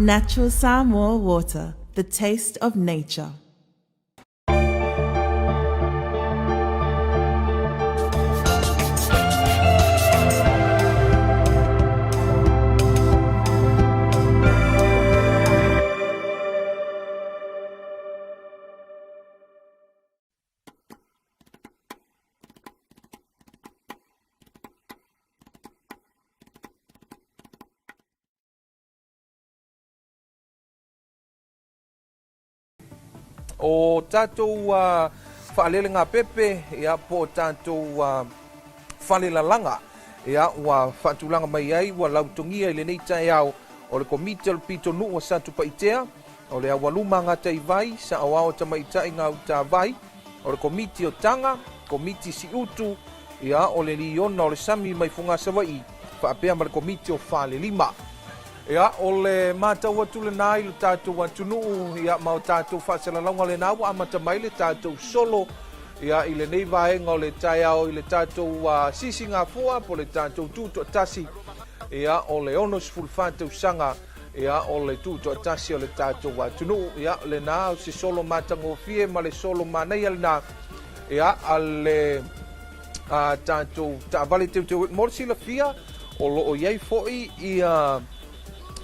Natural Samoa water, the taste of nature. O tatou faalelega pepe, ia, po o tatou falelalaga, ia, ua faatulaga mai ai, ua lautogia i lenei taeao o le Komiti o le Pitonuu a Satupaitea, o le Aualuma Gataivai, Saoao Tamaitai Gautavai, o le Komiti o Taga, Komiti Siutu, ia, o le Liona o le Sami mai Fogaa Savaii, faapea ma le Komiti o Falelima. Ia, o le matau atu lena i lo tatou atunuu, ia, ma o tatou faasalalauga lena ua amata mai le tatou solo, ia, i lenei vaega o le taeao i le tatou uh, sisigafua po le tatou tutoatasi, ia, o le 64 tausaga, ia, o le tutoatasi o le tatou atunuu. Ia, lena o se solo matagofie ma le solo manaia lena, ia, a le a tatou taavale teuteu. Mo le silafia, o lo o i ai foi ia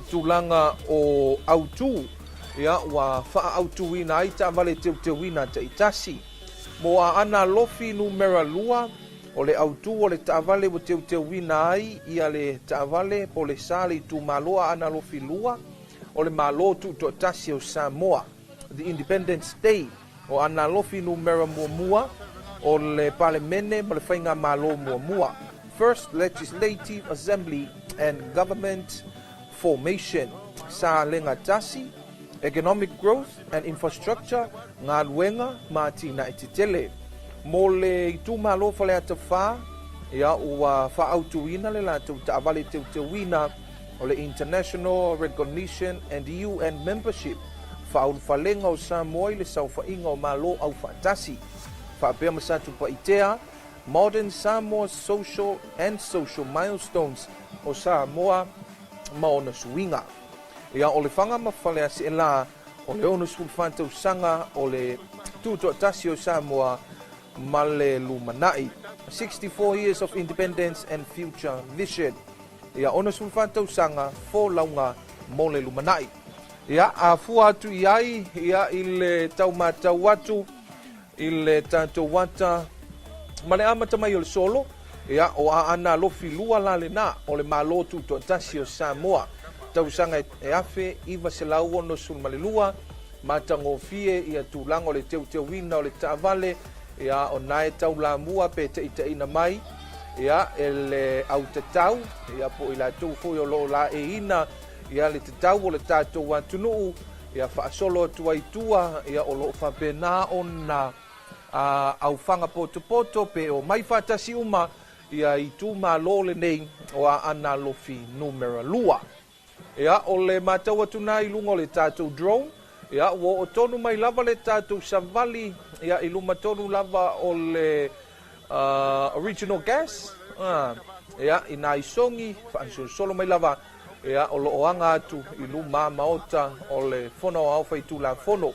tulaga o autu, ia, ua faaautuina ai taavale teuteuina taitasi. Mo Aana Alofi numera 2, o le autu o le taavale ua teuteuina ai ia le taavale po o le sa le itumalo Aana Alofi 2 o le Malo Tutoatasi o Samoa, The Independence Day. O Aana Alofi numera muamua o le Palemene ma le Faigamalo muamua, First Legislative Assembly and Government Formation, Sa Lega Tasi, Economic Growth and Infrastructure, Galuega ma Atinae Tetele. Mo le itumalo Faleata 4, ia ua faaautuina le latou taavale teuteuina o le International Recognition and UN Membership, Faaulufalega o Samoa i le Saofaiga o Malo Aufaatasi, faapea ma Satupaitea, Modern Samoa's Social and Social Milestones o Samoa ma ona suiga. Ia, o Lefaga ma Faleaseela, o le 64 tausaga o le Tutoatasi o Samoa ma le lumanai, 64 Years of Independence and Future Vision. Ia, 64 tausaga folauga mo le lumanai. Ia, a fua atu i ai, ia, i le tau matau atu i le tatou ata ma le amata mai o le solo, ia, o Aana Alofi 2 la lena o le Malo Tutoatasi o Samoa, tausaga e 1962, matagofie ia tulaga o le teuteuina o le taavale, ia, o na e taulamua pe taitaiina mai, ia, e le autatau, ia, po o i latou foi o lo o laeiina ia le tatau o le tatou atunuu, ia faasolo atu ai tua, ia o lo o faapena ona aufaga potopoto pe omai faatasi uma ia itumalo lenei o Aana Alofi numera 2. Ia o le matau atu na i luga o le tatou drone, ia ua oo tonu mai lava le tatou savali ia i luma tonu lava o le original gas, ia i nai sogi faasolosolo mai lava Ia, o lo o aga atu i luma maota o le Fono Aoao Faitulafono.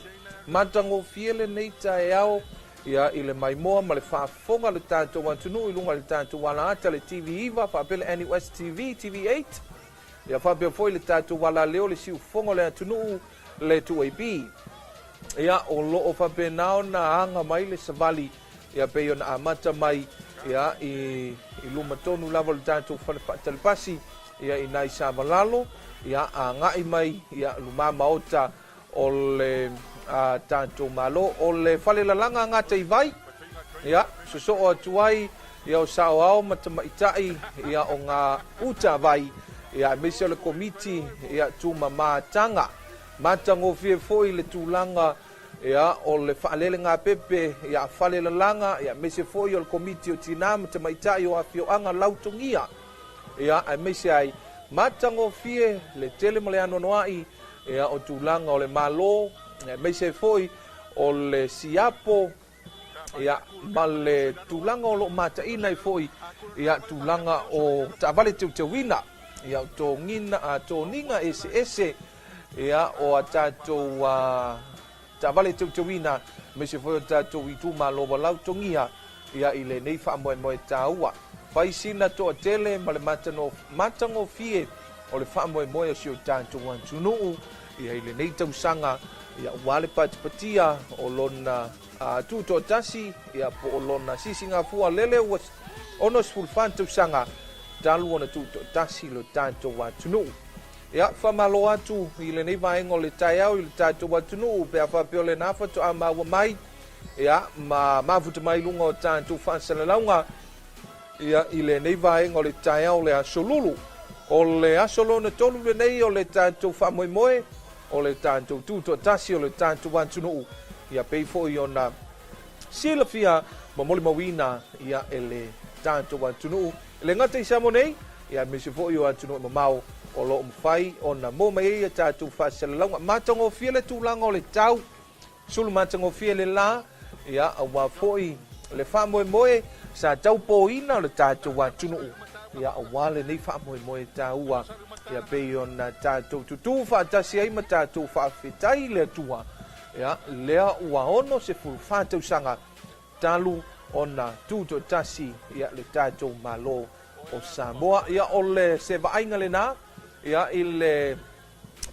Matagofie lenei taeao, ia, i le maimoa ma le faafofoga a le tatou atunuu i luga i le tatou alaata, le TV9, faapea le NUS TV, TV8, ia, faapea foi le tatou alaleo, le siufofoga o le atunuu, le 2AB. Ia, o lo o faapena ona aga mai le savali, ia, pei ona amata mai, ia, i, i luma tonu lava o le tatou fale faatalipasi, ia, i nai Savalalo, ia, agai mai, ia, luma maota o le a, tatou Malo. O le falelalaga a Gataivai, ia, sosoo atu ai, ia, o saoao ma tamaitai, ia, o ngā utavai, ia, aemaise o le komiti, ia, tumamātaga. Matagofie foi le tulaga, ia, o le faalelegāpepe, ia, a Falelalaga, ia, aemaise foi o le Komiti o Tinā ma Tamaitai o Afioaga Lautogia, ia, aemaise ai, matagofie le tele ma le anoanoai, ia, o tulaga o le Malo, ia, aemaise ai foi o le siapo, ia, ma le tulaga o lo o mataina ai foi, ia, tulaga o taavale teuteuina, ia, o toniga eseese. Ia, o a tatou taavale teuteuina, aemaise foi o tatou itumalo ua lautogia ia i lenei faamoemoe taua. Fai sina toatele ma le matagofie o le faamoemoe o si o tatou atunuu ia i lenei tausaga ia aua le patipatia o lona tutoatasi ia po o lona sisigafua lele ua 64 tausaga talu ona tutoatasi lo tatou atunuu. Ia, faamalo atu i lenei vaega o le taeao i le tatou atunuu pe a faapea o lena faatoa maua mai, ia, ma mafuta mai i luga o tatou faasalalauga, ia, i lenei vaega o le taeao o le Aso Lulu. O le aso lona tolu lenei o le tatou faamoemoe, o le tatou tutoatasi o le tatou atunuu, ia pei foi ona silafia ma molimauina, ia, e le tatou atunuu. E le gata i Samoa nei, ia aemaise foi o atunuu e mamao o lo o mafai ona maua mai ai a tatou faasalalauga. Matagofie le tulaga o le tau, sulu matagofie le la, ia aua foi le faamoemoe sa taupoina o le tatou atunuu, ia aua lenei faamoemoe taua, ia pei ona tatou tutū faatasi ai ma tatou faafetai i le Atua, ia lea ua 64 tausaga talu ona tutoatasi ia le tatou Malo o Samoa. Ia o le se vaaiga lena ia i le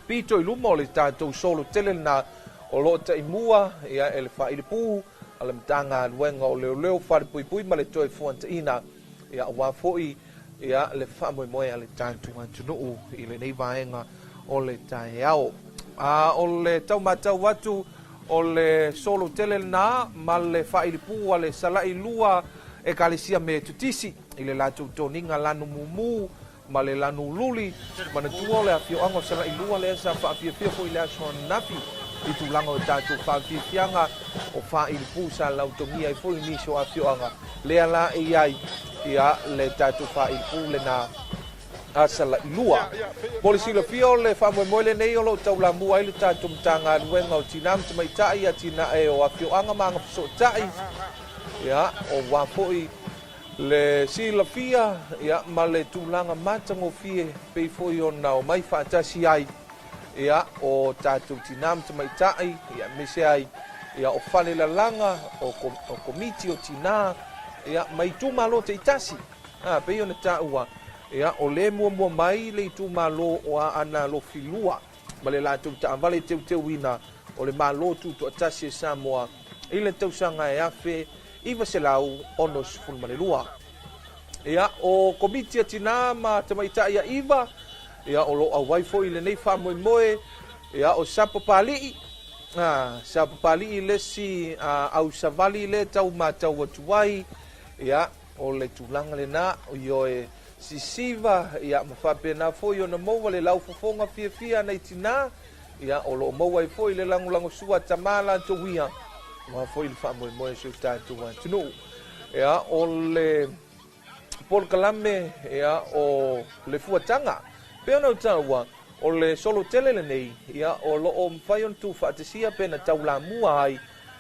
pito i luma o le tatou solo tele lena o lo o taimua ia e le faailepū a le Matagaluega o Leoleo Falepuipui ma le Toefuataina ia aua foi ia le faamoemoe a le tatou atunuu i lenei vaega o le taeao. A o le tau matau atu o le solo tele lena ma le faailipū a le Salaʻi Lua Ekalesia Metotisi i le latou toniga lanu mumu ma le lanu luli. Manatua o le afioaga o Salaʻi Lua lea sa faafiafia foi i le aso ananafi i tulaga o tatou faafiafiaga o faailipū sa lautogia ai foi nisi o afioaga lea la e i ai ia le tatou faailipū lena a Salailua. Mo le silafia o le faamoemoe lenei o lo o taulamua ai le tatou Matagaluega o Tinā ma Tamaitai i atinae o afioaga ma agafesootai, ia, aua foi le silafia, ia, ma le tulaga matagofie pei foi ona omai faatasi ai, ia, o tatou tinā ma tamaitai, ia, aemaise ai, ia, o falelalaga, o, o komiti o tinā, ia, ma itumalo taitasi. Ā, pei ona taua, ia, o lē muamua mai le itumalo o Aana Alofi 2 ma le latou taavale teuteuina o le Malo Tutoatasi e Samoa i le tausaga e 1962. Ia, o Komiti a Tinā ma Tamaitai a Iva, ia, o lo o auai foi i lenei faamoemoe, ia, o Sapapalii, ā, Sapapalii le isi ausavali lea tau matau atu ai, ia, O le tulaga lena, ioe, sisiva, ia, ma faapena foi ona maua le laufofoga fiafia a nai tinā, ia, o lo o maua ai foi le lagolagosua a tamā latou ia, aua foi le faamoemoe o si o tatou atunuu. Ia, o le polokalame, ia, o le fuataga, pei ona ou taua, o le solo tele lenei, ia, o lo o mafai ona tuufaatasia pe na taulamua ai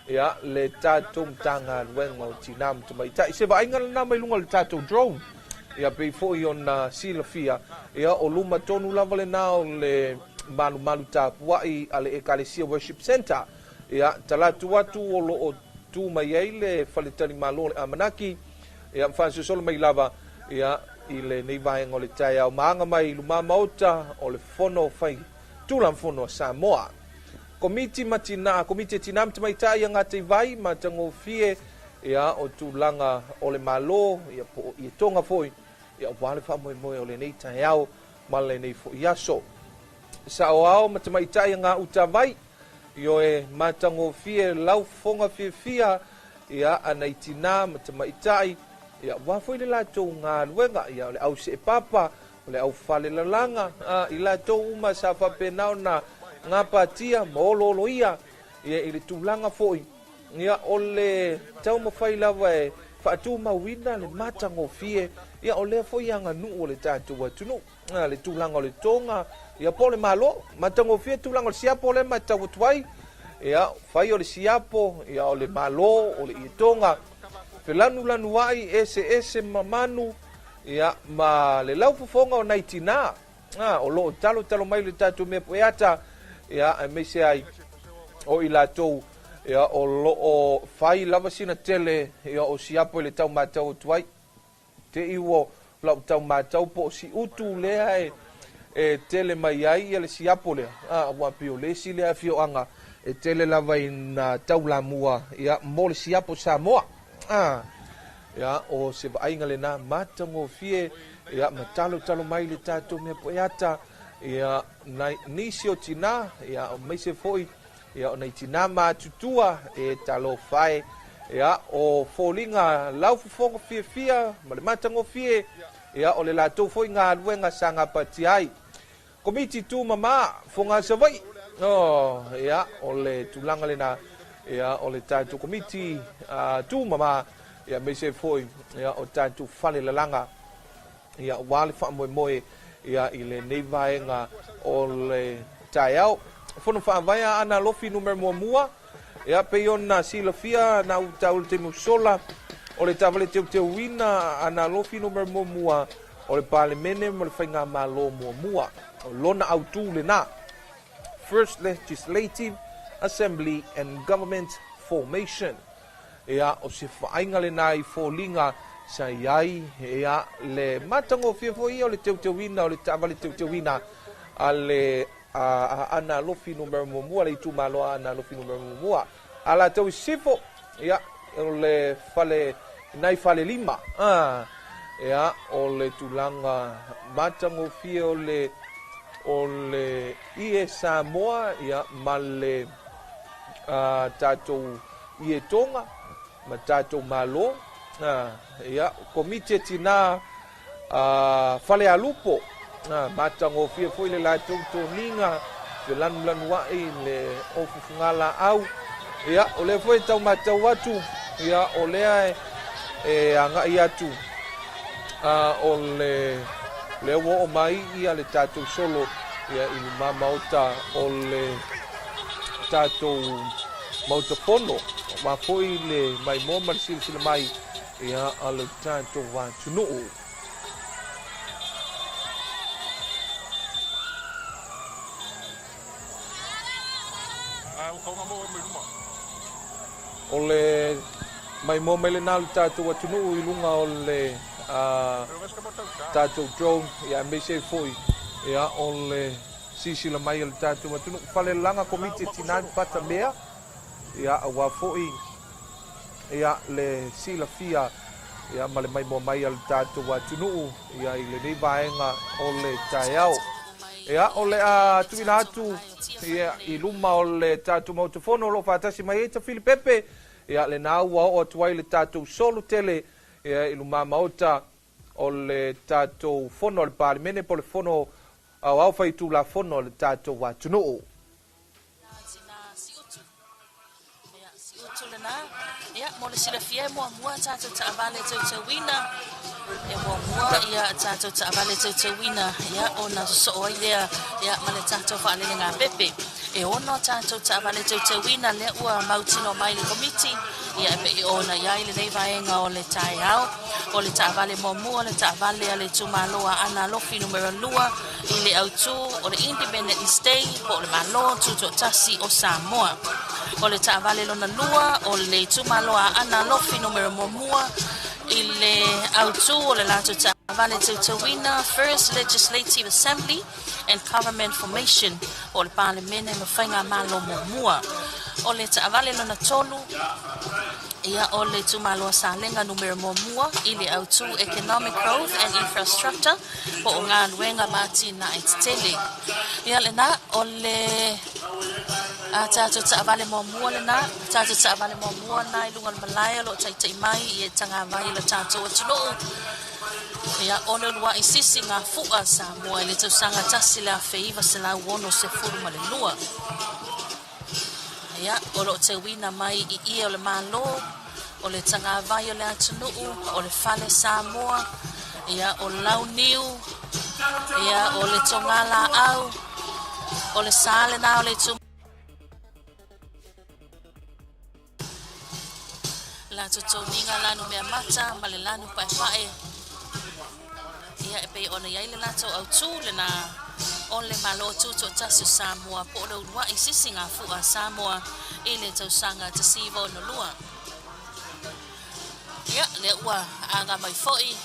Ia, le tatou Matagaluega o Tinā ma Tamaitai. Se vaaiga lena mai luga o le tatou drone. Ia, pei foi ona silafia, ia, o luma tonu lava lena o le malumalu tapuai a le Ekalesia Worship Centre. Ia, talatu atu o lo o tu mai ai le faletalimalo o le Amanaki, ia, ma faasolosolo mai lava, ia, i lenei vaega o le taeao ma aga mai i lumamaota o le Fono Fai Tulafono a Samoa. Komiti ma Tinā, Komiti a Tinā ma Tamaitai ia Gataivai, matagofie, ia, o tulaga o le Malo, ia, po o ietoga foi, ia, aua le faamoemoe o lenei taeao ma lenei foi aso. Saoao ma Tamaitai a Gāutavai, ioe, matagofie lau fofoga fiafia, ia, a nai tinā ma tamaitai, ia, aua foi le latou galuega, ia, o le au seepapa, O le aufalelalaga a i latou uma sa faapena ona gapatia ma olooloia ia i le tulaga foi ia o le taumafai lava e faatumauina le matagofie ia o lea foi aganuu o le tatou atunuu le tulaga o le toga ia po o le Malo matagofie tulaga o le siapo lea matau atu ai ia fai o le siapo ia o le Malo o le ietoga felanulanuai eseese ma manu Ia, ma le laufofoga o nai tinā, ā, o lo o talotalo mai le tatou mea pueata, ia, aemaise ai o i latou, ia, o lo o fai lava sina tele, ia, o siapo i le tau matau atu ai. Te i ua lau tau matau po o siutu lea e, e tele mai ai ia le siapo lea, a, ua pei o le isi lea afioaga e tele lava ina taulamua, ia, mo le siapo Samoa. A, ia, o se vaaiga lena matagofie, ia, ma talotalo mai le tatou mea poeata, ia, nai, nisi o tinā, ia, aemaise foi, ia, o nai tinā matutua e talofa e, ia, o foliga laufofoga fiafia ma le matagofie, ia, o le latou foi galuega sa gapatia ai. Komiti Tumama, Fogaa Savaii, oh, ia, o le tulaga lena, ia, o le tatou Komiti uh, Tumama, ia, aemaise foi, ia, o tatou falelalaga, ia, aua le faamoemoe, ia, i lenei vaega o le taeao. Fono Faavae a Aana Alofi Numera Muamua, ia, pei ona silafia na ou taua i le taimi ua sola, o le taavale teuteuina a Aana Alofi Numera Muamua o le Palemene ma le Faigamalo muamua. O lona autū lena, First Legislative Assembly and Government Formation. Ia, o se vaaiga lena i foliga sa i ai, ia, le matagofie foi ia o le teuteuina o le taavale teuteuina a le a Aana Alofi Numera Muamua, le itumalo a Aana Alofi Numera Muamua. Alataua i Sisifo, ia, o le fale, nai Falelima, a, ia, o le tulaga matagofie o le, o le ie Samoa, ia, ma le a, tatou ie Tonga, ma tatou Malo, a, ia, Komiti e Tinā a Falealupo, a, matagofie foi le latou toniga felanulanuai le ofufugalaau. Ia, o lea foi e tau matau atu, ia, o lea e, e agai atu, a, o le lea ua oo mai ia le tatou solo, ia, i luma maota o le tatou Maota Fono, aua foi le maimoa ma le silasila mai, ia, a le tatou atunuu. O le maimoa mai lena o le tatou atunuu i luga o le tatou drone, ia, aemaise ai foi, ia, o le silasila mai a le tatou atunuu. Falelalaga Komiti e Tinā i Patamea, ia, aua foi, ia, le silafia, ia, ma le maimoa mai a le tatou atunuu, ia, i lenei vaega o le taeao. Ia, o le a tuuina atu, ia, i luma o le tatou Maota Fono o lo o faatasi mai ai Tafili Pepe, ia, lena ua oo atu ai le tatou solo tele, ia, i luma Maota o le tatou Fono a le Palemene po o le Fono Aoao Faitulafono a le tatou atunuu. Tina Siutu. Ia, Siutu lena. Ia, mo le silafia e muamua tatou taavale teuteuina. E muamua ia tatou taavale teuteuina, ia, ona sosoo ai lea, ia, ma le tatou faalelegapepe. E ono tatou taavale teuteuina lea ua mautinoa mai le Komiti, ia, e pei ona i ai lenei vaega o le taeao. O le taavale muamua, le taavale a le itumalo a Aana Alofi Numera 2, i le autū o le Independence Day po o le Malo Tutoatasi o Samoa. O le taavale lona lua o le itumalo a Aana Alofi Numera muamua i le autū o le latou taavale teuteuina First Legislative Assembly and Government Formation po o le Palemene ma Faigamalo muamua. O le taavale lona tolu, Ia, o le itumalo a Salega Numera muamua i le autū Economic Growth and Infrastructure po o galuega ma atinae tetele. Ia lena, o le a tatou taavale muamua lena, tatou taavale muamua lena i luga o le malae o lo o taitai mai i e tagavai i le tatou atunuu. Ia, o le uluai sisi gafu'a Samoa i le tausaga 1962. Ia, o lo o teuina mai i ie o le Malo, o le tagavai o le atunuu, o le fale Samoa, ia, o launiu, ia, o le togalaau, o le sa lena o le itumalo. La totoniga lanu mea mata ma le lanu paepae. Ia, e pei ona i ai le latou autū lena. O o le Malo Tutoatasi o Samoa po o le uluai sisigafua a Samoa i le tausaga 1962. Ia, lea ua aga mai foi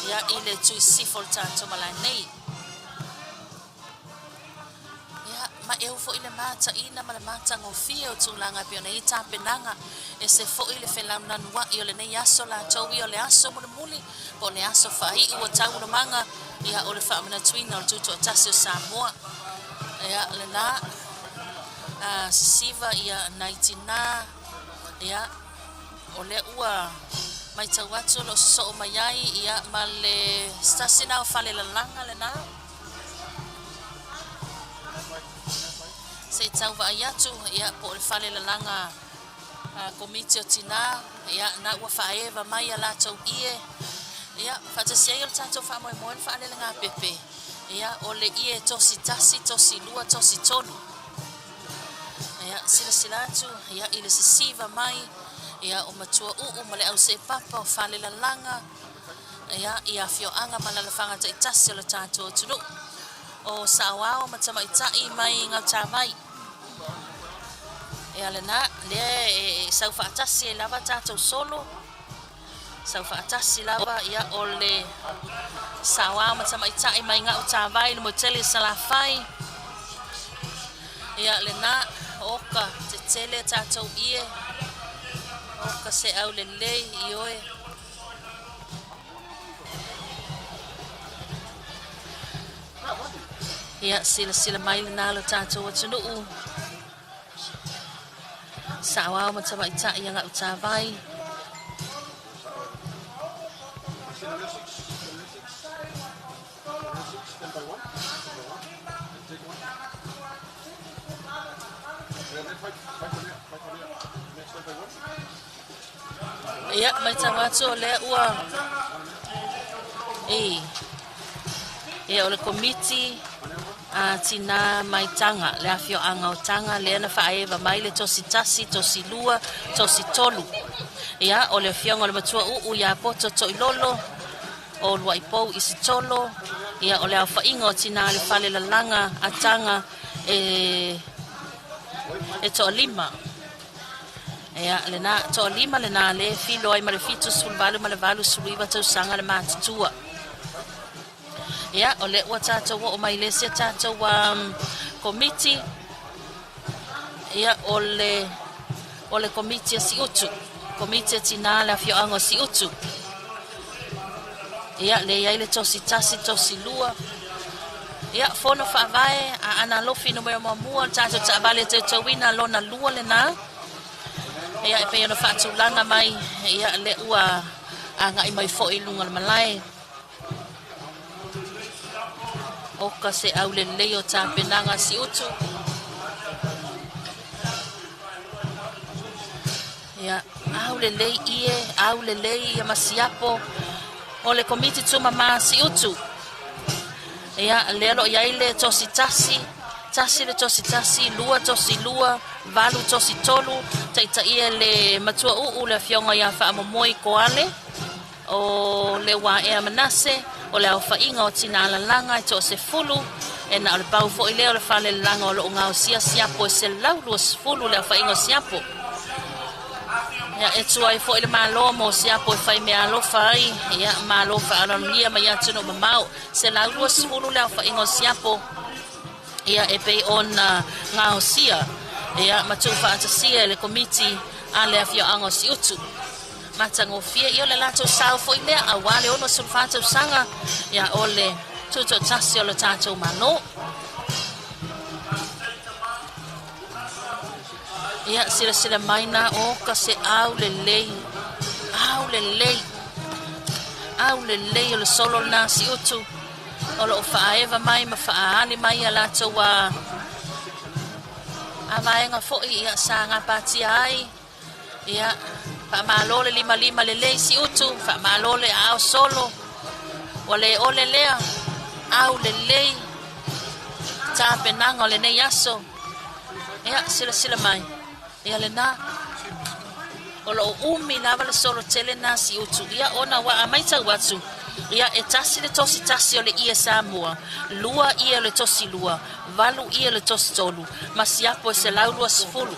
ia i le tui sifo o le tatou malae nei. Ia, ma eu foi le mataina ma le matagofie o tulaga e pei ona i ai tapenaga. Ese foi le felaunanua'i o lenei aso latou ia o le aso mulimuli po o le aso faai'u o taualumaga, ia, o le faamanatuina o le Tutoatasi o Samoa. Ia, lena, a, sisiva ia nai tinā, ia, o lea ua matau atu o lo o sosoo mai ai, ia, ma le se tasi lena o falelalaga lena. Se i tau vaai atu, ia, po o le falelalaga a Komiti o Tinā, ia, na ua faaeva mai a latou ie, ia, faatasi ai o le tatou faamoemoe le faalelegapepe, ia, o le ie tosi tasi, tosi lua, tosi tolu. Ia, silasila atu, ia, i le sisiva mai, ia, o matua uu ma le au seepapa o falelalaga, ia, i afioaga ma alalafaga taitasi o le tatou atunuu. O saoao ma tamaitai mai Gautavai. Ia lena, lea e sau faatasi ai lava tatou solo, sau faatasi lava, ia, o le saoao ma tamaitai mai Gautavai, le Motele Salafai. Ia lena, oka tetele tatou ie, oka se aulelei, ioe. Ia, silasila mai lena lo tatou atunuu. Saoao ma tamaitai a Gautavai. Ia, matau atu o lea ua i ia o le komiti a Tinā mai Taga, le afioaga o Taga lea na faaeva mai le tosi tasi, tosi lua, tosi tolu. Ia, o le afioga o le matua uu ia Poto Toilolo, o Luaipou Isitolo, ia o le aofaiga o tinā le fale lalaga a Taga e e toalima. Ia, lena, toalima lena le filo ai ma le 78 ma le 89 tausaga le matutua. Ia, o lea ua tatou oo mai le isi a tatou um, komiti. Ia, o le, o le komiti a Siutu. Komiti a Tinā le afioaga o Siutu. Ia, le i ai le tosi tasi, tosi lua. Ia, fono faavae a Aana Alofi numera muamua, le tatou taavale teuteuina lona lua lena. Ia, e pei ona faatulaga mai, ia, le ua agai mai foi i luga o le malae. Oka se aulelei o tapenaga Siutu. Ia, aulelei ie, aulelei ia masiapo o le komiti tumama Siutu. Ia, lea lo i ai le tosi tasi, tasi le tosi tasi, lua tosi lua, valu tosi tolu, taitaia le matua uu le afioga ia Faamomoe Koale. O le Uaea Manase, o le aofaiga o tina lalaga e toasefulu, e na o le pau foi lea o le falelalaga o lo o gaosia siapo e 120 le aofaiga o siapo. Ia, e tua ai foi le Malo mo siapo e fai meaalofa ai, ia, Malo faaaloalogia mai atunuu mamao, 120 le aofaiga o siapo, ia, e pei ona gaosia, ia, ma tuufaatasia e le Komiti a le Afioaga o Siutu. Matagofie, ia o le latou sao foi lea aua le 64 tausaga, ia o le tutoatasi o le tatou Malo. Ia silasila mai na o ka se au lelei, au lelei, au lelei o le solo lena Siutu o lo o faaeva mai ma faaali mai a latou a a vaega foi ia sa gapatia ai. Ia, faamalo le limalima lelei Siutu, faamalo le aao solo. Ua le ole lea, au lelei tapenaga o lenei aso. Ia, silasila mai. Ia lena. O lo o umi lava le solo tele na Siutu. Ia, ona ua a matau atu. Ia, e tasi le tosi tasi o le ie Samoa, lua ie o le tosi lua, valu ie o le tosi tolu, ma siapo e 120.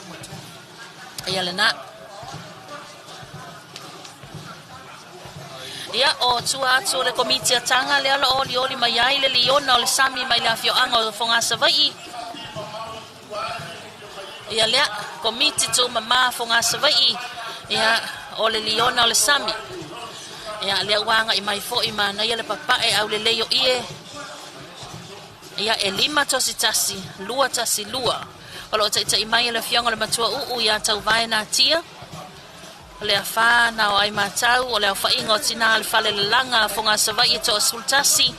Ia lena. Ia, o tua atu o le Komiti a Taga lea o lo o olioli mai ai le liona o le sami mai le afioaga o Fogaa Savaii. Ia lea, Komiti Tumama Fogaa Savaii, ia, o le liona o le sami. Ia, lea ua agai mai foi manaia le papae aulelei o ie. Ia, e 5 tosi tasi, 2 tasi lua. O lo o taitai mai e le Afioga o le Matua Uu ia Tauvae Natia. O le afa na o ai matau, o le aofaiga o tinā o le fale lalaga a Fogaa Savaii e toa-11,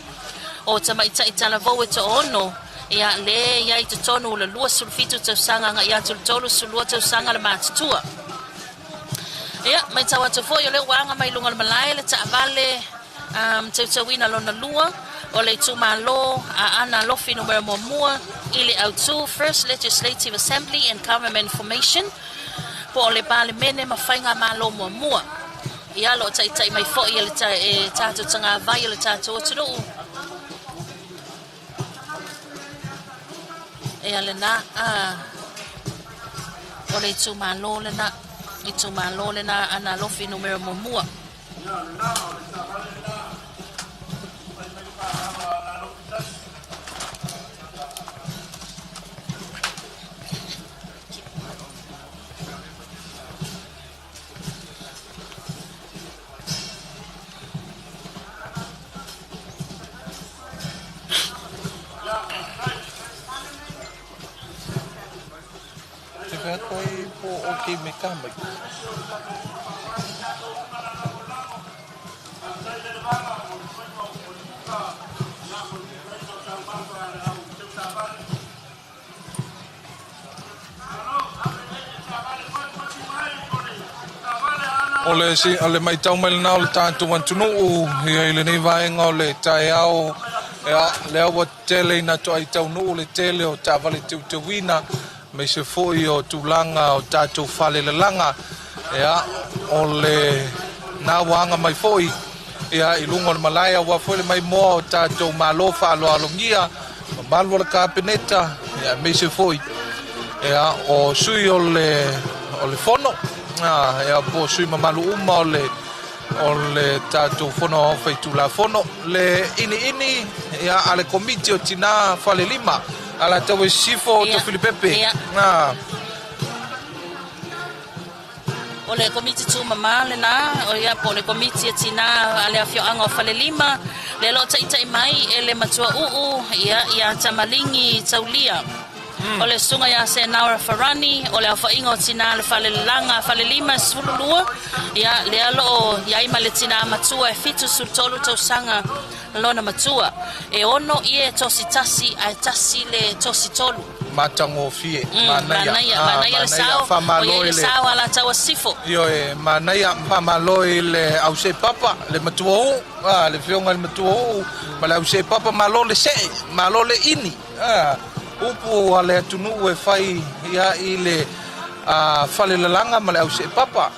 o tamaitai talavou e toa-6, ia, le i ai i totonu o le 27 tausaga agai atu i le 32 tausaga le matutua. Ia, matau atu foi o lea ua aga mai luga o le malae le taavale um, teuteuina lona lua o le itumalo Aana Alofi numera muamua i le autu First Legislative Assembly and Government Formation po o le Palemene ma Faigamalo muamua. Ia, lo o taitai mai foi e le ta, e tatou tagavai o le tatou atunuu. Ia lena, a, o le itumalo lena, itumalo lena Aana Alofi numera muamua. Te wheako ai po o ke me ka mai. O le, o le matau mai lena o le tatou atunuu ia i lenei vaega o le taeao, ia, lea ua tele ina toai taunuu le tele o taavale teuteuina, aemaise foi o tulaga o tatou falelalaga, ia, o le na ua aga mai foi ia i luga o le malae aua foi le maimoa o tatou malo faaaloalogia, mamalu o le Kapeneta, ia aemaise foi ia o sui o le o le fono, ia po o sui mamalu uma o le o le tatou Fono Aoao Faitulafono, le iniini ia a le Komiti o Tina Falelima, Alataua i Sisifo, Tofilipepe. Ia. O le Komiti Tumama lena, o ia po o le Komiti a Tina a le Afioaga o Falelima, lea o lo o taitai mai e le Matua Uu, ia, ia Tamaligi Taulia. O le Susuga ia Senaora Farani, o le aofaiga o Tina a le Falelalaga a Falelima e 12, ia, lea o lo o i ai ma le tina matua e 73 tausaga lona matua. E ono ie e tosi tasi ae tasi le tosi tolu. Matagofie, manaia, manaia, manaia le sao, o i ai le sao a Alataua Sisifo. Ioe, manaia, faamalo i le Ausepapa, le matua uu, le afioga i le matua uu ma le Ausepapa, malo le see, malo le ini, upu a le atunuu e fai ia i le falelalaga ma le Ausepapa,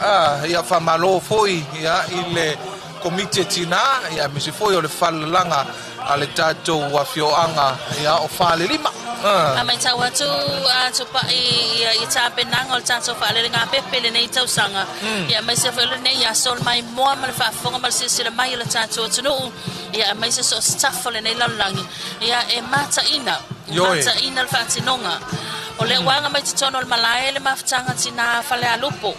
ia faamalo foi ia i le Komiti a Tina, ia aemaise foi o le falelalaga a le tatou afioaga ia o Falelima. A matau atu a Tupai ia i tapenaga o le tatou faalelegāpepe i lenei tausaga, ia aemaise foi o lenei aso o le maimoa ma le faafofoga ma le silasila mai o le tatou atunuu, ia aemaise so o se tafa o lenei lalolagi, ia e mataina, mataina le faatinoga. O lea ua aga mai totonu o le malae le mafutaga tinā Falealupo.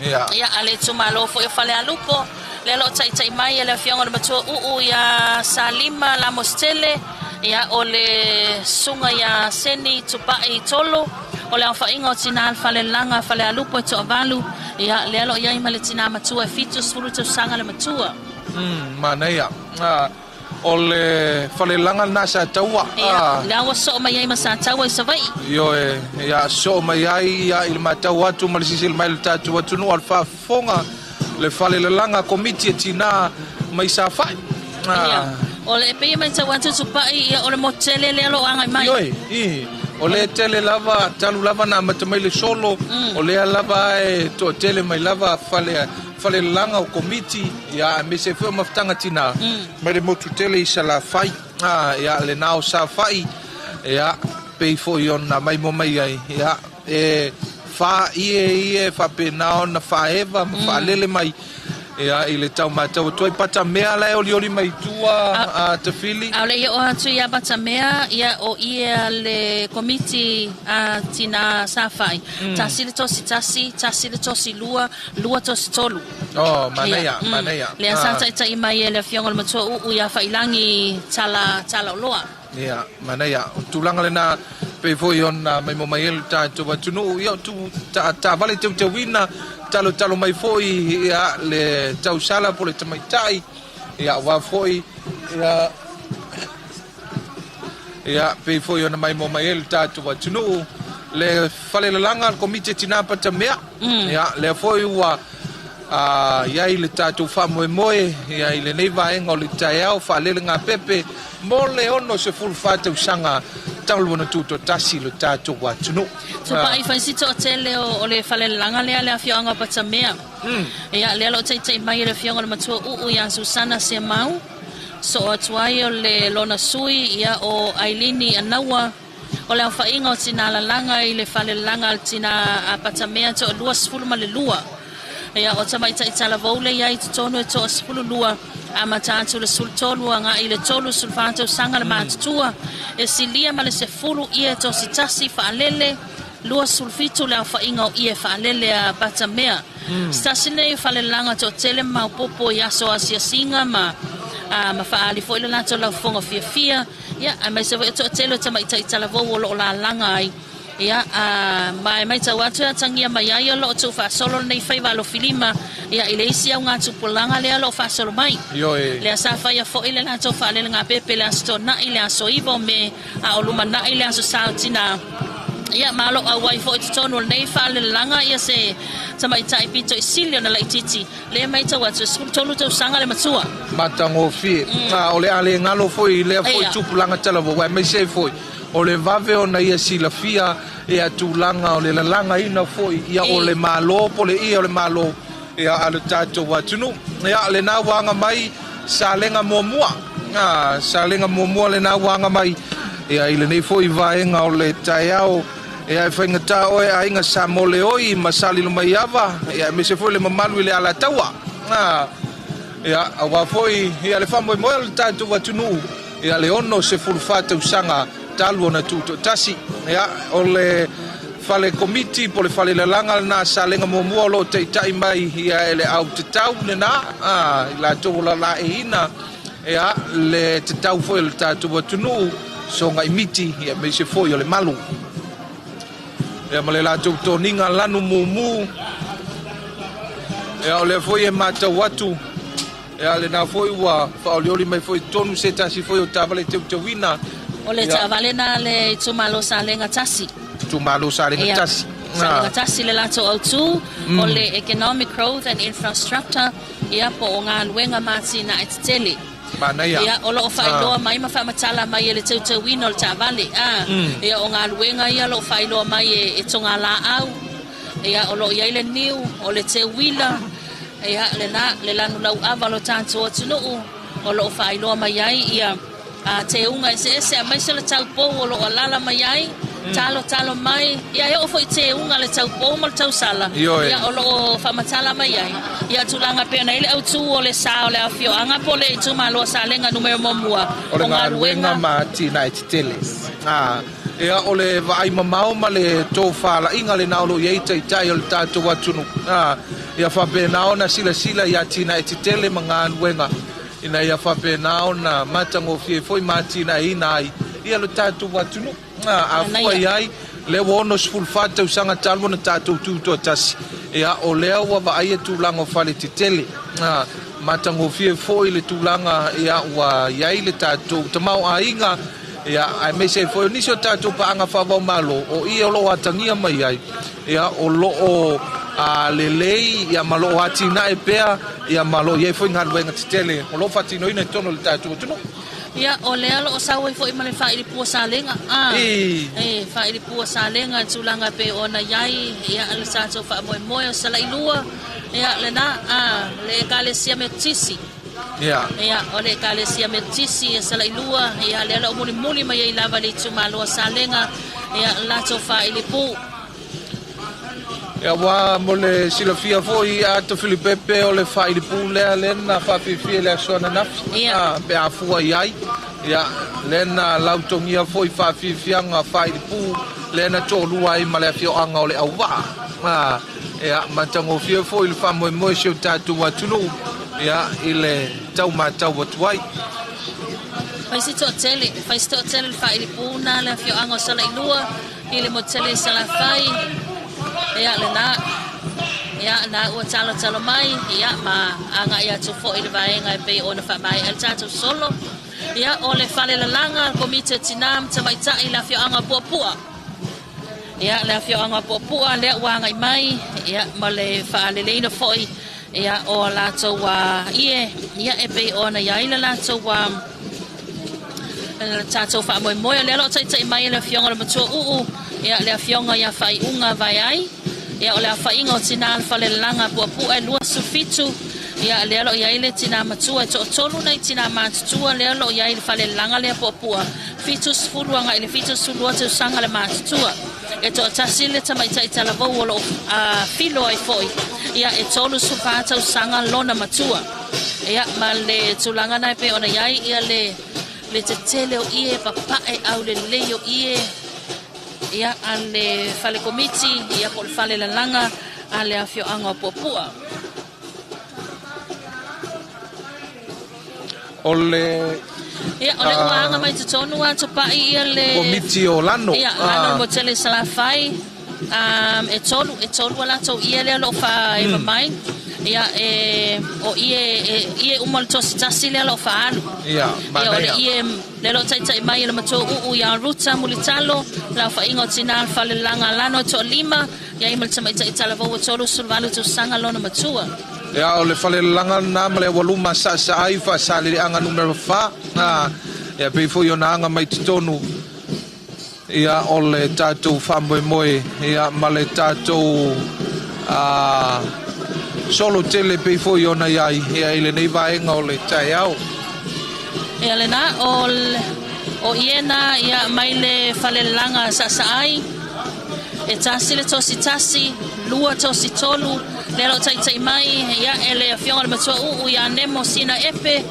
Ia. Ia, a le itumalo foi o Falealupo, lea o lo o taitai mai e le Afioga i le Matua Uu ia Salima Lamositele, ia, o le Susuga ia Seni Tupai Tolo, o le aofaiga o tina le Falelalaga Falealupo e toavalu, ia, lea o lo o i ai ma le tina matua e 70 tausaga le matua. Manaia. O le falelaga lena sa taua. Ia, lea ua soo mai ai ma Sataua i Savaii. Ioe, ia soo mai ai ia i le matau atu ma le silasila mai i le tatou atunuu a le faafofoga le falelalaga komiti a tina mai Safai. Ia, o le pei e matau atu Tupai, ia o le motu tele lea o lo o agai mai. Ioe, i, o lea tele lava, talu lava na amata mai le solo, o lea lava e toatele mai lava fale. Falelalaga o Komiti, ia, aemaise ai foi o Mafutaga Tinā, mai le motu tele i Salafai, ia, lena o Safa'i, ia, pei foi ona maimoa mai ai, ia, e fa'ie ia e faapena ona faaeva ma faalele mai, ia, i le tau matau atu ai Patamea la e olioli mai tua a Tafili. A o le i oo atu ia Patamea, ia, o ia le Komiti a Tinā Safa'i, 1 le 1, 1 le 2, 2 3. Oh, manaia, manaia. Lea sa taita'i mai e le Afioga o le Matua Uu ia Fa'ilagi Tala Talaoloa. Ia, manaia. O tulaga lena pei foi ona maimoa mai ai le tatou atunuu. Ia, o tu taavale teuteuina, talotalo mai foi ia le tausala po o le tamaitai, ia aua foi ia ia pei foi ona maimoa mai ai le tatou atunuu le falelalaga a le Komiti e Tinā Patamea. Ia, lea foi ua i ai le tatou faamoemoe ia i lenei vaega o le taeao faalelegāpepe mo le 64 tausaga talu ona tutoatasi le tatou atunuu. Tupai fai si toatele o le falelalaga lea le afioaga o Patamea. Ia, lea o lo o taita'i mai e le Afioga o le Matua Uu ia Susana Semau. Soo atu ai o le lona sui ia o Ailini Anaua. O le aofaiga o tinā lalaga i le falelalaga a le tinā a Patamea e toa 22. Ia, o tamaitai talavou le i ai i totonu e toa-12, amata atu i le 13 agai i le 34 tausaga le matutua, e silia ma le 10 ie tosi tasi faalele, 27 le aofaiga o ie faalele a Patamea. Se tasi lenei o falelalaga toatele ma maopoopo i aso asiasiga ma ma faaali foi le latou laufofoga fiafia. Ia, aemaise foi o toatele o tamaitai talavou o lo o lalaga ai. Ia, a, ma e matau atu e atagia mai ai o lo o tuufaasolo lenei faiva alofilima, ia, i le isi augatupulaga lea o lo o faasolo mai. Ioe. Lea sa faia foi le latou faalelegāpepe i le Aso Toonai, le Aso 9 o Me, a o lumanai le Aso Sa o Tinā. Ia, ma o lo o auai foi i totonu o lenei faalelelaga ia se tamaitai pito i sili ona laitiiti. Lea e matau atu e 13 tausaga le matua. Matagofie. A o le a le galo foi i lea foi tupulaga talavou, aemaise ai foi o le vave ona ia silafia ia tulaga o le lalagaina foi ia o le Malo po o le ie o le Malo ia a le tatou atunuu. Ia lena ua aga mai Salega muamua. A, Salega muamua lena ua aga mai ia i lenei foi vaega o le taeao. Ia e faigata oe aiga sa Moleoi ma Salilomaiava, ia aemaise foi le mamalu i le Alataua. A, ia aua foi ia le faamoemoe o le tatou atunuu ia le 64 tausaga talu ona tutoatasi. Ia o le fale komiti po o le fale lalaga lena a Salega muamua o lo o taitai mai ia e le au tatau lena, a, i latou o lalaeina ia le tatau foi o le tatou atunuu sogaimiti ia aemaise foi o le malu ia ma le latou toniga lanu mumu. Ia o lea foi e matau atu ia lena foi ua faaolioli mai foi i totonu se tasi foi o taavale teuteuina. O le taavale na le itumalo Salega 1. Itumalo Salega 1. Salega 1 le latou autu o le Economic Growth and Infrastructure, ia po o galuega ma atinae tetele. Manaia. Ia, o lo o faailoa mai ma faamatala mai e le teuteuina o le taavale, a, ia, o galuega ia o lo o faailoa mai e togalaau, ia, o lo o i ai le niu, o le teuila, ia, lena, le lanu lauava o lo tatou atunuu, o lo o faailoa mai ai ia teuga eseese aemaise o le taupou o lo o alaala mai ai, talotalo mai, ia e oo foi i teuga a le taupou ma le tausala, ia o lo o faamatala mai ai ia tulaga e pei ona i ai le autu o le sa o le afioaga po o le itumalo o Salega numera muamua o le galuega ma atinae tetele. Ia o le vaai mamao ma le tofalaiga lena o lo o i ai taitai o le tatou atunuu, ia faapena ona silasila i atinae tetele ma galuega ina ia faapena ona matagofie foi ma atinaeina ai ia lo tatou atunuu. A fua i ai, lea ua 64 tausaga talu ona tatou tutoatasi, ia o lea ua vaaia tulaga o fale tetele, matagofie foi le tulaga ia ua i ai le tatou tamaoaiga, ia aemaise ai foi o nisi o tatou paaga faavaomalo o ie o lo o atagia mai ai, ia o lo o lelei ia ma lo o atinae pea ia ma lo o i ai foi galuega tetele o lo o faatinoina i totonu o le tatou atunuu. Ia, o lea o lo o sau ai foi ma le faailipua salega, a, e, faailipua salega i tulaga e pei ona i ai, ia, le tatou faamoemoe o Salailua. Ia, lena, a, le Ekalesia Metotisi. Ia. Ia, o le Ekalesia Metotisi e Salailua, ia, lea o lo o mulimuli mai ai lava le itumalo a Salega, ia, latou faailipū. Ia, ua mo le silafia foi a Tafilipepe o le faailipū lea lea na faafiafia i le aso ananafi, Ia. a, pe a fua i ai, ia, lea na lautogia foi faafiafiaga faailipū lea na toalua ai ma le afioaga o Leauvaa. A, Ia, matagofie foi le faamoemoe o si o tatou atunuu, ia, i le tau matau atu ai. Fai si toatele, fai si toatele le faailipū na le afioaga o Salailua i le motu tele i Salafai. Ia, lena. Ia, na ua talotalo mai, ia, ma agai atu foi i le vaega e pei ona faamaea le tatou solo. Ia, o le falelalaga a le Komiti o Tinā ma Tamaitai i le afioaga o Puapua. Ia, le afioaga o Puapua lea ua agai mai, ia, ma le faaleleina foi, ia, o a latou ie, ia, e pei ona i ai le latou le tatou faamoemoe. O lea o lo o taitai mai e le afioga o le Matua Uu, ia, le afioga ia Faaiuga Vaeai, ia, o le aofaiga o tinā o le Falelalaga a Puapua e 27, ia, lea o lo o i ai le tinā matua e toatolu nai tinā matutua lea o lo o i ai i le Falelalaga lea a Puapua, 70 agai i le 72 tausaga le matutua. E toatasi le tamaitai talavou o lo o filo ai foi, ia e 34 tausaga lona matua. Ia, ma le tulaga na e pei ona i ai ia le, le tetele o ie, papae aulelei o ie, ia, a le fale komiti, ia po o le fale lalaga a le afioaga o Puapua. O le Ia, o lea ua aga mai totonu a Tupai ia le Komiti o Lano. Ia, Lano le Motele i Salafai. Um, e tolu, e tolu a latou ie lea o lo o faaeva mai. Ia, e, o ie, e, ie uma o le tosi tasi lea o lo o faaalu. Ia, Ia, o le manaia. ie lea o lo o taitai mai e le matua uu ia Ruta Mulitalo, le aofaiga o tinā o le falelalaga a Lano e toalima, ia ai ma le tamaitai talavou e 38 tausaga lona matua. Ia, o le falelalaga lena ma le aualuma saasaa ai Faasaleleaga numera 4. A, ia, pei foi ona aga mai totonu, ia, o le tatou faamoemoe, ia, ma le tatou, a, solo tele pei foi ona i ai, ia, i lenei vaega o le taeao. Ia lena, o, o iena, ia, mai le falelalaga saasaa ai, E tasi le tosi tasi, lua tosi tolu, lea o lo o taitai mai, ia, e le Afioga i le Matua Uu ia Nemo Sina Epe,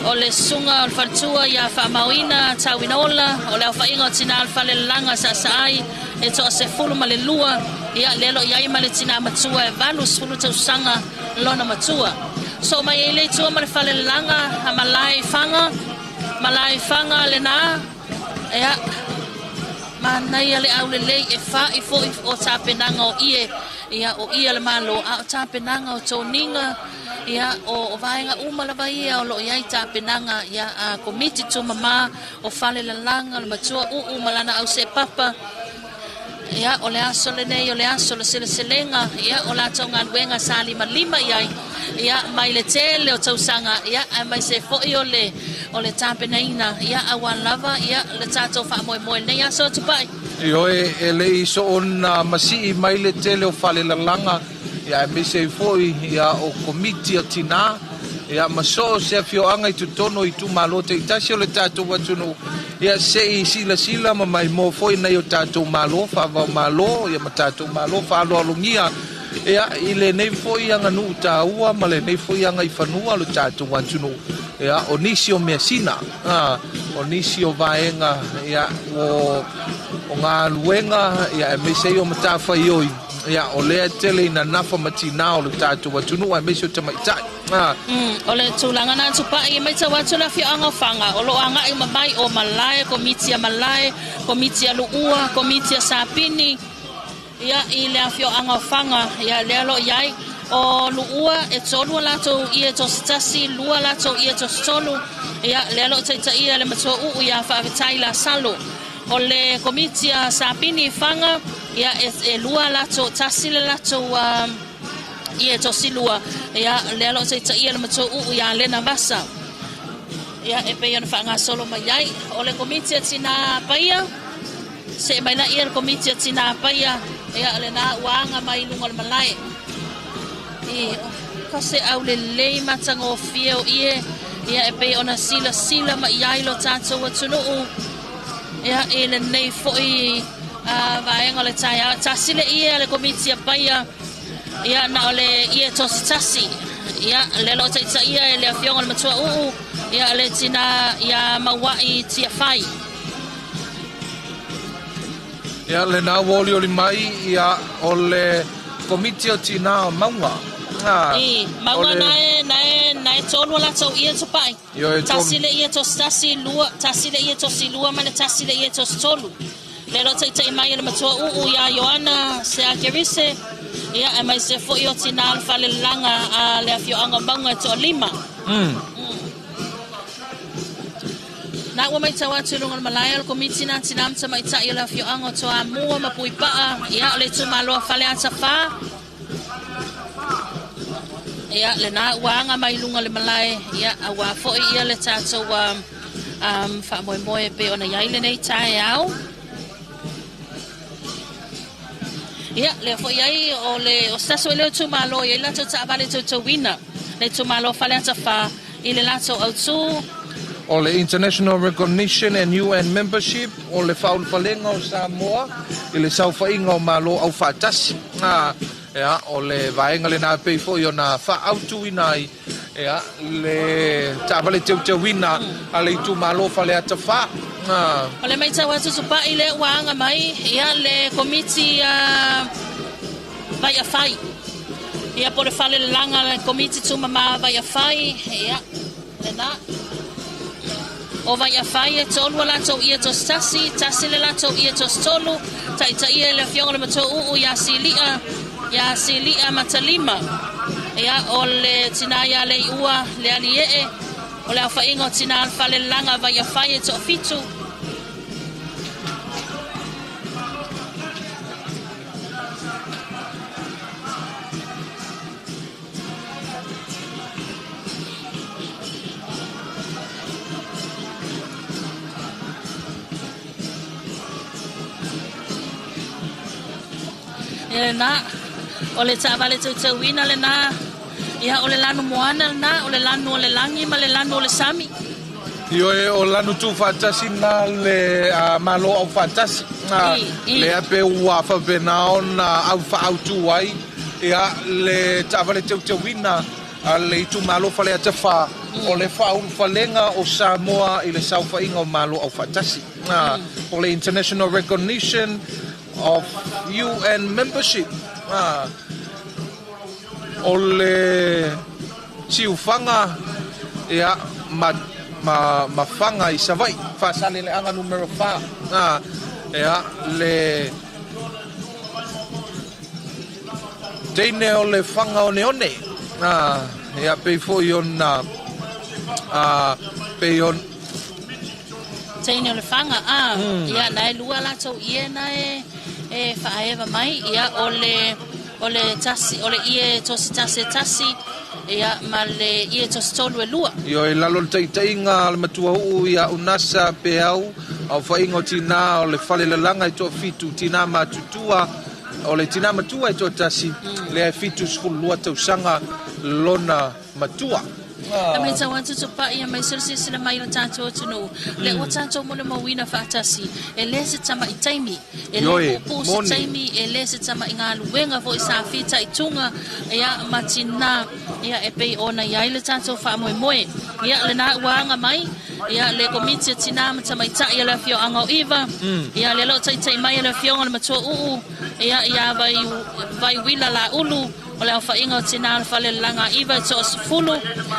o le Susuga o le Faletua ia Faamaoina Tauinaola, o le aofaiga o tinā o le Falelalaga Saasaai e toa 12, ia, lea o lo o i ai ma le tinā matua e 80 tausaga lona matua. Soo mai ai le i tua ma le Falelalaga a Malae i Faga, Malae i Faga lena, Ia, manaia le aulelei e fa'i foi o tapenaga o ie, ia, o ie a le Malo, a o tapenaga o toniga, ia, o, o vaega uma lava ia o lo o i ai tapenaga, ia, a Komiti Tumamā o Falelalaga, o le Matua Uu ma lana auseepapa, Ia, o le aso lenei o le aso o le seleselega, ia, o latou galuega sa limalima i ai, ia, mai le tele o tausaga, ia, aemaise foi o le, o le tapenaina, ia, aua lava, ia, le tatou faamoemoe i lenei aso o Tupai. Ioe, e le i soona masii mai le tele o falelalaga, ia, aemaise ai foi, ia, o komiti a tinā, ia, ma so o se afioaga i totonu o itumalo taitasi o le tatou atunuu, Ia se i silasila ma maimoa foi nai o tatou Malo faava-o-Malo ia ma tatou Malo faaaloalogia ia i lenei foi aganuu taua ma lenei foi agaifanua o le tatou atunuu. Ia o nisi o measina, a, o nisi o vaega ia o, o galuega ia aemaise ai o matafaioi ia o lea e tele ina nafa ma tinā o le tatou atunuu aemaise o tamaitai. O le tulaga na Tupai, e matau atu le afioaga o Faga o lo o agai uma mai o Malae, Komiti a Malae, Komiti a Luua, Komiti a Sapini, ia, i le afioaga o Faga, ia, lea o lo o i ai. O Luua, e tolu a latou ie tosi tasi, lua a latou ie tosi tolu, ia, lea o lo o taitaia e le matua uu ia Faafetai Lasalo. O le Komiti a Sapini i Faga, ia, e, e lua a latou, tasi le latou, Ia tosi lua, ia, lea o lo o taitaia le matua uu ia Lena Vasa. Ia, e pei ona faagasolo mai ai. O le Komiti a Tinā Paia, see mai la ia le Komiti a Tinā Paia, ia, lena ua aga mai i luga o le malae. I ko se aulelei matagofie o ie, ia e pei ona silasila mai i ai lo tatou atunuu, ia i lenei foi vaega o le taeao. E tasi le ie a le Komiti a Paia, ia na o le ie tosi tasi, ia lea o lo o taitaia e le Afioga i le Matua Uu, ia le tina ia Mauai Tiafai. Ia, lena ua olioli mai, ia, o le Komiti o Tina o Mauga. A, I, Mauga o le... nae, nae, nae tolu a latou ie tupai. Ioe, Tasi le ie tosi tasi, lua, tasi le ie tosi lua, ma le tasi le ie tosi tolu. Le lo taitai mai e le matua uu ia Ioana Seakerise, ia, e mai se foi o tina le falelelaga a le afioaga o Mauga e toalima. Na ua maitau atu i luga o le malae o le Komiti na Tina ma Tamaitai o le Afioaga o Toamua ma Puipaa, ia, o le itumalo a Faleata 4. Ia, lena ua aga mai i luga o le malae, ia, auā foi ia le tatou um, um, faamoemoe e pei ona i ai lenei taeao. Ia, lea foi ai o le o se tasi foi lea o itumalo e i ai latou taavale toutouina, le itumalo Faleata 4 i le latou autū. O le International Recognition and UN Membership, o le faaulufalega o Samoa i le saofaiga o Malo Aufaatasi. Ia, o le vaega lena e pei foi ona faaautuina ai ia, le taavale teuteuina a le itumalo Faleata 4. O le matau atu tupai lea ua aga mai ia le Komiti Vaiafai. Ia po o le falelelaga le Komiti Tumama Vaiafai, ia lena. O Vaiafai e tolu a latou ie tosi tasi, tasi le latou ie tosi tolu, taitaia e le Afioga i le Matua Uu ia Silia, ia Silia Matalima. Ia o le tina ia Leiua le Aliee, o le aofaiga o tina o le falelelaga Vaiafai e toafitu. Ia lena, o le taavale teuteuina lena, ia o le lanu moana lena, o le lanu o le lagi ma le lanu o le sami. Ioe, o lanu tuufaatasi na le Malo Aufaatasi, lea pe ua faapena ona aufaautu ai ia le taavale teuteuina a le itumalo Faleata 4, o le faaulufalega o Samoa i le saofaiga o Malo Aufaatasi, o le International Recognition of UN Membership, o le Siufaga, ia, ma, ma, ma Faga i Savaii, Faasaleleaga numera 4, a, ia, le teine o le Faga oneone, a, ia, pei foi ona, a, pei on. Teine o le Faga, a, ia, na e lua latou ie na e, e faaeva mai, ia, o le. O le tasi, o le ie tosi tasi e tasi, ia, ma le ie tosi tolu e lua. Ioe, i lalo o le taitaiga a le matua uu ia Unasa Peau, aofaiga o tinā o le fale lalaga e toafitu, tinā matutua, o le tinā matua e toatasi, lea e 72 tausaga lona matua. E matau atu tupai aemaise o le silasila mai o le tatou atunuu, lea ua tatou molimauina faatasi, e le se tama'i taimi, e le puupuu se taimi, e le se tama'i galuega foi sa fitaituga, ia, ma tinā, ia, e pei ona i ai le tatou faamoemoe. Ia, lena ua aga mai, ia, le Komiti a Tinā ma Tamaitai a le Afioaga o Iva, ia, lea o lo o taitai mai e le Afioga i le Matua Uu, ia, ia Vaiuila Laulu, O le aofaiga o tinā o le fale lalaga iva e toasefulu,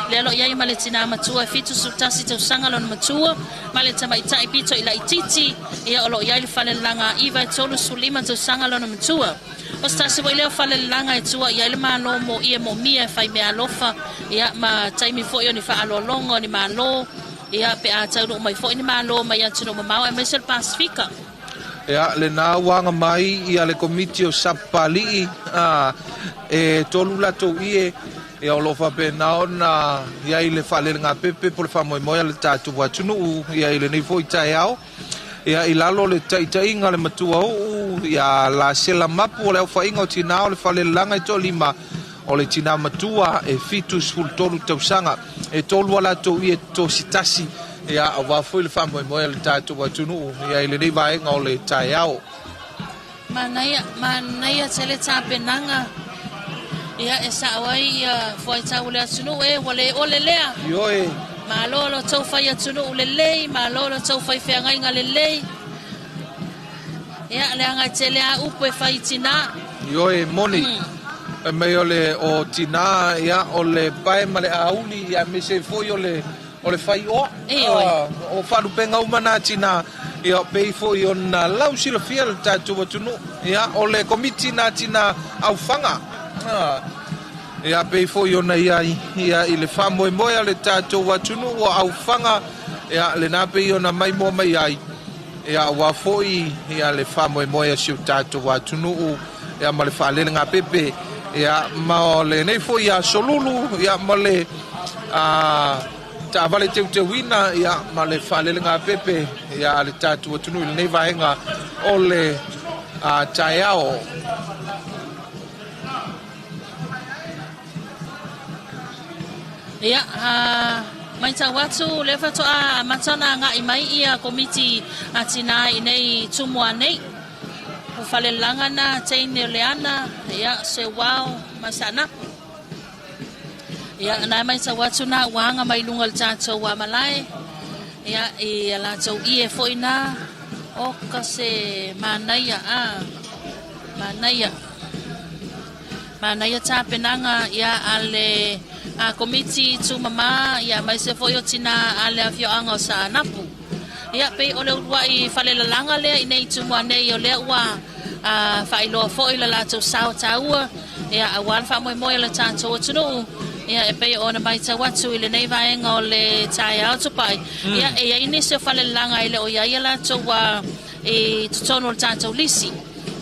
lea o lo o i ai ma le tinā matua e 71 tausaga lona matua, ma le tamaitai pito i laitiiti, ia o lo o i ai le fale lalaga iva e 35 tausaga lona matua. O se tasi foi lea o fale lalaga e tua i ai le Malo mo ie moomia e fai meaalofa, ia ma taimi foi o ni faaaloaloga o ni Malo, ia pe a taunuu mai foi ni Malo mai atunuu mamao aemaise o le Pasefika. Ia, lena ua aga mai ia le Komiti o Sapapalii, a, e tolu latou ie, ia o lo o faapena ona i ai le faalelegāpepe po o le faamoemoe a le tatou atunuu ia i lenei foi taeao. Ia, i lalo o le taitaiga a le matua uu ia Lasela Mapu o le aofaiga o tinā o le falelelaga e toalima, O le tinā matua e 73 tausaga. E tolu a latou ie tositasi, ia, aua foi le faamoemoe a le tatou atunuu, ia, i lenei vaega o le taeao. Manaia, manaia tele tapenaga, ia, e sao ai ia fuaitau o le atunuu e ua le ole lea. Ioe. Malo lo tou fai atunuu lelei, malo lo tou fai feagaiga lelei. Ia, leaga e tele a upu e fai i tinā. Ioe, e moni. Fai mai o le o tinā, ia, o le pae ma le auli, ia, aemaise ai foi o le, o le faioa. Ioe. O faalupega uma na a tinā, ia, pei foi ona lausilafia le tatou atunuu, ia, o le Komiti na a tinā aufaga. Ia, pei foi ona i ai, ia, i le faamoemoe a le tatou atunuu o aufaga, ia, lena pei ona maimoa mai ai. Ia, aua foi ia le faamoemoe a si o tatou atunuu ia ma le faalelegāpepe ia ma lenei foi aso lulu ia ma le a, taavale teuteuina ia ma le faalelegāpepe ia a le tatou atunuu i lenei vaega o le a, taeao. Ia, a matau atu, o lea faatoa amata ona agai mai ia Komiti a Tinā i nei Tumua nei. O Falelagana, Teine o Leana, ia, Seuao ma Saanapu. Ia, na e matau atu na ua aga mai luga o le tatou malae, ia, i a latou ie foi na, o ka se manaia, a, manaia. Manaia tapenaga ia a le Komiti Tumama ia aemaise foi o tina a le afioaga o Saanapu. Ia pei o le uluai falelalaga lea i nei Tumua nei o lea ua faailoa foi le latou sao taua ia aua le faamoemoe o le tatou atunuu ia e pei ona matau atu i lenei vaega o le taeao tupai ia e i ai nisi o falelalaga e le o i ai a latou i totonu o le tatou lisi.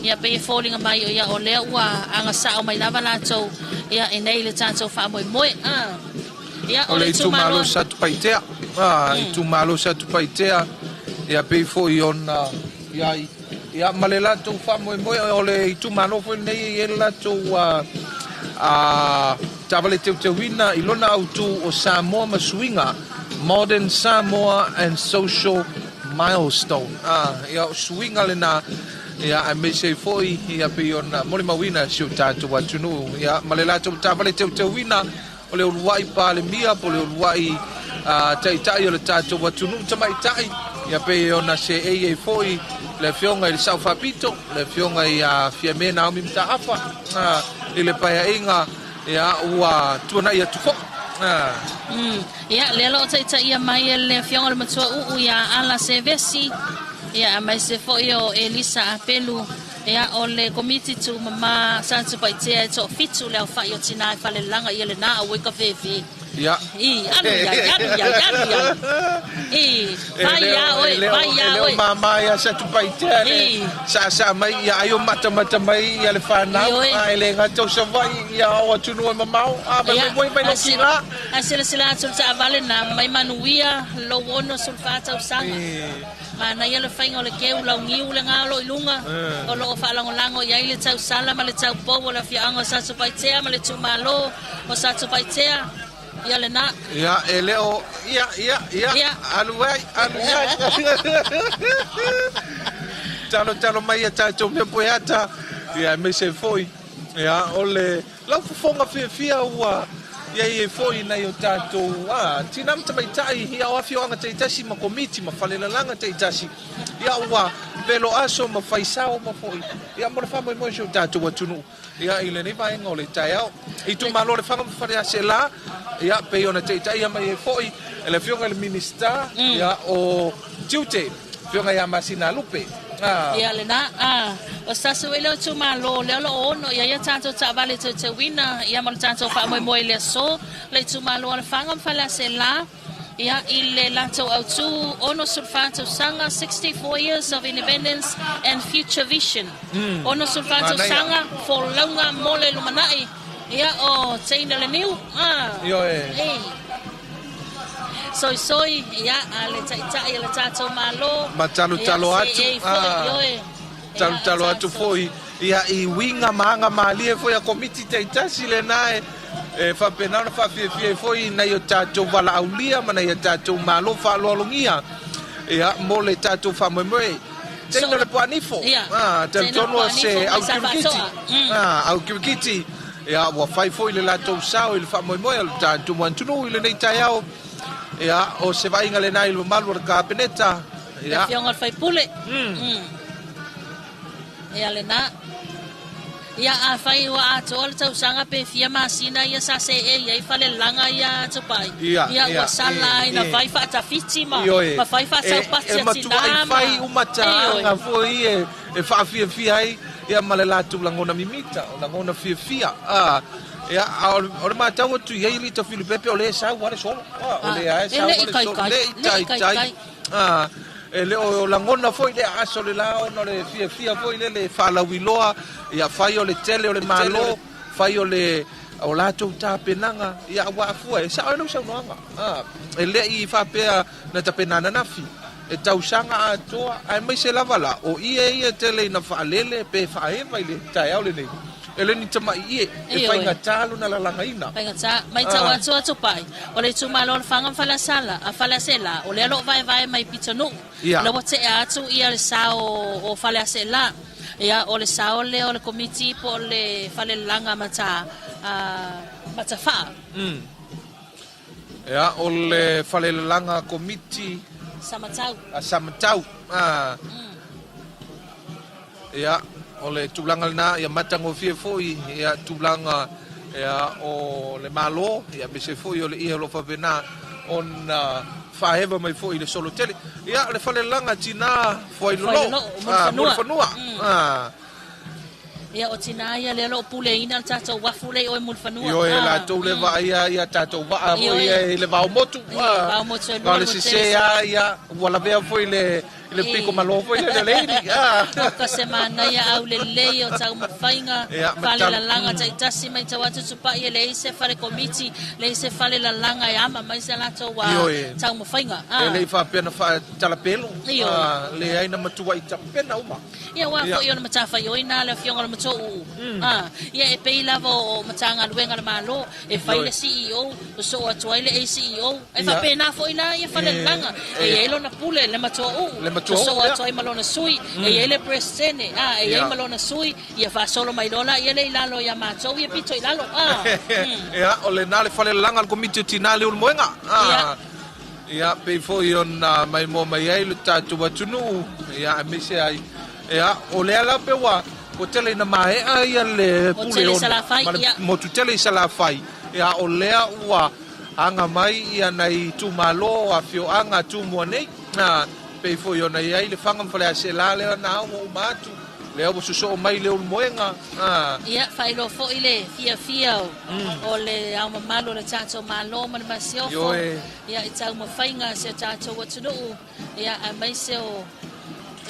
Ia pei e foliga mai o ia o lea ua agasao mai lava latou ia i nei le tatou faamoemoe. Ah. Ia o le itumalo Satupaitea. Ah, itumalo Satupaitea. Ia pei foi ona ia ia ma le latou faamoemoe o le itumalo foi lenei e i ai le latou a a taavale teuteuina i lona autu o Samoa ma Suiga, Modern Samoa and Social Milestone. Ah, ia o suiga lena ia aemaise ai foi ia pei ona molimauina e si o tatou atunuu ia ma le latou taavale teuteuina o le uluai Palemia po o le uluai Taitai o le tatou atunuu tamaitai ia pei ona seei ai foi le Afioga i le Sao Faapito, le Afioga ia Fiame Naomi Mataafa i le Paeaiga ia ua tuanai atu foi. Ia, lea o lo o taitaia mai e le Afioga i le Matua Uu ia Ala Sevesi, ia, aemaise foi o Elisa Apelu, ia, o le Komiti Tumama Satupaitea e toafitu le aofai o tina e falelalaga ia lena aua i ka fefe. Ia. I, alu iai, alu iai, alu iai. I, vai ia oe, vai ia oe. E le o mama ia Satupaitea le saasaa mai ia ai o matamata mai ia le fanau, a e le gata o Savaii ia o atunuu e mamao, a mai mai mai lou kila. A silasila atu le taavale na mai manuia lou 64 tausaga. Manaia le faiga o le keu launiu lena o lo o i luga, o lo o faalagolago i ai le tausala ma le taupou o le afioaga o Satupaitea ma le itumalo o Satupaitea. Ia lena. Ia, e le o, ia, ia, ia, ia. Alu ai, alu ai. Talo, talo mai ia tatou mea poeata, ia, aemaise foi, ia, o le lau fofoga fiafia ua i ai ai foi nai o tatou, a, tinā ma tamaitai, ia, o afioaga taitasi ma komiti ma falelalaga taitasi, ia, ua pelo aso ma fai sao ma foi, ia, mo le faamoemoe o si o tatou atunuu. Ia, i lenei vaega o le taeao, itumalo o Lefaga ma Faleaseela, ia, pei ona taitaia mai ai foi e le Afioga i le Minisita, ia, o Tiute, Afioga ia Masinalupe. Ah. Ia, lena, ah, o se tasi foi lea o itumalo lea o lo o ono i ai a tatou taavale teuteuina, ia, ma le tatou faamoemoe i le aso, le itumalo o Lefaga ma Faleaseela. Ia, i le latou autu 64 tausaga, 64 years of independence and future vision. 64 tausaga, folauga mo le lumanai. Ia, o teina le niu. Ah. Ioe. Ei. Soisoi, ia, a le taitai o le tatou Malo. Ma talotalo atu. Ia, ioe. Talotalo atu foi. Ia, i uiga ma aga malie foi a Komiti taitasi lena e e faapena ona faafiafia ai foi nai o tatou valaaulia ma nai a tatou Malo faaaloalogia, ia, mo le tatou faamoemoe. Teina o le Poanifo, a, talitonu o se au kirikiti, a, au kirikiti, ia, ua fai foi le latou sao i le faamoemoe o le tatou atunuu i lenei taeao. Ia, o se vaaiga lena i le mamalu o le Kapeneta. Ia. Le Afioga i le sui usufono. Ia lena. Ia afai ua atoa le tausaga pe fia masina ia sa seei ai falelalaga ia a Tupai, ia, ia ua sala ai na fai faatafiti ma, Ioe, ma fai faasaupati e a matua tinā ai ma, fai uma ioe. taaga foi e, e faafiafia ai ia ma le latou lagona mimita, o lagona fiafia. A, ia, a o le, o le matau atu i ai Lita Filipepe o lea e sau lava le solo. A, o A, lea lava e e sau le lava i le solo, taitai, le i le i taitai. taitai. A, E le o lagona foi le aso le la ona o le fiafia foi lele e faalauiloa, ia fai o le tele o le Malo, fai o le o latou tapenaga, ia aua afua e sao ai lau saunoaga. A, e le i faapea na tapena ananafi, e tausaga atoa, aemaise lava la o ie ia e tele ina faalele pe faaeva i le taeao lenei. E le ni tamai ie, e Ioe. faigata lona lalagaina. Faigata. Maitau atu a Tupai, o le itumalo o Lefaga ma Faleasala, a Faleaseela, o lea o lo o vaevae mai Pitonuu. Ia. O lea ua tea atu ia le sao o Faleaseela. Ia, o le sao lea o le Komiti po o le Falelalaga Mata, a, Matafaa. Ia, o le Falelalaga Komiti. Samatau. A Samatau. A. Ia, o le tulaga lena, ia matagofie foi ia tulaga ia o le Malo, ia aemaise foi o le ie o lo o faapena ona faaeva mai foi i le solo tele. Ia, o le falelalaga tina Fuailoloo, Fuailoloo, Mulifanua. Ia, o tina ia lea o lo o puleaina le tatou uafu lea i o i Mulifanua. Ioe, latou lea e vaaia ia tatou vaa foi ia i le vao motu. Ioe, vao motu e lua, Na o le sese lava ia, ua lavea foi i le I le piko malo foi lea le lady. Ah. Oka se manaia aulelei o taumafaiga, fale lalaga taitasi maitau atu Tupai e leai se fale komiti, leai se fale lalaga e ama mai se latou taumafaiga. E le i faapea na faatalapelo, leai na matuai tapena uma. Ia aua foi o le matafaioi na a le Afioga i le Matua Uu. Ia e pei lava o Matagaluega a le Malo, e fai le CEO, sosoo atu ai le ACEO, e faapena foi la ia Falelalaga, e i ai lona pule, le matua uu, sosoo atu ai ma lona sui, e i ai le Peresetene, a, e i ai ma lona sui, ia faasolo mai loa laia lea i lalo ia matou ia pito i lalo, a. Ia, o lena le Falelalaga a le Komiti o Tina Leulumoega, a. Ia, pei foi ona maimoa mai ai le tatou atunuu, ia, aemaise ai, ia, o lea la pe ua, ua tele ina maea ia le Pule Ono ma le motu tele i Salafai, ia, o lea ua aga mai ia nai itumalo, afioaga, Tumua nei, a, pei foi ona i ai Lefaga ma Faleaseela lea na ua uma atu, lea ua sosoo mai Leulumoega, a. Ia, faailoa foi le fiafia o Le Ao Mamalu o le tatou Malo ma le Masiofo, ia, i taumafaiga a si o tatou atunuu, ia, aemaise o,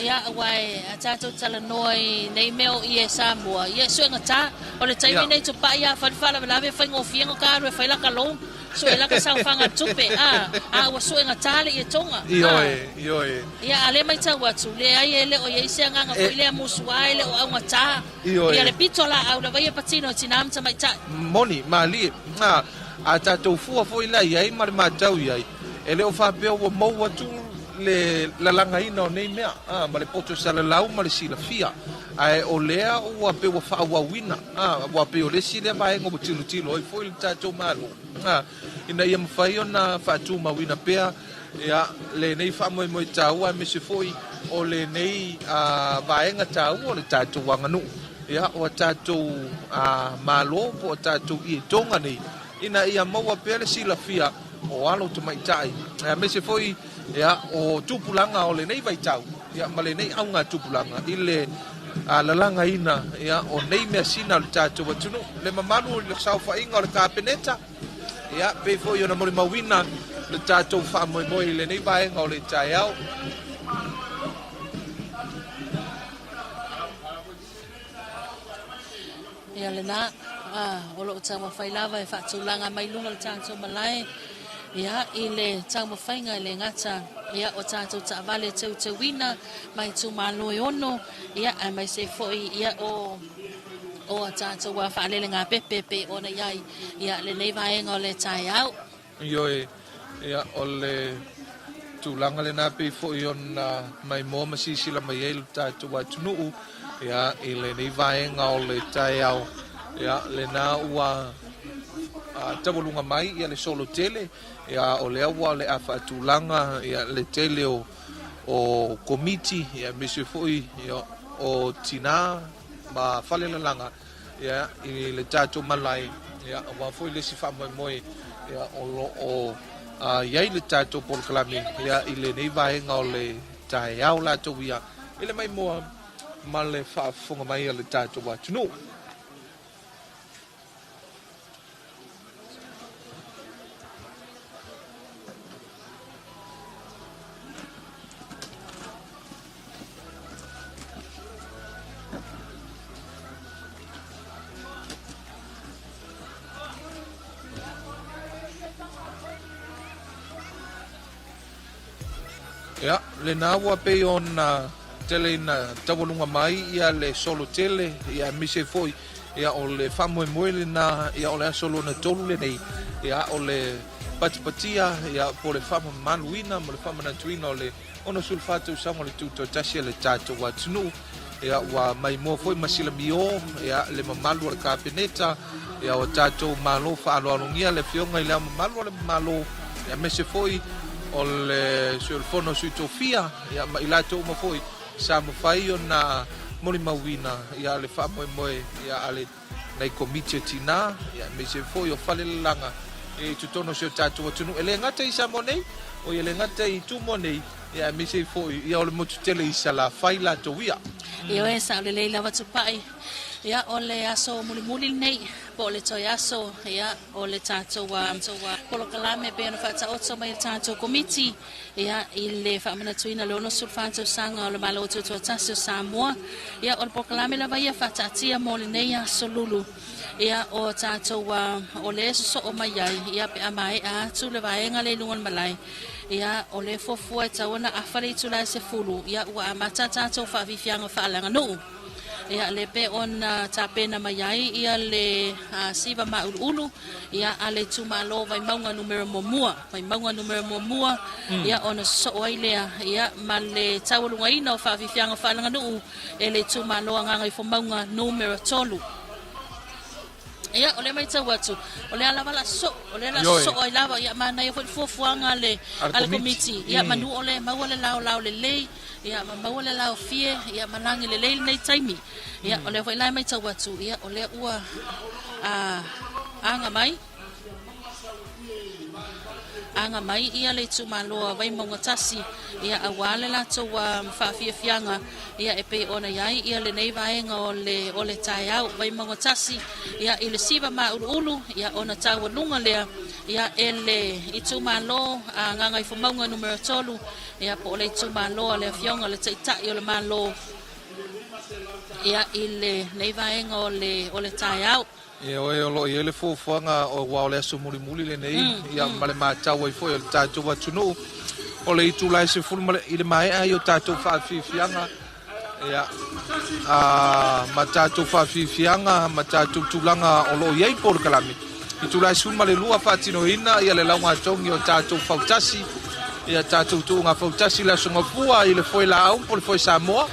ia, aua e a tatou talanoa i nei mea o ie Samoa, ia, e suegata. O le taimi nei Tupai a fai le faalavelave e faigofie ona ka alu e fai laka loan, sue laka saofaga tupe, a, a ua suegata le ietoga. Ioe, ioe. Ia, a lea maitau atu, leai e le o i ai se agaga foi lea musuā e le o augata. Ioe. Ia le pito laau lava ia patino e tinā ma tamaitai. Moni, malie. A, a tatou fua foi la i ai ma le matau i ai, e le o faapea ua mou atu le lalagaina o nei mea, a, ma le poto salalau ma le silafia, ae o lea ua pei ua faaauauina, a, ua pei o le isi lea vaega ua tilotilo ai foi le tatou Malo, a, ina ia mafai ona faatumauina pea, ia, lenei faamoemoe taua aemaise foi o lenei vaega taua o le tatou aganuu, ia, o a tatou Malo po o a tatou ietoga nei, ina ia maua pea le silafia o alo tamaitai, aemaise foi ia, o tupulaga o lenei vaitau ia, ma lenei auga tupulaga i le lalagaina ia, o nei measina o le tatou atunuu. Le mamalu o le saofaiga o le Kapeneta, ia, pei foi ona molimauina le tatou faamoemoe i lenei vaega o le taeao. Ia lena, a, o lo o taumafai lava e faatulaga mai luga o le tatou malae. Ia, i le taumafaiga e le gata, ia, o tatou taavale teuteuina mai itumalo e ono, ia, aemaise ai foi, ia, o o a tatou faalelegāpepe e pei ona i ai, ia, lenei vaega o le taeao. Ioe, ia, o le tulaga lena pei foi ona maimoa ma silasila mai ai lo tatou atunuu, ia, i lenei vaega o le taeao, ia, lena ua taualuga mai ia le solo tele, ia, o lea ua o le a faatulaga ia le tele o o komiti, ia, aemaise foi ia, o tinā ma falelalaga ia, i le tatou malae, ia, aua foi le isi faamoemoe ia, o lo o i ai le tatou polokalame ia, i lenei vaega o le taeao latou ia i le maimoa ma le faafofoga mai a le tatou atunuu. Ia, lena ua pei ona tele ina taualuga mai ia le solo tele, ia aemaise foi ia o le faamoemoe lena ia o le aso lona tolu lenei, ia o le patipatia ia po o le faamamaluina ma le faamanatuina o le 64 tausaga o le tutoatasi a le tatou atunuu. Ia ua maimoa foi ma silamiō ia le mamalu o le Kapeneta ia o tatou Malo faaaloalogia le Afioga i Le Ao Mamalu o le Malo ia aemaise foi o le Sui o le Fono a Sui Tofia ia ma i latou uma foi sa mafai ona molimauina ia le faamoemoe ia a le nai Komiti o Tinā ia aemaise foi o Falelalaga i totonu o si o tatou atunuu e le gata i Samoa nei, oi e le gata i Tumua nei, ia aemaise ai foi ia o le motu tele i Salafai latou ia. Ioe, sao lelei lava Tupai. Ia, o le aso mulimuli lenei, po o le toe aso, ia, o le tatou polokalame pei ona faataoto mai e le tatou Komiti, ia, i le faamanatuina o le 64 tausaga o le Malo Tutoatasi o Samoa. Ia, o le polokalame lava ia faataatia mo lenei aso lulu. Ia, o tatou o lea e sosoo mai ai, ia, pe a maea atu le vaega lea i luga o le malae, ia, o lea e fuafua e tatau ona afa le itula e 10, ia, ua amata a tatou faafiafiaga faaleaganuu. Ia, lea pei ona tapena mai ai ia le siva māuluulu, ia, a le itumalo Vaimauga numera muamua, Vaimauga numera muamua, ia, ona sosoo ai lea, ia, ma le taualugaina o faafiafiaga faaleaganuu e le itumalo a Gagaifomauga numera 3. Ia, o lea matau atu, o lea lava la sosoo, o lea la sosoo ai lava, ia manaia foi le fuafuaga a le, a le komiti. Ia, manu o lea e maua le laolao lelei, ia, ma maua le laofie, ia, ma lagi lelei lenei taimi. Ia, o lea foi la e matau atu, ia, o lea ua a, aga mai. Aga mai ia le itumalo a Vaimauga 1, ia auā le latou faafiafiaga, ia e pei ona i ai ia lenei vaega o le o le taeao. Vaimauga 1, ia i le siva māuluulu, ia ona taualuga lea, ia e le itumalo a Gagaifomauga numera 3, ia po o le itumalo a le Afioga le Taitai o le Malo, ia i lenei vaega o le o le taeao. Ioe, o lo o i ai le fuafuaga aua o le aso mulimuli lenei, ia ma le matau ai foi o le tatou atunuu, o le itula e 10 ma le, i le maea ai o tatou faafiafiaga, ia, a, ma tatou faafiafiaga ma tatou tulaga o lo o i ai polokalame. Itula e 12 faatinoina ia le laugatogi o tatou fautasi, ia tatou tuuga fautasi i le Aso Gafua i le foe laau po o le foe Samoa.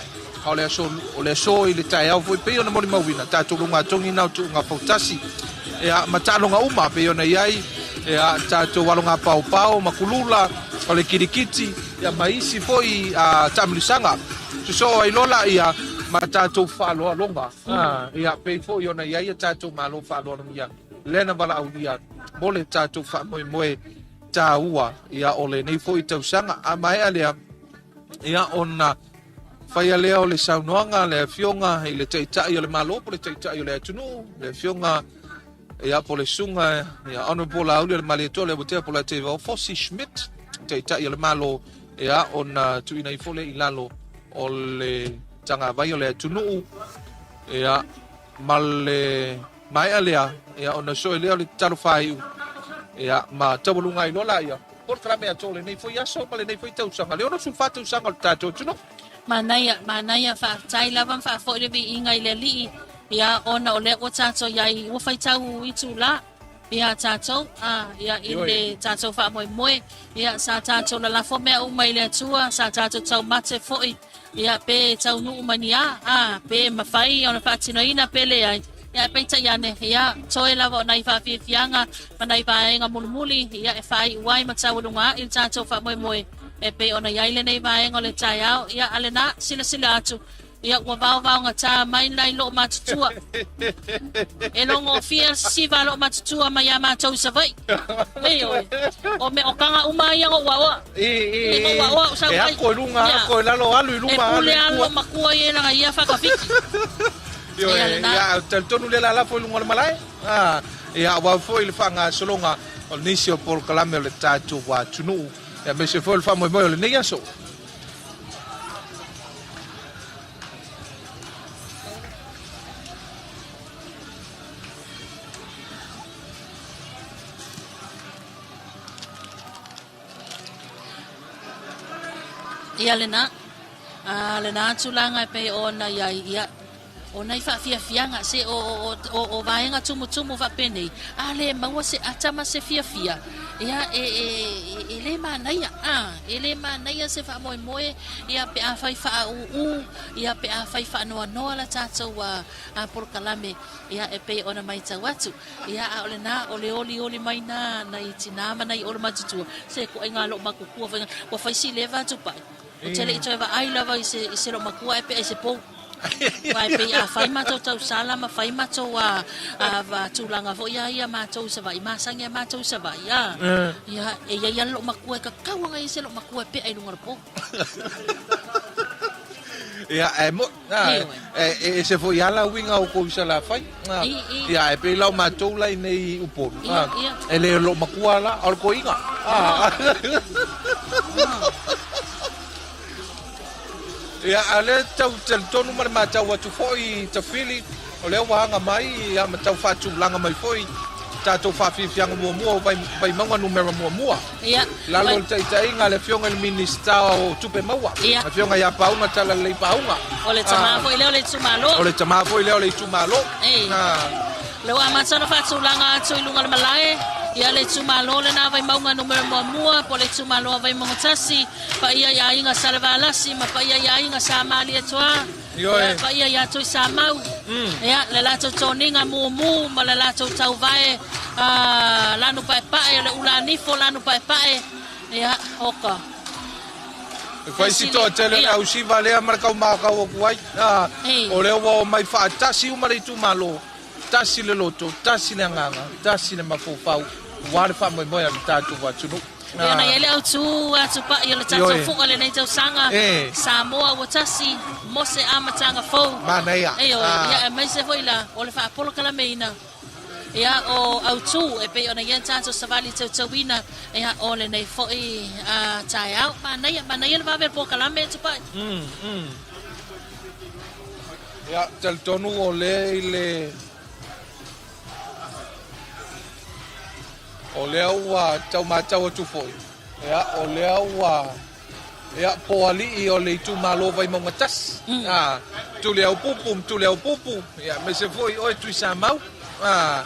A o le aso, o le aso i le taeao foi pei ona molimauina tatou lugatonu na o tuuga fautasi ia ma taaloga uma pei ona i ai ia tatou aloga paopao ma kulula o le kirikiti ia ma isi foi a taamilosaga sosoo ai loa laia ma tatou faaaloaloga ia pei foi ona i ai a tatou Malo faaaloalogia lea na valaaulia mo le tatou faamoemoe taua ia o lenei foi tausaga. A maea lea ia ona faia lea o le saunoaga a le Afioga i le Taitai o le Malo po o le Taitai o le atunuu, le Afioga ia po o le Susuga ia Honourable Laauli o le Malietoa Leauatea po o Lateivao Fosi Schmidt, Taitai o le Malo, ia ona tuuina ifo lea i lalo o le tagavai o le atunuu, ia ma le maea lea, ia ona soe lea o le tatalo faaiu. Ia, ma taualuga ai loa laia polokalame atoa o lenei foi aso ma lenei foi tausaga, le 64 tausaga o le tatou atunuu. Manaia, manaia, faafetai lava ma faafoi le viiga i le Alii, ia, ona o lea ua tatou i ai, ua faitau itula, ia tatou, a, ia, i le tatou faamoemoe, ia, sa tatou lalafo mea uma i le Atua, sa tatou taumate foi, Ia, pe taunuu mai ni a, a, pe mafai ona faatinoina pe leai. Ia, peitai ane, ia, toe lava o nai faafiafiaga ma nai vaega mulimuli, ia, e faaiu ai ma taualuga a'i le tatou faamoemoe e pei ona i ai lenei vaega o le taeao. Ia, a lena, silasila atu, ia, ua vaovaogatā mai nai loomatutua. E logofie le sisiva a loomatutua mai iā matou i Savaii. Ioe, o meaokaga uma ia na ou aoa. E ako i luga, ako i lalo, alu i luma, alu i tua. E pule lava lou makua ia i lana ia faatafiti. Ioe, ia, ou te talitonu lea o le a lafo i luga o le malae. Ia, aua foi le faagasologa o nisi o polokalame o le tatou atunuu, aemaise foi o le faamoemoe o lenei aso. Ia lena, a lena tulaga e pei ona i ai, ia, o nai faafiafiaga, se o, o, o, o vaega tumutumu faapenei, a le maua se ata ma se fiafia, ia, e, e, e, e le manaia, a, e le manaia se faamoemoe, ia, pe afai faaūū, ia, pe afai faanoanoa la tatou a, a polokalame, ia, e pei ona matau atu. Ia, a o lena, o le olioli mai na nai tinā ma nai olo matutua, se koʻaiga loomakuakua faiga, ua fai si leva atu paʻi. Ou te le i toe vaai lava i se, i se loomakua ae pea i se pou. Aua e pei a fai matou tausala ma fai matou a, a, a tulaga foi a ia matou i Savaii, masani a matou i Savaii, a. Ia, e i ai lava le loomakua e kakau aga i se loomakua e pea i luga o le pou. Ia, e mo, e ese foi lava la uiga o kou i Salafai. Ia, e pei la o matou la i nei i Upolu, e le o loomatua la, a o le toeaina. Ia, a o lea tau talitonu ma le matau atu foi i Tafili, o lea ua aga mai ia ma tau faatulaga mai foi tatou faafiafiaga muamua o Vaimauga numera muamua. Ia. Lalo o le taitaiga a le Afioga i le Minisita o Tupe Maua, Ia. Afioga ia Pauga Talalelei Pauga. O le tamā foi lea o le itumalo. O le tamā foi lea o le itumalo. Ei. Lea ua amata ona faatulaga atu i luga o le malae, ia le itumalo lena Vaimauga numera muamua, po o le itumalo a Vaimauga tasi, paia i aiga Salevalasi ma paia i aiga Sa Malietoa. Ioe. Ia, paia ia Tuisamau, ia, le latou toniga mumu ma le latou tauvae a Lanupaepae, o le ula nifo Lanupaepae, ia, oka. E fai si toatele o le ausiva lea ma le kaumakau atu ai. O lea ua omai faatasi uma le itumalo, tasi le loto, tasi le agaga, tasi le mafaufau, aua le faamoemoe a le tatou atunuu. Ia ona i ai le autū atupaʻi o le tatou fuʻa lenei tausaga, Samoa ua tasi mo se amataga fou. Manaia. Ioe, ia aemaise foi la o le faapolokalameina ia o autū e pei ona i ai le tatou savali tautauina ia o lenei foi taeao. Manaia, manaia le vave o le polokalame Tupai. Ia, talitonu o lea i le O lea ua tau matau atu foi, ia, o lea ua, ia, po alii o le itumalo Vaimauga tasi, mm. a, Tuliaupupu ma Tuliaupupu, ia, aemaise foi oe Tuisamau, a,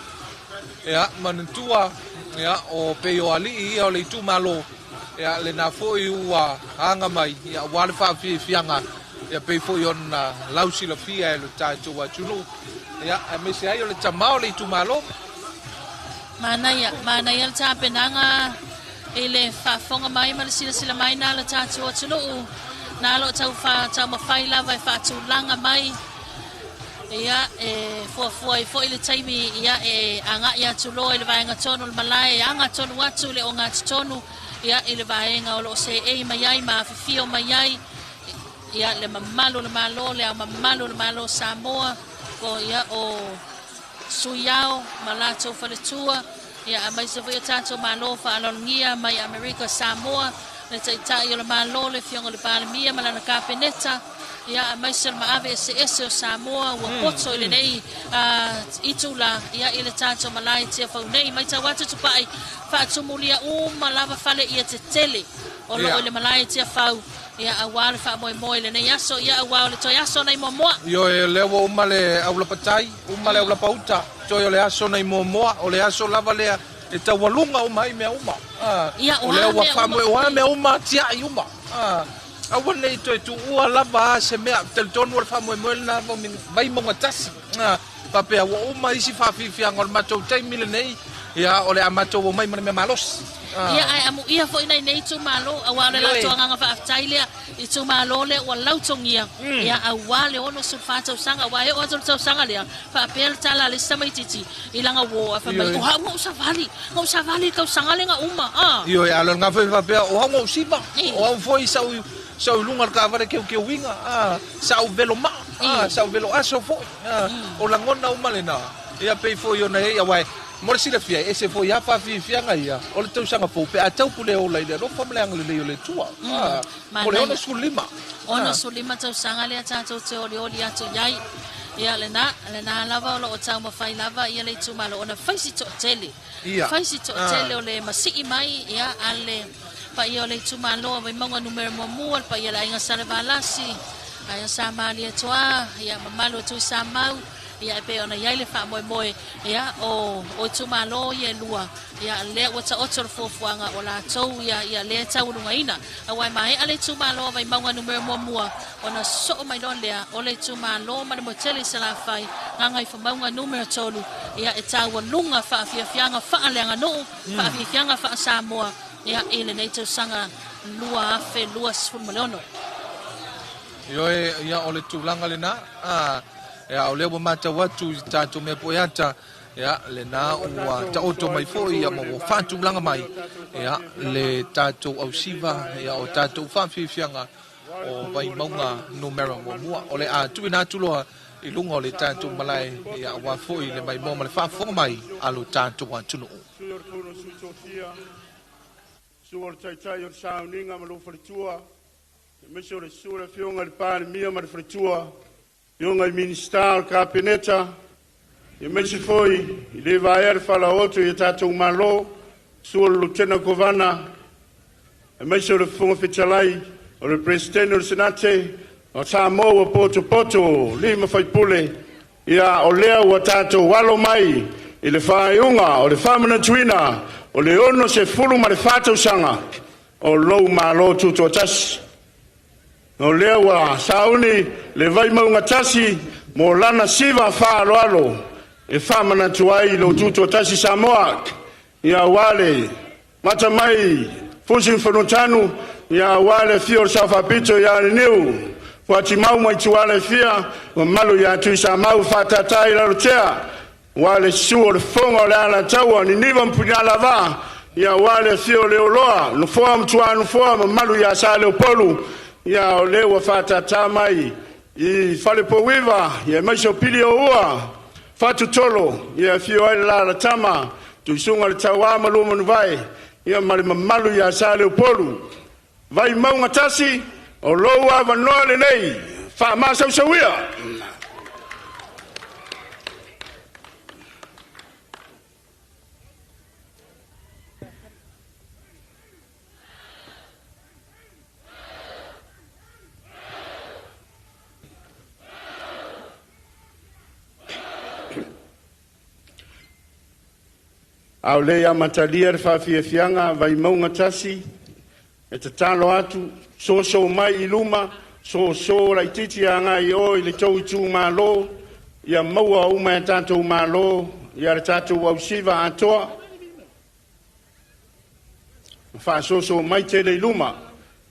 ia, manatua, ia, o pei o alii ia o le itumalo, ia, lena foi ua aga mai, ia, aua le faafiafiaga, ia, pei foi ona lausilafia e lo tatou atunuu, ia, aemaise ai o le tama o le itumalo. Manaia, manaia le tapenaga i le faafofoga mai ma le silasila mai na le tatou atunuu, na lo tau taumafai lava e faatulaga mai, ia, e fuafua ai foi le taimi, ia, e agai atu loa i le vaega tonu o le malae, e aga tonu atu i le ogatotonu, ia, i le vaega o lo o seei mai ai ma afifio mai ai, ia, le mamalu o le Malo, le Ao Mamalu o le Malo o Samoa, o, ia, o Sui Ao ma latou faletua, ia aemaise foi o tatou Malo faaaloalogia mai Amerika Samoa, le Taitai o le Malo, le Afioga i le Palemia ma lana Kapeneta, Ia, aemaise o le maave eseese o Samoa ua poto i lenei itula, ia, i le tatou malae i Tiafau nei. Matau atu Tupai, faatumulia uma lava fale ia tetele o loo i le malae i Tiafau, ia, aua le faamoemoe i lenei aso, ia, aua o le toe aso nai Moamoa. Ioe, o lea ua uma le aulapatai, uma le aulapauta, toe o le aso nai Moamoa, o le aso lava lea e taualuga uma ai mea uma. Ia, o lea ua faamoe, o a mea uma, tiai uma. Aua ne i toe tuua lava se mea. Talitonu o le faamoemoe lena Vaimauga 1. Faapea ua uma isi faafiafiaga o le matou taimi lenei, ia, o le a matou omai ma le mea malosi. Ia, ae amuia foi nai nei itumalo, aua o le latou agaga faafetai lea i itumalo lea ua lautogia, ia, aua le 64 tausaga, aua e oo atu i le tausaga lea, faapea le tala a le isi tamaitiiti i lana uo, a fai mai, o au na ou savali, na ou savali i le tausaga lea na uma, a. Ioe, a o le lena foi faapea, o au na ou siva, o au foi sa ou i luga o le taavale keukeuina, a, sa ou velo maa, a, sa ou velo aso foi, a, o lagona uma lena, ia pei foi ona i ai, aua mo le silafia, e ese foi lava faafiafiaga ia o le tausaga fou pe a tau pule ola i le alofa ma le agalelei o le Atua, a, mo le 65. 65 tausaga lea tatou te olioli atu i ai. Ia, lena, lena lava o lo o taumafai lava ia le itumalo ona fai si toatele. Fai si toatele o le masii mai, ia, a le paia o le itumalo a Vaimauga numera muamua, le paia o le aiga Salevalasi, aiga Sa Malietoa, ia, mamalu o Tuisamau, ia, e pei ona i ai le faamoemoe, ia, o, o itumalo ia e lua, ia, lea ua taoto le fuafuaga o latou ia, ia, lea e taualugaina. Aua e maea le itumalo a Vaimauga numera muamua, ona sosoo mai loa lea o le itumalo ma le moetele i Salafai, Gagaifomauga numera 3, ia, e taualuga faafiafiaga faaleaganuu, faafiafiaga faa-Samoa, ia, i lenei tausaga 2026. Ioe, ia, o le tulaga lena, a, ia, o lea ua matau atu i tatou mea poeata, ia, lena ua taoto mai foi, ia, ma ua faatulaga mai, ia, le tatou ausiva, ia, o tatou faafiafiaga o Vaimauga numera muamua. O le a tuuina atu loa i luga o le tatou malae, ia, aua foi le maimoa ma le faafofoga mai a lo tatou atunuu. Sui o le Fono Sui Tofia, susu o le Taitai o le Sauniga ma lou faletua, aemaise o le susu o le Afioga i le Palemia ma le faletua, Afioga i Minisita o le Kapeneta, aemaise foi i le vaea le falaoto i a tatou Malo, susu o le Lutena Kovana, aemaise o le Fofoga Fetalai, o le Peresetene o le Senate o Samoa ua potopoto lima faipule, ia o lea ua tatou alo mai i le faaiuga o le faamanatuina o le 64 tausaga o lou Malo Tutoatasi. O lea ua sauni le Vaimauga 1 mo lana siva faaaloalo e faamanatu ai lou Tutoatasi Samoa, ia aua le mata mai Fusi ma Fanuatanu, ia aua le afio o le Sao Faapito ia Leniu, Fuatimau ma Ituala e fia, mamalu ia Tuisamau faatata i Lalotea, aua le susu o le Fofoga o le Alataua, Niniva ma Punialavaa, ia aua le afio o Leoloa, Nofoa ma Tuanofoa, mamalu ia Sa Leopolu, ia o lea ua faatata mai i Falepouiva, ia aemaise o Pilioua, Fatutolo, ia afio ai le Lalatama, Tuisuga le Tauā ma Luamanuvae, ia ma le mamalu ia Sa Leopolu. Vaimauga 1, o lou avanoa lenei, faamasausauia. A o le i amatalia le faafiafiaga Vaimauga 1, e tatalo atu, soso mai i luma, soso laitiiti agai i o i le tou itumalo, ia maua uma e tatou malo ia le tatou ausiva atoa, ma faasoso mai tele i luma,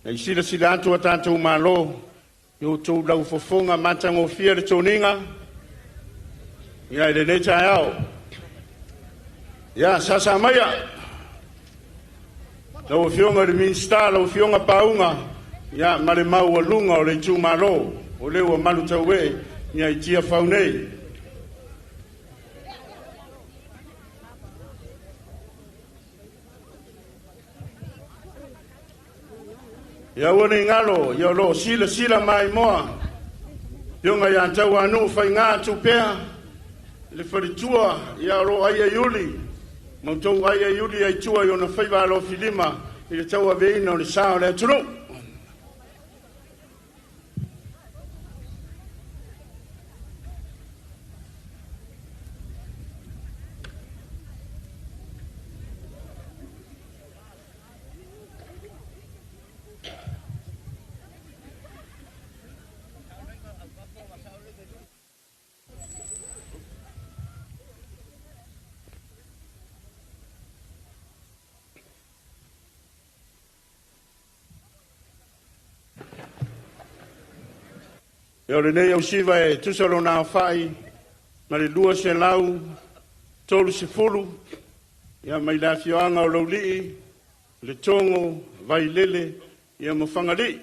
e silasila atu a tatou malo i outou laufofoga matagofie le toniga ia i lenei taeao. Ia sasa maia lau Afioga i le Minisita, lau Afioga Pauga, ia ma le maualuga o le itumalo o lea ua malutauee ia i Tiafau nei. Ia aua ne i galo, ia o lo o silasila maimoa Afioga ia Tauanuu Faiga Tupea, le faletua ia o lo o ai ai uli, ma outou ai ai uli ai tua i ona faiva alofilima i le tauaveina o le sa o le atunuu. O lenei ausiva e tusa lona aofai ma le 230, ia mai le afioaga o Laulii, Letogo, Vailele, ia ma Fagalii.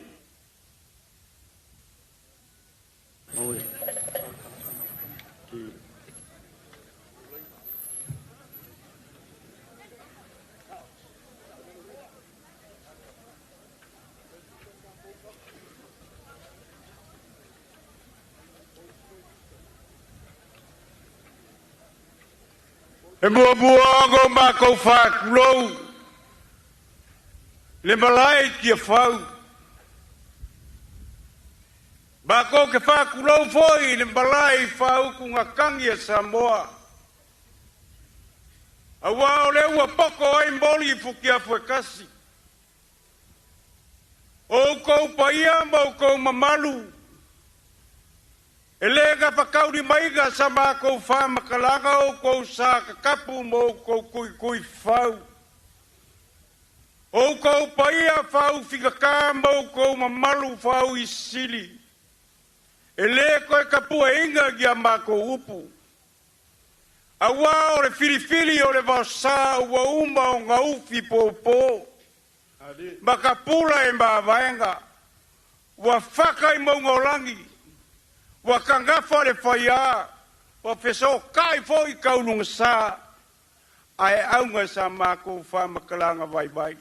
E muamua ona matou faatulou le malae i Tiafau, matou te faatulou foi i le malae i faautugatagi a Samoa, aua o lea ua poto ai moli i futiafu e tasi. O outou paia ma outou mamalu, e le gafataulimaina sa matou faamatalaga outou sa tatapu ma outou tuituifau. O outou paia faaufigatā ma outou mamalu faauisili, e le toe tapueina ni a matou upu, aua o le filifili o le vaosa ua uma ona ufi popo ma tapula e mavaega, ua fata i mauga o lagi, ua tagafa le faiā, ua fesootai foi taulugasa, ae auga sa matou faamatalaga vaivai.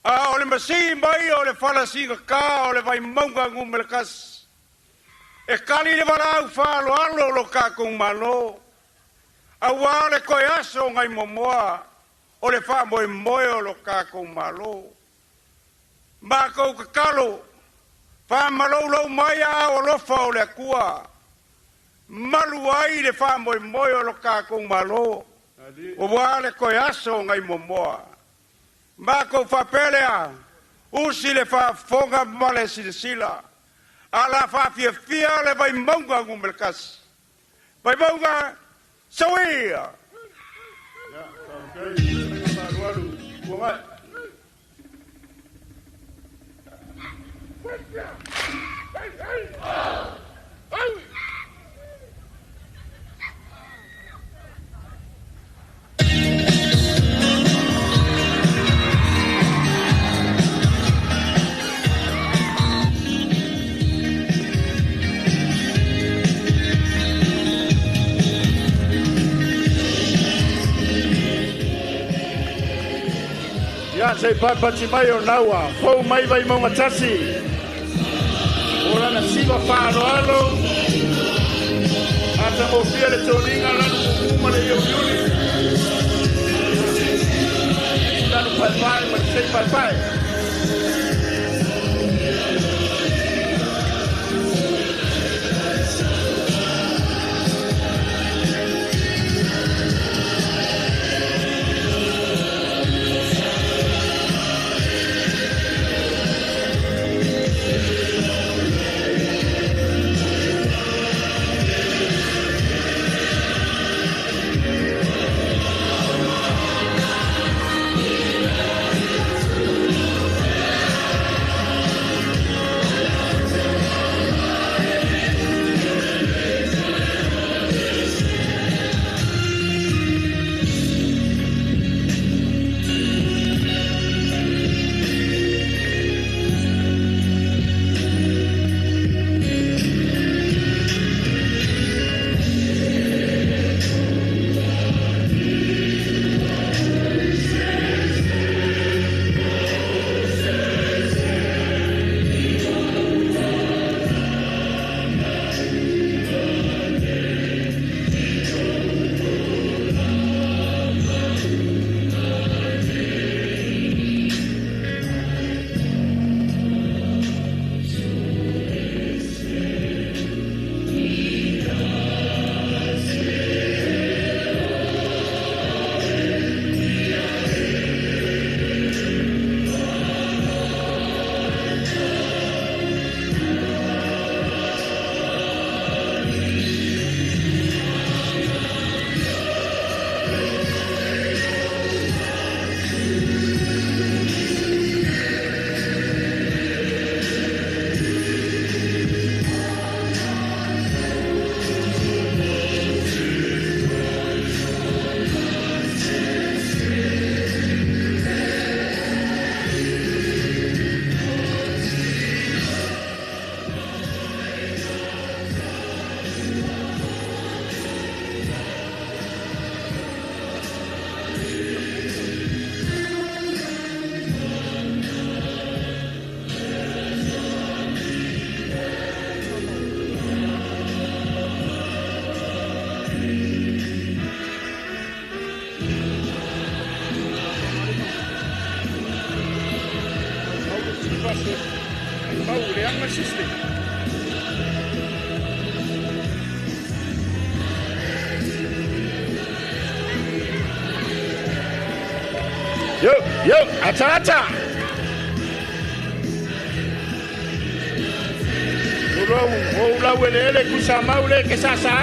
A o le masii mai o le falasigata o le Vaimauga 1, e tali le valaau faaaloalo o lo tatou Malo, aua le toe aso nai Momoa o le faamoemoe o lo tatou Malo. Matou tatalo, faamaloulou mai aao alofa o le Atua, malu ai le faamoemoe o lo tatou Malo, aua le toe aso nai Momoa. Matou faapea lea, usi le faafofoga ma le silasila, a la faafiafia le Vaimauga 1. Vaimauga, soia! Ia se i papati mai o naua, fou mai Vaimauga 1. O lana siva faaaloalo, atagofie le toniga lanu mumu ma le iuliuli. Lanu paepae ma le sei paepae. Alu mai system. Yo, yo, ata ata. Ulu o lau ele ele kusa maule ke sa sa.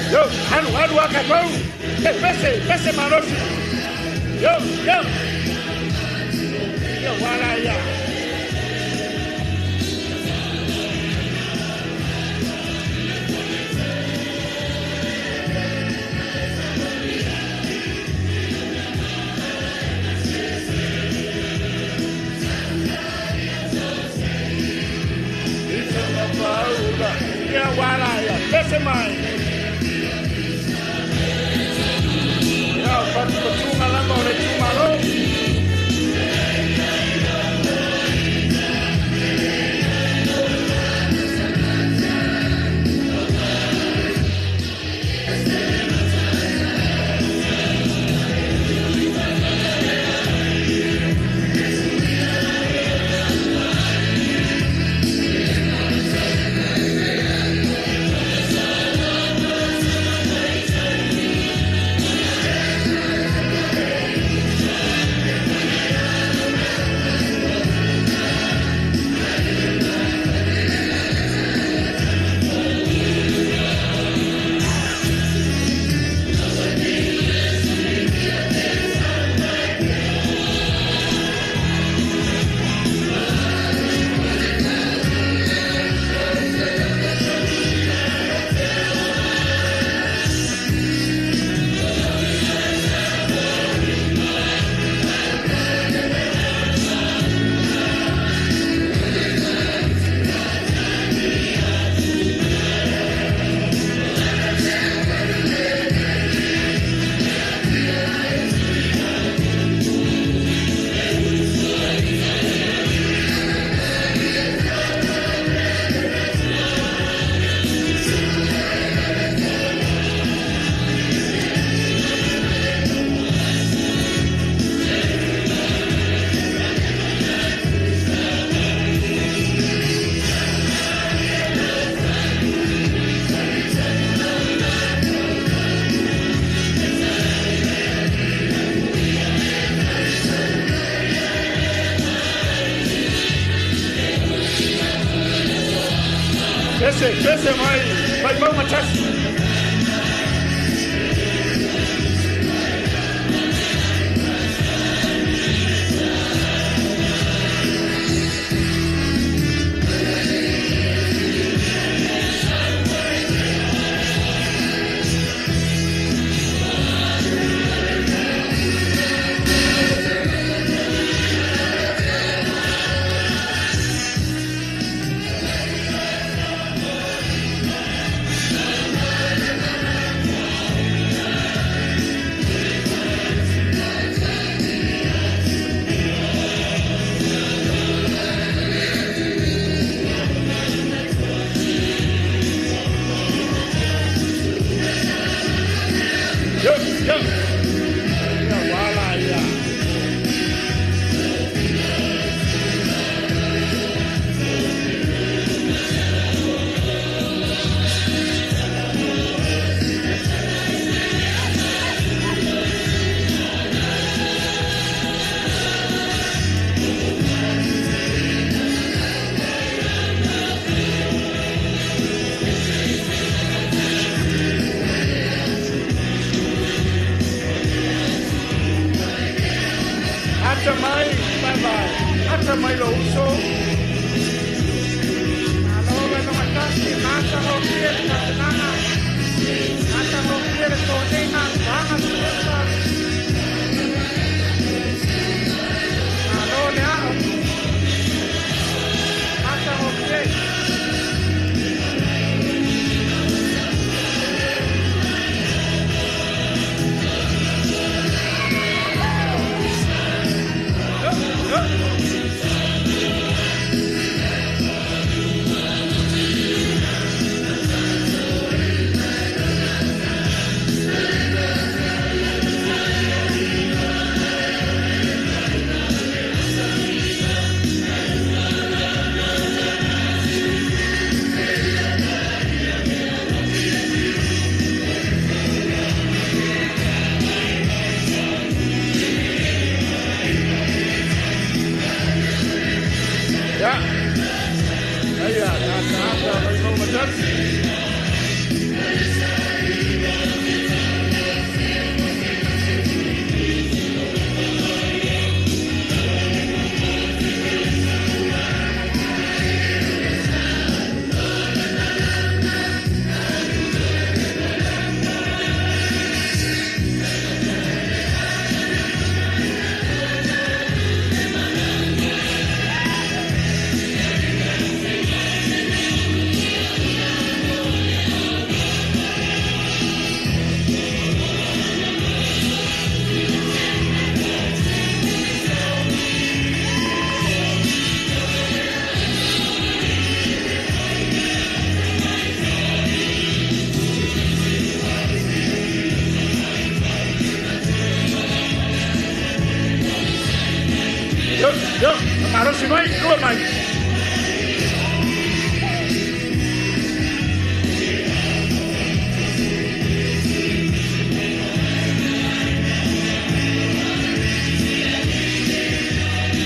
Yo, alu alu akakau. Pese, pese malosi. Yo, yo. Yo, wala ya. Ya wala ya. Pese mai. Ya, patu lama o le tumalo. Pese, pese mai, mai mau matasi. Ata mai, bye bye. Ata mai lo uso. Malo le matasi, mata ho pie le tapenanga. Ata ho pie le tōnenga, wanga suosa. Malo le ao. Mata ho pie. Ya. Aia, ata ata mai mau matasi. Yo, yo, marosi mai, lua mai.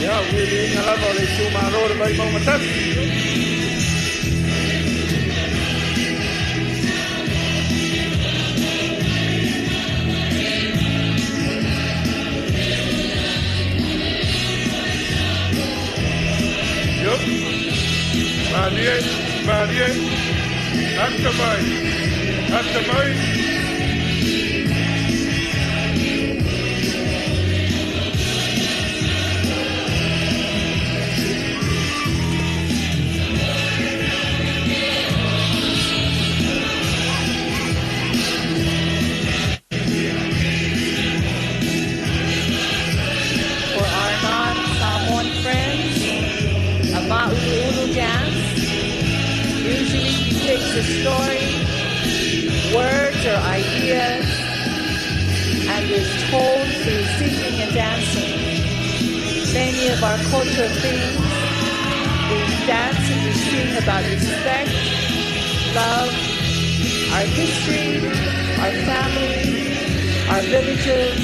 Ya, wili inga lava o le itu malo le mai mau matasi. Yo. Malie, malie. Ata mai. Ata mai. For our non-Samoan friends, a Ma'ulu'ulu dance usually depicts a story, words or ideas, and is told through singing and dancing. Many of our cultural themes, we dance and we sing about respect, love, our history, our family, our villages,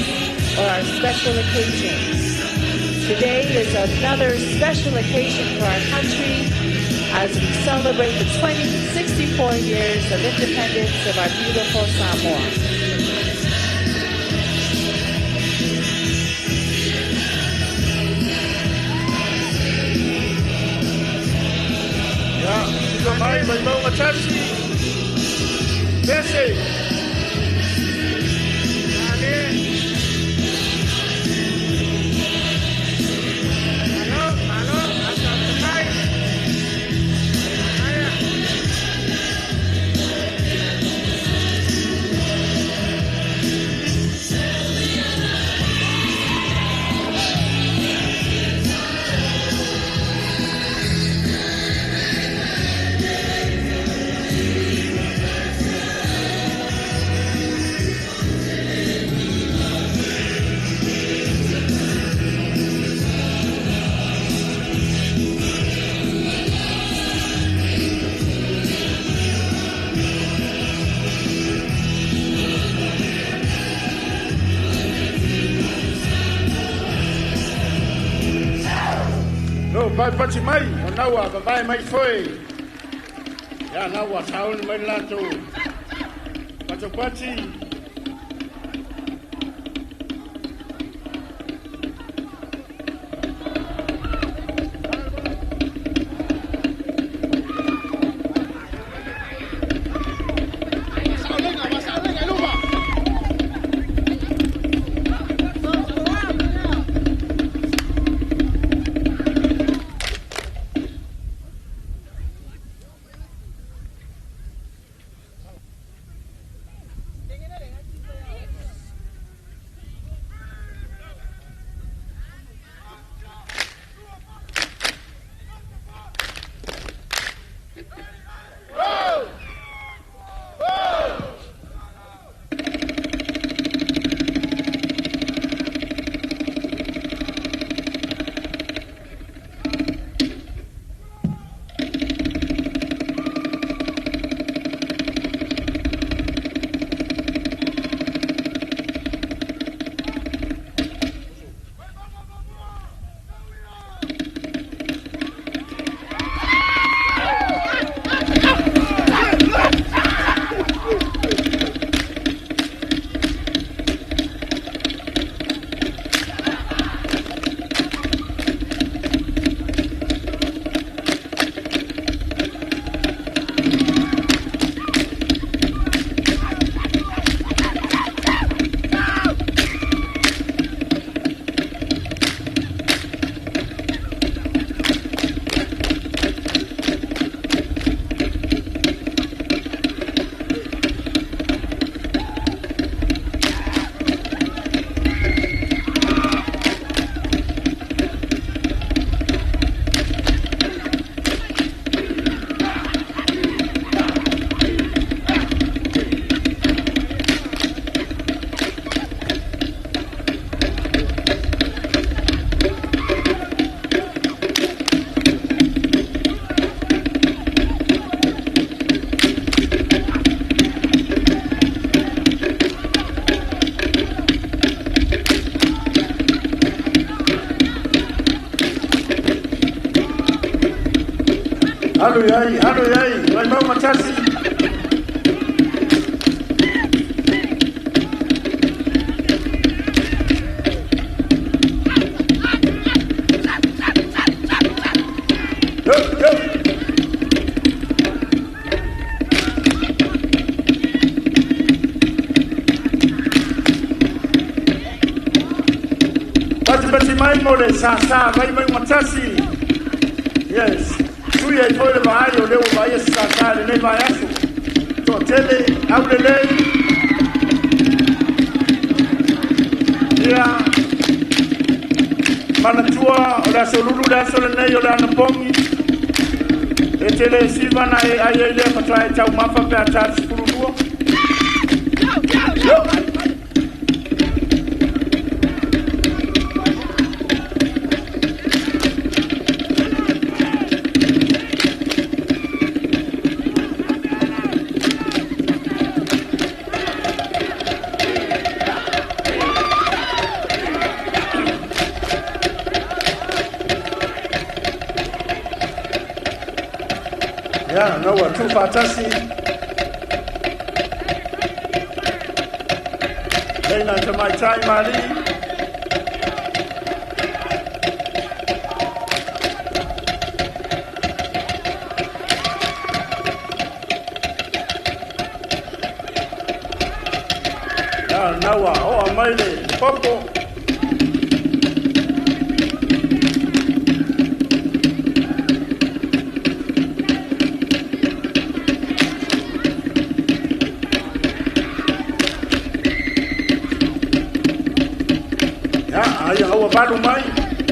or our special occasions. Today is another special occasion for our country as we celebrate the 64 years of independence of our beautiful Samoa. Ya, sila mai, mai mau matasi. Pese. Ale. Malo, malo, ata ata mai. Aia. No, pai pati mai, o naua, babae mai foi. Ya, naua, sauni mai lato. Pato pati. Alu i ai, alu i ai, Vaimauga 1. Yo, yo. Patipati mai mo le sasa Vaimauga 1. Yes. Tui ai foi le vaai o lea ua vaaia se sasa i lenei vaiaso. Toatele, aulelei. Ia, manatua o le aso lulu le aso lenei o le anapogi. E tele siva na e ai ai lea faatoa e taumafa pe a ta 12. Yo! Ia, na ua tuufaatasi. Leina tamaitai mali. Ia, na ua oa mai le popo. Ia, aia ua valu mai.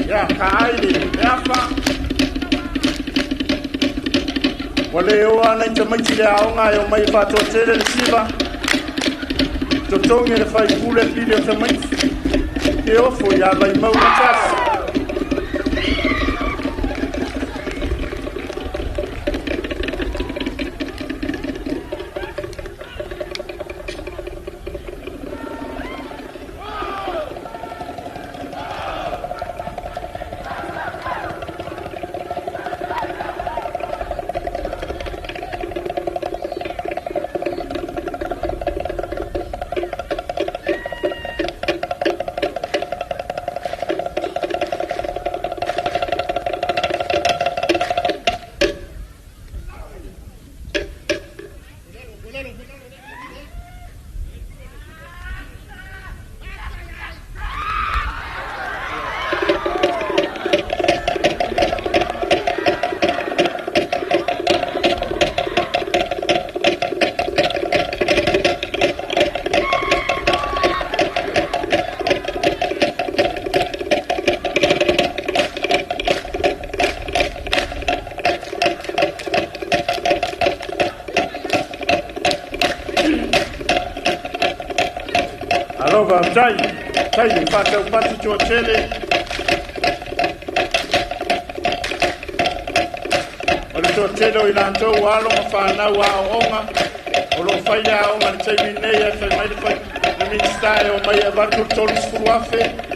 Ia, ka ai le afa. Ua le oa nai tamaiti le aoga e o mai faatoatele le siva. Totogi e le faipule pili o tamaiti. Ke ofo ia Vaimauga 1. Alofa tai, tai le faataupati toatele. O le toatele o i latou alo ma fanau aoaoga o loo fai le aoga le taimi nei e fai mai le fai le Minisita e o mai e avatu le 30,000.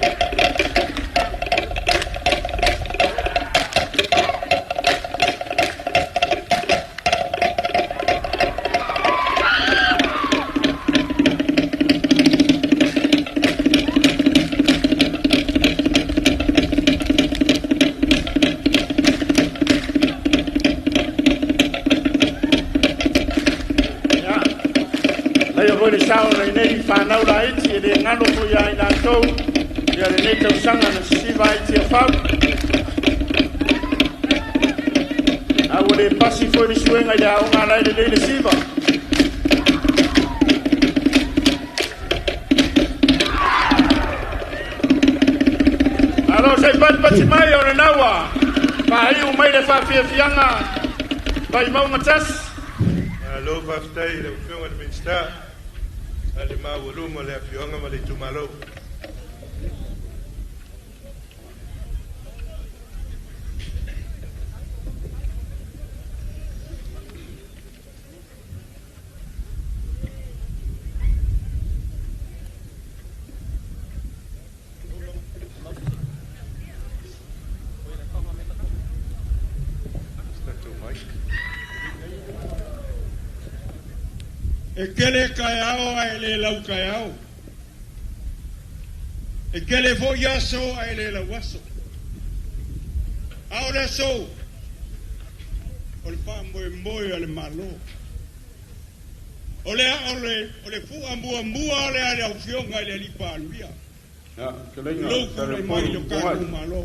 Ia, laia foi le sao lenei fanau laiti e le galo foi ia i latou ia lenei tausaga na sisiva ai Tiafau. A ua le pasi foi le suega i le aoga ala ai lelei le siva. Alo sei patipati mai o le naua. Faaiu mai le faafiafiaga Vaimauga 1. Malo faafetai i lau Afioga i le Minisita a le maualuga o le afioaga ma le itumalo. Tatou mic. E kele kaeao ae le lau kaeao. E kele fo'i aso ae le lau aso. A o le aso o le faamoemoe a le Malo. O le o le o le fu'a muamua le a le afioga i le Alii Palemia. Lou tulai mai i le tatou Malo.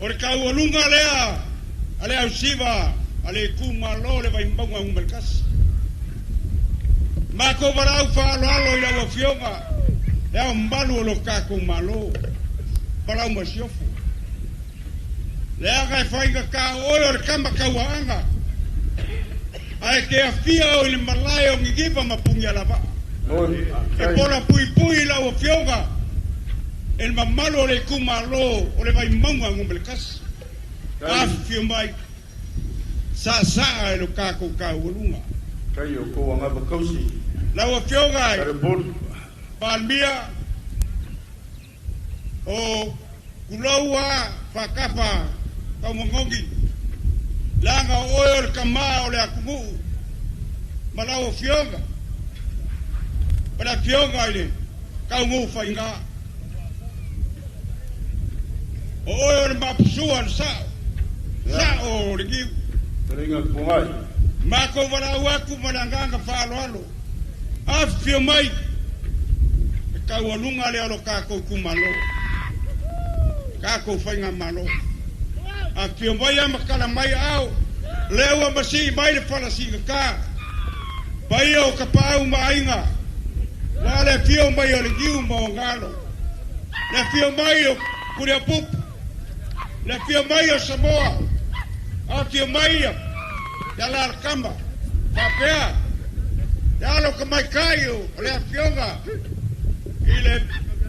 O le taualuga lea a le ausiva a le itumalo le Vaimauga 1. Matou valaau faaaloalo i lau Afioga le Ao Mamalu o lo tatou Malo ma lau Masiofo. Leaga e faigata o oe o le tama tauaaga, ae te afia o i le malae o Niniva ma Punialavaa. E pola puipui i lau Afioga e le mamalu o le itumalo o le Vaimauga 1. Afifio mai, saasaa e lo tatou taualuga. Lau Afioga i Palemia, o tulou a faatafa taumagogi, leaga o oe o le tamā o le atunuu ma lau Afioga ma le Afioga i le Taugofaiga. O oe o le mapusua le sa'o, sa'o o le niu. Matou valaau atu ma le agaga faaaloalo, afifio mai e taualuga lea o lo tatou itumalo, tatou faigamalo. Afifio mai a matala mai aao, lea ua masii mai le fala siigata, paia o Tapaau ma Aiga, ua le afio mai o le Niu ma ona alo, le afio mai o Puleapupu, le afio mai o Samoa, afifio mai ia Alalakama, faapea le alo tamaitai o le afioga i le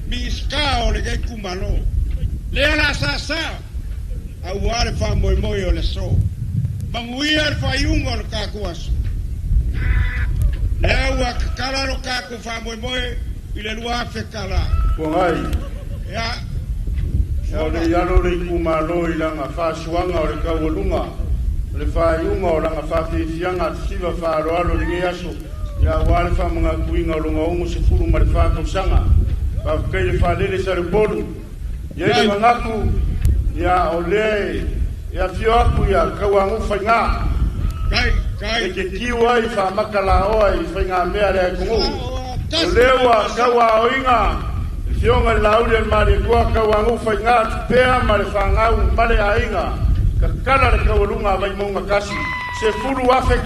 Minisita o lenei itumalo, lea la saasaa aua le faamoemoe o le aso. Manuia le faaiuga o le tatou aso. Lea ua tatala lo tatou faamoemoe i le $2,000. Ia. Ia o le i alo le itumalo i lana faasuaga o le taualuga o le faaiuga o lana faafiafiaga atusiva faaaloalo i lenei aso, ia aua le faamanatuina o lona 64 tausaga. Faafetai le faalele Saleupolu. E i ai le manatu, ia o lea e afio atu ia Tauagufaiga e te tiu ai faamata laoa i faigamea a le atunuu. O lea ua tauaoina le Afioga i le Laauli a le Malietoa Tauagufaiga Tupea ma le fanau ma le aiga, tatala le taualuga a Vaimauga 1, $10,000.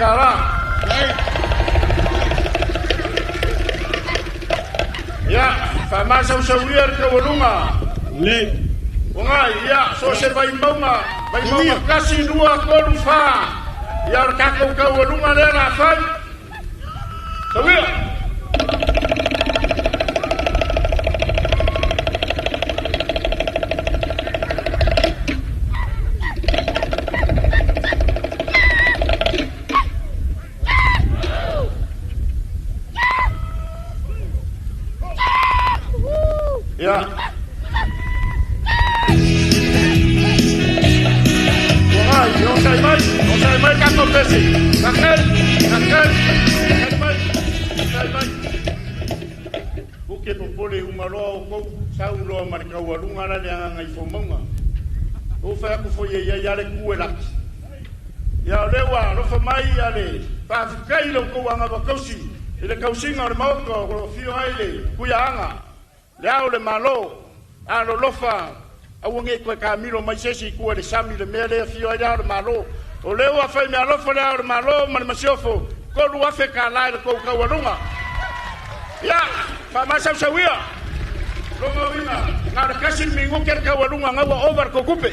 Ia, faamasausaulia le taualuga. Ugai, ia, so o se Vaimauga, Vaimauga 1, 2, 3, 4. Ia, o le tatou taualuga lea o le a fai. Sauia! Ia. Ugai, osai mai, osai mai tatou pese. Kakali, kakali, kakali mai, osai mai. Uke popole uma loa outou, sau loa ma le taualuga la le agaga i fomauga. Ua fai atu foi e iai lava le ku e laki. Ia o lea ua alofa mai ia le faafetai i lo outou agava tausi i le tausiga o le Maota o lo o afio ai le Tuiaaga, le Ao o le Malo, alolofa aua ne i toe taamilo mai se isi i tua i le sami i le mea lea e afio ai le Ao o le Malo. O lea ua fai meaalofa le Ao o le Malo ma le Masiofo, $3,000 i le tou taualuga. Ia, faamasausau ia. Lona uiga, na o le tasi le minute le taualuga, na ua ova le tou tupe.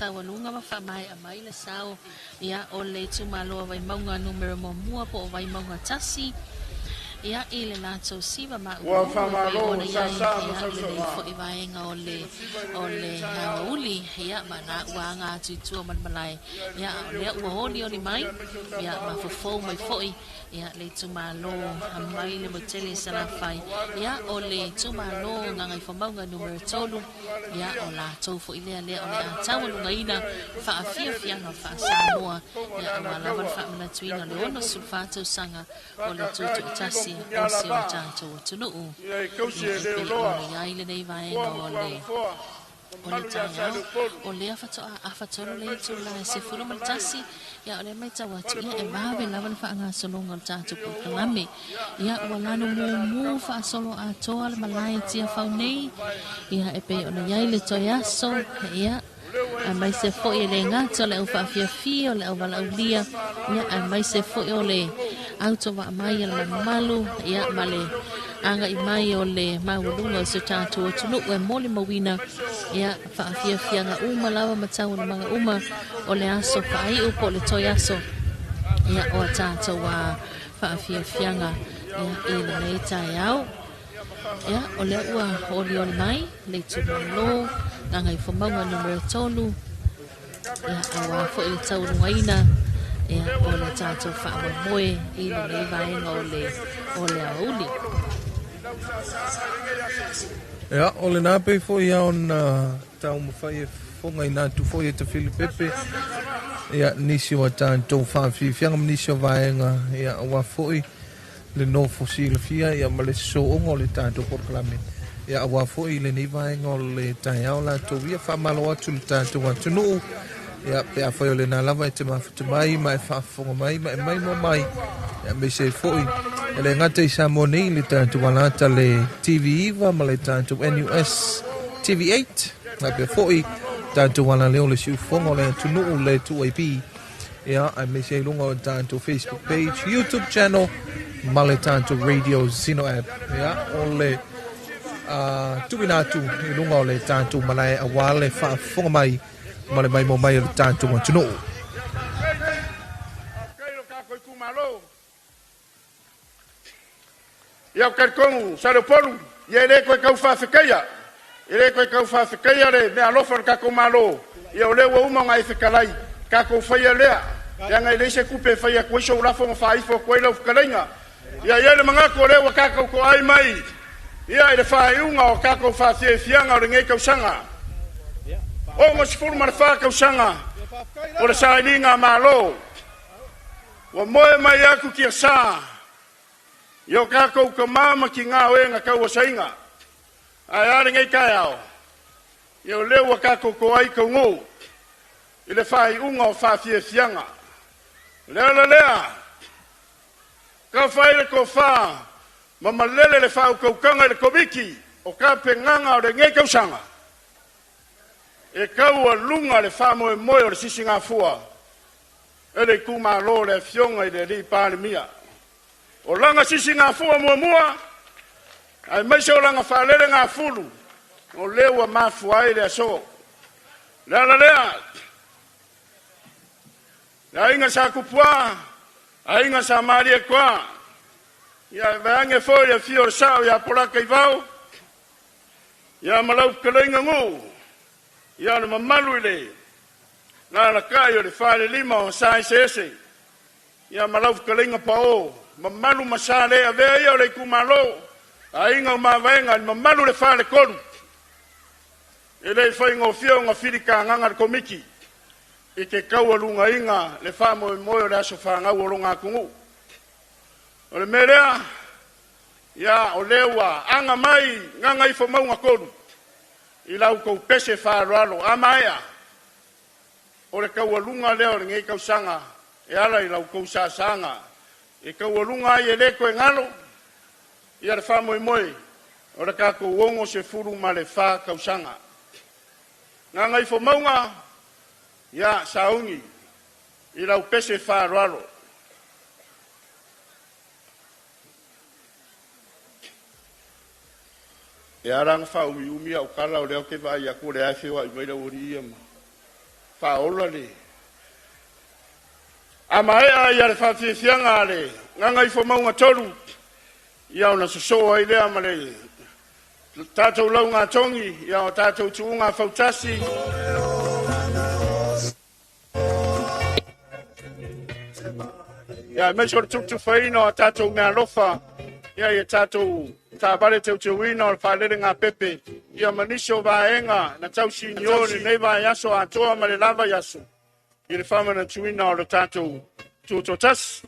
taualuga ma faamaea mai le sao ia o le itumalo o Vaimauga numera 1 po o Vaimauga 1 ia i le latou siva Ua mauuluulu e pei faamalo ona i ai sāsā ma ia lenei sausaugā. foi vaega o le o le aoauli ia ma na ua aga atu i tua ma le malae ia a o lea ua olioli mai ia ma fofou mai foi ia le itumalo mai le Motele i Salafai ia o le itumalo Gagaifomauga numera 3 ia o latou foi lea lea o le a taualugaina faafiafiaga faa-Samoa ia aua lava le faamanatuina o le 64 tausaga o le tutoatasi o si o tatou atunuu Ia e kausi ia e e pei leoloa, ona i ai lenei foa vaega ma o le tuamofoa, o le mamalu ia taeao Saleupolu, o lea faatoa afatolu le aemaise o itula le e mamalu o le malae, 11 ia o lea matau atu fale ia e pouiva, vave lava le faagasologa o le tatou Liliuua, polokalame ia ia ua lanu alalatai le mumu alalafaga, faasolo atoa le susu malae ai tiafau taulaga nei mavae, ia e pei mamalu ona ia i ai le toe Saleupolu aso faafetai. ia O lea ua e aemaise foi e faasāsā le o lea ua gata o le e au nei, faafiafia o le ia ma le auvalaulia siva ia faaaloalo i le aso aemaise foi fanau o o le lou atunuu. autovaa Ia mai e a le fai mamalu faatafakau ia foi ma le le afioga i le agai Taitaifono, mai o le afioga maualuga i o le si o tatou Palemia, atunuu e molimauina aemaise o ia Minisita o le faafiafiaga uma Kapeneta, lava ma fale taualumaga uma komiti o le aso momoli atu faaiu le po o le toe faafetai. aso ia Faafetai o a tele tatou faaaloalo. Ia o talitonu, faafiafiaga ia o ia lea i ua lenei sasaa taeao ia ma ia o lea faamanuia ia ua Salealulia. olioli mai le E le o le itumalo manatu, Gagaifomauga ia numera 3 le ia tatou auā itumalo e foi le le o lenei aso, taualugaina o ia lea o ua e le malumalu tatou ona mai, faamoemoe i ia le lenei afioga i vaega le o le Peresetene o le o le Senate ia aoauli. Paolo i lau saasaga i lenei aso. Ia, o lena pei foi ia ona taumafai e fofogaina atu foi e Tafili Pepe ia nisi o a tatou faafiafiaga ma nisi o vaega ia aua foi le nofo silafia ia ma le sosooga o le tatou polokalame ia aua foi lenei vaega o le taeao latou ia faamalo atu le tatou atunuu ia pe afai o lena lava e te mafuta mai ma e faafofoga mai ma e maimoa mai ia aemaise ai foi e le gata i Samoa nei le tatou alata le TV9 ma le tatou NUS TV8 faapea foi tatou alaleo le siufofoga o le atunuu le 2AP ia aemaise ai luga o tatou Facebook page, YouTube channel ma le tatou Radio Zeno app ia o le tuuina atu i luga o le tatou malae aua le faafofoga mai ma le maimoa mai o le tatou atunuu. Faafetai lo tatou itumalo. Ia ou talitonu Saleupolu, ia e le toe tau faafetaia. E le toe tau faafetaia le meaalofa o le tatou Malo. Ia o lea ua uma ona e fetalai, tatou faia lea. Leaga e leai se tupe e fai atu ai sou lafo ma faaifo atu ai lau fetalaiga. Ia e i ai le manatu o lea ua tatou toai mai ia i le faaiuga o tatou faafiafiaga o lenei tausaga. 64 tausaga o le sailiga Malo. Ua moe mai atu tiasa i o tatou tama ma tina o e na tauasaina. Ae a lenei taeao, ia o lea ua tatou toai taunuu i le faaiuga o faafiafiaga. O le ala lea, tafa ai le tofa ma malele le faautautaga i le Komiti o tapenaga o lenei tausaga, e taualuga le faamoemoe o le sisigafua e le itumalo o le Afioga i le Alii Palemia. O lana sisigafua muamua, aemaise o lana faalelegafulu, o lea ua mafua ai le aso. O le ala lea, le aiga sa Tupua, aiga sa Malietoa, ia vaeane foi le afio o le Sao ia Polataivao, ia ma lau fetalaiga Nuu, ia le mamalu i le alalatai o le falelima o Sa Eseese, ia ma lau fetalaiga Pao, mamalu ma sa le avea ia o le itumalo, aiga o Mavaega, le mamalu i le faletolu. E le faigofie ona filitagaga le Komiti i ke taualugaina le faamoemoe o le aso fanau o lona atunuu. O le mea lea, ia o lea ua aga mai Gagaifomauga 3 i la outou pese faaaloalo a maea o le taualuga lea o lenei tausaga e ala i la outou saasaga e taualuga ai e le toe galo ia le faamoemoe o le tatou 64 tausaga. Gagaifomauga, ia sauni i lau pese faaaloalo. E ala ona faaumiumi au tala o lea ou te vaai atu o lea e feoai mai le aualii ia ma Faaola le a maea ia le faafiafiaga a le Gagaifomauga 3, ia ona sosoo ai lea ma le tatou laugatogi, ia o tatou tuuga fautasi. Ia aemaise o le tutufaina o tatou meaalofa, ia ia tatou taavale teuteuina o le faalelegāpepe, ia ma nisi o vaega na tausinio i lenei vaiaso atoa ma le lavaiaso i le faamanatuina o le tatou tutoatasi.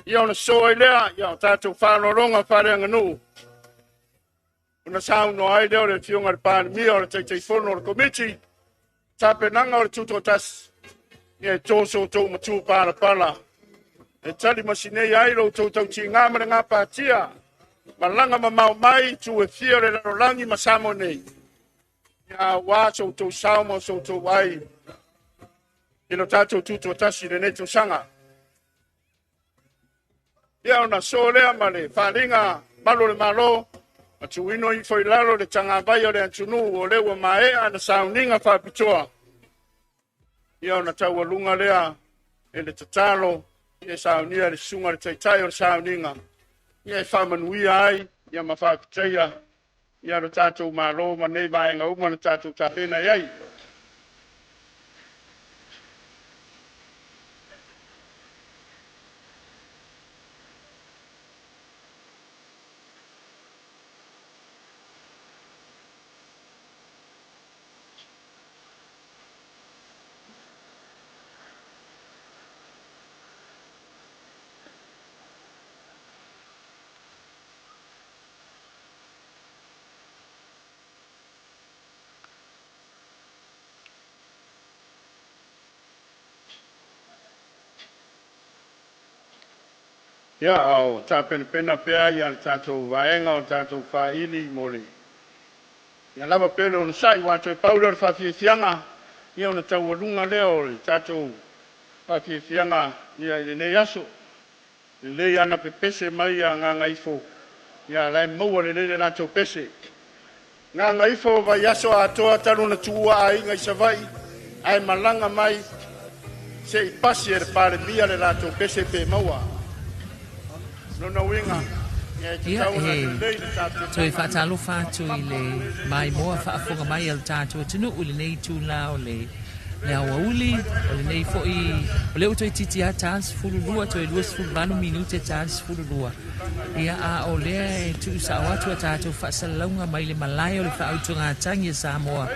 Ia ona sosoo ai lea, ia o tatou faaaloaloga faaleaganuu, ona saunoa ai lea o le Afioga i le Palemia o le Taitaifono o le Komiti, tapenaga o le tutoatasi, ia e toso outou matu palapala, e tali masinei ai lo outou tautiga ma le gapatia, malaga mamao mai itu e fia o le lalolagi ma Samoa nei, ia aua so outou sao ma so outou ai i lo tatou tutoatasi i lenei tausaga. Ia ona so lea ma le faaliga malu o le Malo, ma tuuino ifo i lalo le tagavai o le atunuu o lea ua maea na sauniga faapitoa. Ia ona taualuga lea e le tatalo, ia saunia le susuga le taitai o le sauniga, ia e faamanuia ai, ia ma faafetaia ia lo tatou Malo ma nei vaega uma na tatou tapena i ai. Ia, o tapenapena pea ia le tatou vaega o tatou faili mo le ia lava pea le onosai ua toe pau lea o le faafiafiaga, ia ona taualuga lea o le tatou faafiafiaga ia i lenei aso. Lelei ana pepese mai ia Gagaifo, ia la e maua lelei le latou pese. Gagaifo vaiaso atoa talu na tuua aiga i Savaii, ae malaga mai se i pasi e le Palemia le latou pese pe maua. Lona uiga, ia e Ia tatau ona e lelei le toe tapenaga. faatalofa atu i le maimoa faafofoga mai a le tatou atunuu i lenei itula o le le aoauli o lenei foi o lea ua toeitiiti lava ta 12 toe 28 minute ta 12. Ia a o lea e tuusao atu a tatou faasalalauga mai le malae o le faautugatagi a Samoa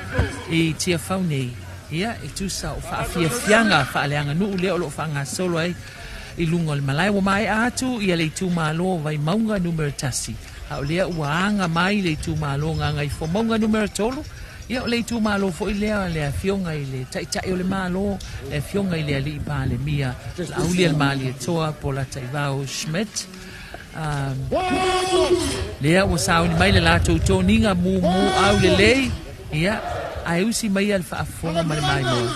i Tiafau nei. Ia e tusa o faafiafiaga faaleaganuu lea o loo faagasolo ai i luga o le malae. Ua maea atu ia le itumalo o Vaimauga numera 1, a o lea ua aga mai le itumalo Gagaifomauga numera 3. Ia o le itumalo foi lea le afioga i le Taitai o le Malo, le afioga i le Alii Palemia Laaulialemalietoa Polataivao Schmidt. Lea ua sauni mai le latou toniga mumu aulelei, ia ae usi mai le faafofoga ma le maimoa.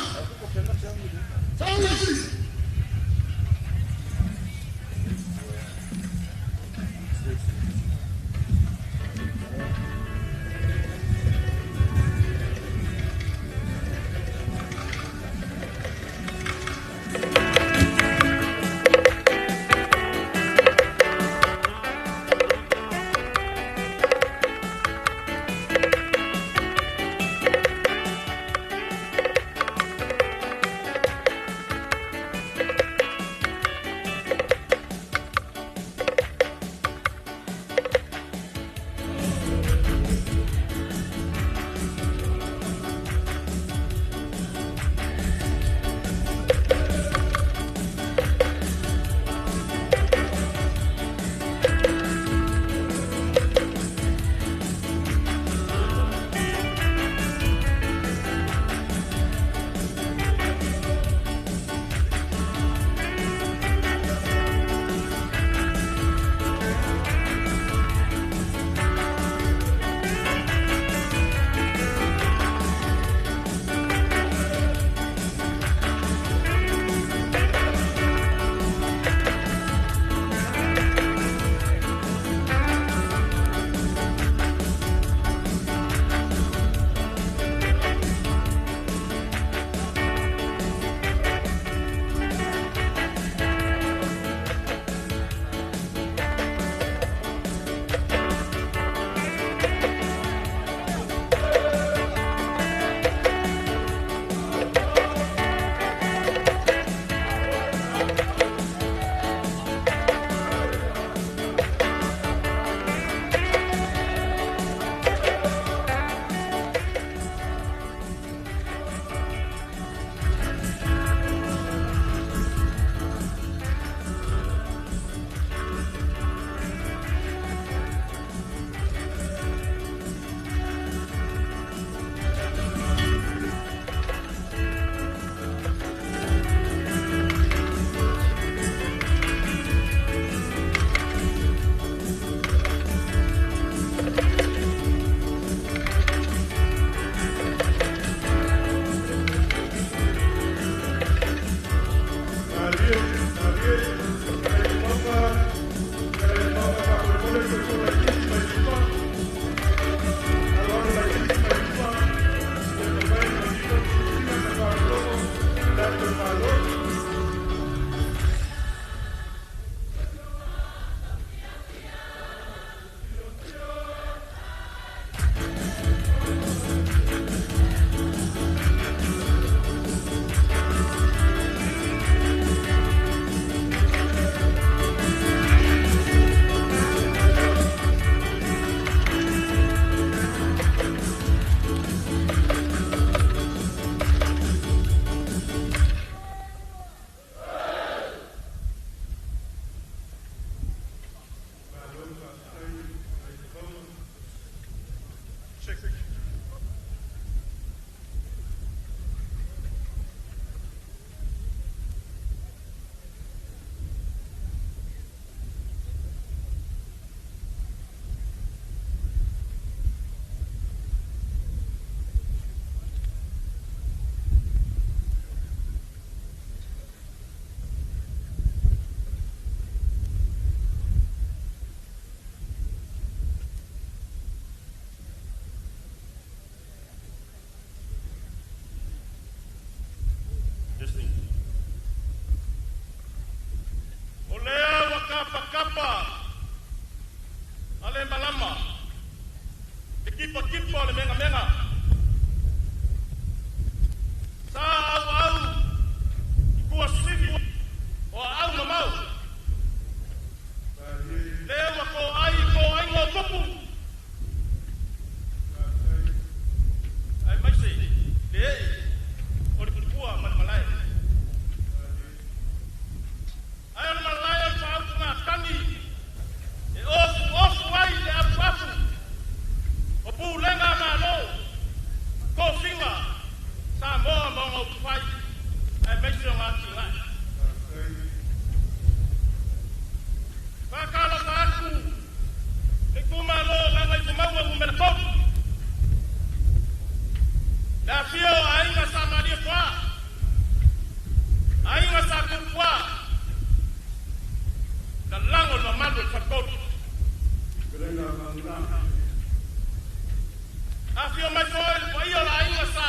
Afio mai foi le paia o le aiga sa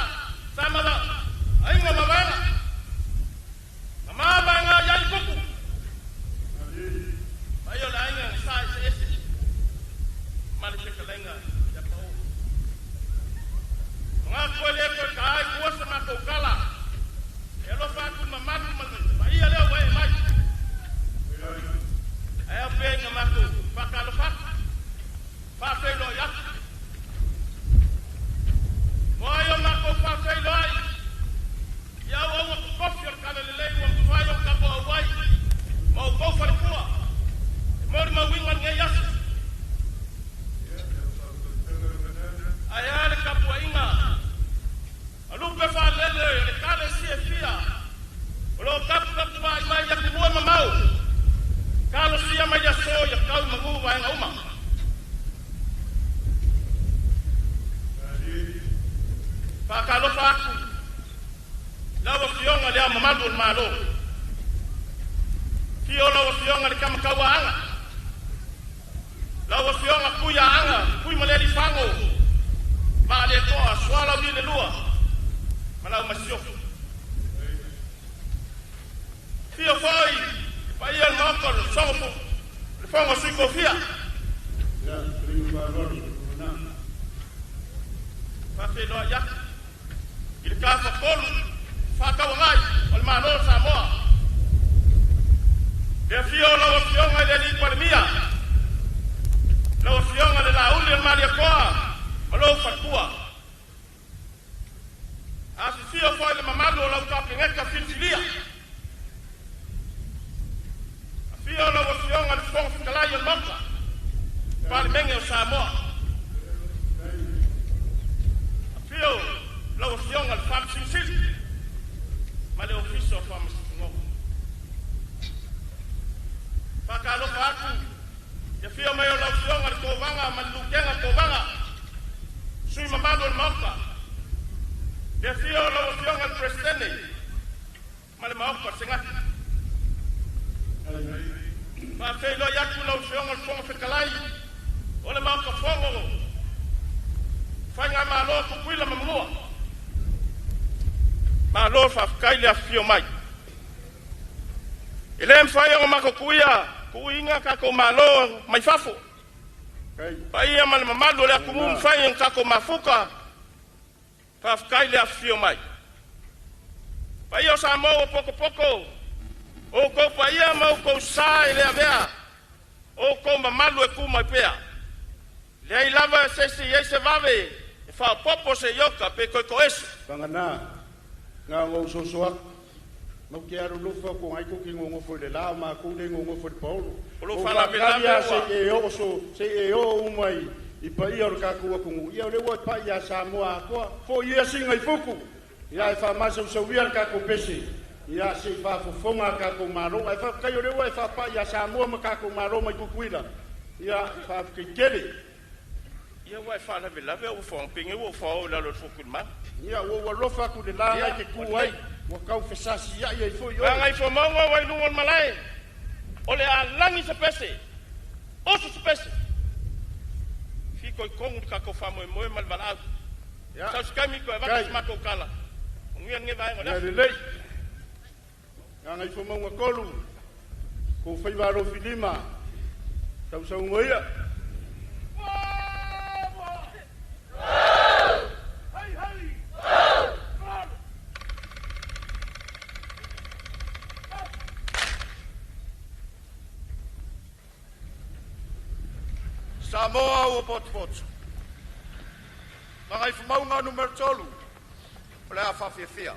sa mava aiga mavaega. Na mavaega i ai kuku. Paia o le aiga sa ese ese. Ma le fetalaiga ia pao. Nga koe le koe ka ai kua sa matou kala. E alofa atu i mamalu ma le paia lea ua ee mai. Ae ao pea ina matou faatalofa atu, faafeiloai atu. Mo ai o matou faafeiloai i auauna totofi o le Talalelei ua mafai ona tatou auai ma outou faletua e molimauina lenei aso. Ae a le tapuaiga a lupe faalele o le Ekalesia e fia o lo o taputapuai mai i atunuu e mamao, talosia mai le aso ia tau i manu vaega uma. Faatalofa atu i lau Afioga i Le Ao Mamalu o le Malo, afio lau Afioga i le Tamatauaanga, lau Afioga Tuiaana Tuimalealiifano Vaaletoa Sualauvi le Lua ma lau Masiofo. Afio foi le paia o le Maota o le Sogo le Fono a Sui Tofia. Faafeiloai atu i le Tafatolu Faatauagai o le Malo o Samoa. Le afio o lau Afioga i le Alii Palemia, lau Afioga le Laauli o le Malietoa ma lou faletua. Afifio foi le mamalu o lau Kapeneta filifilia. Afio lau Afioga i le Fofoga Fetalai o le Maota, Palemene o Samoa. Afio lau Afioga i le Faamasino Sili ma le Ofisa o Faamasinoga. Faatalofa atu i le afio mai o lau Afioga i le Kovana ma le Lutena Kovana, sui mamalu o le Maota. Le afio o lau Afioga i le Peresetene ma le Maota o le Senate. Faafeiloai atu i lau Afioga i le Fofoga Fetalai o le Maota Fono Faigamalo a Tutuila ma Manua. Malo faafetai le afifio mai. E le mafai ona matou tuia tuuina tatou malo mai fafo. Paia ma le mamalu o le atunuu mafai ona tatou mafuta. Faafetai le afifio mai. Paia o Samoa ua potopoto, o outou paia ma outou sa e le avea, o outou mamalu e tu mai pea. Leai lava se isi e i ai se vave e faaopoopo se iota pe toe toese. Vagana, na ona ou soso atu, matou te alolofa ko ngai tou te nonofo i le la, o matou lea e nonofo i le paolo. O lou Ou faalavelave faatali lava ua. se i e oo so, se i e oo uma i, i paia o le tatou atunuu. Ia o lea ua e pai ia Samoa atoa. Foi ia sina i fuku, ia e faamasausauia le tatou pese, ia se i faafofoga a tatou Malo. Ae faafetai o lea ua e faapai ia Samoa ma tatou Malo mai Tutuila. Ia, faafetai tele. Ia ua e faalavelave ou fofoga pei ua ou fao i lalo o le futu i le malu. Ia, ua ou alofa atu i le la na Ia, e te ua tu ai, lelei. ua tau fesasiai ai foi oe. Gagaifomauga ua i luga o le malae, o le a lagi se pese, oso se pese, fitoitonu le tatou faamoemoe ma le valaau. Ia, Sau se taimi toe avatu kai, se matou tala. Manuia lenei vaega o le ia aso. lelei. Gagaifomauga 3, kou faiva alofilima, sausauga ia. Samoa ua potopoto. Gagaifomauga Nu.3, o le a faafiafia.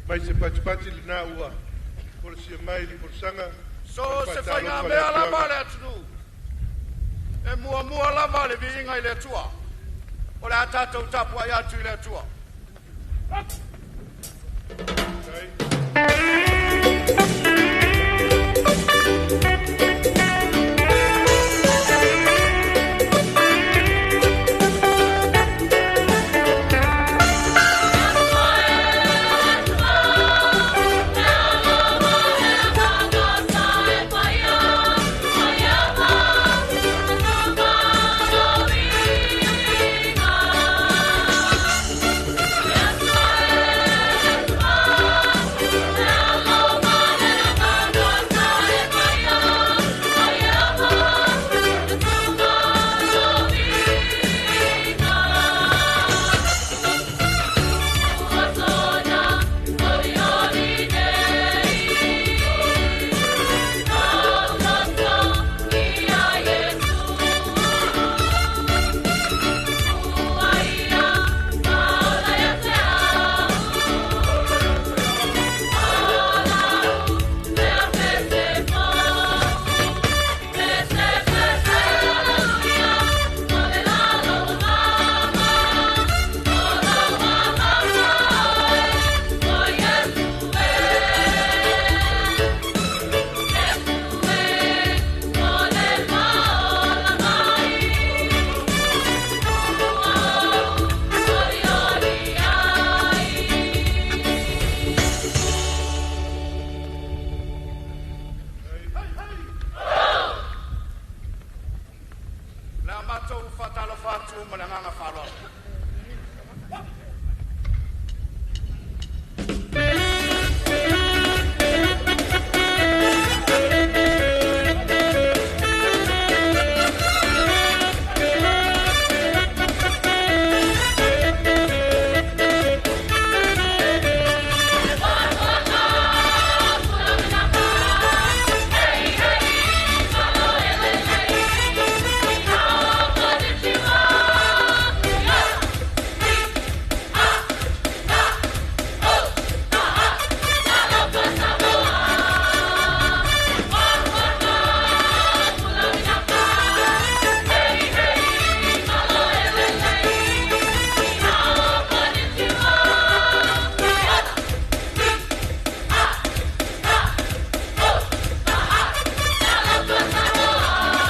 Mai se patipati lena ua folasia mai i le folasaga. So se faigamea lava a le atunuu, e muamua lava le viiga i le Atua. O le a tatou tapuai atu i le Atua. Le a matou faatalofa atu ma le agaga faaaloalo.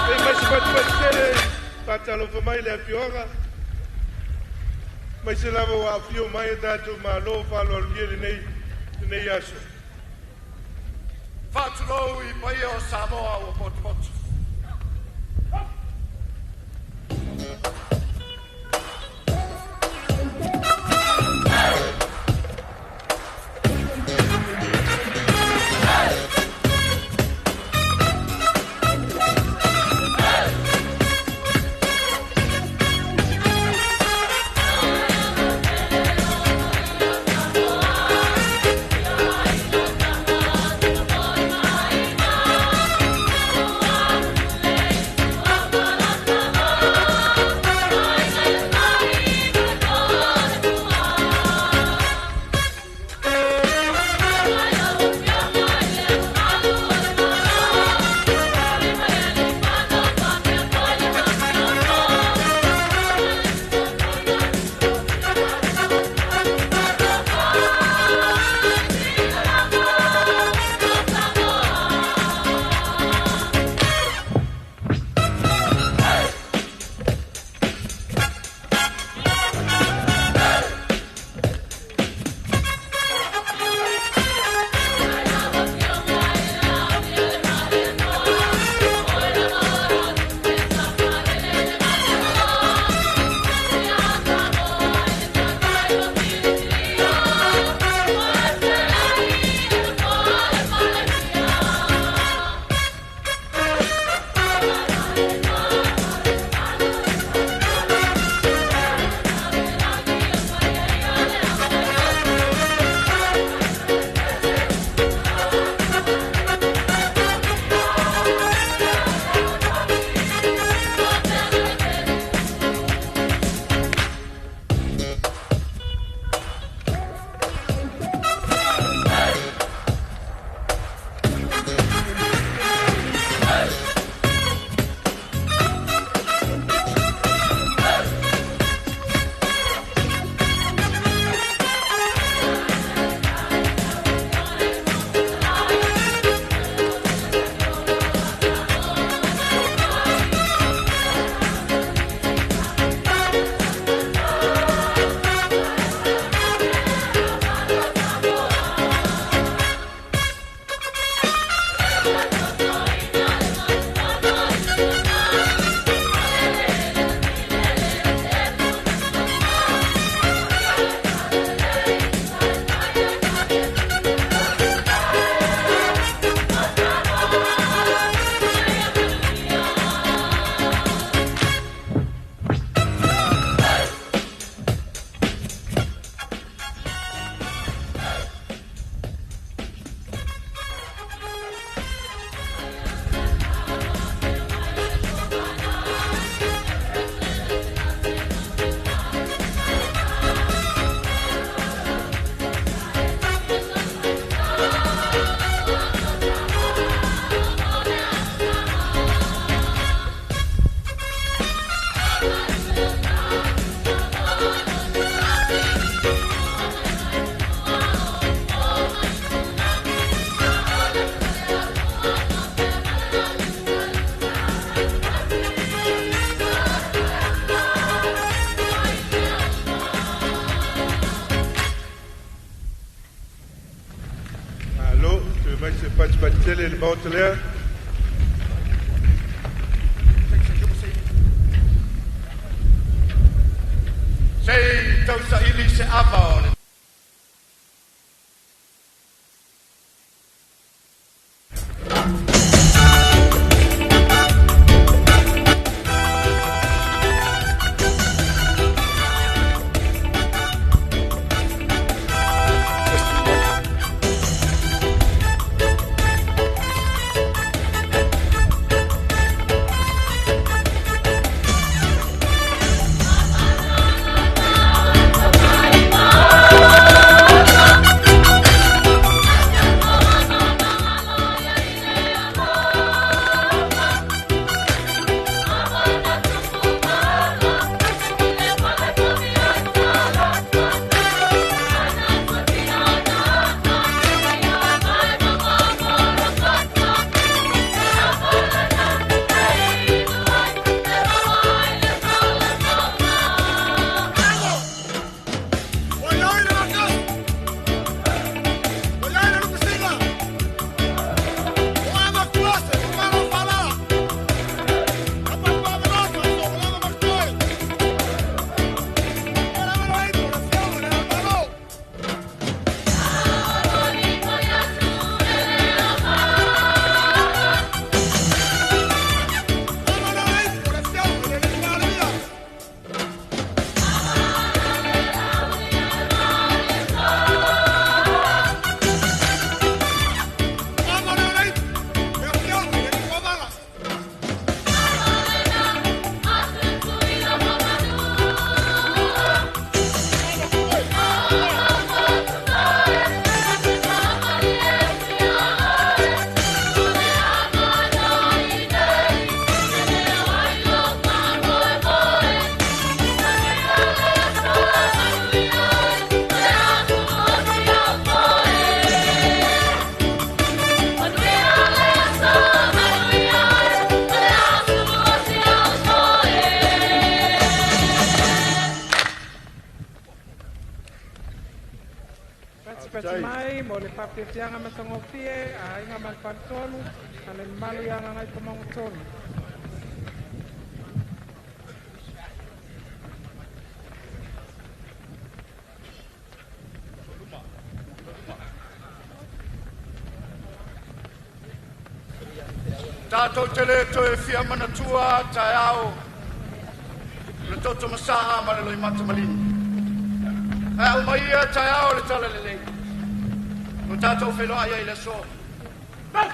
Ei mai se patipati tele faatalofa mai le afioga mai se lava ua afio mai e tatou malo faaaloalogia lenei aso. Faatulou i paia o Samoa ua potopoto. Patipati tele i le maota lea. Sei tausaili se ava o le Patipati mai mo le faafiafiaga matagofie a aiga ma le faletolu ma le mamalu ia Gagaifomauga 3. Tatou te le toe fia manatua taeao le toto masaga ma le loimata maligi. Ae aumai ia taeao le tala lelei. O tatou feiloai ai i le aso. Lele.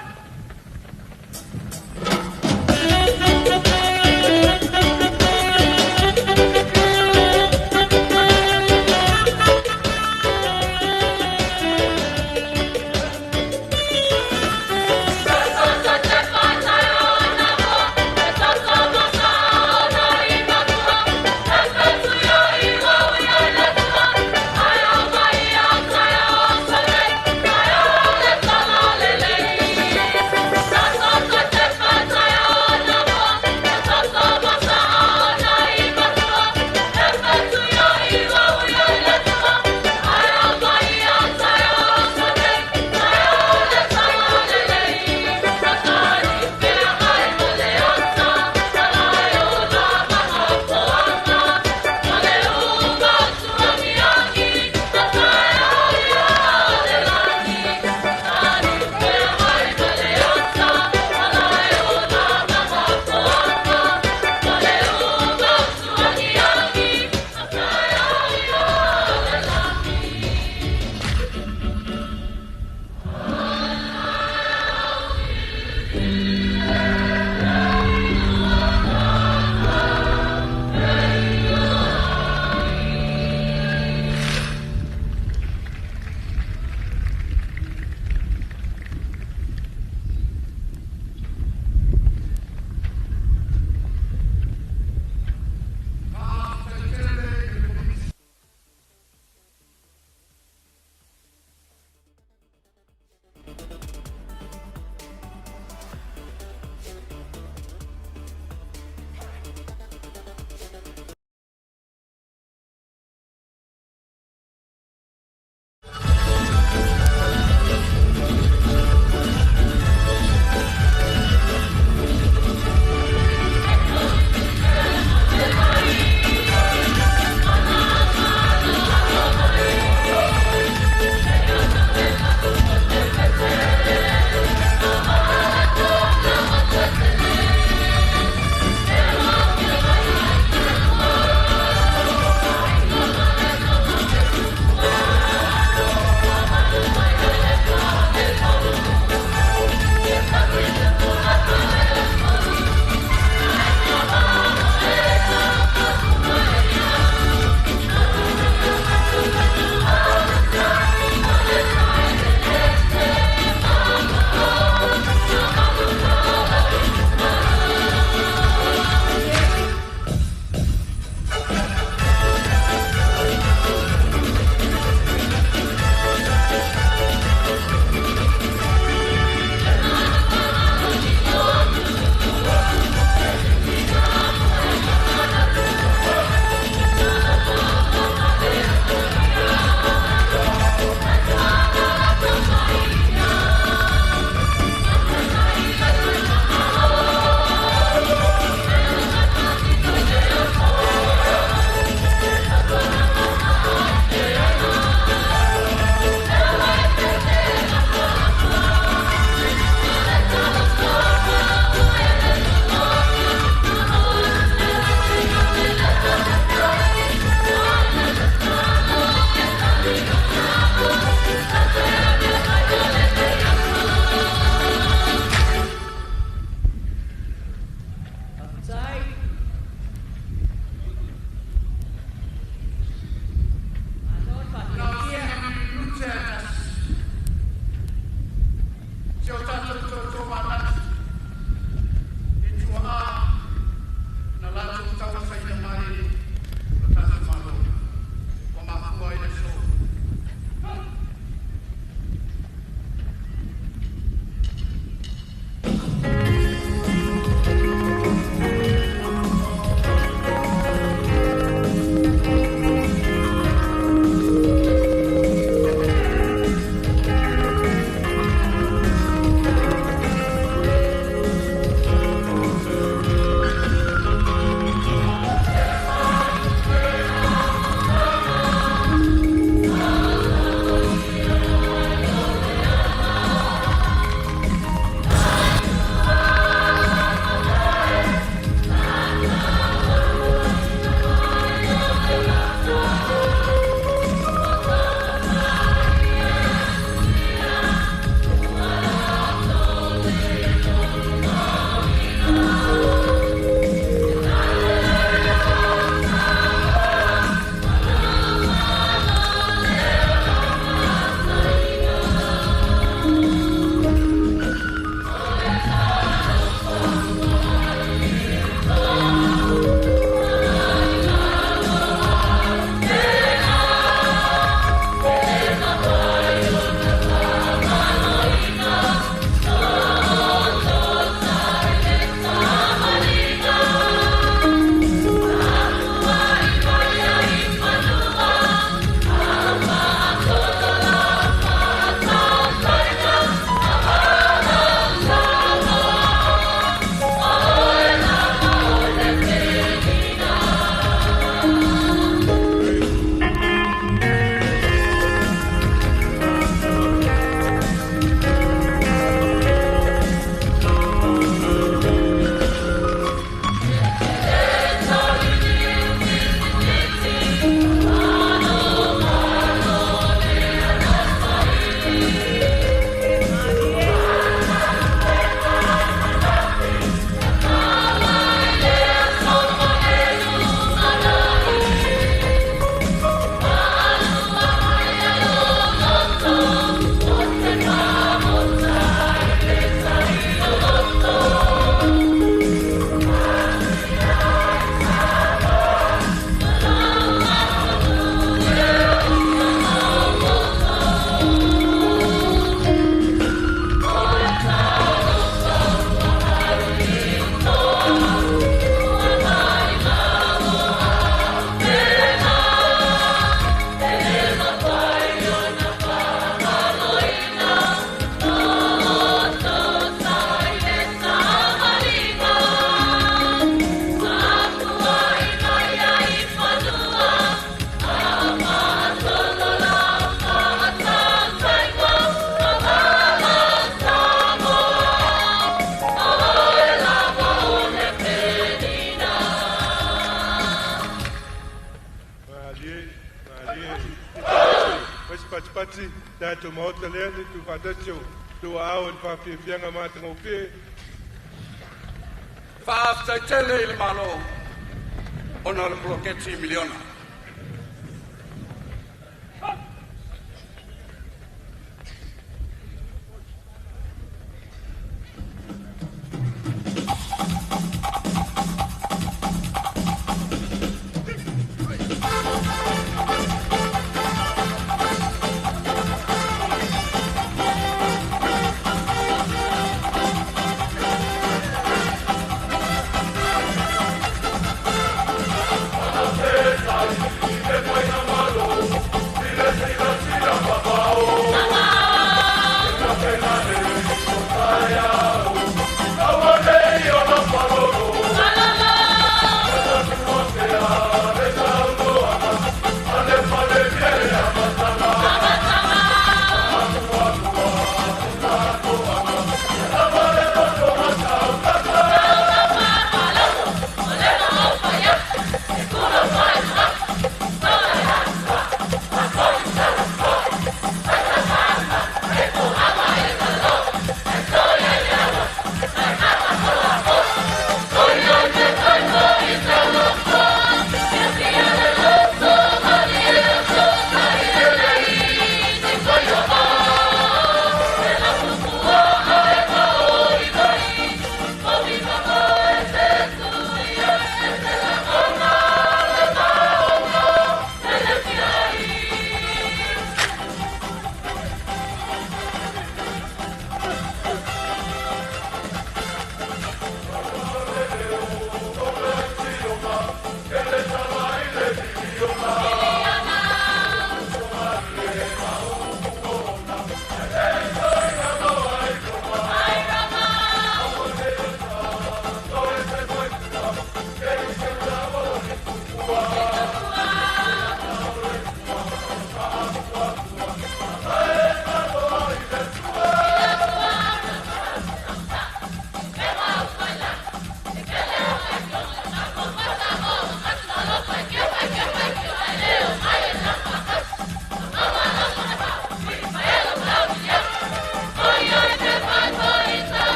Patipati tatou maota lea le tuufaatasi o outou aao i le faafiafiaga matagofie. Faafetai tele i le Malo ona o le poloketi miliona.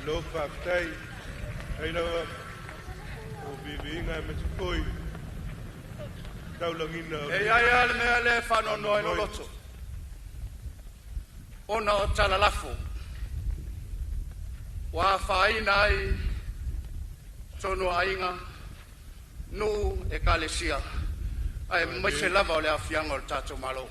Malo faafetai ai lava o viviga e masifoi taulagiga. E iai a le mea lea e faanoanoa ai lou loto, ona o talalafo ua afaina ai tonu aiga, nuu, ekalesia, aemaise lava o le aafiaga o le tatou Malo.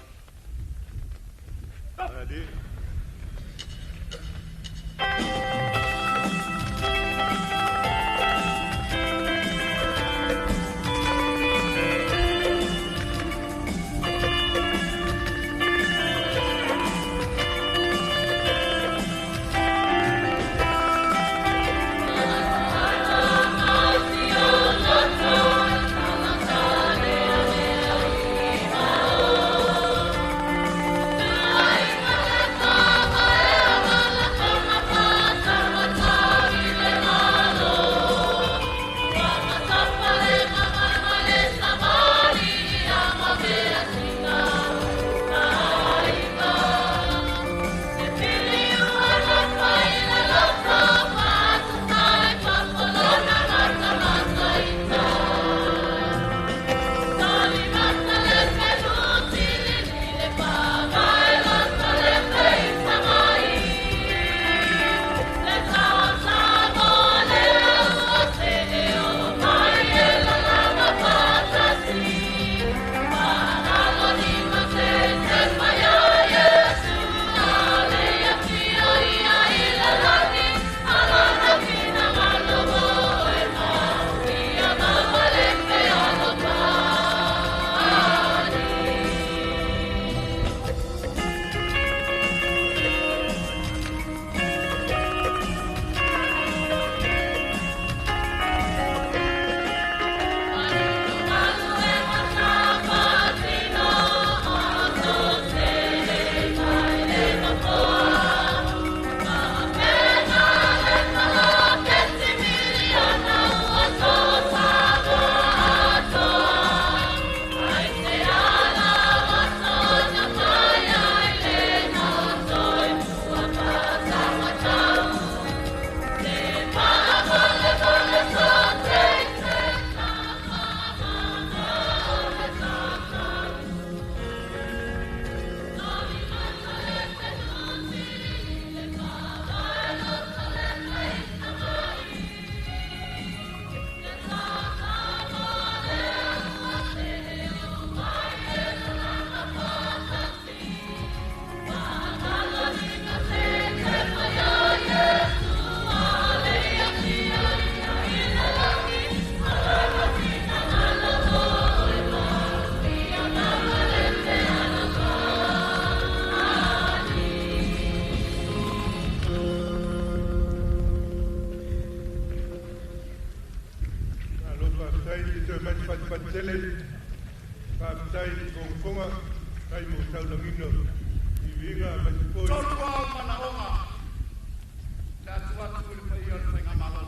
Tele, faafetai i le fogafoga, faafetai mo le taulagiina o viiviiga aemaise foi. Tolu ao manaoga le atu atu i le paia o le Faigamalo.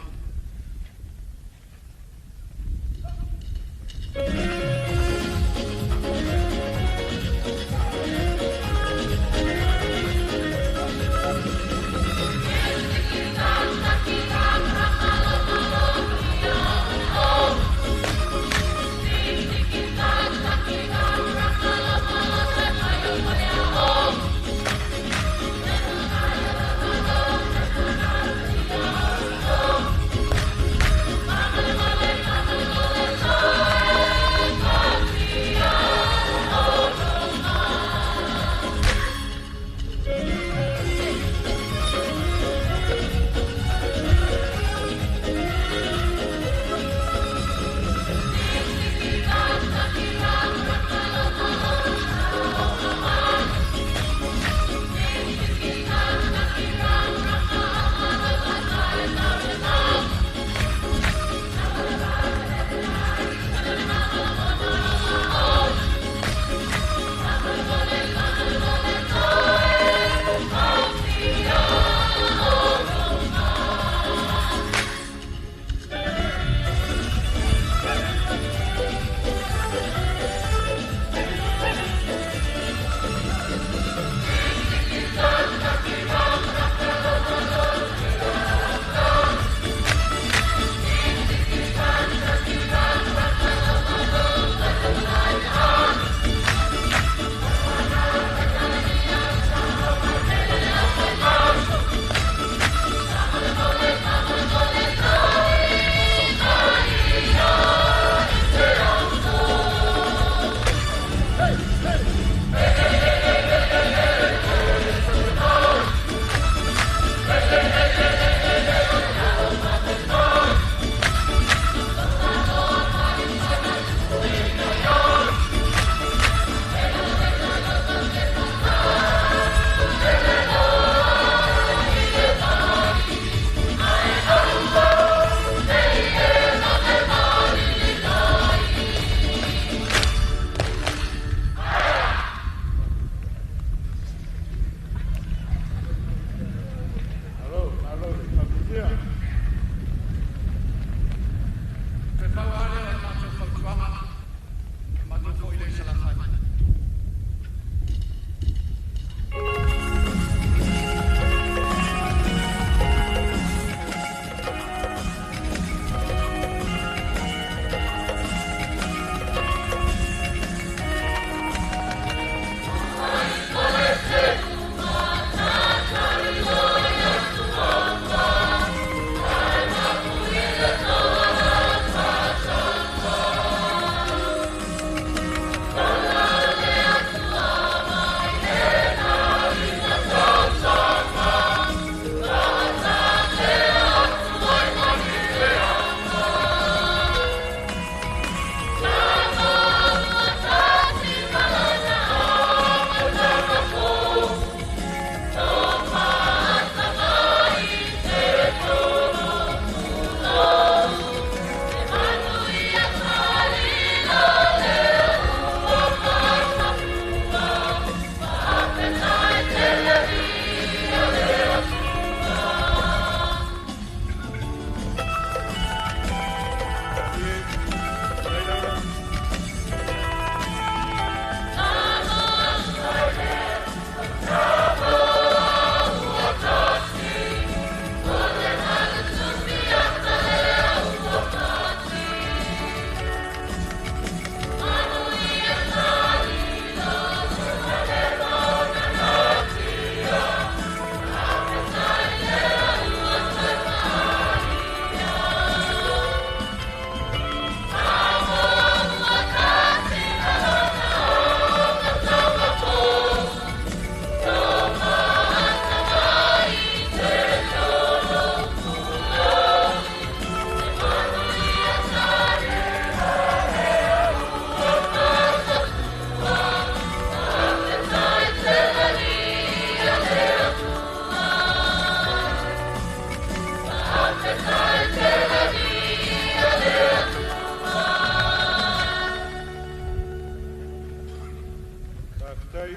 Faafetai.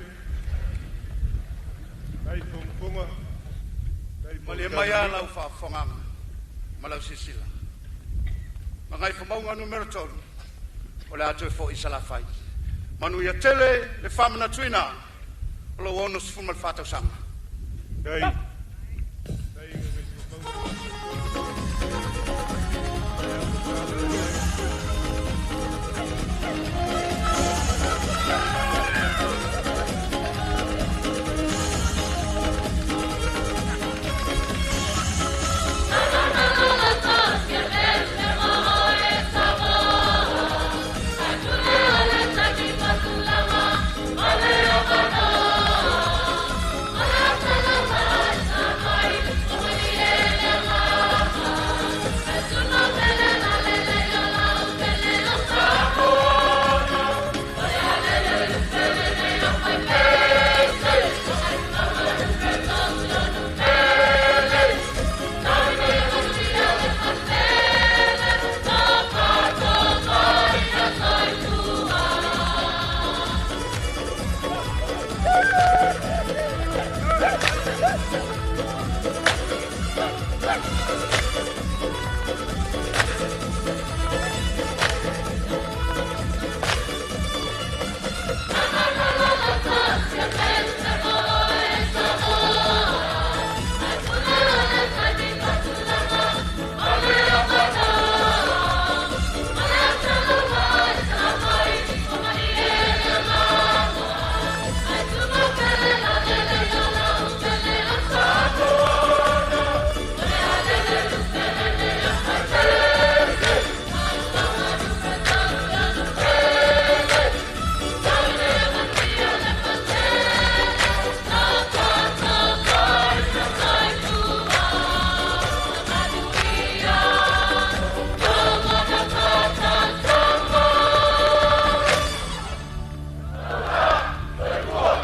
Faafetai fogafoga. Faafetai mo Malie mai a lau faafofogaaga ma lau silasila. Gagaifomauga Nu.3, o le a toe foi i Salafai. Manuia tele le faamanatuina o lou 64 tausaga. Faafetai.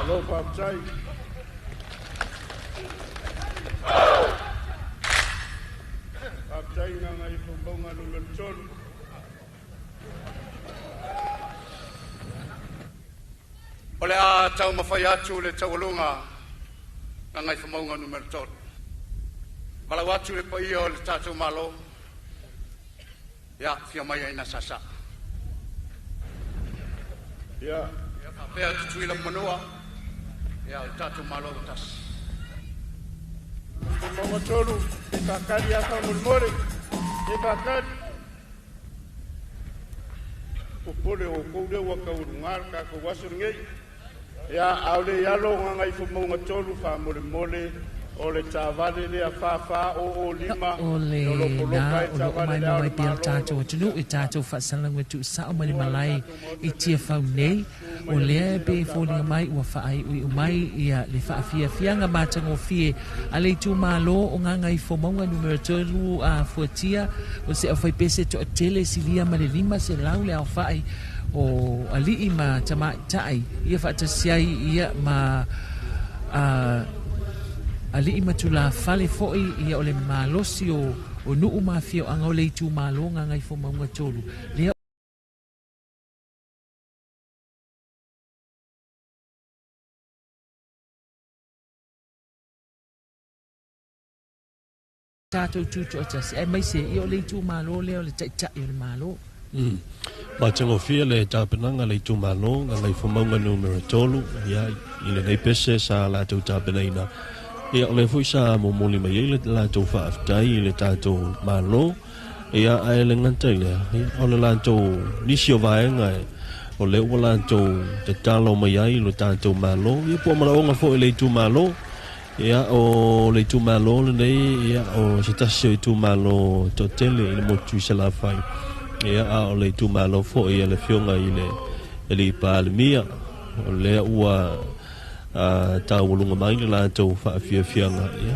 Malo faafetai. Faafetai Gagaifomauga Nu.3. O le a taumafai atu le taualuga Gagaifomauga Nu.3. Valaau atu le paia o le tatou Malo, ia afio mai aina sasa. Ia. Ia faapea Tutuila ma Manua, ia o le tatou Malo ua tasi. Mauga 3, e faakali lava faamolemole. E faakali. Popole o outou lea ua taualuga le tatou aso lenei. Ia, a o le i alo Gagaifomauga 3 faamolemole, o le taavale lea 44005 O e le o lo o na poloka ai o loo taavale le maimoa Ao o mai le pea le Malo o tatou lo o atunuu e tatou faasalaga tuusao mai le malae i Tiafau nei. susu O mai lea aemaise e lau pei e foliga taavale. mai ua faaiuiu mai ia le faafiafiaga matagofie a le itumalo o Gagaifomauga Nu.3 a fuatia o se aufaipese toatele silia ma le 500 le aofai o alii ma tamaitai ia faatasi ai ia ma alii ma tulafale foi ia o le malosi o nuu ma afioaga o le itumalo Gagaifomauga 3 lea tatou tutoatasi aemaise ia o le itumalo lea o le taitai o le Malo. Matagofie le tapenaga le itumalo Gagaifomauga Nu.3 ia i lenei pese sa latou tapenaina. Ia o le foi sa momoli mai ai le latou faafetai i le tatou Malo. Ia ae le gata i lea, ia o le latou nisi o vaega e o le ua latou tatalo mai ai lo tatou Malo. Ia po o manaoga foi i le itumalo. Ia o le itumalo lenei, ia o se tasi o itumalo toatele i le motu i Salafai. Ia a o le itumalo foi a le afioga i le alii Palemia. O lea ua taualuga mai le latou faafiafiaga. Ia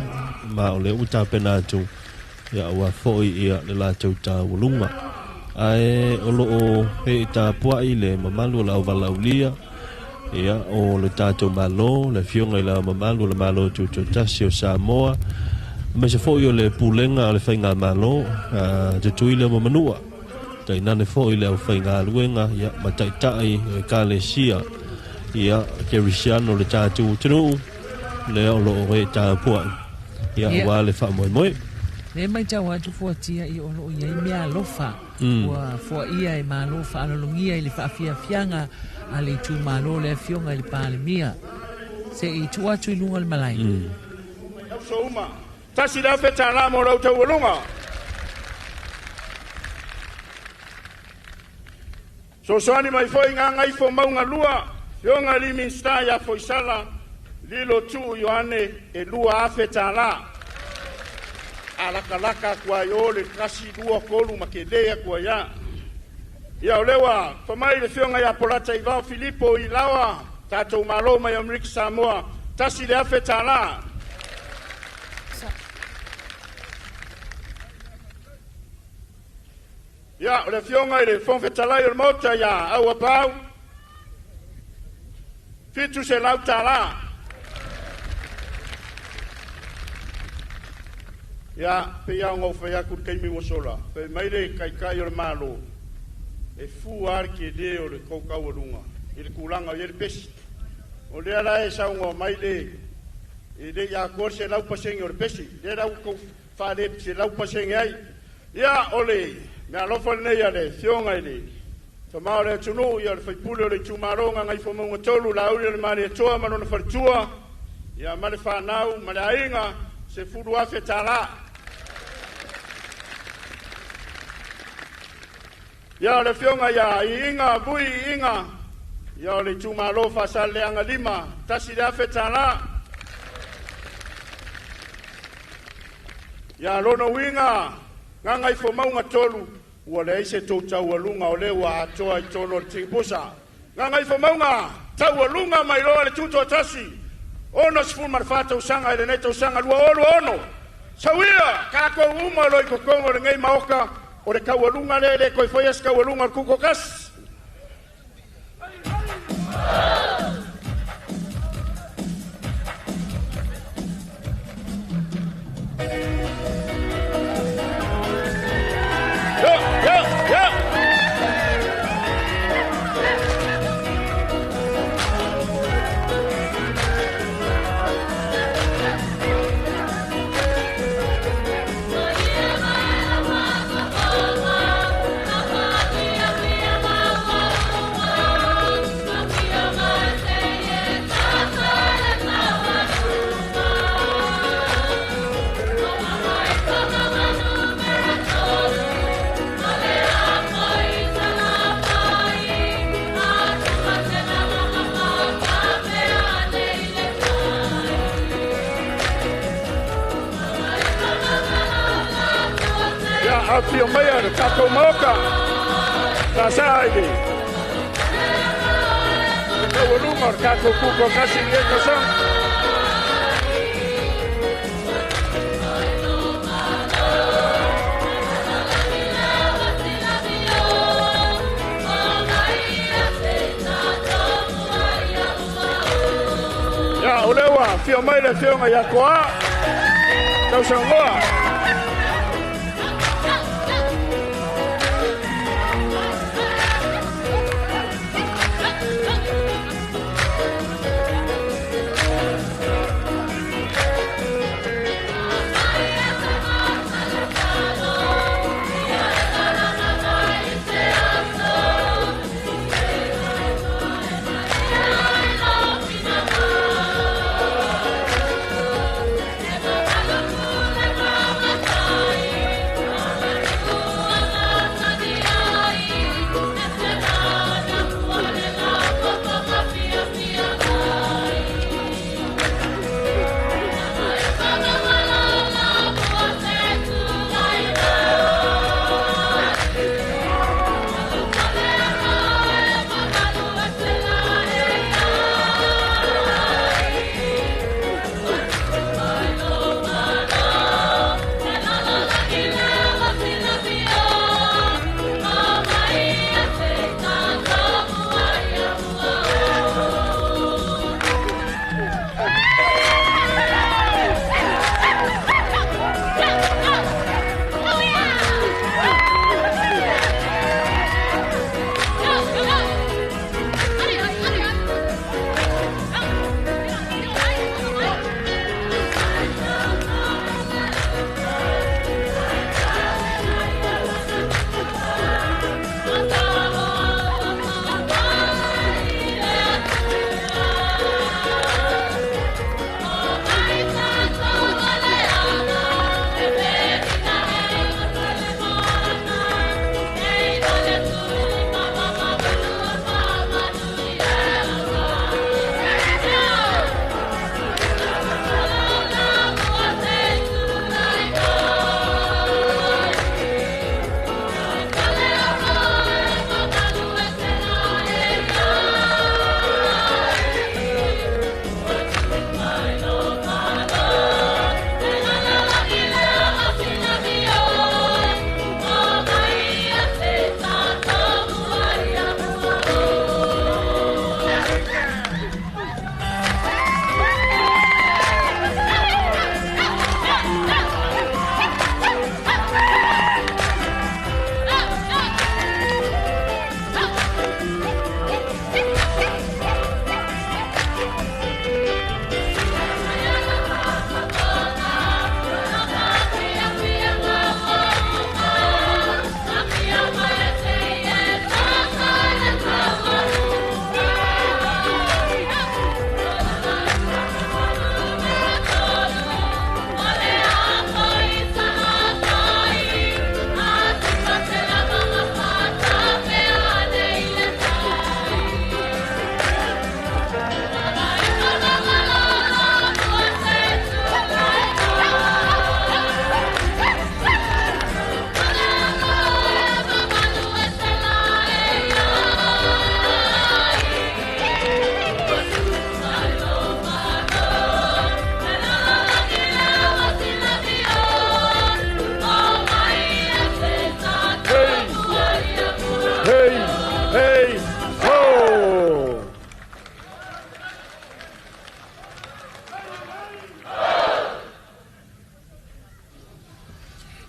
ma o lea ua tapena atu ia aua foi ia le latou taualuga. Ae o loo e tapuai le mamalu o le auvalaulia. Ia o le tatou Malo, le afioga i le Ao Mamalu o le Malo Tutoatasi o Samoa, aemaise foi o le pulega o le Faigamalo Tutuila ma Manua, tainane foi le aufaigaluega ia ma taitai o Ekalesia Ia, kerisiano o le tatou atunuu, lea o lo o e tapuai, ia, aua le faamoemoe. Lea e matau atu fuatia i o lo o i ai meaalofa ua foaia e Malo faalologia i le faafiafiaga a le itumalo le Afioga i le Palemia. Se i tuu atu i luga o le malae. Uso uma, $1,000 mo lau taualuga. Sosoani mai foi Gagaifomauga 2, Afioga i le Minisita ia Foisala Lilo Tuu Ioane e $2,000. A lakalaka atu ai o le 1, 2, 3 ma tele atu ai a. Ia o lea ua famai le Afioga ia Polata Ivao Filipo i Laoa, tatou malo mai Amerika Samoa, $1,000. Ia, o le Afioga i le Fofoga Fetalai o le Maota ia Auapaau, $700. Ia, pei lava ona ou fai atu i le taimi ua sola, fai mai le Taitai o le Malo, e fua lava le tele o le tou taualuga i le tulaga o i ai le pesi. O lea la e saunoa mai le, e le i atoa le 100% o le pesi, lea la ua outou faale 100% ai. Ia, o le meaalofa lenei a le Afioga i le Tama o le atunuu, ia o le faipule o le itumalo Gagaifomauga 3, Laauli o le Malietoa ma lona faletua, ia ma le fanau ma le aiga, $10,000. Ia o le Afioga ia Iiga Vui Iiga, ia o le itumalo Faasaleleaga 5, $1,000. Ia lona uiga Gagaifomauga 3, ua leai se tou taualuga o lea ua atoa i totonu o le tigipusa. Gagaifomauga, taualuga mai loa le tutoatasi, 64 tausaga i lenei tausaga 2026. Sauia, tatou uma o lo o i totonu o lenei Maota, o le taualuga lea e le toe faia se taualuga o le tutoatasi. Yo, yo, yo! Ia, afifio maia le tatou Maota, sa i le taualuga o le tatou tutoatasi i lenei tausaga. Ia, o lea ua afio mai le Afioga ia Toa, Tausagoa.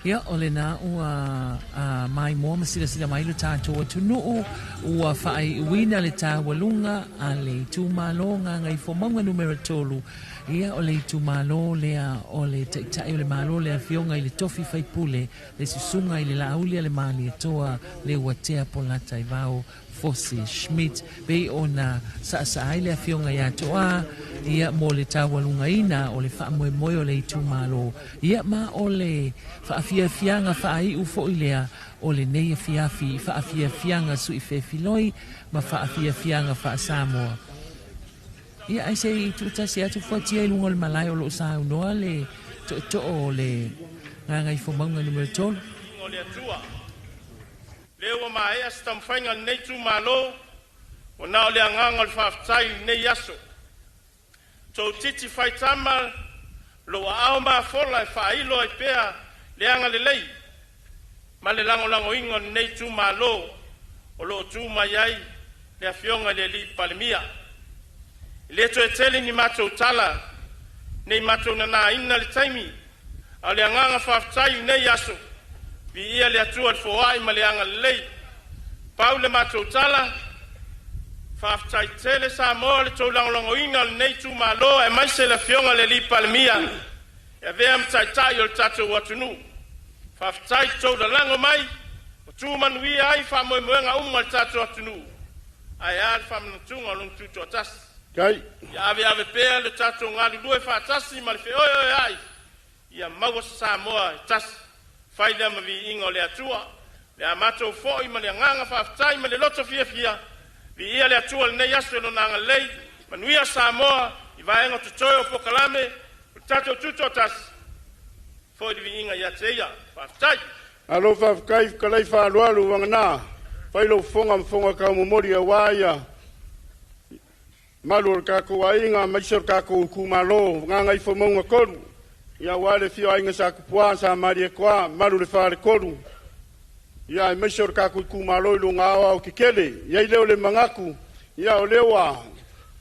Ia, o lena ua maimoa ma silasila mai lo tatou atunuu, ua faaiuina le taualuga a le itumalo Gagaifomauga Numera 3. Ia, o le itumalo lea o le Taitai o le Malo, le Afioga i le Tofi Faipule, le Susuga i le Laauli a le Malietoa, Leuatea Polataivao Fosi Schmidt, pei ona saasaa ai le Afioga ia Toa, ia, mo le taualugaina o le faamoemoe o le itumalo, ia, ma o le faafiafiaga faaiu foi lea o lenei afiafi i faafiafiaga suifefiloi ma faafiafiaga faa-Samoa. Ia, ae se i tuutasi atu fuatia i luga o le malae o lo o saunoa le tootoo o le Gagaifomauga Numera 3. O le Atua. Lea ua maea se taumafaiga a lenei itumalo, ua na o le agaga o le faafetai i lenei aso. Tootiti faitama lou aao mafola e faailo ai pea le agalelei ma le lagolagoina o lenei itumalo o lo o tu mai ai le Afioga i le Palemia. E le toe tele ni matou tala nei matou nanaina le taimi, a o le agaga faafetai i lenei aso, viia le Atua i le foai ma le agalelei. Pau le matou tala, faafetai tele Samoa i le tou lagolagoina o lenei itumalo aemaise le Afioga i le Palemia e avea ma Taitai o le tatou atunuu. Faafetai i le tou lalago mai ua tu manuia ai faamoemoega uma o le tatou atunuu, ae a le faamanatuga o lona tutoatasi. Ia aveave pea le tatou galulue faatasi ma le feoeoeai ia maua se Samoa e tasi, fai lea ma viiga o le Atua. Le a matou foi ma le agaga faafetai ma le loto fiafia, viia le Atua i lenei aso i lona agalelei, manuia Samoa i vaega o totoe o polokalame o le tatou tutoatasi, foi le viiga ia te Ia. Faafetai. Malo faafetai fetalai faaaloalo vagana fai lou fofoga ma fofoga taumomoli aua ia malu o le tatou aiga aemaise o le tatou itumalo Gagaifomauga 3, ia aua le afio o Aiga Sa Tupua, Sa Malietoa, malu le Faletolu, ia aemaise o le tatou itumalo i luga aoaotetele. I ai lea o le manatu, ia o lea ua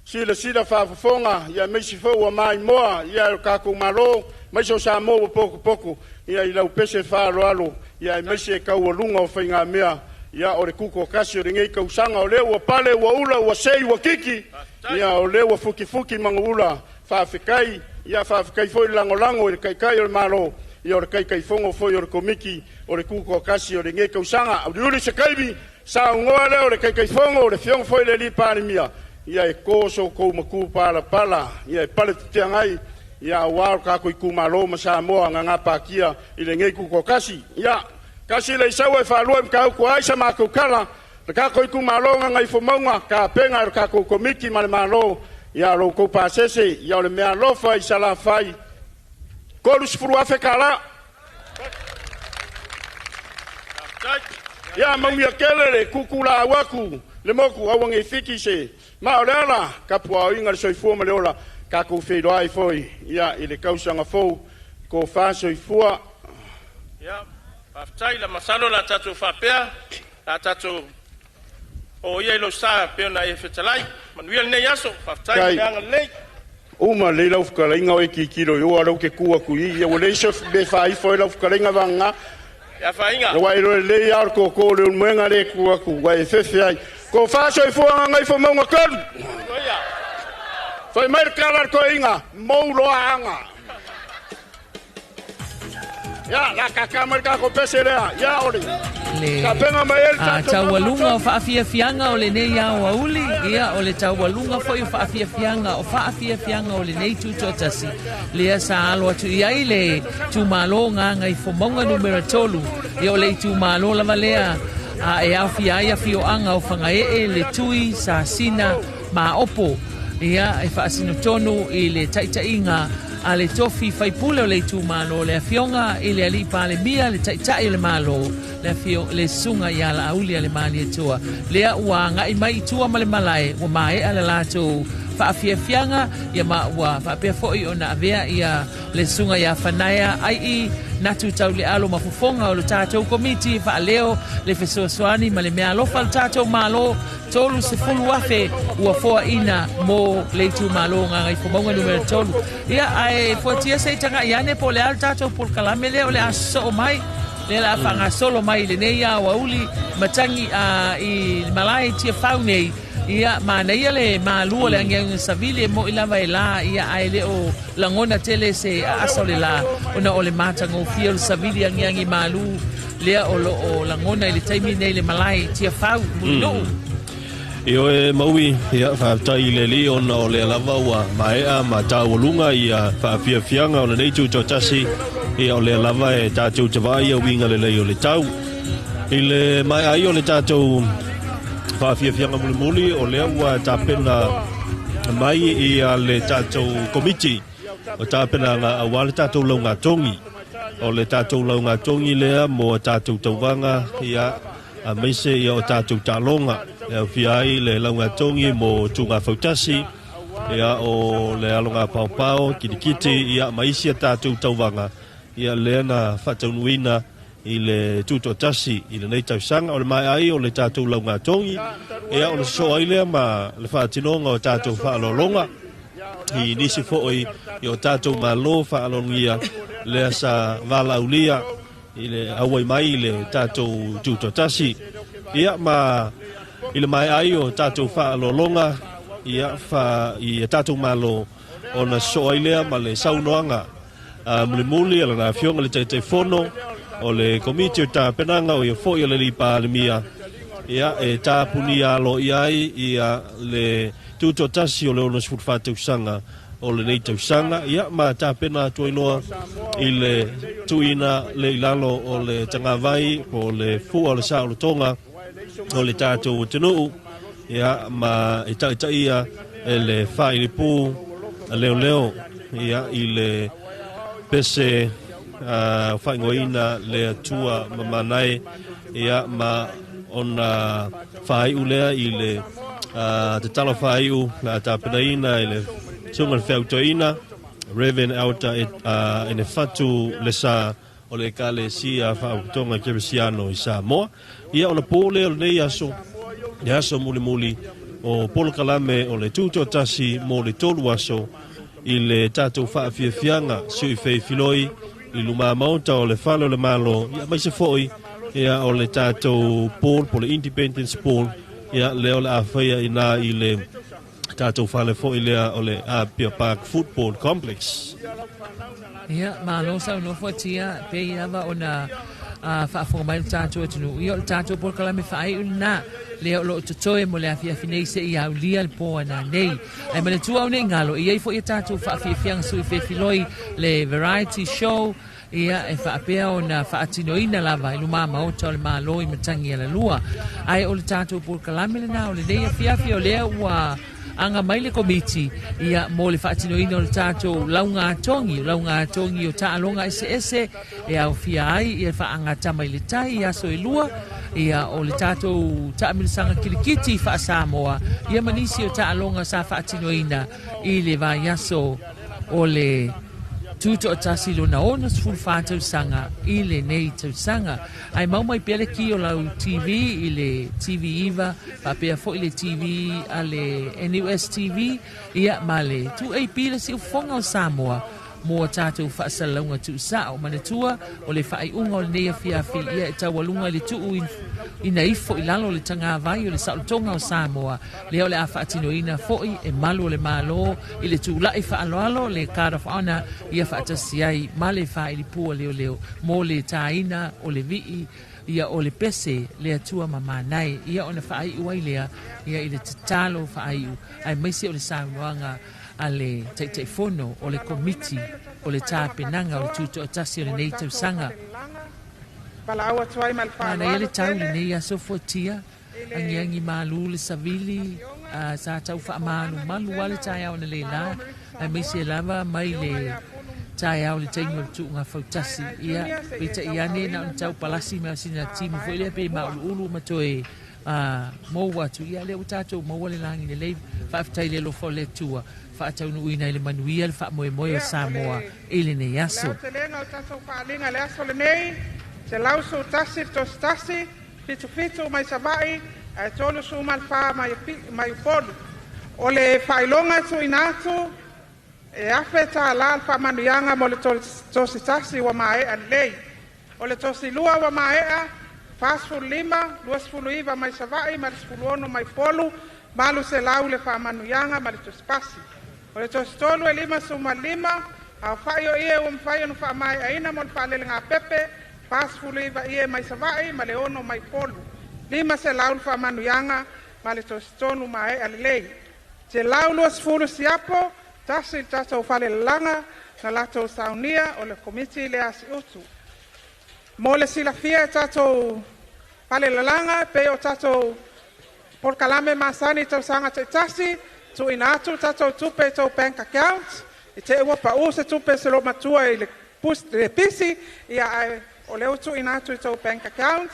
silasila faafofoga, ia aemaise foi ua maimoa ia o le tatou Malo aemaise o Samoa ua potopoto ia i lau pese faaaloalo, ia aemaise taualuga o faigamea ia o le tutoatasi o lenei tausaga. O lea ua pale ua ula ua sei ua kiki, ia o lea ua futifuti manuula. Faafetai, ia faafetai foi le lagolago i le Taitai o le Malo, ia o le Taitaifono foi o le Komiti o le Tutoatasi o lenei tausaga. Auliuli se taimi saunoa lea o le Taitaifono o le Afioga foi i le alii Palemia, ia e to so outou matupalapala, ia e pale teteagai, ia aua o tatou itumalo ma Samoa na gapatia i lenei tutoatasi. Ia tasi le isaua e faalua i Matautu ai sa matou tala, le tatou itumalo Gagaifomauga tapena e le tatou Komiti ma le Malo, ia lo outou pasese, ia o le mea alofa i Salafai 30,000 tala. Ia manuia tele le tutulau atu le motu aua nei fiti se ma o le ala tapuaoina le soifua ma le ola, tatou feiloai foi ia i le tausaga fou, tofa soifua. Ia, faafetai la masalo la tatou faapea, la tatou o ia i lou sa pei ona e fetalai. Manuia lenei aso, faafetai i le agalelei. Uma lelei lau fetalaiga o e tilotilo i o, a o lea ou te tu atu i i, ia ua leai se mea e faaifo ai lau fetalaiga vagana. Ia faainga. Ua e iloa lelei lava o le tootoo o Leulumoega lea e tu atu, ua e fefe ai. Tofa soifua Gagaifomauga 3. Fai mai le tala a le toeaina, mou loa aga. Ia, la kaka mai le tatou pese lea. Ia, o le Le tapena mai ai le tatou taualuga o faafiafiaga o lenei aoauli, ia, o le taualuga foi o faafiafiaga o faafiafiaga o lenei tutoatasi, lea sa alo atu i ai le itumalo Gagaifomauga Numera 3, ia o le itumalo lava lea a e aofia ai afioaga o Fagaee, Letui, Sasina, Maopo, ia e faasino tonu i le taitaiga a le tofi faipule o le itumalo, le Afioga i le Alii Palemia, le Taitai o le Malo, le afio, le Susuga ia Laauli a le Malietoa, lea ua agai mai i tua ma le malae, ua maea le latou faafiafiaga, ia ma ua faapea foi ona avea ia le susuga ia Fanaea Ai'i Natu Taulealo ma fofoga o le tatou Komiti e faaleo le fesoasoani ma le meaalofa a le tatou Malo 30,000 ua foaina mo le itumalo o Gagaifomauga numera 3. Ia, ae fuatia se i tagai ane po o le a le tatou polokalame lea o le a sosoo mai, lea o le a faagasolo mai i lenei aoauli matagi a i le malae i Tiafau nei. Ia, manaia le malu o le agiagiga savili e mo'i lava e la, ia, ae le o lagona tele se aasa o le la, ona o le matagofie o le savili agiagi malu lea o lo o lagona i le taimi nei le malae i Tiafau, Mulinuu. Ioe Maui, ia, faafetai i le Alii ona o lea lava ua maea ma taualuga ia faafiafiaga o lenei tutoatasi, ia o lea lava e tatou te vaai ia uiga lelei o le tau. I le maea ai o le tatou faafiafiaga mulimuli, o lea ua tapena mai ia le tatou komiti o tapenaga aua le tatou laugatogi. O le tatou laugatogi lea mo a tatou tauvaga, ia, aemaise ia o tatou taaloga e aofia ai le laugatogi mo Tugafautasi, ia, o le aloga paopao, kilikiti, ia, ma isi a tatou tauvaga, ia, lea na faataunuuina i le tutoatasi i lenei tausaga. O le maea ai o le tatou laugatogi, ia, ona sosoo ai lea ma le faatinoga o tatou faaaloaloga i nisi foi i o tatou malo faaloalogia lea sa valaaulia i le auai mai i le tatou tutoatasi. Ia, ma i le maea ai o tatou faaaloaloga, ia, fa, i tatou malo, ona sosoo ai lea ma le saunoaga a mulimuli a lana Afioga i le Taitaifono o le Komiti o Tapenaga, o ia foi o le Alii Palemia, ia, e tapunia aloaia ai ia le tutoatasi o le 64 tausaga o lenei tausaga, ia, ma tapena atu ai loa i le tuuina le i lalo o le tagavai po o le fua o le saolotoga o le tatou atunuu, ia, ma e taitaia e le faailipu leoleo, ia, i le pese uh, faaigoaina le Atua Mamanae, ia, ma ona faaiu lea i le uh, tatalo faaiu na tapenaina i le susuga le feautoina Reverend Elder uh, Enefatu Lesa o le Ekalesia Faapotopotoga Kerisiano i Samoa. Ia ona pō lea o lenei aso, le aso mulimuli o polokalame o le Tutoatasi mo le tolu aso i le tatou faafiafiaga siuifeifiloi i luma maota o le Fale o le Malo, ia aemaise foi ia o le tatou pool po o le Independence Pool, ia lea o le a faia i ina i le tatou fale foi lea o le Apia Park Football Complex. Ia, malo saunoa fuatia, pei lava ona uh, faafofoga mai le tatou atunuu. Ia, o le tatou polokalame faaiu lena, lea o lo o totoe mo le afiafi nei se i aulia le pō ana nei. Ae manatua au nei galo, e i ai foi a tatou faafiafiaga sui fefiloi le variety show, Ia, e faapea ona faatinoina lava i luma maota o le Malo i Matagialalua. Ae o le tatou polokalame lena o lenei afiafi o lea ua aga mai le komiti ia mo le faatinoina o le tatou laugatogi, o laugatogi o taaloga eseese e aofia ai ia faagatama i le tai i aso e lua, ia o le tatou taamilosaga kilikiti faa-Samoa, ia ma nisi o taaloga sa faatinoina i le vaiaso o le Tutoatasi lona 64 tausaga i lenei tausaga. Ae mau mai pea le ki o lau TV i le TV9 faapea foi le TV a le NUS TV ia ma le 2AP le siufofoga o Samoa mo a tatou faasalalauga tuusao. Manatua, o le faaiuga o lenei afiafi ia e taualuga i le tuu ina ifo i lalo o le tagavai o le saolotoga o Samoa lea o le a faatinoina foi e malu o le Malo i le tula'i faaaloalo le Guard of Honour ia faatasi ai ma le faailipua leoleo mo le tāina o le vii ia o le pese le Atua ma Manae ia ona faaiu ai lea ia i le tatalo faaiu aemaise o le saunoaga a le Taitaifono o le Komiti o le Tapenaga o le Tutoatasi o lenei tausaga. Manaia le tau i lenei aso fuatia. Agiagi malu le savili, a sa tau faamalumalu lava le taeao analeila, aemaise lava mai le taeao i le taimi o le tuuga fautasi. Ia, peitai ane na ona tau palasi mai o sina timu foi lea pei mauluulu ma toe mou atu, ia lea ua tatou maua le lagi lelei. Faafetai i le alofa o le Atua, faataunuuina i le manuia le faamoemoe o Samoa i lenei aso. O le aotelega o tatou faaaliga i le aso lenei, 111 le tosi 1, 77 mai Savaii, ae 34 mai Upolu. O le faailoga e tuuina atu, e $1,000 le faamanuiaga mo le tosi tasi ua maea lelei. O le tosi lua ua maea, 45, 29 mai Savaii ma le 16 mai Upolu, 800 le faamanuiaga ma le tusipasi. O le tosi tolu e 55, aofai o ie ua mafai ona faamaeaina mo le faalelegāpepe, 49 ie mai Savaii ma le 6 mai Upolu, 500 le faamanuiaga ma le tosi tolu maea lelei. 120 siapo, tasi le tatou falelalaga na latou saunia o le Komiti lea Siutu. Mo le silafia e tatou falelalaga, pei o tatou polokalame masani i tausaga taitasi, tuuina atu tatou tupe i tou bank account, i te i ua pau se tupe se loomatua i le pisi, ia ae o lea ua tuuina atu i tou bank account,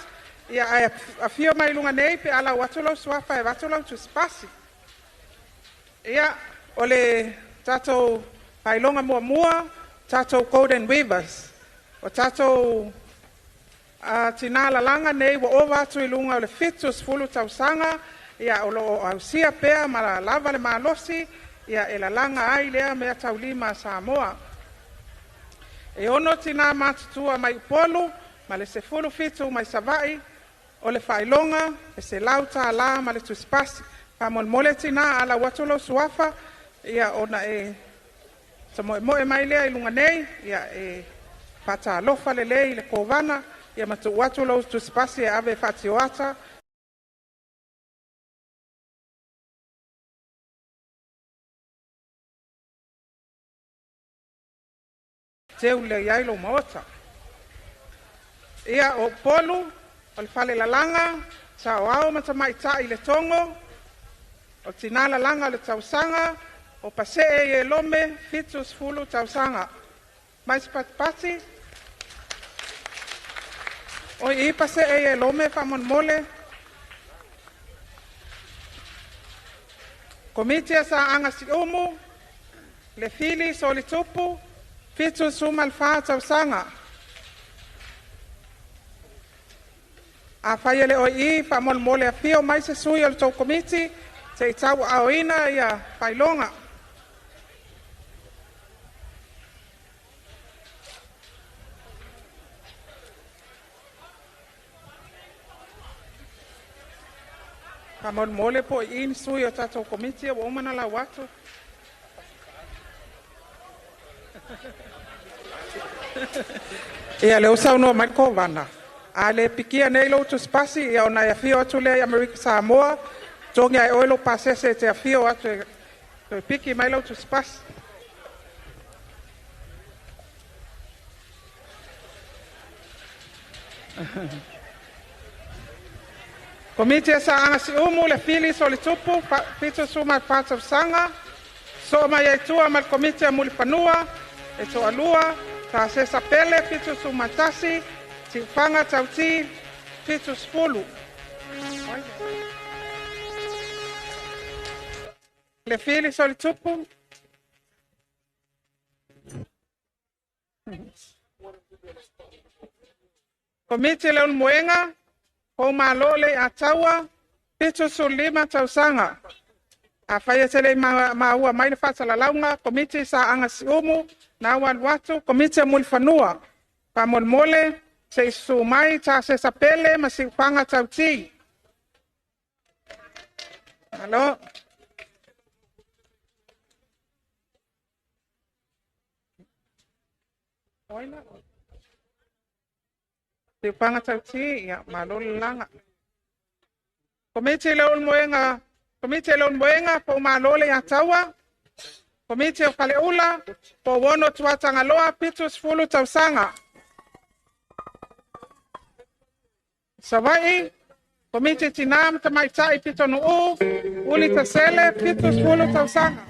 ia ae afio mai luga nei pe a lau atu lau suafa e avatu lau tusipasi. Ia, o le tatou faailoga muamua, tatou Golden Weavers. O tatou tinā lalaga nei ua ova atu i luga o le 70 tausaga, ia o lo o ausia pea ma lava le malosi, ia e lalaga ai lea meataulima a Samoa. E 6 tinā matutua mai Upolu ma le 17 mai Savaii, o le faailoga e $100 ma le tusipasi. Faamolemole tinā, a lau atu lou suafa, ia ona e tamoemoe mai lea i luga nei, ia e faatalofa lelei i le kovana, ia ma tuu atu lou tusipasi e ave e faatioata teu lelei ai lou maota. Ia, o Upolu, o le falelalaga, saoao ma tamaitai i le Togo, o tinā lalaga o le tausaga, o Pasee i Elome, 70 tausaga. Mai se patipati, o i Pasee i Elome faamolemole. Komiti a Saaga Siumu, le Fili Solitupu, 74 tausaga. Afai e le o i i, faamolemole afio mai se sui o le tou komiti se i tauaaoina ia faailoga. Faamolemole po o i i ni sui o tatou komiti ua uma ona lau atu. Ia, lea ua saunoa mai le Kovana, a le pikia nei lou tusipasi, ia ona e afio atu lea i Amerika Samoa, totogi lava e oe lou pasese e te afio atu e toe piki mai lau tusipasi. Komiti a Saaga Siumu, le Fili Solitupu, 74 tausaga. Soo mai ai tua ma le Komiti a Mulifanua, e toalua, Tasesa Pele, 71, Tiufaga Tauti, 70. Le Fili Solitupu. Komiti le Ulumoega, Poumalo le Ataua, 75 tausaga. Afai e te le i maua mai le faasalalauga, Komiti Saaga Siumu, na ua alu atu, Komiti o Mulifanua, faamolemole se i susuu mai Tasesa Pele ma Siufaga Tauti. Malo. Siufaga Tauti, ia, malo le lalaga. Komiti le Ulumoega, Komiti le Ulumoega, Poumalo le Ataua, Komiti o Faleula, Pouono Tuatagaloa, 70 tausaga. Savaii, Komiti Tinā ma Tamaitai Pitonuu, Uli Tasele, 70 tausaga.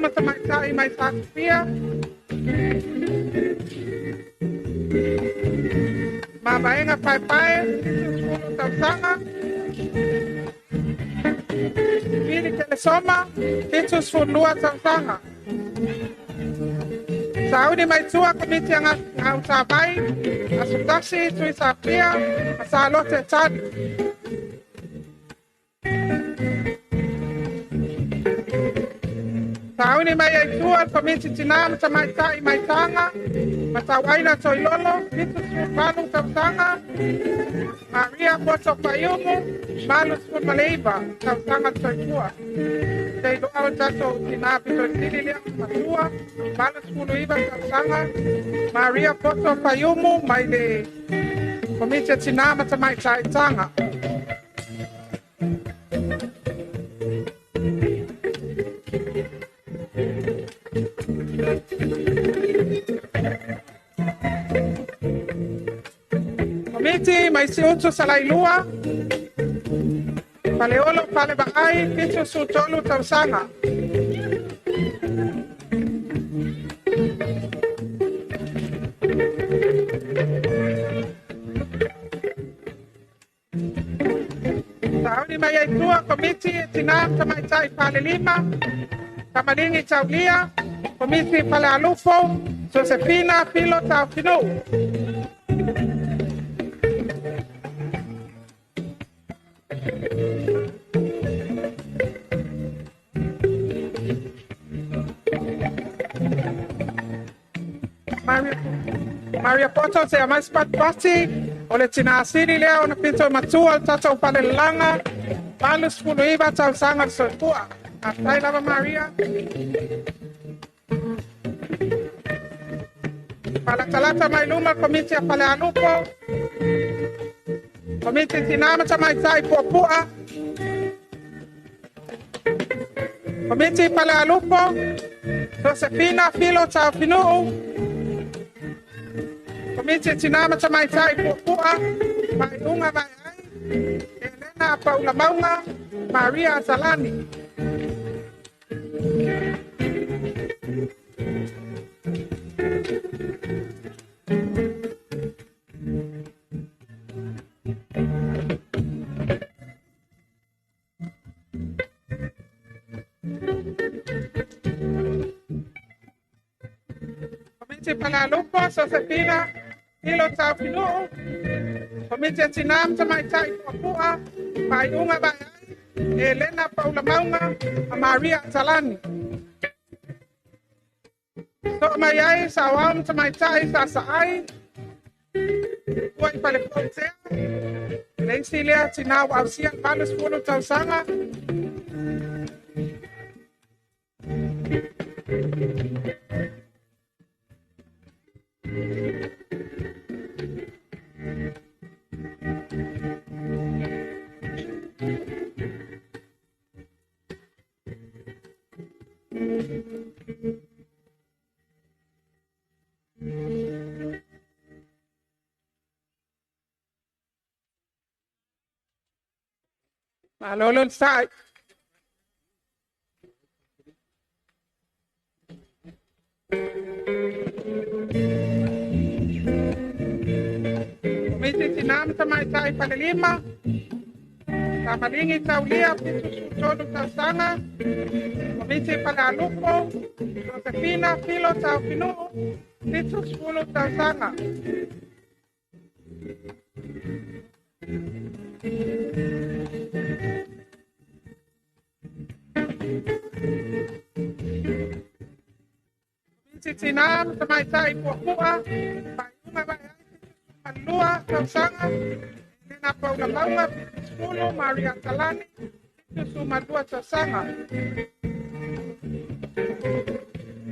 ma Tamaitai mai Satufia. Mavaega Paepae, 70 tausaga. Pili Kelesoma, 72 tausaga. Sauni mai tua Komiti a Gautavai, Aso Tasi, Tui Safia, ma Salote Tali. Sauni mai ai tua le Komiti Tinā ma Tamaitai mai Taga, Matauaina Toilolo, 78 tausaga. Maria Poto Paiumu, 89 tausaga le soifua. Te iloa o le tatou tinā pitoisili lea matua, 89 tausaga. Maria Poto Paiumu mai le Komiti a Tinā ma Tamaitai Taga. Komiti mai Siutu Salailua, Faleolo Fale Vaai, 73 tausaga. Sauni mai ai tua Komiti e Tinā ma Tamaitai Falelima, Tamalingi Taulia, Komiti Falealufo, Josefina Filo Taufinu. Maria Poto te amai patipati o le tina asili lea ona pito e matua le tatou falelalaga 89 tausaga le soifua. Faafetai lava Maria. Falatalata mai luma le Komiti a Falealupo, Komiti Tinā ma Tamaitai Puapua, Komiti Falealupo, Josefina Filo Taufinuu, Komiti Tinā ma Tamaitai Puapua, Maiuga Vaeai, Elena Paula Mauga, Maria Atalani. Komiti Falealupo, Josefina Filo Taufinuu, Komiti a Tinā ma Tamaitai Puapua, Maiuga Vaeai, Elena Paula Mauga, ma Maria Atalani. Soa mai ai Sauao ma Tamaitai Sasaai, ua i Falepoitea, le isi lea tinā ua ausia le 80 tausaga. Malo le onosai. Komiti Tinā ma Tamaitai Falelima, Tamalingi Taulia, 73 tausaga. Komiti Falealupo, Josefina Filo Taufinuu, 70 tausaga. Komiti Tinā ma Tamaitai Puapua, Maiuga Vaeai, 72 tausaga. Elena Paula Mauga, 70, Maria Talani, 72 tausaga.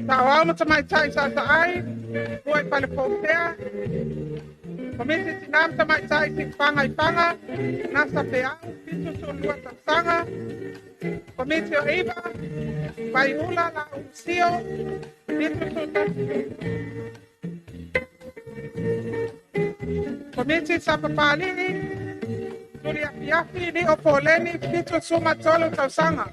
Sauao ma Tamaitai Sasaai, ua i Falepoitea, Komiti Tinā ma Tamaitai Siufaga i Faga, Nasa Peau, 72 tausaga. Komiti o Iva, Vaiula La Usio, 71. Komiti Sapapalii, Tuli Afiafi, Lio Poleni, 73 tausaga.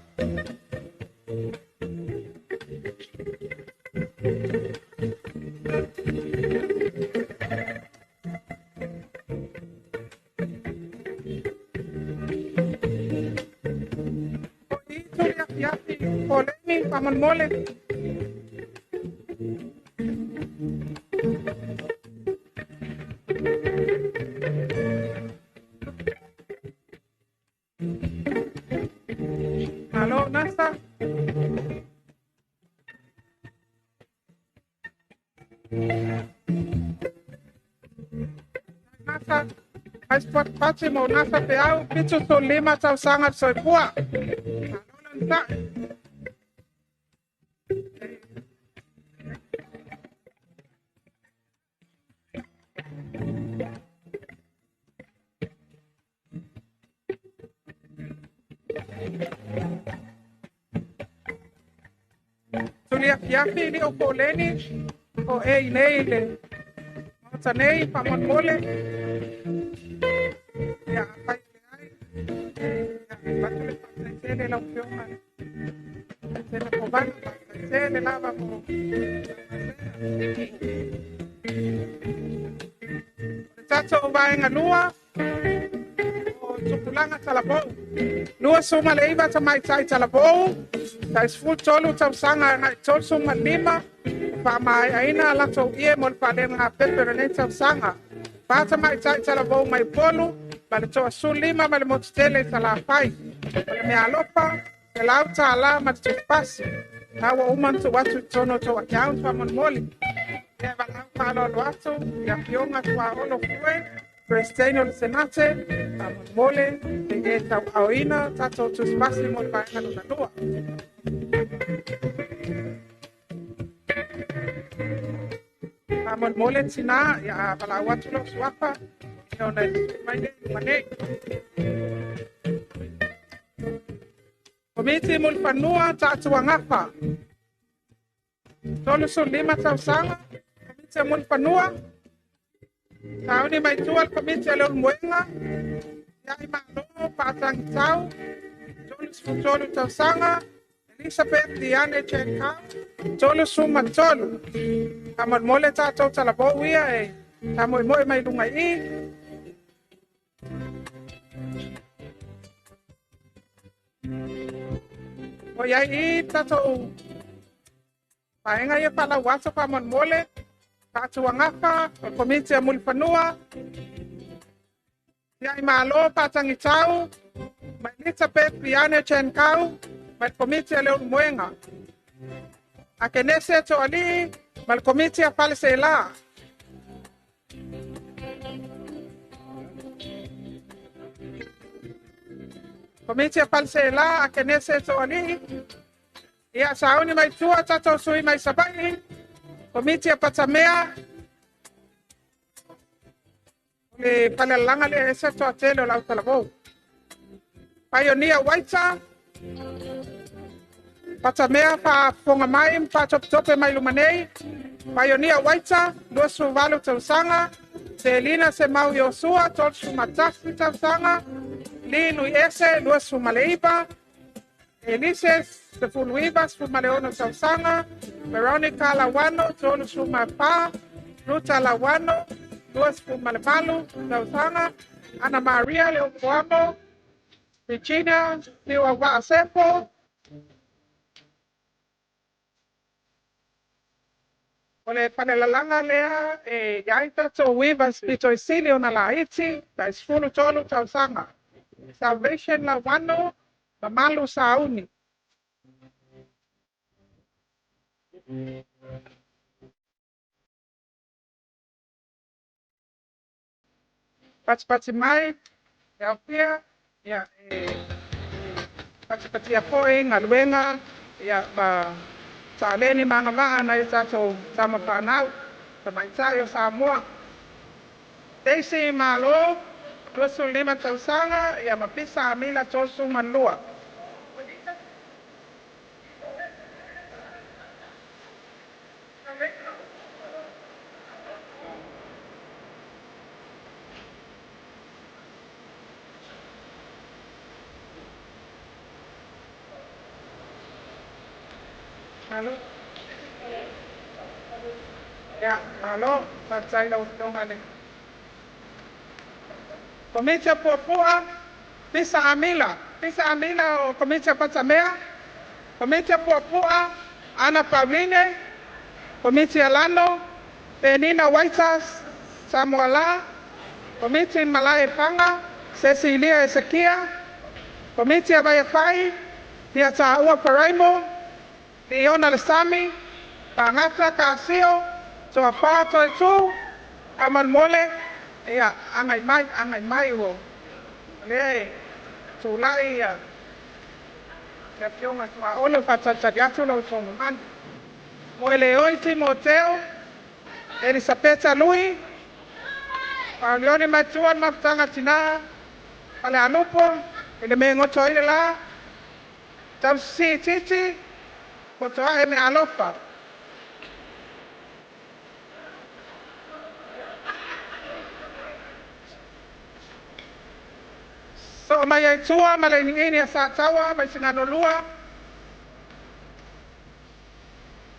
Tuli afiafi Poleni faamolemole. Malo nasa. Nasa. Ai sport pati mo nasa peau 75 tausaga le soifua. Malo lana. Tuli afiafi li o Poleni o e inei le maota nei faamolemole. Ia afai o leai, ia avatu le faafetai lau afioga tele kovana, faafetai tele lava mo le tatou vaega lua o tupulaga talavou. 29 tamaitai talavou, tai 13 tausaga agai 35, faamaeaina a latou ie mo le faalegapepe o lenei tausaga. 4 tamaitai talavou mai Upolu, ma le 15 ma le Motutele i Salafai. O le meaalofa, $100 ma le tusipasi. Na ua uma ona tuu atu i totonu o tou account faamolemole. Ia e valaau faaaloalo atu i afioga Tuaolo Fue, Presidente o le Senate, faamolemole e e tauaoina tatou tusipasi mo le vaega lona lua. Faamolemole tinā, ia a valaau atu lau suafa, ia ona e mai le luma nei. Komiti mo le fanua taatuagafa. 35 tausaga, Komiti mo le fanua. Sauni mai tua le Komiti a le Ulumoega. Ia i Malo faatagitau. 33 tausaga, Elizabeth Diane Chenkau. 33. Faamolemole tatou talavou ia e tamoemoe mai luga i i. O iai i tatou vaega ia faalau aso faamolemole, faatuagafa o le Komiti a Mulifanua. Ia i Malo faatagitau ma Elizabeth Diane Chenkau ma le Komiti a le Ulumoega. Akenese Toalii ma le Komiti a Faleseela. Komiti a Faleseela, Akenese Toalii. Ia sauni mai tua tatou sui mai Savaii. Komiti a Patamea. O le falelalaga lea e ese toatele o le autalavou. Pioneer Waita. Patamea faafofoga mai ma faatopetope mai luma nei. Pioneer Waita, 28 tausaga. Selina Semau Iosua, 31 tausaga. Li Nui Ese, 29. Elise 19, 16 tausaga. Veronica Lawano, 34. Ruta Lawano, 28 tausaga. Ana Maria Leopoamo. Regina Liuawaasepo. O le falelalaga lea e iai tatou weavers pito i sili ona laiti, tai 13 tausaga. Salvation Lawano, mamalu sauni. Patipati mai, e aofia, ia e patipatia foi galuega, ia ma taleni ma agavaa nai o tatou tama fanau, tamaitai o Samoa. Daisy Malo, 25 tausaga, ia ma Pisa Amila 32. Malo. Ia, malo, faafetai i lau Afioga i le Komiti o Puapua, Pisa Amila. Pisa Amila o Komiti o Patamea, Komiti o Puapua, Ana Pauline, Komiti Alano, Penina Waitas, Samoala, Komiti Malae Faga, Cecilia Esekia, Komiti a Vaiafai, Pia Taua Paraimo, Liona Lesami, Pagasa Kasio, Toafa Toetu, Amanmole, ia, agai mai, agai mai ua lea e tulai ia le Afioga Tuaole faatalitali atu lau outou mamalu. Moeleoi Timoteo, Elisapeta Lui, Paulioni Matua le Mafutaga Tina, Falealupo, i le me goto ai le la, Tausisi Titi, Fotoae me Alofa. Soo mai ai tua ma le iniini a Sataua mai Sinano lua,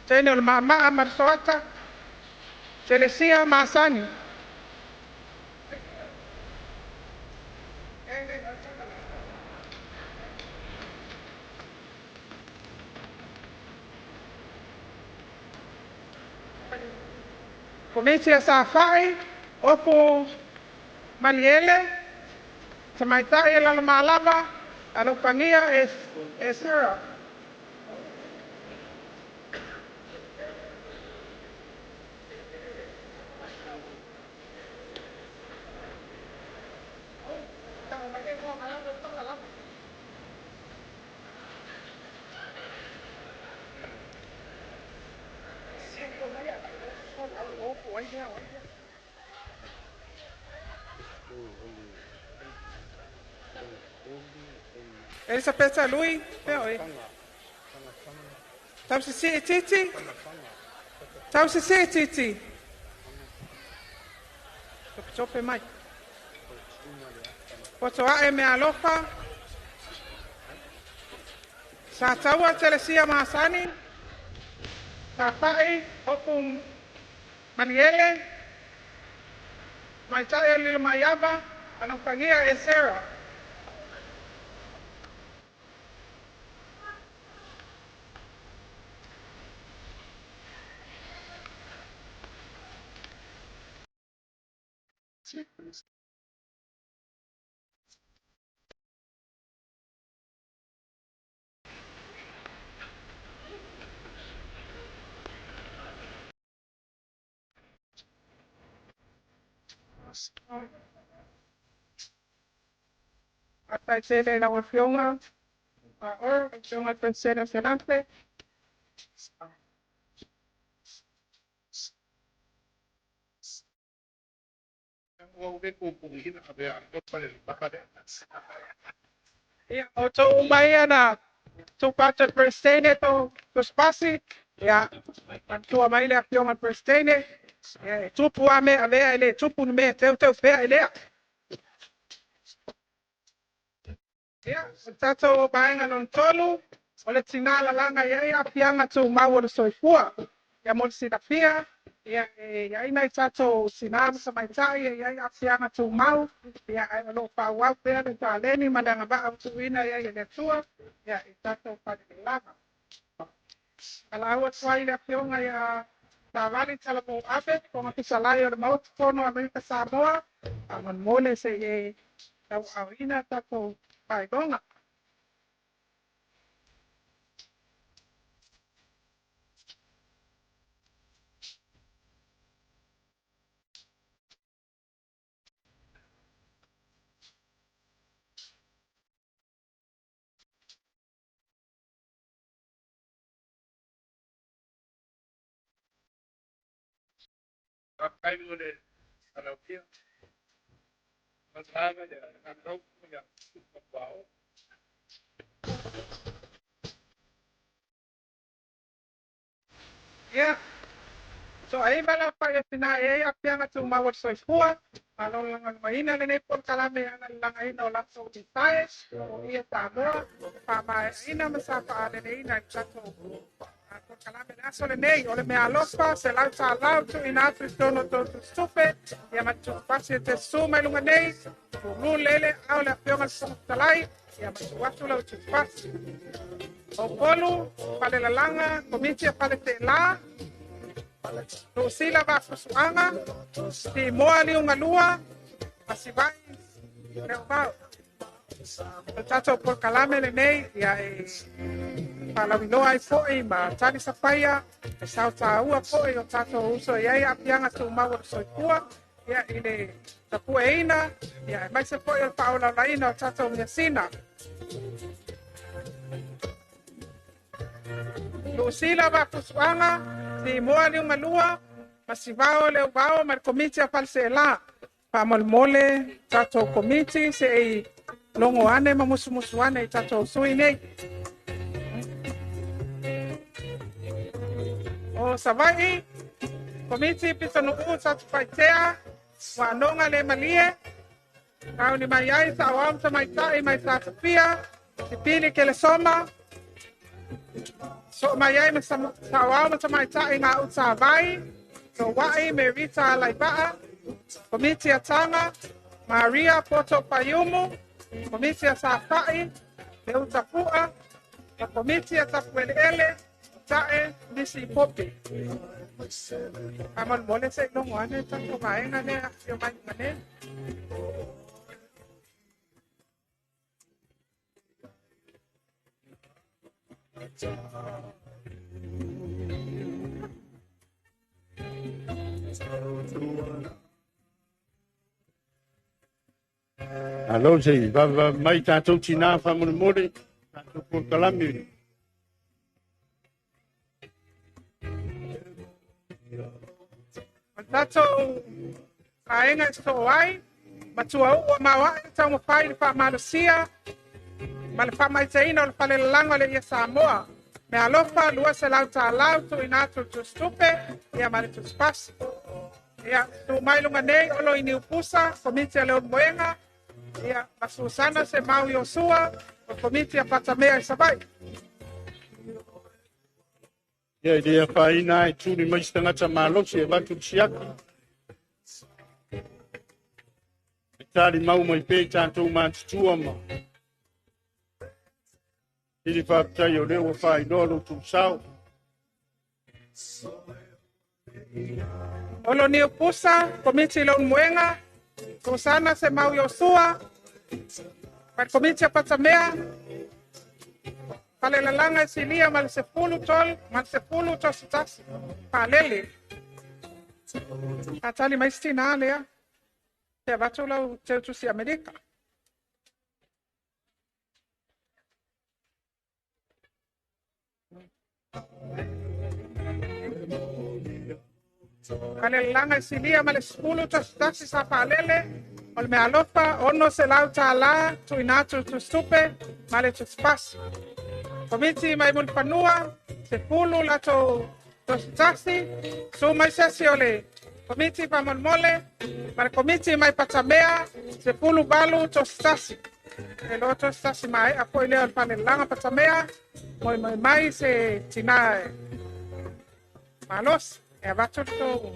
teine o le Mamaa ma le Soata, Telesia Masani. Komiti a Safai, Opu Maliele, Tamaitai e Lalomalava, Alofagia e, e Sarah. Elisapeta Lui, pea oe. Tausisi Titi. Tausisi Titi. Tope mai. Poto ae me alofa. Sa taua Telesia Masani. Sa Opu Maniele. Maitai Lilo Maiava. Alofagia e Sarah. Faafetai lau Afioga. Oro, Afioga Presidente Ferrante. Ia, o tou uma ia na tupata Presidente to spasi. Ia, matua mai le Afioga Presidente. Ia, e tupu a mea lea e le tupu ni mea teu teu pea e lea. Ia, o tatou vaega lona tolu, o le tinā lalaga i ai aafiaga tumau o le soifua. Ia mo le silafia, ia e iai nai tatou tinā ma tamaitai e iai aafiaga tumau, ia ae o loo faaauau pea le taleni ma le agavaa o tuuina i ai e le Atua, ia i tatou falelelaga. Valaau atu ai le Afioga ia Savali Talamo Abe, Fofoga Fetalai o le Maota Fono Amerika Samoa, faamolemole se i e tauaaoina tatou faailoga. Ia, so ai vala pa e tina e aafiaga tumau o le soifua, malo le lagolagoina lenei polokalame ana le lagaina o latou itae o ia Samoa, faamaeaina ma sa faaleleina i tatou Polokalame le aso lenei o le meaalofa $100 tuuina atu i totonu o tou tusitupe ia ma le tuupasi e te susu mai luga nei lulu lele ao le afioga le Fofoga Fetalai ia ma tuu atu lau tuupasi. O Upolu, Falelalaga, Komiti a Faleteelā, Lusila Vaafusuaga, Timoa Liugalua, ma Sivai Leovao. O le tatou polokalame lenei ia e faalauiloa ai fo'i ma tali safaia e saotaua fo'i o tatou uso i ai aafiaga tumau o le soifua ia i le tapueina ia aemaise fo'i o le faaolaolaina o tatou measina. Lusila Vaafusuaga, Timoa Liugalua, ma Sivao Leovao ma le Komiti a Faleseelā. Faamolemole tatou komiti se i logo ane ma musumusu ane i tatou sui nei. O Savaii, Komiti Pitonuu Satupaitea, Waanoga le Malie, Kauni mai ai Sa'oao ma Tamaitai mai Satufia, Sipili Kelesoma, Soo mai ai ma Sa'oao ma Tamaitai Gautavai, Sowa'i me Rita Alaivaa, Komiti a Taga, Maria Poto Paiumu, Komiti a Safa'i, Leuta Fu'a, ma Komiti a Tapueleele, Ta'e Nisi Pope. Faamolemole se i logo ane tatou vaega lea afio mai ma nei. Alo se i vava mai tātou tinā faamolemole, tātou polokalame. O le tatou vaega e sosoo ai, matua uu maoae taumafai le faamalosia ma le faamaiteina o le falelalaga o le Ie Samoa. Meaalofa $200 tuuina atu i le tusitupe ia ma le tusipasi. Ia, tuu mai luga nei o lo i Niupusa, Komiti a Leulumoega, ia, ma Susana Semau Iosua, o Komiti a Patamea i Savaii. Ia i le afaina e tuli mai se tagata malosi e avatu le siaki. E tali mau mai pea i tatou matutua ma ili faafetai o lea ua faailoa lo outou sao. Olo Niupusa, Komiti i Leulumoega, Susana Semau Iosua, ma le Komiti a Patamea, Falelalaga e silia ma le 13 ma le 11 faalele. Faatali mai se tinā lea, se avatu lau teutusi Amerika. Falelalaga e silia ma le 11 sa faalele, o le meaalofa $600 tuuina atu i le tusitupe ma le tusipasi. Komiti mai Mulifanua, 10 latou tositasi, su mai sesi o le Komiti faamolemole, ma le Komiti mai Patamea, 18 tositasi. E loa tositasi maea fo'i lea o le falelalaga Patamea, moemoe mai se tinā e malosi, e avatu le tou.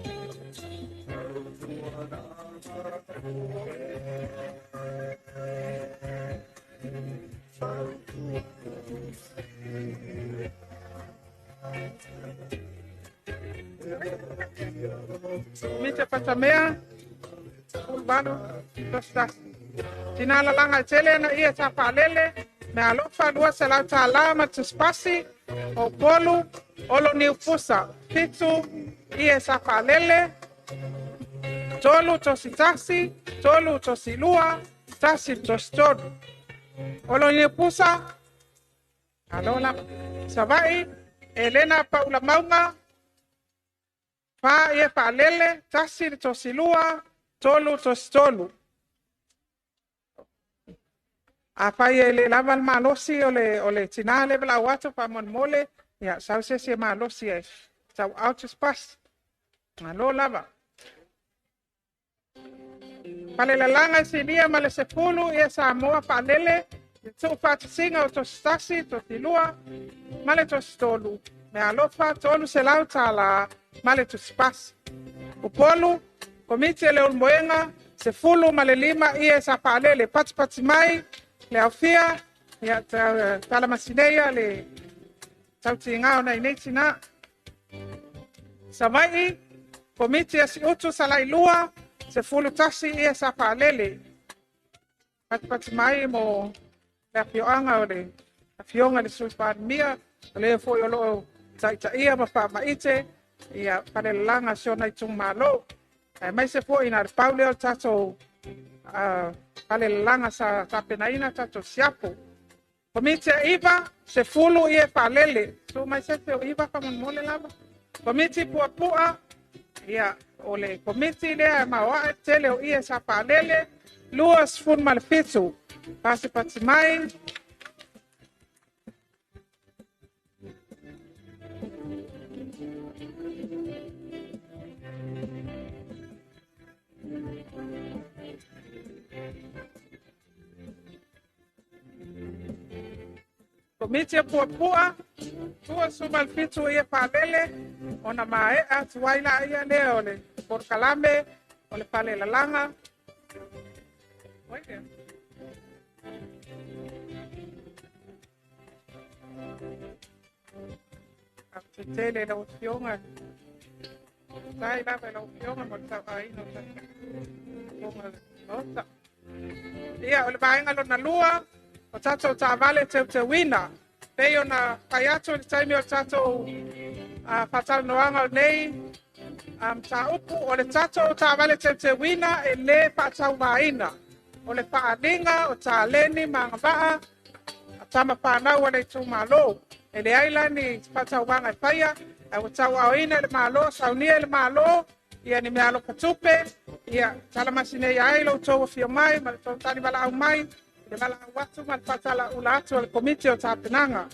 Komiti a Patamea, 18 tositasi. Tinā lalaga e tele ana ia sa faalele, meaalofa $200 ma le tusipasi, o Upolu, Olo Niupusa, 7 ie sa faalele, 3 tositasi, 3 tosilua, 1 tositolu. Olo Niupusa, alo lava. Savaii, Elena Paula Mauga, 4 ie faalele, 1 tosilua, 3 tositolu. Afai e le lava le malosi o le tinā le valaau atu faamolemole, ia sau se isi e malosi e tauau tusipasi. Malo lava. Falelalaga e silia ma le 10 ia Samoa faalele, le tuufaatasiga o tositasi, tosilua ma le tositolu. Meaalofa $300 ma le tusipasi. Upolu, Komiti e Leulumoega, 15 ie sa faalele patipati mai le aofia ia talamasineia le tautiga o nai nei tinā. Savaii, Komiti a Siutu Salailua, 11 ie sa faalele patipati mai mo le afioaga o le afioga i le Sui Palemia, o le foi o loo taitaia ma faamaite ia falelalaga si ona itumalo. Aemaise foi na le pau lea o le tatou falelalaga sa tapenaina tatou siapo. Komiti a 9, 10 ie faalele. Su mai se o 9 faamolemole lava. Komiti puapua, ia, o le komiti lea e maoae tele o ie sa faalele, 27. Pasipati mai. Komiti e puapua, 27 ia faalele, ona maea atu ai la ia lea o le polokalame, o le falelalaga. Oi lea. Faafetai lau Afioga. Tai lava i lau Afioga mo le tauaina o tatou Maota. Ia, o le vaega lona lua, o tatou taavale teuteuina. Pei ona fai atu i le taimi o le tatou faatalanoaga o nei mataupu, o le tatou taavale teuteuina e lē faatauvaina. O le faaaliga o taleni ma agavaa a tama fanau a le itumalo. E leai la ni faatauvaga e faia, ae ua tauaaoina e le Malo, saunia e le Malo, ia ni meaalofa tupe, ia talamasinei ai lo outou afio mai ma le tou talivalaau mai, le valaau atu ma le faatalaula atu o le Komiti o Tapenaga.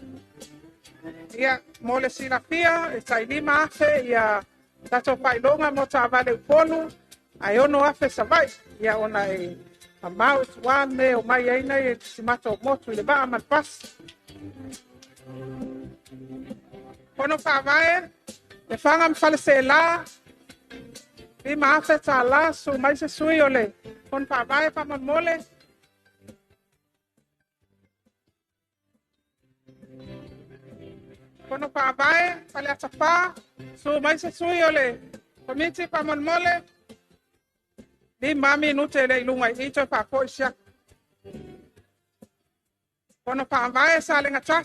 Ia, mo le silafia, e tai 5,000 ia tatou faailoga mo taavale Upolu, ae 6,000 Savaii, ia ona e mamao i tua le mea o mai ai nei e simato o motu i le vaa ma le pasi. Fono faavae, Lefaga ma Faleaseela, 5,000 tālā, su mai se sui o le fono faavae faamolemole. Fono faavae, Faleata 4, su mai se sui o le komiti faamolemole. 5 minute le i luga i i toe faafoi siaki. Fono faavae Salega 1,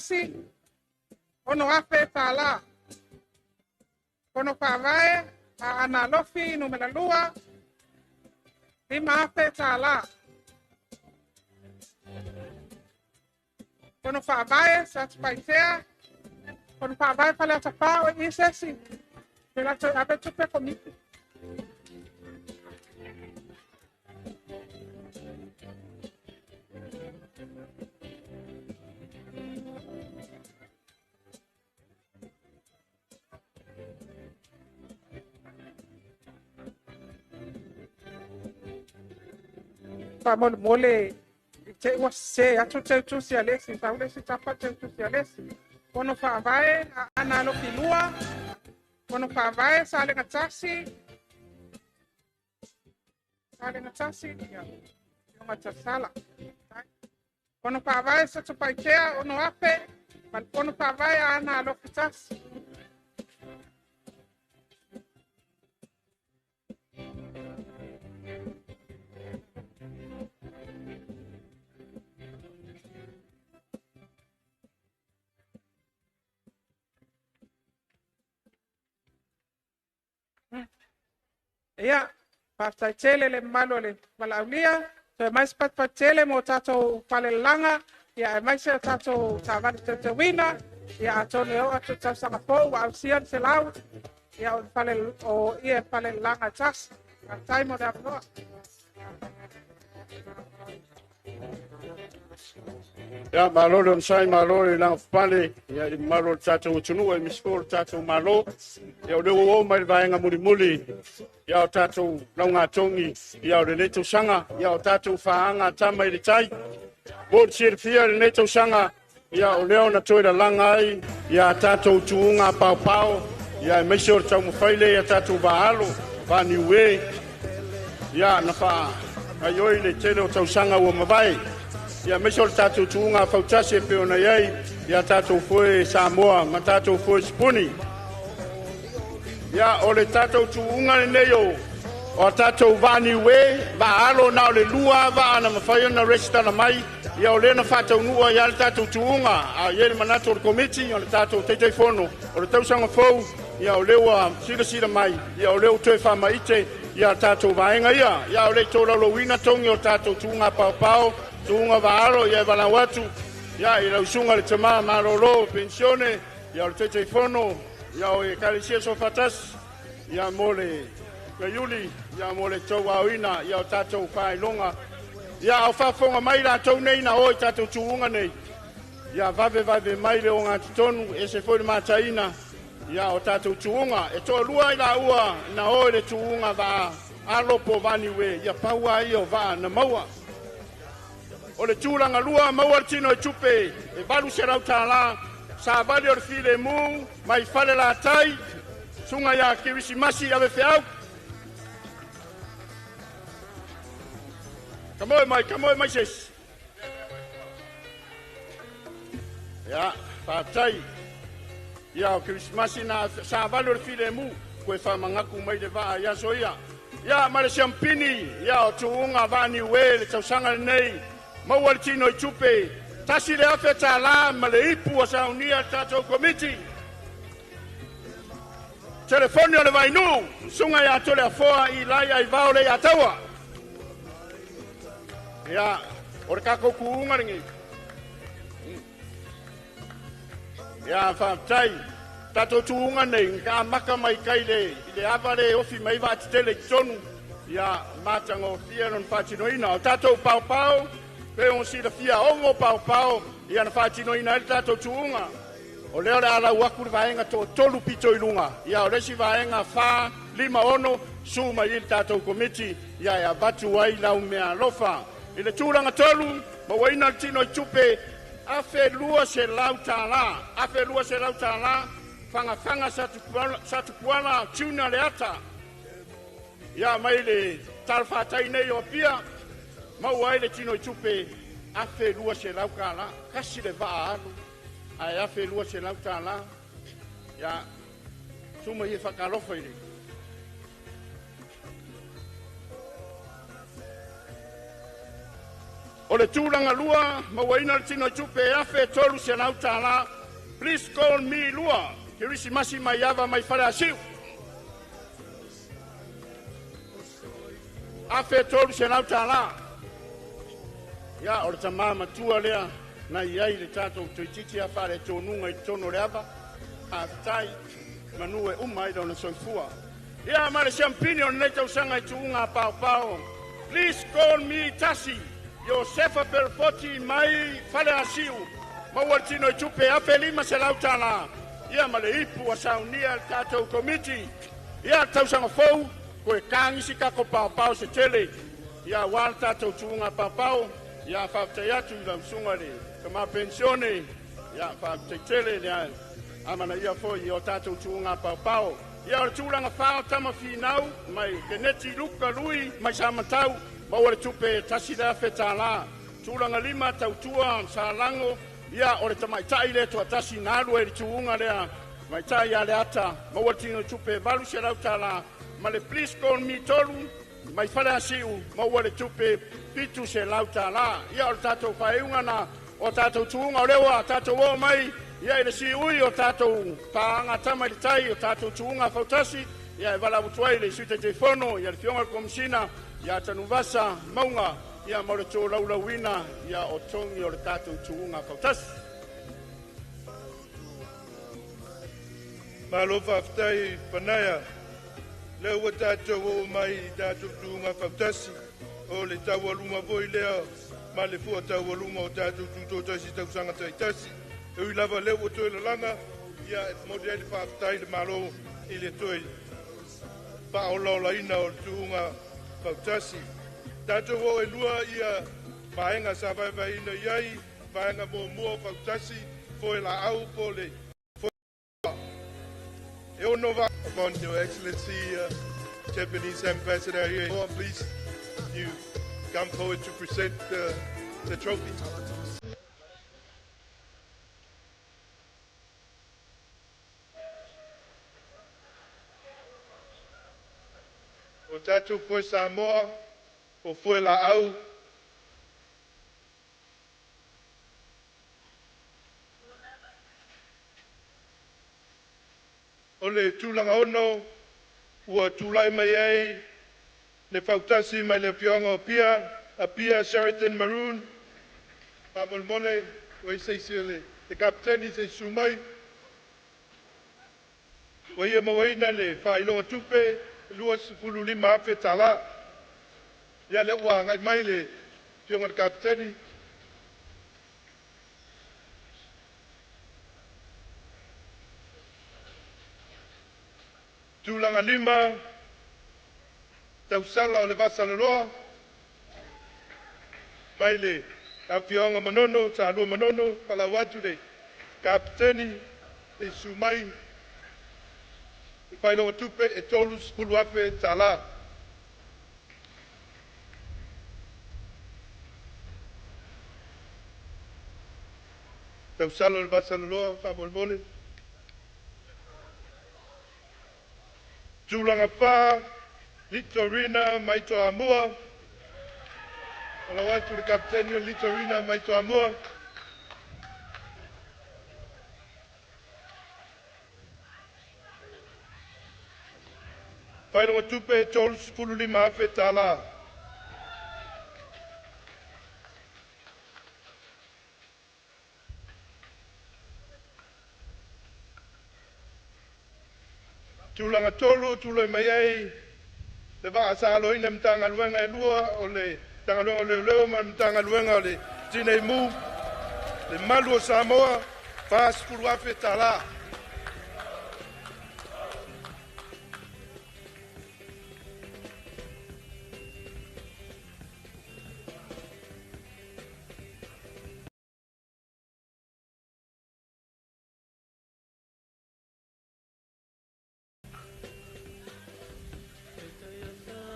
6,000 tālā. Fono faavae Aana Alofi numera 2, 5,000 tālā. Fono faavae Satupaitea, fono faavae Faleata 4, o i se isi. Pe latou ave tupe komiti. Faamolemole i te ua sese atu teutusi a le isi, sau le isi tapa teutusi a le isi. Fono faavae Aana Alofi 2, fono faavae Salega 1, Salega 1, ia, Afioga Tasala. Fono faavae Satupaitea, 6,000, ma le fono faavae Aana Alofi 1. Ia, faafetai tele le mamalu o le valaaulia, toe mai se patupatu tele mo tatou falelalaga, ia aemaise o tatou taavale teuteuina, ia atonu e oo atu i le tausaga fou ua ausia le 100, ia o le fale o ia falelalaga e tasi. Faafetai mo le avanoa. Ia, malo le onosai, malo le lagafapale, ia i le mamalu o le tatou atunuu, aemaise foi o le tatou Malo. Ia, o lea ua oo mai le vaega mulimuli, ia o tatou laugatogi, ia o lenei tausaga, ia o tatou faaga tama i le tai. Mo le silafia i lenei tausaga, Ia, o lea ona toe lalaga ai ia tatou tuuga paopao, ia aemaise o le taumafai lea ia tatou vaalo vaaniue, ia na faagaioi le tele o tausaga ua mavae, ia aemaise o le tatou tuuga fautasi e pei ona i ai ia tatou foe Samoa ma tatou foe Sipuni. Ia, o le tatou tuuga lenei o a tatou vaaniue vaalo, na o le 2 vaa na mafai ona resitala mai. Ia o lea na faataunuu ai le tatou tuuga, a i ai le manatu o le Komiti, o le tatou Taitaifono, o le tausaga fou, ia o lea ua silasila mai, ia o lea ua toe faamaite ia tatou vaega ia. Ia o le tolaulauina togi o tatou tuuga paopao, tuuga vaalo, ia e valaau atu ia i lau susuga le tama malolo penisione, ia o le Taitaifono ia o Ekalesia Soofaatasi, ia mo le Gaiuli, ia mo le tauaoina ia o tatou faailoga. Ia au faafofoga mai latou nei na o i tatou tuuga nei, ia vave vave mai le ogatotonu, ese foi le mataina ia o tatou tuuga. E toalua i laua na o i le tuuga vaa alo po vaniue, ia paua ia o vaa na maua. O le tulaga lua, maua le tino i tupe e $800, savali o le filemu mai fale latai, suga ia Kirisimasi ave feau. Kamoe mai, kamoe mai sesi. Ia, faafetai. Ia o Kirisimasi na savali o le filemu, koe whamangaku mai le vaa ia so ia. Ia, ma le siampini, ia o tuuga vaaniue le tausaga lenei, maua le tino i tupe, $1,000 ma le ipu a saunia le tatou komiti. Telefoni o le Vainuu, suga ia tole afoa i lai ai vao le ia taua. Ia, o le kākou kuuga lenei. Ia, faafetai. Tatou tuuga nei, ka maka mai kai le, i le ava le ofi mai vaatitele i totonu, ia matagofie lona faatinoina. O tatou paopao, pe o silafia 6 paopao, ia na faatinoina ai le tatou tuuga. O lea o le alau aku le vaega to 3 pito i luga. Ia o le isi vaega 4, 5, 6, su mai i le tatou komiti, ia e avatu ai lau mea alofa. I le tulaga 3, mauaina le tino i tupe, $1,200, $1,200, whangawhanga satupuala tuna le ata. Ia mai le talawhatai nei o Apia, maua ai le tino i tupe, $1,200, kasi le vaa alu, ae $1,200. Ia, suma i e whakalofa i le. O le tulaga 2, mauaina le tino i tupe, $1,300, please call me 2, Kirisimasi mai ava mai fale asiu. $1,300. Ia, o le tamā matua lea, na iai le tatou toititi a whare tōnunga i tono le ava. Faafetai, manu e uma ai lona soifua. Ia, ma le siampini o lenei tausaga i tuuga paopao. Please call me tasi, Iosefa Pelefoti mai fale asiu. Maua le tino i tupe, $1,500. Ia ma le ipu a saunia le tatou komiti. Ia, le tausaga fou, koe kāgisi kako paopao se tele. Ia, ua le tatou tuuga paopao. Ia, faafetai atu i lau susuga le tama penisione. Ia, faafetai tele le amana ia foi o tatou tuuga paopao. Ia, o le tulaga 4 o tama finau mai Keneti Luka Lui mai Samatau, maua le tupe $1,000. Tulaga 5 tautua Salango, ia o le tamaitai le toatasi na alu ai le tuuga lea, tamaitai ia le ata, maua le tino i tupe $800. Ma le please call me 3 mai fale asiu, maua le tupe $700. Ia o le tatou faaiuga na o tatou tuuga o lea ua tatou o mai, ia i le siui o tatou paaga tama i le tai o tatou tuuga fautasi, ia e valaau ai le Sui Taitaifono, ia le Afioga i le Komisina, ia Tanuvasa Mauga, ia ma le tolaulauina ia o togi o le tatou tuuga fautasi. Malo faafetai Panaia, lea ua tatou oo mai i tatou tuuga fautasi, o le taualuga foi lea ma le fua taualuga o tatou tutotasi tausaga taitasi. E ui lava lea ua toe lalaga, ia e momoli ai le faafetai le Malo i le toe faaolaolaina o le tuuga fautasi. Tatou oo e lua ia vaega sa vaevaeina i ai Vaega muamua o fautasi foe laau po le foe e ono va upon Your Excellency Japanese Ambassador here. Please, you come forward to present the trophy. O tatou foe Samoa, o foe laau. O le tulaga ono, ua tulai mai ai le fautasi mai le afioaga o Apia, Apia Sheraton Maroon. Faamolemole, ua i se isi o le kapeteni se i susu mai. Ua ia mauaina le faailoga tupe $25,000. Ia lea ua agai mai le afioga i le kapeteni. Tulaga lima, tausala o le Vasaloloa, mai le afioaga Manono, Salua Manono, falau atu le kapeteni e susu mai. Le faailoga tupe e $30,000. Tausala o le Vasaloloa, faamolemole. Tulaga fa, Litorina mai Toamua. Falau atu le kapeteni o Litorina mai Toamua. Faailoga tupe $35,000. Tulaga tolu, tulai mai ai le vaa sa aloina Matagaluega e lua o le Matagaluega o Leoleo ma le Matagaluega o le Tinei Mu, le Malu o Samoa, $40,000.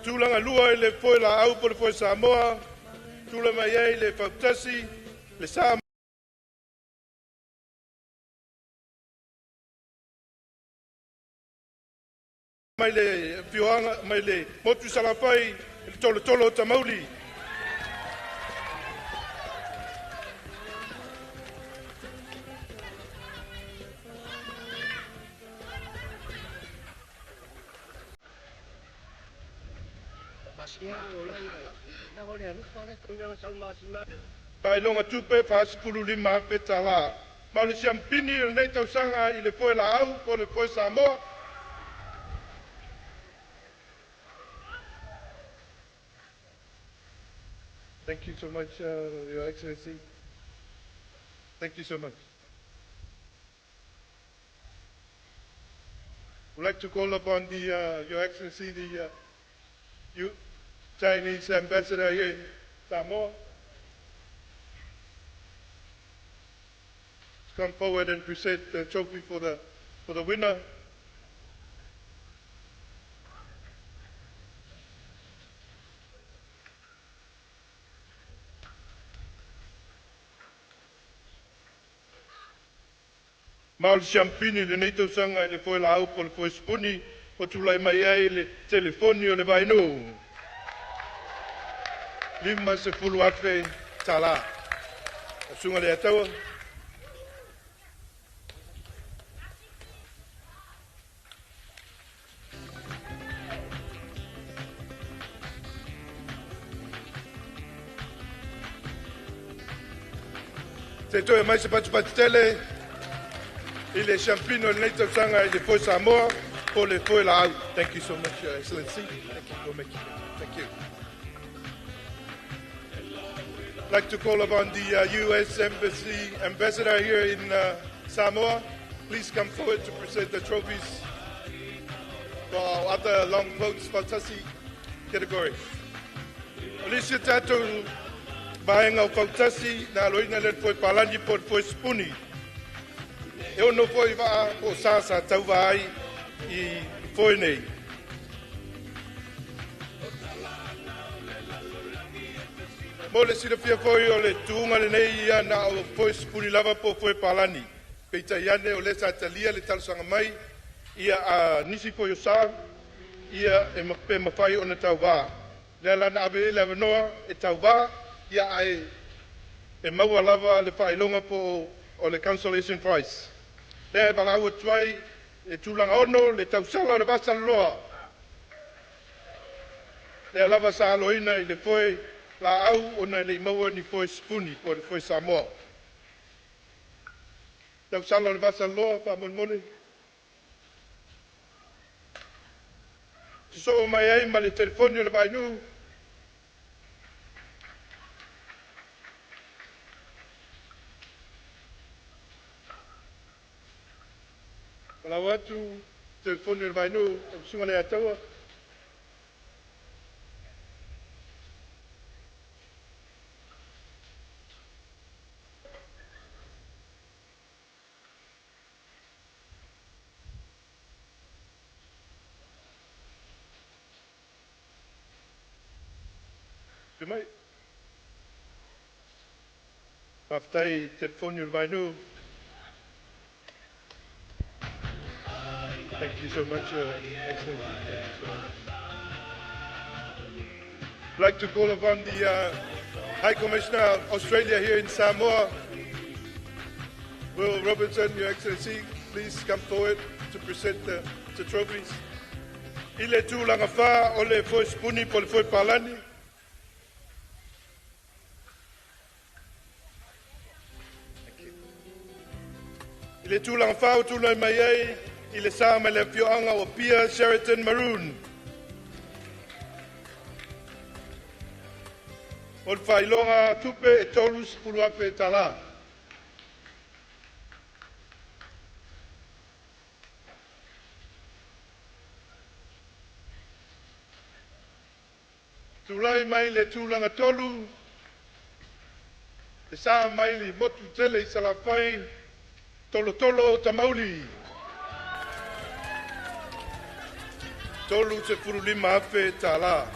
Tulaga lua i le foe laau po le foe Samoa, tulai mai ai le fautasi, le sa mai le afioaga mai le motu Salafai, le tolotolo o Tamauli. Faailoga tupe $45,000. Ma o le siampini o lenei tausaga i le foe laau po le foe Samoa. Thank you so much, Your Excellency. Thank you so much. We'd like to call upon Your Excellency, the Chinese Ambassador here in Samoa, to come forward and present the trophy for the winner. Ma o le siampini i lenei tausaga i le foe laau po le foe sipuni o tulai mai ai le telefoni o le Vainuu. $50,000. Susuga le Ataua. Se toe mai se patupatu tele i le siampini o lenei tausaga i le foe Samoa po le foe laau. Thank you so much, Your Excellency. Thank you for making it. Thank you. I'd like to call upon the U.S. Embassy Ambassador here in Samoa. Please come forward to present the trophies for our other long boats fautasi category. O le isi tatou Vaega o fautasi na aloina le foe palani po o le foe sipuni. E ono foi vaa po o sa sa tauva ai i foe nei. Mo le silafia foi o le tuuga lenei ia na o foe sipuni lava po o foe palani. Peitai ane o lea sa talia le talosaga mai ia a nisi foi o sa ia e pe mafai ona tauvā. Lea la na ave ai le avanoa e tauvā ia ae e maua lava le faailoga po o le consolation prize. Lea e valaau atu ai e tulaga ono le tausala o le vasaloloa. Lea lava sa aloina i le foe laau ona e le i maua ni foe sipuni po o le foe Samoa. Tausala o le vasaloloa faamolemole. Sosoo mai ai ma le telefoni o le Vainuu. Valaau atu telefoni o le Vainuu lau Susuga Leiataua. Afio mai. Faafetai i telefoni o le Vainuu. Thank you so much, Excellency. Thank you so much. I'd like to call upon the High Commissioner of Australia here in Samoa, Will Robertson. Your Excellency, please come forward to present the trophies. I le tulaga fa o le foe sipuni po o le foe palani. I le tulaga fa o tulai mai ai i le sa mai le afioaga o Apia Sheraton Maroon. O le faailoga tupe e 30,000 talā. Tulai mai le tulaga tolu, le sa mai le motu tele i Salafai, Tolotolo Tamauli. 35,000 talā.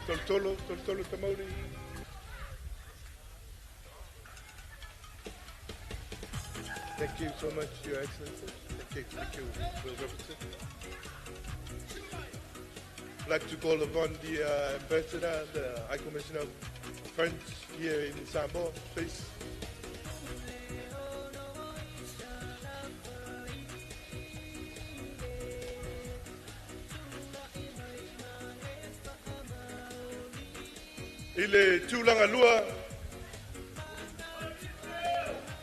Tolotolo, Tolotolo Tamauli. Thank you so much, Your Excellency. Thank you, Will Robertson. I'd like to call upon the Ambassador, the High Commissioner of France here in Samoa, please. I le tulaga lua,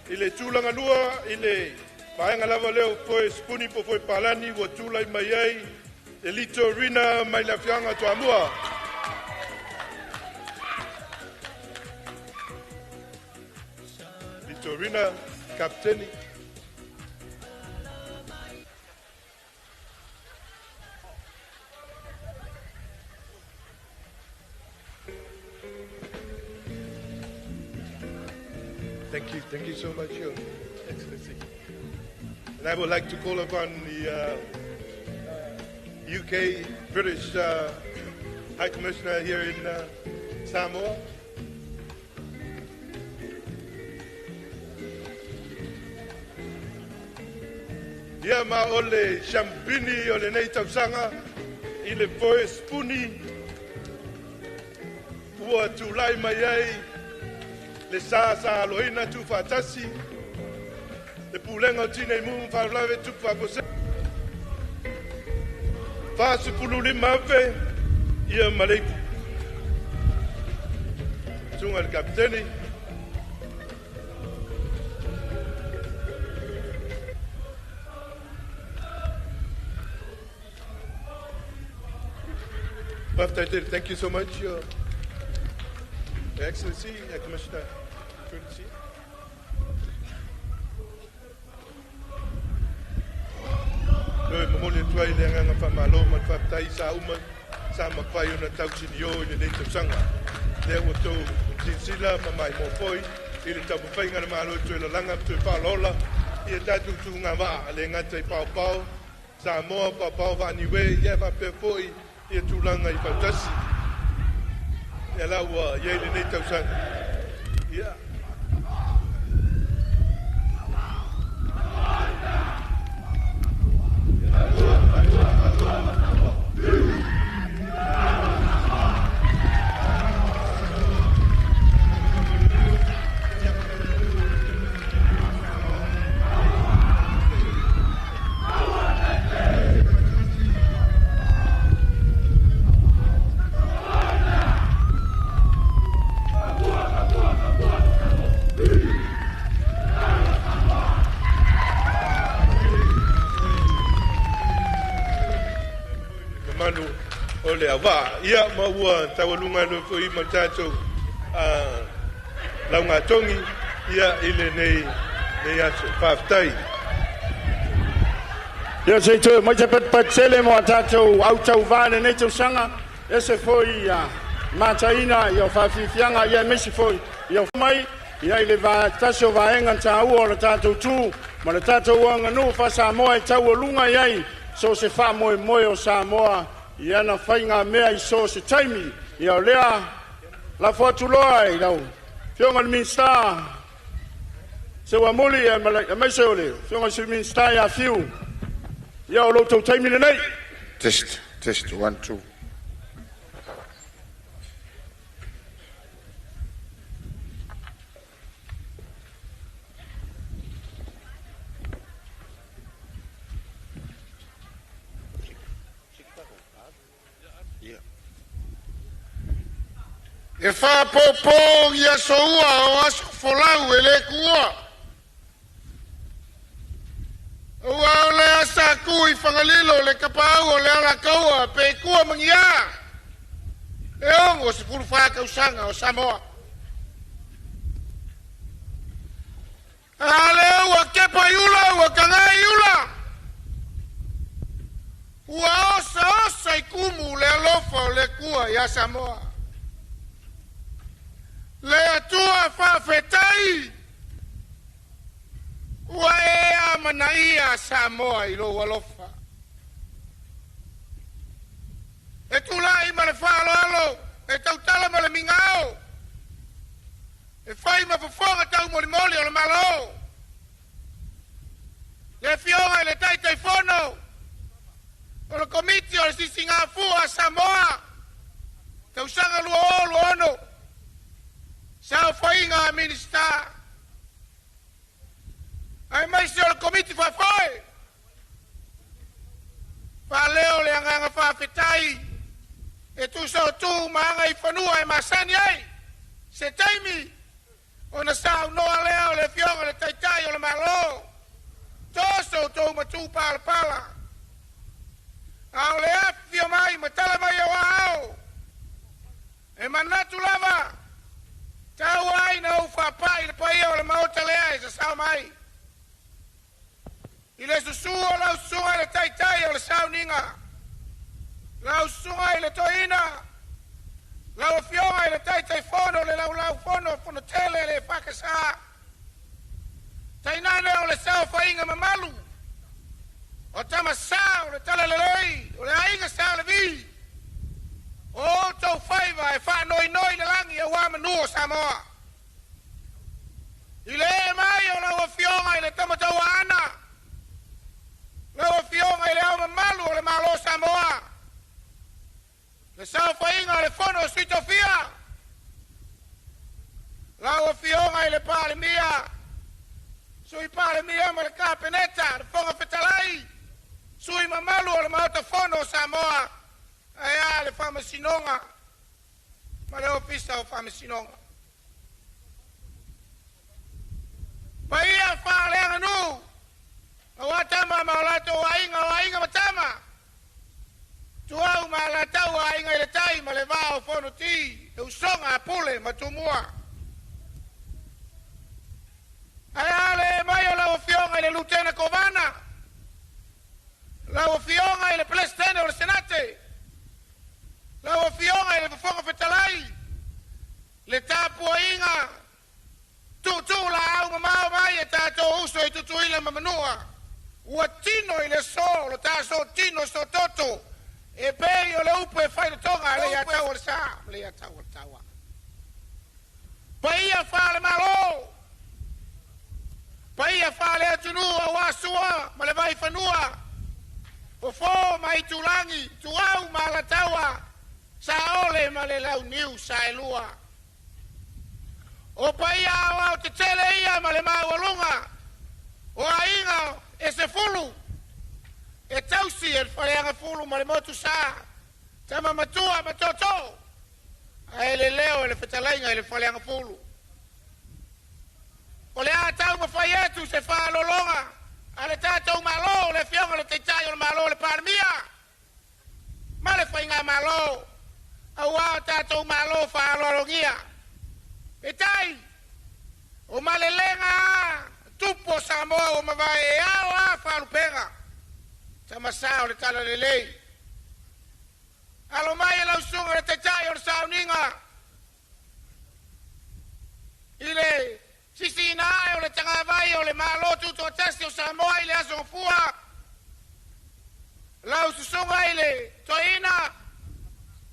i le tulaga lua, i le vaega lava lea o foe sipuni po o foe palani ua tulai mai ai le Lito Rina mai le afioaga Toamua. Lito Rina, kapiteni. Thank you so much, Your Excellency. And I would like to call upon the UK British High Commissioner here in Samoa. Ia ma o le siamupini o lenei tausaga i le foe sipuni ua tulai mai ai le sa sa aloina tuufaatasi le Pulega o Tinei Mu ma Faalavelave Tutupu Faafuasei 45,000 ia ma le ipu susuga i le kapiteni. Faafetai tele. Thank you so much, Your Excellency, Commissioner Courtesy. Toe momoli atu ai le agaga faamalo ma le faafetai sa uma sa mafai ona tausiliō i lenei tausaga. Lea ua tou silasila ma maimoa foi i le taumafaiga a le Malo e toe lalaga ma toe faaolaola ia tatou tugavaa, e le gata i paopao Samoa, paopao vaa Niue, ia faapea foi ia tulaga i fautasi. Ia la ua i ai lenei tausaga. Ia mamalu o le auvaa. Ia, ma ua taualuga ai loa foi ma le tatou laugatogi ia i lenei aso. Faafetai. Ia se i toe mai se patupatu mo a tatou autauvā i lenei tausaga, ese foi ia mataina ia o faafiafiaga ia aemaise foi ia mai ia i le tasi o vaega taua o le tatou tu ma le tatou aganuu faa-Samoa e taualuga i ai so o se faamoemoe o Samoa i ana faigamea i so o se taimi. Ia o lea lafo atu loa i lau Afioga i le Minisita Seuamuli aemaise o le Afioga i le Sui Minisita ia Fiu. Ia o lo outou taimi lenei. Test, test, 1, 2. E faapopo i aso ua o aso folau e le tuua. Ua o le asa ku i Fagalilo le kapaau o le alakaua pe kua mangia. E 64 tausaga o Samoa. A le ua kepa i ula ua kagai i ula. Ua osa osa i kumu le alofa o le kua ia Samoa. Le atua faafetai. Ua e amanaia Samoa i lou alofa. E tulai ma le faaaloalo, e tautala ma le migao, e fai ma fofoga taumolimoli o le Malo. Le afioga i le Taitaifono o le Komiti o le Sisigafua a Samoa, tausaga 2026, saofaiga a Minisita, aemaise o le Komiti Faafoe. Faaleo le agaga faafetai e tusa o tu ma aga i fanua e masani ai se taimi ona saunoa lea o le afioga i le Taitai o le Malo, toso outou matu palapala. A o le afifio mai ma tala mai o aao, e manatu lava tau ai na ou faapai le paia o le maota lea e sasao mai. I le susu o lau susuga i le Taitai o le sauniga, lau susuga i le Toeaina, lau afioga i le Taitaifono le Laulaufono Fonotele le Fakasa, tainane o le saofaiga mamalu o Tama Sa o le Talalelei o le Aiga Sa Levi, o outou faiva e faanoinoi le lagi aua manu o Samoa. I le ee mai o lau afioga i le Tamatauaana, lau afioga i le Ao Mamalu o le Malo o Samoa, le saofaiga o le Fono o Sui Tofia, lau afioga i le Palemia, Sui Palemia ma le Kapeneta, le Fofoga Fetalai, sui mamalu o le Maota Fono o Samoa, ae a le Faamasinoga ma le Ofisa o Faamasinoga. Paia faaleaganuu, aua tama ma o latou aiga, o aiga ma tama, Tuau ma Alataua, Aiga i le Tai ma le Vaa o Fonoti, le usoga a Pule ma Tumua. Ae a le mai o lau afioga i le Lutena Kovana, lau afioga i le Peresetene o le Senate, Fofoga Fetalai, le tapuaiga tuutuu laau mamao mai e tatou uso i Tutuila ma Manua, ua tino i le aso lo taso tino sototo, e pei o le upu e failatoga le ia tau o le sa, le ia tau o le taua. Paia wha le malo, paia wha le atunuu aua sua ma le vaifanua, fofo ma itulangi, tuau ma alataua, sa ole ma le launiu sa elua. O paia au au te tele ia ma le maualuga, o aiga e se fulu, e tausi e le faleaga fulu ma le motu sa, tama matua ma toto, a e le leo e le fetalaiga e le faleaga fulu. O le a tau mawhai atu se whaalologa a le tātou malo, le fionga le teitai o le malo le Palemia, ma le whainga malo, au a tātou malo whaaloalogia. E tai, o malelega a, tupu o Samoa o mavae e ao a whaalupenga, tamasā o le tala lelei. Alo mai e lausunga le teitai o le sauniga, i le sisina ae o le tagavai o le malo tutoatasi o Samoa i le aso gafua, lau susuga i le toeaina,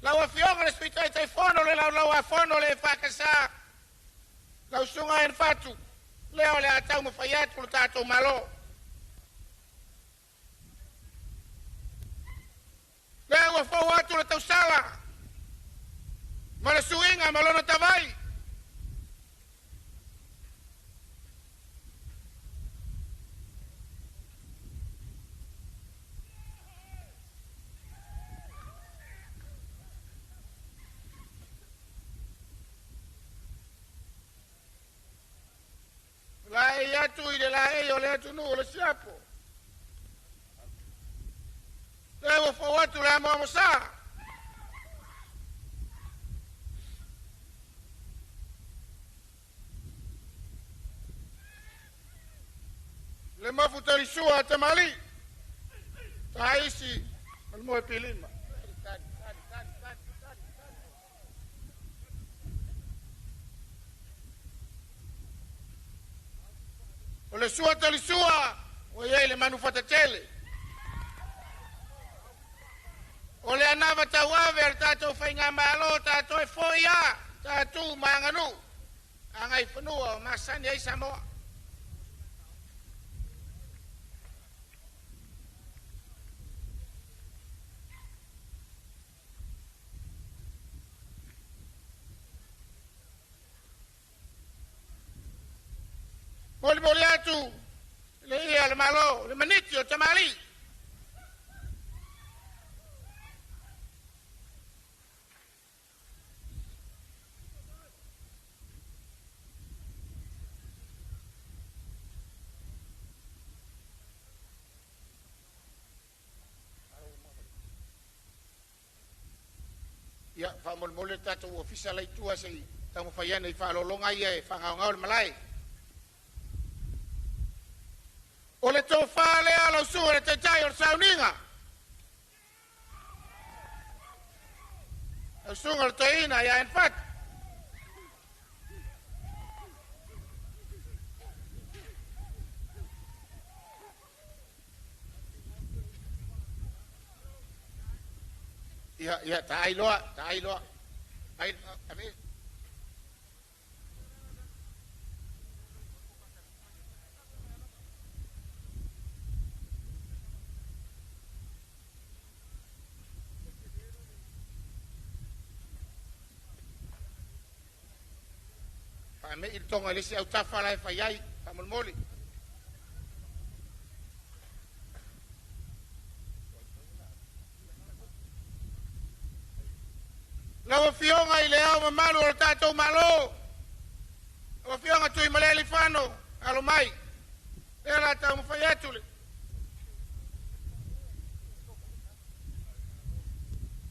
lau afioga le Sui Taitaifono le laulauafono le EFKS, lau susuga e Fatu, lea o le a taumafai atu le tatou malo. Lea ua fou atu le tausala ma le suiga ma lona tavai. Laei atu i le laei o le atunuu o le siapo. Lea ua fou atu le amoamosā. Le mafutalisua a tamalii, taisi ma le moe pilima. O le sua talisua, ua iai le manufatatele. O le anava tauave a le tatou faigamalo, tatou e foi a, tatou ma aganuu, agaifanua o masani ai Samoa. Molimoli atu le ia le malo, le maniti o tamalii. Ia, faamolemole le tatou ofisa la i tua se i taumafai ane i faaaloaloga ia e faagaogao le malae. O le tofā lea lau susuga le taitai o le sauniga. Lau susuga le toeaina ia Enfatu. Ia, ia, taai loa, taai loa. Ai, ave. Faamei le toga i le isi autafa la e fai ai, faamolemole. Lau Afioga i le Ao Mamalu o le tatou Malo, lau Afioga Tuimalealiifano, alo mai, lea o le a taumafai atu le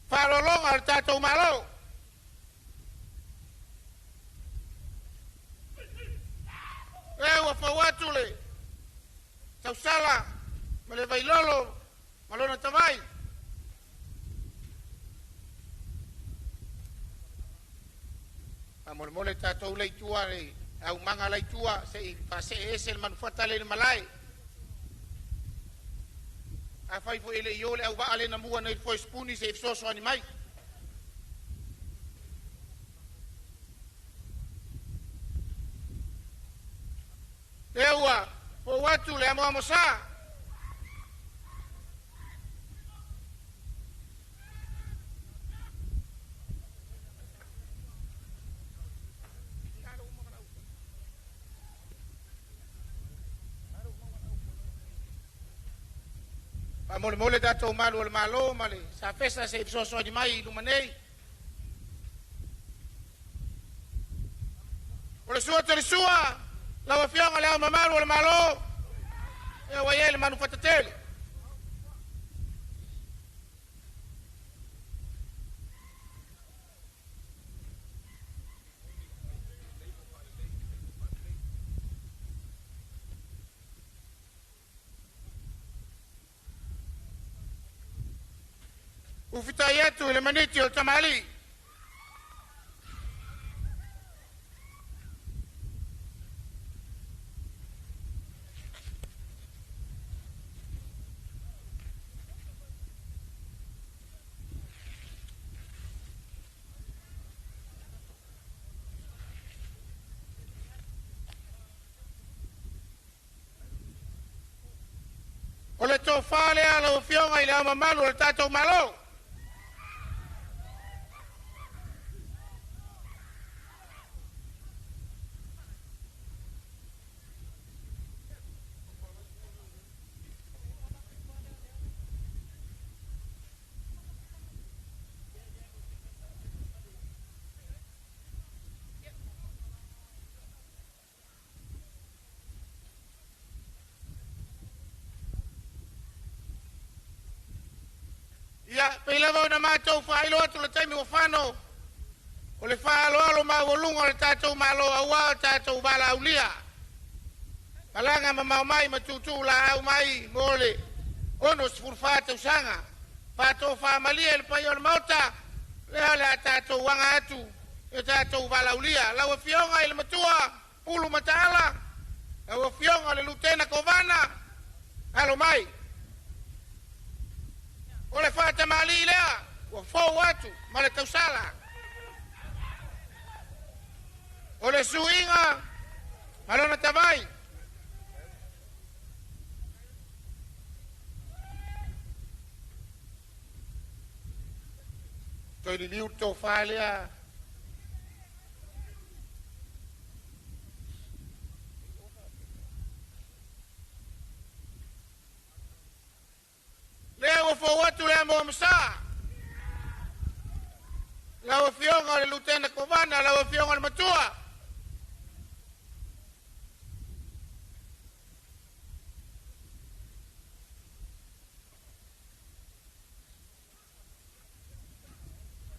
faaaloaloga a le tatou Malo. Lea ua fau atu le tausala ma le vailolo ma lona tavai. Faamolemole tatou le i tua le aumaga la i tua se'i faasee ese le manufuata lea i le malae. Afai foi e le i o le auvaa lea na mua nei i le foe sipuni se'i fesoasoani mai. Lea ua fou atu le amoamosā. Faamolemole tatou malu o le Malo ma le safesa se'i fesoasoani mai i luma nei. O le sua talisua, lau Afioga i Le Ao Mamalu o le Malo, lea ua i ai le manufatatele. Ufitai atu i le maniti o le tamalii. O le tofa lea lau Afioga i Le Ao Mamalu o le tatou Malo. Ia, pei lava ona matou faailoa atu le taimi ua fano, o le faaaloalo maualuga o le tatou Malo auā o tatou valaaulia. Malaga mamao mai ma tuutuu laau mai mo le 64 tausaga. Faatofaamalie le paia o le Maota, lea o le a tatou aga atu i tatou valaaulia. Lau Afioga i le Matua, Pulu Mataala, lau Afioga i le Lutena Kovana, alo mai. O le faatamalii lea ua fou atu ma le tausala. O le suiga ma lona tavai. Toe liliu le tofa lea. Lea ua fou atu le amoamosā. Lau Afioga i le Lutena Kovana, lau Afioga i le Matua.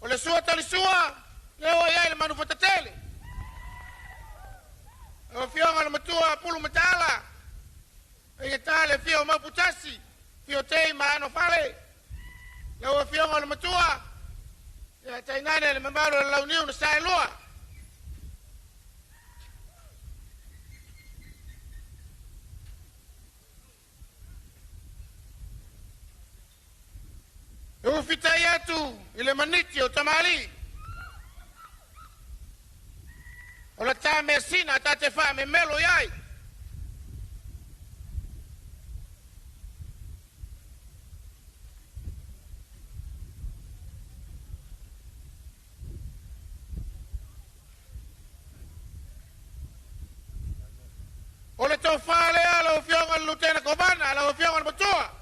O le sua talisua, lea ua i ai le manufatatele. Lau Afioga i le Matua Pulu Mataala, faigata le afio o Mauputasi, afio Tei ma Ano Fale. Lau Afioga i le Matua, ia tainane le mamalu o le Launiu na Saelua. E ufitai atu i le maniti o tamalii. O le ta measina ta te faamemelo i ai. O le tofa lea lau Afioga i le Lutena Kovana, lau Afioga i le Matua.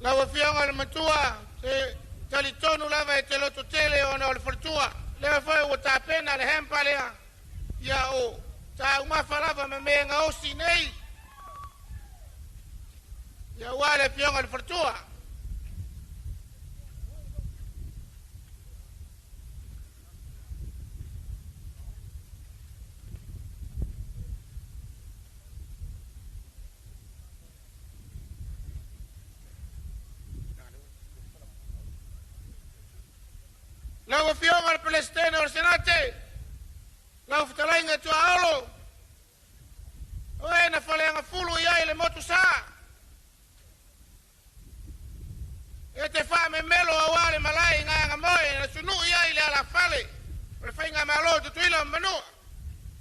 Lau Afioga i le Matua, se talitonu lava e te lototele ona o le faletua. Lea foi ua tapena le hempa lea, ia o taumafa lava ma mea gaosi nei. Ia ua le Afioga i le faletua. Lau Afioga i le Peresetene o le Senate, lau fetalaiga Tuaolo, o e na faleagafulu i ai le motu sa. E te faamemelo auā le malae i Gagamoe na sunui ai le alafale o le faigamalo Tutuila ma Manua.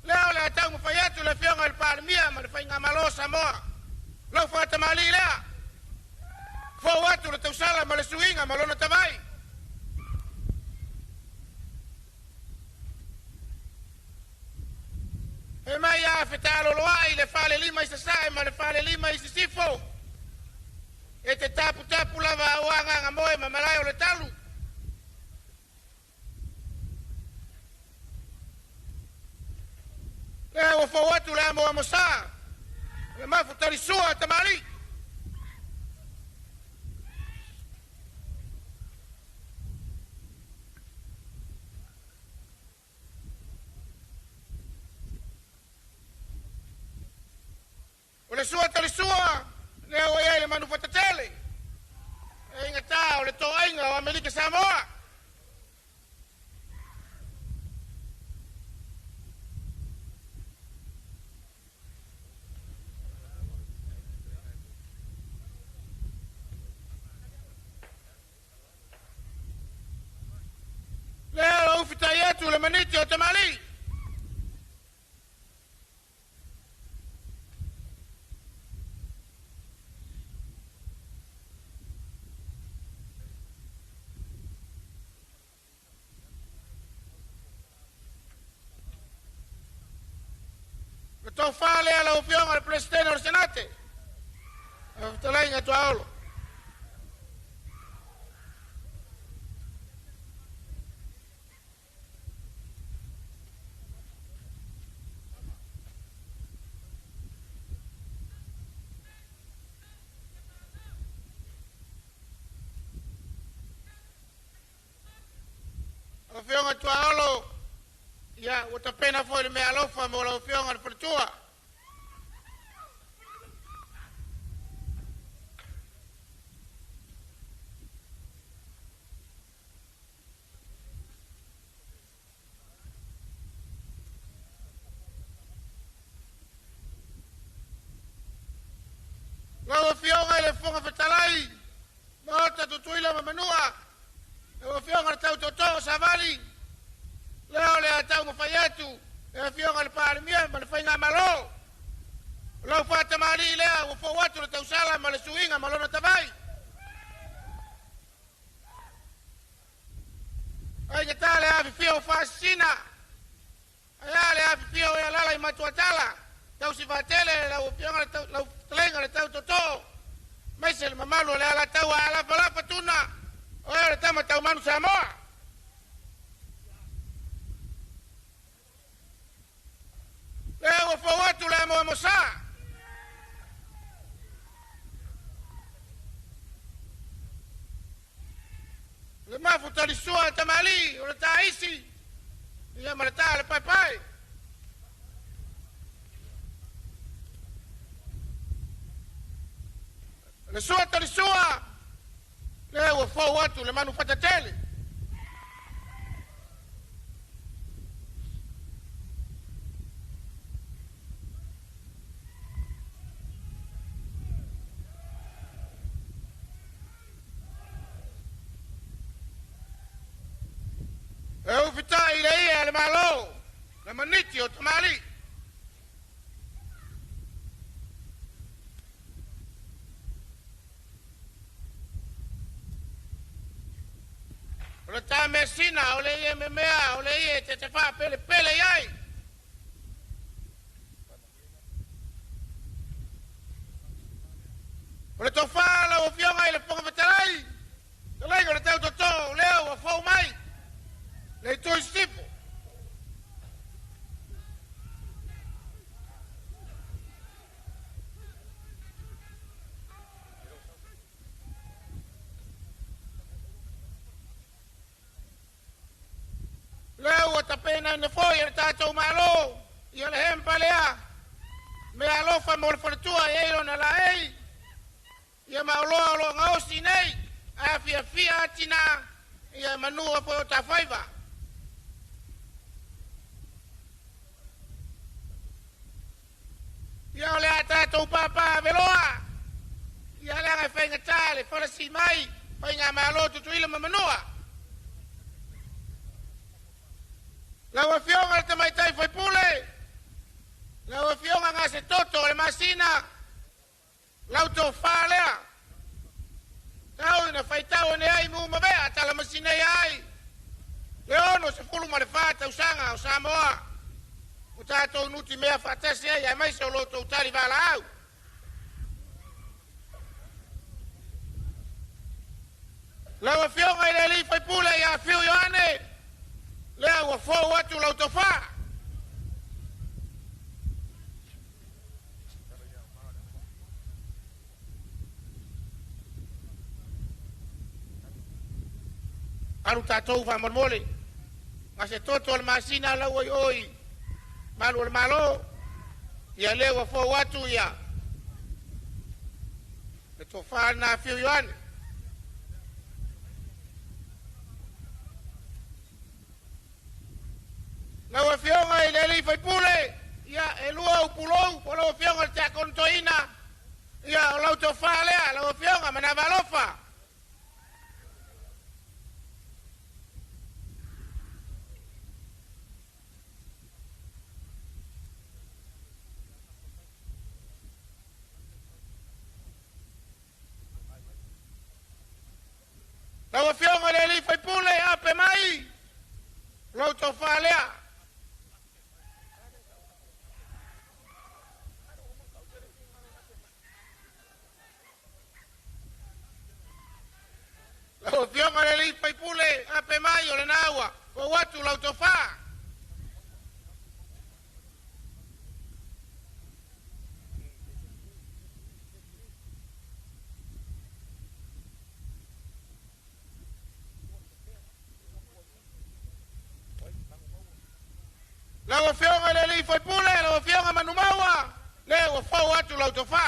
Lea o le a taumafai atu le Afioga i le Palemia ma le faigamalo o Samoa. Lau faatamalii lea, fou atu le tausala ma le suiga ma lona tavai. E mai a fetaloloai le falelima i Sasae ma le falelima i Sisifo. E te taputapu lava auā Gagamoe ma malae o le talu. Lea ua fou atu le amoamosā, le mafu talisua tamalii. O le sua talisua, lea ua i ai le manufatatele. E igatā o le toaiga o Amerika Samoa. Lea ua ufitai atu le maniti o tamalii. Le tofā lea lau Afioga i le Peresetene o le Senate, lau fetalaiga Tuaolo. Lau Afioga Tuaolo, ia ua tapena foi le meaalofa mo lau Afioga i le faletua. Lau Afioga i le Fofoga Fetalai, Maota Tutuila ma Manua, lau Afioga i le Tautootoo o Savali, lea o le a taumafai atu le Afioga i le Palemia ma le faigamalo. O lau faatamalii lea ua fou atu le tausala ma le suiga ma lona tavai. Aigatā le afifio o Faasisina, ae a le afifio o e alaala i Matuatala, tausivatele lau Afioga lau fetalaiga le Tautootoo, aemaise le mamalu o le Alataua a alafalafa tuna, o ea o le tama taumanu Samoa. Lea ua fou atu le amoamosā. Le mafu talisua tamalii o le taisi, ia ma le tā le paepae. Le sua talisua, lea ua fou atu le manufatatele. E ufitai le ia le malo, le maniti o tamalii. O le tāmesina, o le ie memea, o le ie te te faapelepele i ai. O le tofā lau Afioga i le Fofoga Fetalai, fetalaiga o le Tautootoo, lea ua fou mai, le itu i Sisifo. Lea ua tapenaina foi e le tatou Malo ia le hempa lea, meaalofa mo le faletua e ai lona laei, ia ma oloa o lo o gaosi nei, ae afiafia atinā, ia manua foi o tafaiva. Ia o le a tatou pāpā aveloa. Ia leaga e faigata le falasi mai faigamalo Tutuila ma Manua. Lau Afioga le Tamaitai Faipule, lau Afioga Gasetoto o le masina, lau tofā lea. Tau ina faitau ane ai mu mavea talamasina ai. Le 64 tausaga o Samoa. O tatou nuti mea faatasi ai aemaise o lo outou tali valaau. Lau Afioga i le alii faipule ia Fiu Ioane, lea ua fou atu lau tofā. Alu tatou faamolemole. Gasetoto o le masina lau oi oi. Malu o le malo. Ia lea ua fou atu ia. Le tofā lena Fiu Ioane. Lau Afioga i le alii faipule, ia e lua upulou po lau Afioga i le Tiakono Toeaina, ia o lau tofā lea, lau Afioga Manava Alofa. Lau Afioga i le alii faipule, ape mai, lau tofā lea. Lau Afioga i le alii faipule, ape mai o lena ua fou atu lau tofā. Lau Afioga i le alii faipule, lau Afioga Manumaua, lea ua fou atu lau tofā.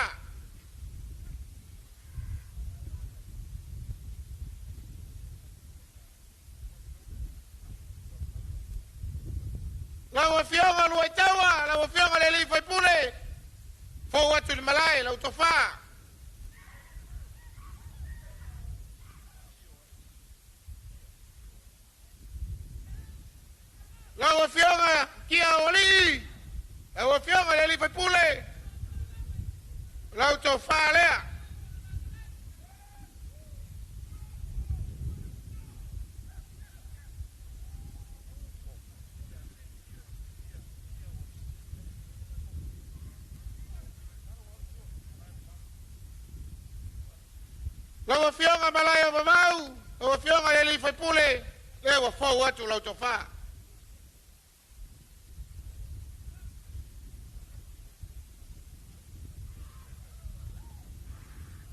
Lau Afioga Luaitaua, lau Afioga le alii faipule, fou atu i le malae lau tofā. Lau Afioga Kia Olii, lau Afioga le alii faipule, lau tofā lea. Lau Afioga Malae o Vavau, lau Afioga le alii faipule, lea ua fou atu lau tofā.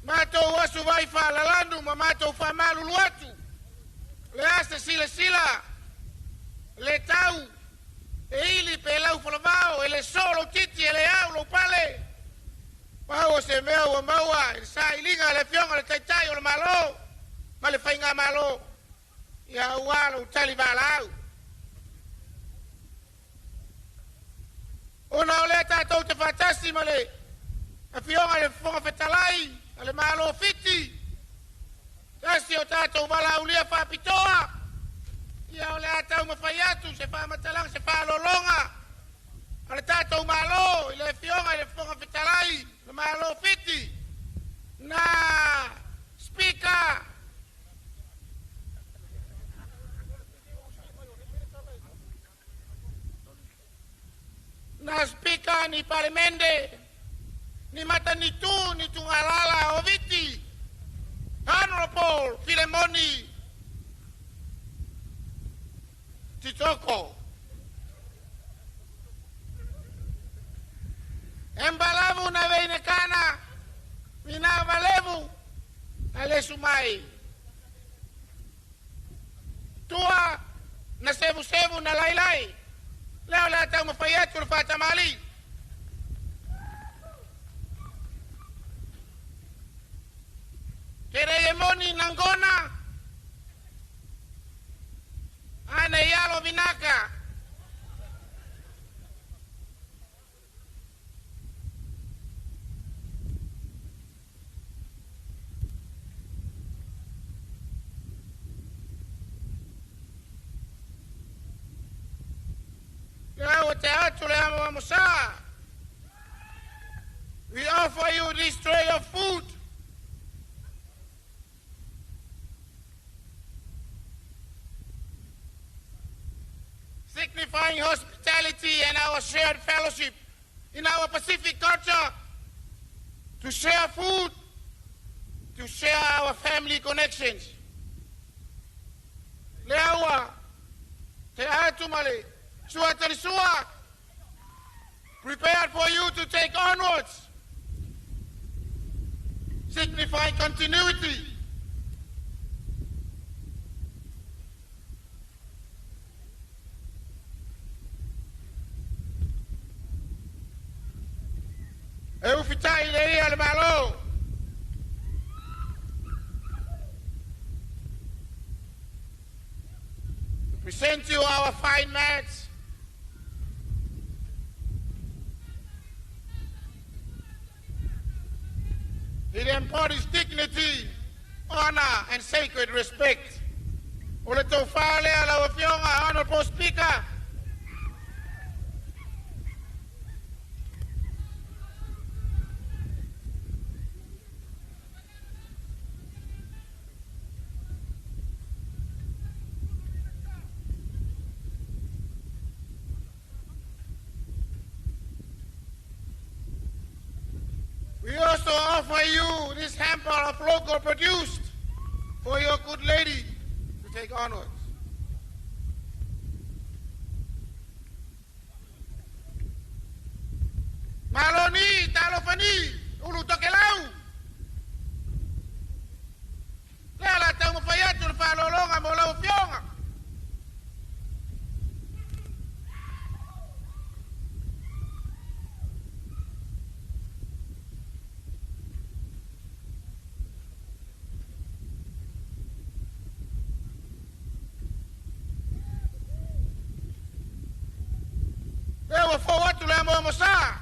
Matou asu vai faalalanu ma matou faamalulu atu. Le ase silasila, le tau, e ili pe lau falavao, e le so lou titi, e le au lou pale. Pau o se mea ua maua i le sailiga a le Afioga le Taitai o le Malo ma le Faigamalo. Ia aua lou tali valaau. Ona o lea tatou te faatasi ma le Afioga i le Fofoga Fetalai a le Malo Fiti. Tasi o tatou valaaulia faapitoa. Ia o le a taumafai atu se faamatalaga se faalologa a le tatou Malo i le Afioga i le Fofoga Fetalai le Malo Fiti. Na Speaker na Speaker ni Palemende ni Matanitu ni Tugalala o Viti Honorable Filemoni Titoko. Embalavu na veinekana mina valevu na lesu mai. Tua na sevu sevu na lailai. Leo la taumafai atu le faatamali. Kere moni nangona. Ane ialo vinaka. te atu le amo sa. We offer you this tray of food. Signifying hospitality and our shared fellowship in our Pacific culture, to share food, to share our family connections. Leaua, te atu male, sua talisua, prepared for you to take onwards, signifying continuity. E ufitai le ia le malo. We present you our fine mats. It embodies dignity, honor, and sacred respect. O le tau whaalea lau afioga, Honorable Speaker. We also offer you this hamper of local produced for your good lady to take onwards. Maloni, talofani, ulu tokelau. Lea la tau mawhai atu le whaalolonga mo lau fionga. Lea ua fou atu le amo amo sa.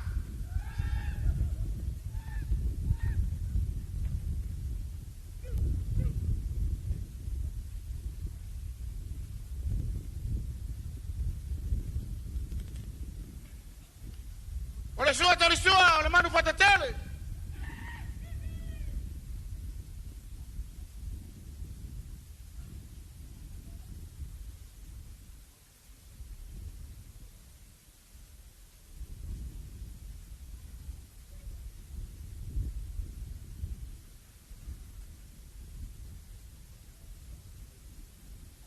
O le sua tali sua, o le manu whatatele.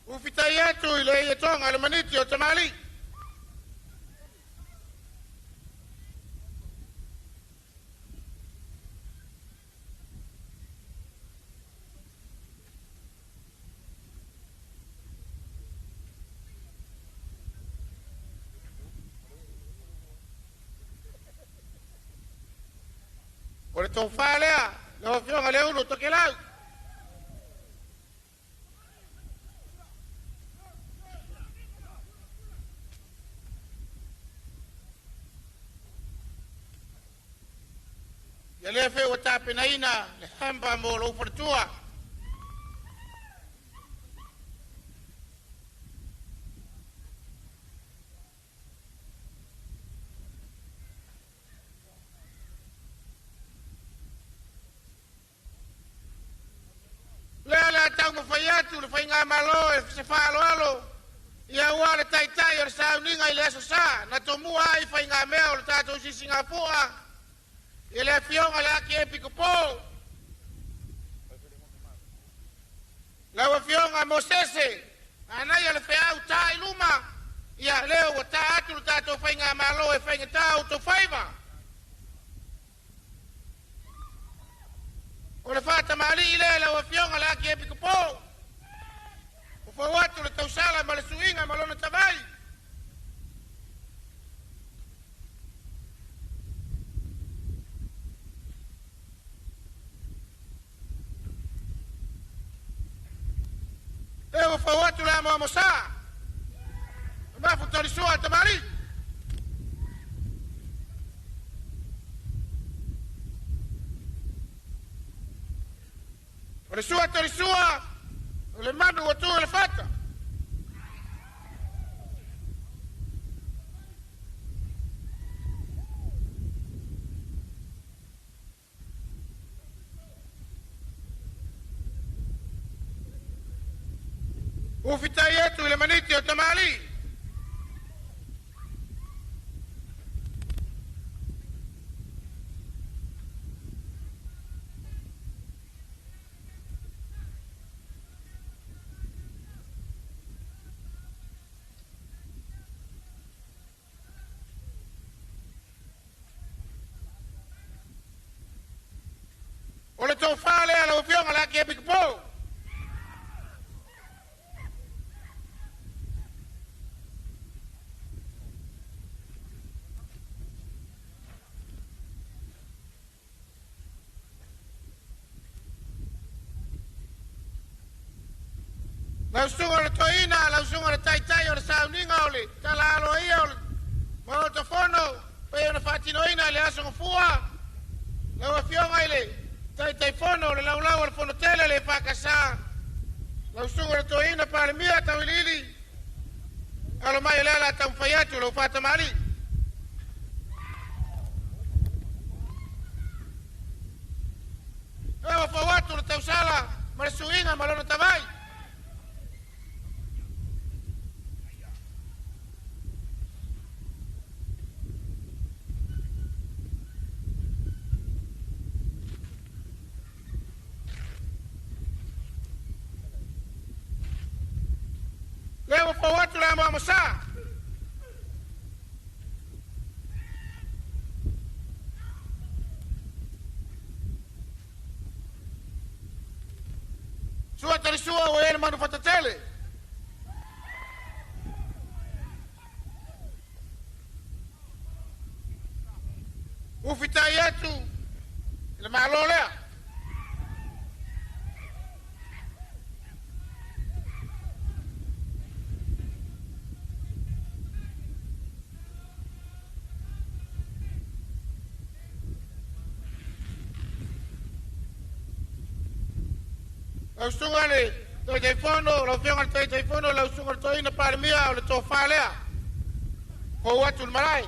Ufitai atu i le ia tonga le maniti o tamali. O le tau whaalea, le ofionga le ulu tokelau. Ia le fe ua tapenaina le hampa mo lou faletua. Lea le atau mawhai atu le whainga malo e se whaaloalo. Ia ua le taitai o le sauniga i le aso sa. Na tomua ai whainga mea o le tātou sisinga fua. Ia le afioga le aki e pikopo. Lau afioga Mosese. Anai le feau tā i luma. Ia leo ua tā atu le tātou whainga malo e whainga tā o tō whaiva. O le whātamali i le lau afioga le aki e pikopo. O fau atu le tausala ma le suinga ma lona tavai. E ua fau atu le amo amo sa. Mafu talisua tamali. O le sua talisua, o le manu o tu le fata. Ufitai atu i le maniti o tamalii. O le tofā lea lau Afioga le Akiepikopo. Lau susuga o le toeaina, lau susuga o le taitai o le sauniga o le tala aloaia o le Maota Fono, pei ona faatinoina i le aso Gafua, lau Afioga i le Taitaifono o le laulau o le Fono Tele le Fakasa, lau susuga o le toeaina Palemia Tauiliili, alo mai o lea la taumafai atu lau faatamalii. Ua fau atu le tausala ma le suiga ma lona tavai. Lea ua fau atu le amoamosā. Sua talisua ua e le manu fatatele. Ufitai atu i le malo lea. Lau susuga le Taitaifono, lau Afioga le Taitaifono, lau susuga le toeaina Palemia o le tofā lea. Fou atu le malae.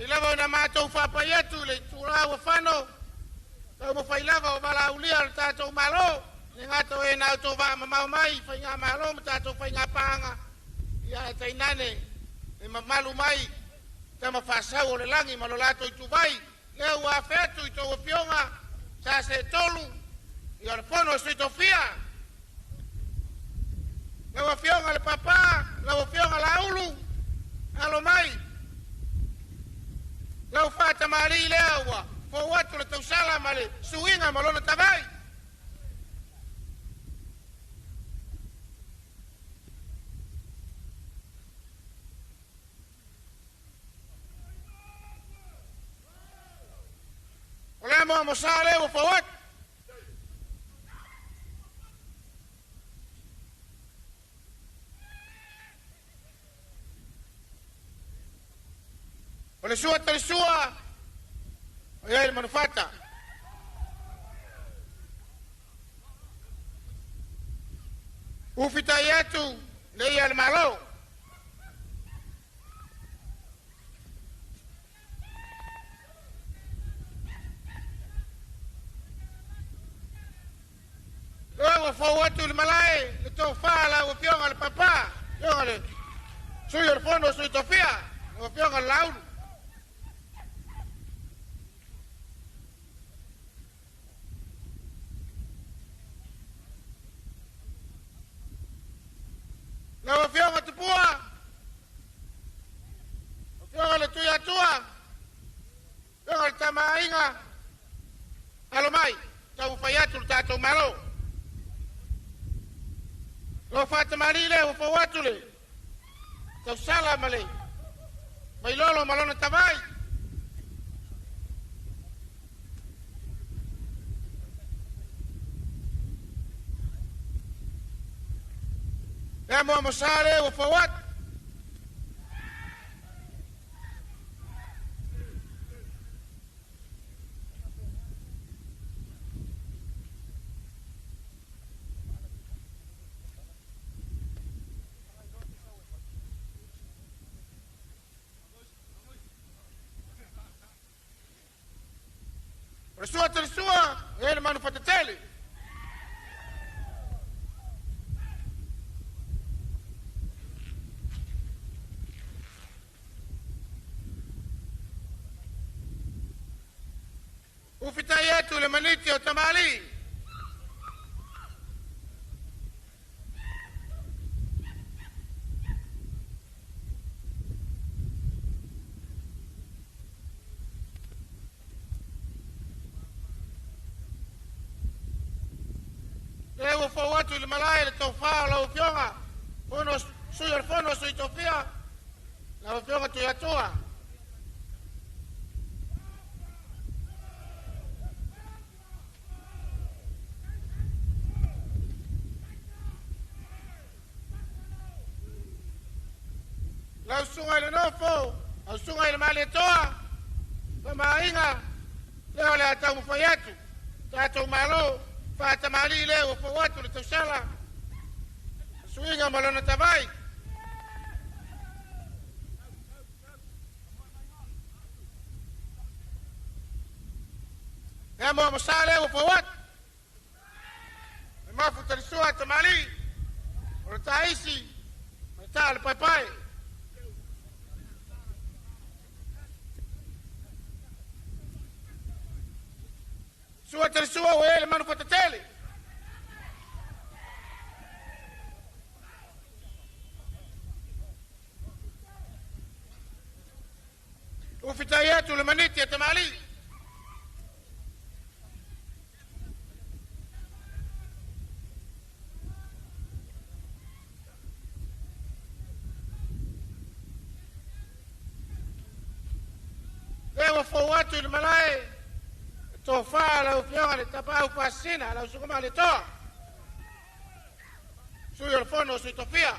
I lava ona matou faapai atu le itulā ua fano, taumafai lava o valaaulia le tatou Malo, le gata o e na outou vaamamao mai faiga malo ma tatou faiga paaga, ia ae tainane e mamalu mai tama faasau o le lagi ma lo latou ituvai, lea ua afe atu i tou afioga sa se tolu ia le fono o Sui Tofia. Lau Afioga le Papa, lau Afioga Laulu, alo mai. Lau faatamalii lea ua fou atu le tausala ma le suiga ma lona tavai. O le amoamosā lea ua fou atu. O le sua talisua, o iai le manufata. Ufitai atu le ia le malo. Ua fou atu le malae, le tofā lau Afioga le Papa, Afioga le Sui o le Fono Sui Tofia, lau Afioga le Laulu. Lau Afioga Tupua, Afioga le Tuiatua, Afioga le Tamaaiga, alo mai, taumafai atu le tatou Malo. Lau faatamalii lea ua fou atu le tausala ma le mailolo ma lona tavai. Le amoamosā lea ua fou atu. O le sua talisua, e ai le manu fatatele. Ufitai atu le maniti o tamalii. Le ua fou atu i le malae le tofā o lau Afioga, fono sui o le fono sui tofia, lau Afioga Tuiatua. Lau susuga i le nofo, lau susuga i le Malietoa, Tamaaiga, lea o le a taumafai atu, tatou Malo, faatamalii lea ua fou atu le tausala, suiga ma lona tavai. Ea moa masa lea ua fou atu. E mafu talisua tamalii, o le taisi, ma le tā le paepae. Sua talisua ua e le manu fatatele. Ufitai atu le maniti a tamalii. Lea ua fou atu i le malae, tofā lau Afioga le Tapaau Faasisina, lau Susuga Malietoa, sui o le fono sui tofia.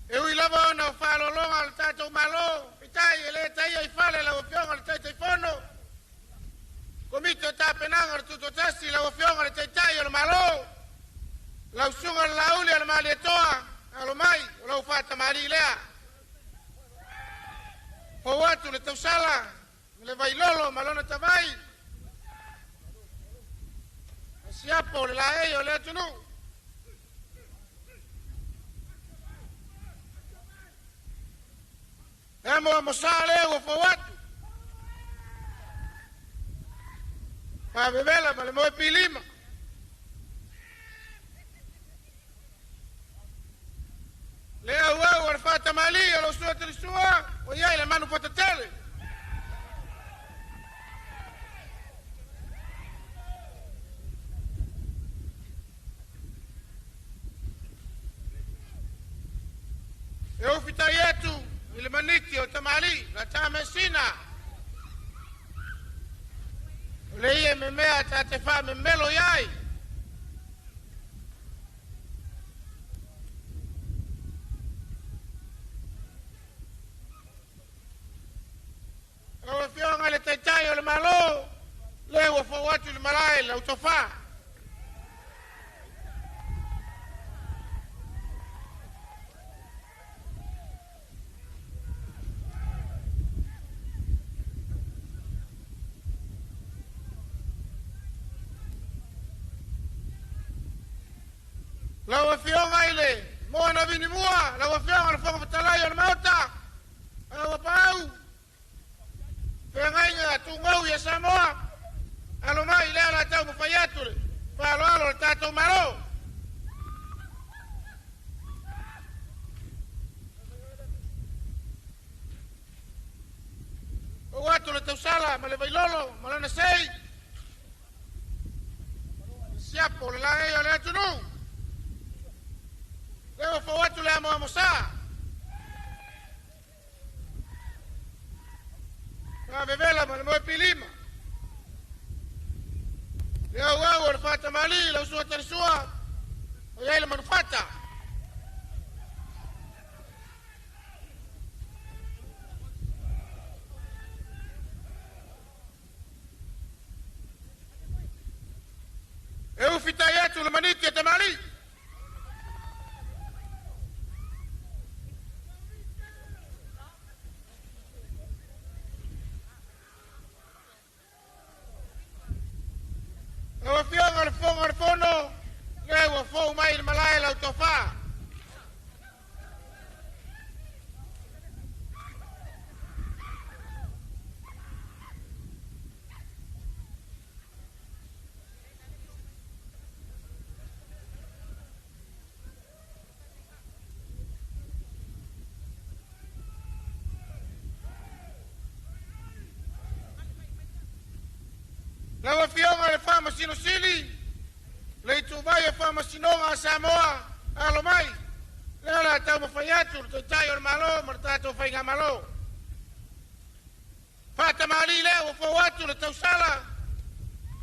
E ui lava ona o faalologa o le tatou Malo, pitai e le taia i fale lau Afioga le Taitaifono, Komiti o Tapenaga o le Tutotasi, lau Afioga le Taitai o le Malo, lau Susuga le Lauli a le Malietoa, alo mai o lau faatamalii lea. Fou atu le tausala, le vailolo ma lona tavai, siapo le laei o le atunuu. E moa mosa lea ua fou atu. Faavevela ma le moe pilima. Le auau o le faatamalii o lau sua talisua, o iai le manu fatatele. E ufitai atu i le maniti o tamalii, la tamesina. O le ia memea ta te faamemelo iai. Lau Afioga le Taitai o le Malo, lea ua fou atu i le malae lau tofā. Lau Afioga i le Moana Vinimua, lau Afioga le Fofoga Fetalai o le Maota, lau Paau, feagaiga tugau ia Samoa, alo mai lea la taumafai atu le faaaloalo o le tatou Malo. Ou atu le tausala ma le vailolo ma lona sei, siapo le laei o le atunuu. Lea ua fou atu le amoamosā. Faavevela ma le moe pilima. Le auau o le faatamalii lau sua talisua, o iai le manufata. E ufitai atu le maniti e tamalii. Lau Afioga i le Fofoga o le Fono, lea ua fou mai le malae lau tofa. Lau Afioga i le Faamasino Sili, le ituvai o Faamasinoga a Samoa, alo mai, lea o le a taumafai atu le Taitai o le Malo ma le tatou Faigamalo. Faatamalii lea ua fou atu le tausala,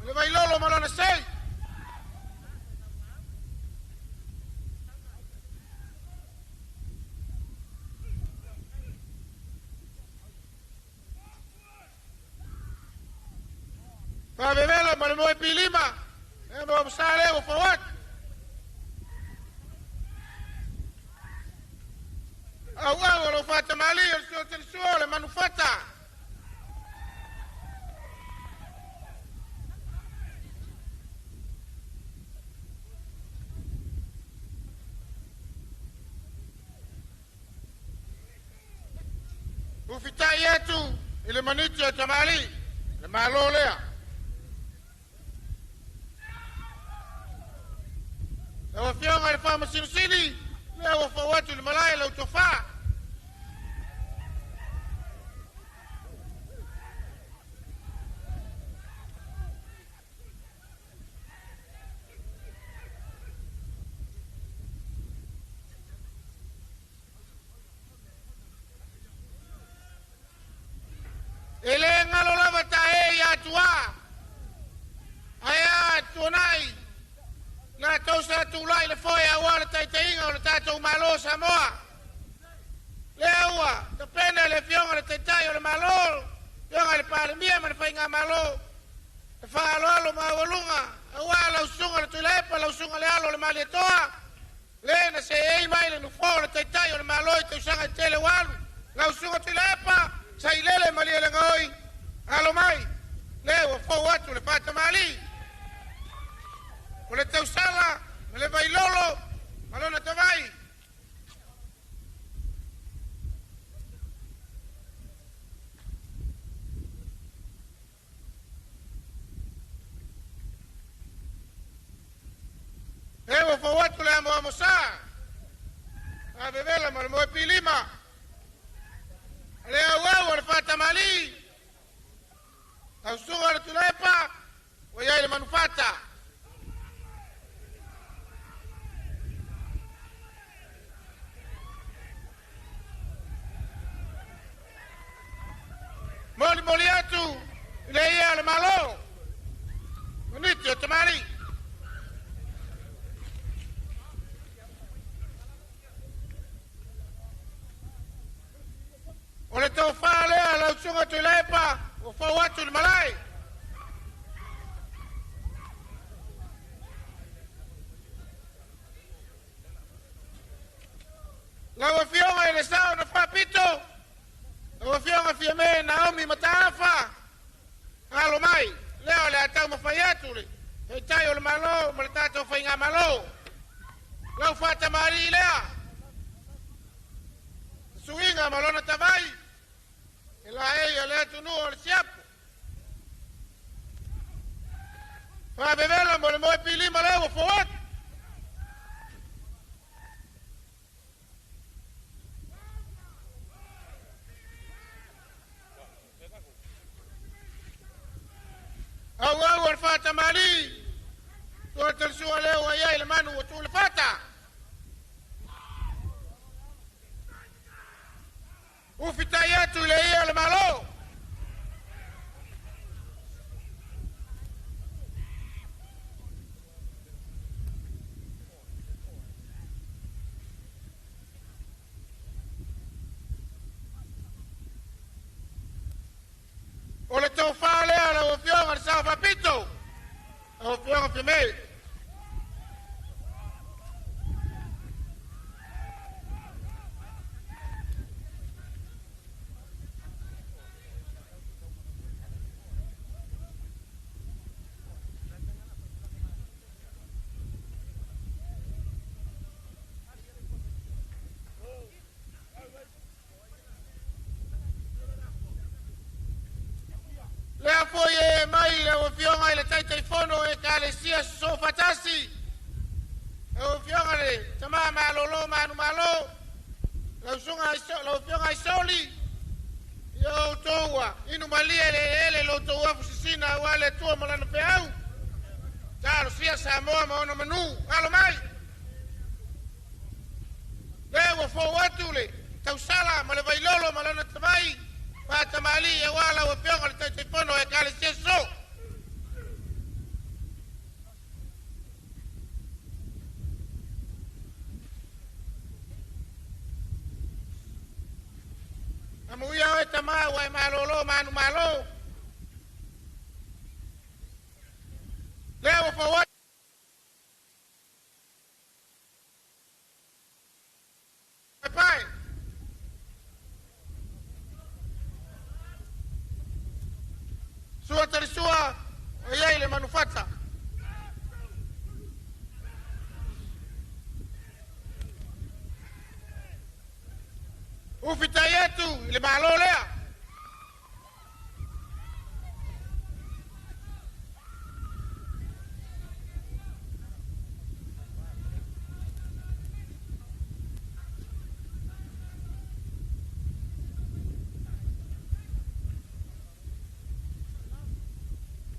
le vailolo ma lona sei. Faavevela ma le moe pilima, e mo sa lea ua fou atu. Auau o lau faatamalii o le suotelisua o le manufata. Ufitai atu i le maniti o tamalii, le malo lea. Lau Afioga i le Faamasinosili, lea ua fou atu i le malae lau tofa. E le galo lava ta e ia atua. Ae a tuanai, na tausa tulai le foe aua le taitaiga o le tatou Malo o Samoa. Lea ua tapena le Afioga i le Taitai o le Malo, Afioga i le Palemia ma le Faigamalo, e faaaloalo maualuga aua lau susuga le Tuilaepa, lau susuga le alo o le Malietoa, le na seei mai le nofoa o le Taitai o le Malo i tausaga e tele ua alu. Lau susuga Tuilaepa, sailele malielegaoi, alo mai, lea ua fou atu le faatamalii. O le tausala, ma le vailolo, ma lona tavai. E ua fou atu le amoamo sa, a vevela ma le moe pilima. Le auau o le faatamalii, lau susuga le Tuilaepa, ua iai le manufata. Molimoli atu i le ia o le Malo, maniti o tamalii. O le tofa lea lau susuga Tuilaepa ua fou atu i le malae. Lau Afioga i le Sao na Faapito, lau Afioga Fiame Naomi Mataafa, alo mai, lea o le a taumafai atu le Taitai o le Malo ma le tatou Faigamalo. Lau faatamalii lea, suiga ma lona tavai, e laei o le atunuu o le siapo. Faavevela mo le moe pilima lea ua fou atu. Auau o le faatamalii, tuatelisua lea ua iai le manu ua tu le fata. Ufitai atu i le ia o le Malo. O le tofa lea lau Afioga i le Sao Faapito, lau Afioga Fiame. Taitaifono o Ekalesia Sosoofatasi, lau Afioga le Tamā Malolo Manumalo, lau Afioga Aisoli, ia outou ua inumalie i le eleele i lo outou afu sisina aua le Atua ma Lana feau. Talosia Samoa ma ona manu, alo mai. Lea ua fou atu le tausala ma le vailolo ma lana tavai, faatamalii aua lau Afioga le Taitaifono o Ekalesia Sosoo. Amuia oe tamā ua e malōlō manumalo. Lea ua fou atu pae. Sua talisua o iai le manufata. Ufitai atu i le malo lea.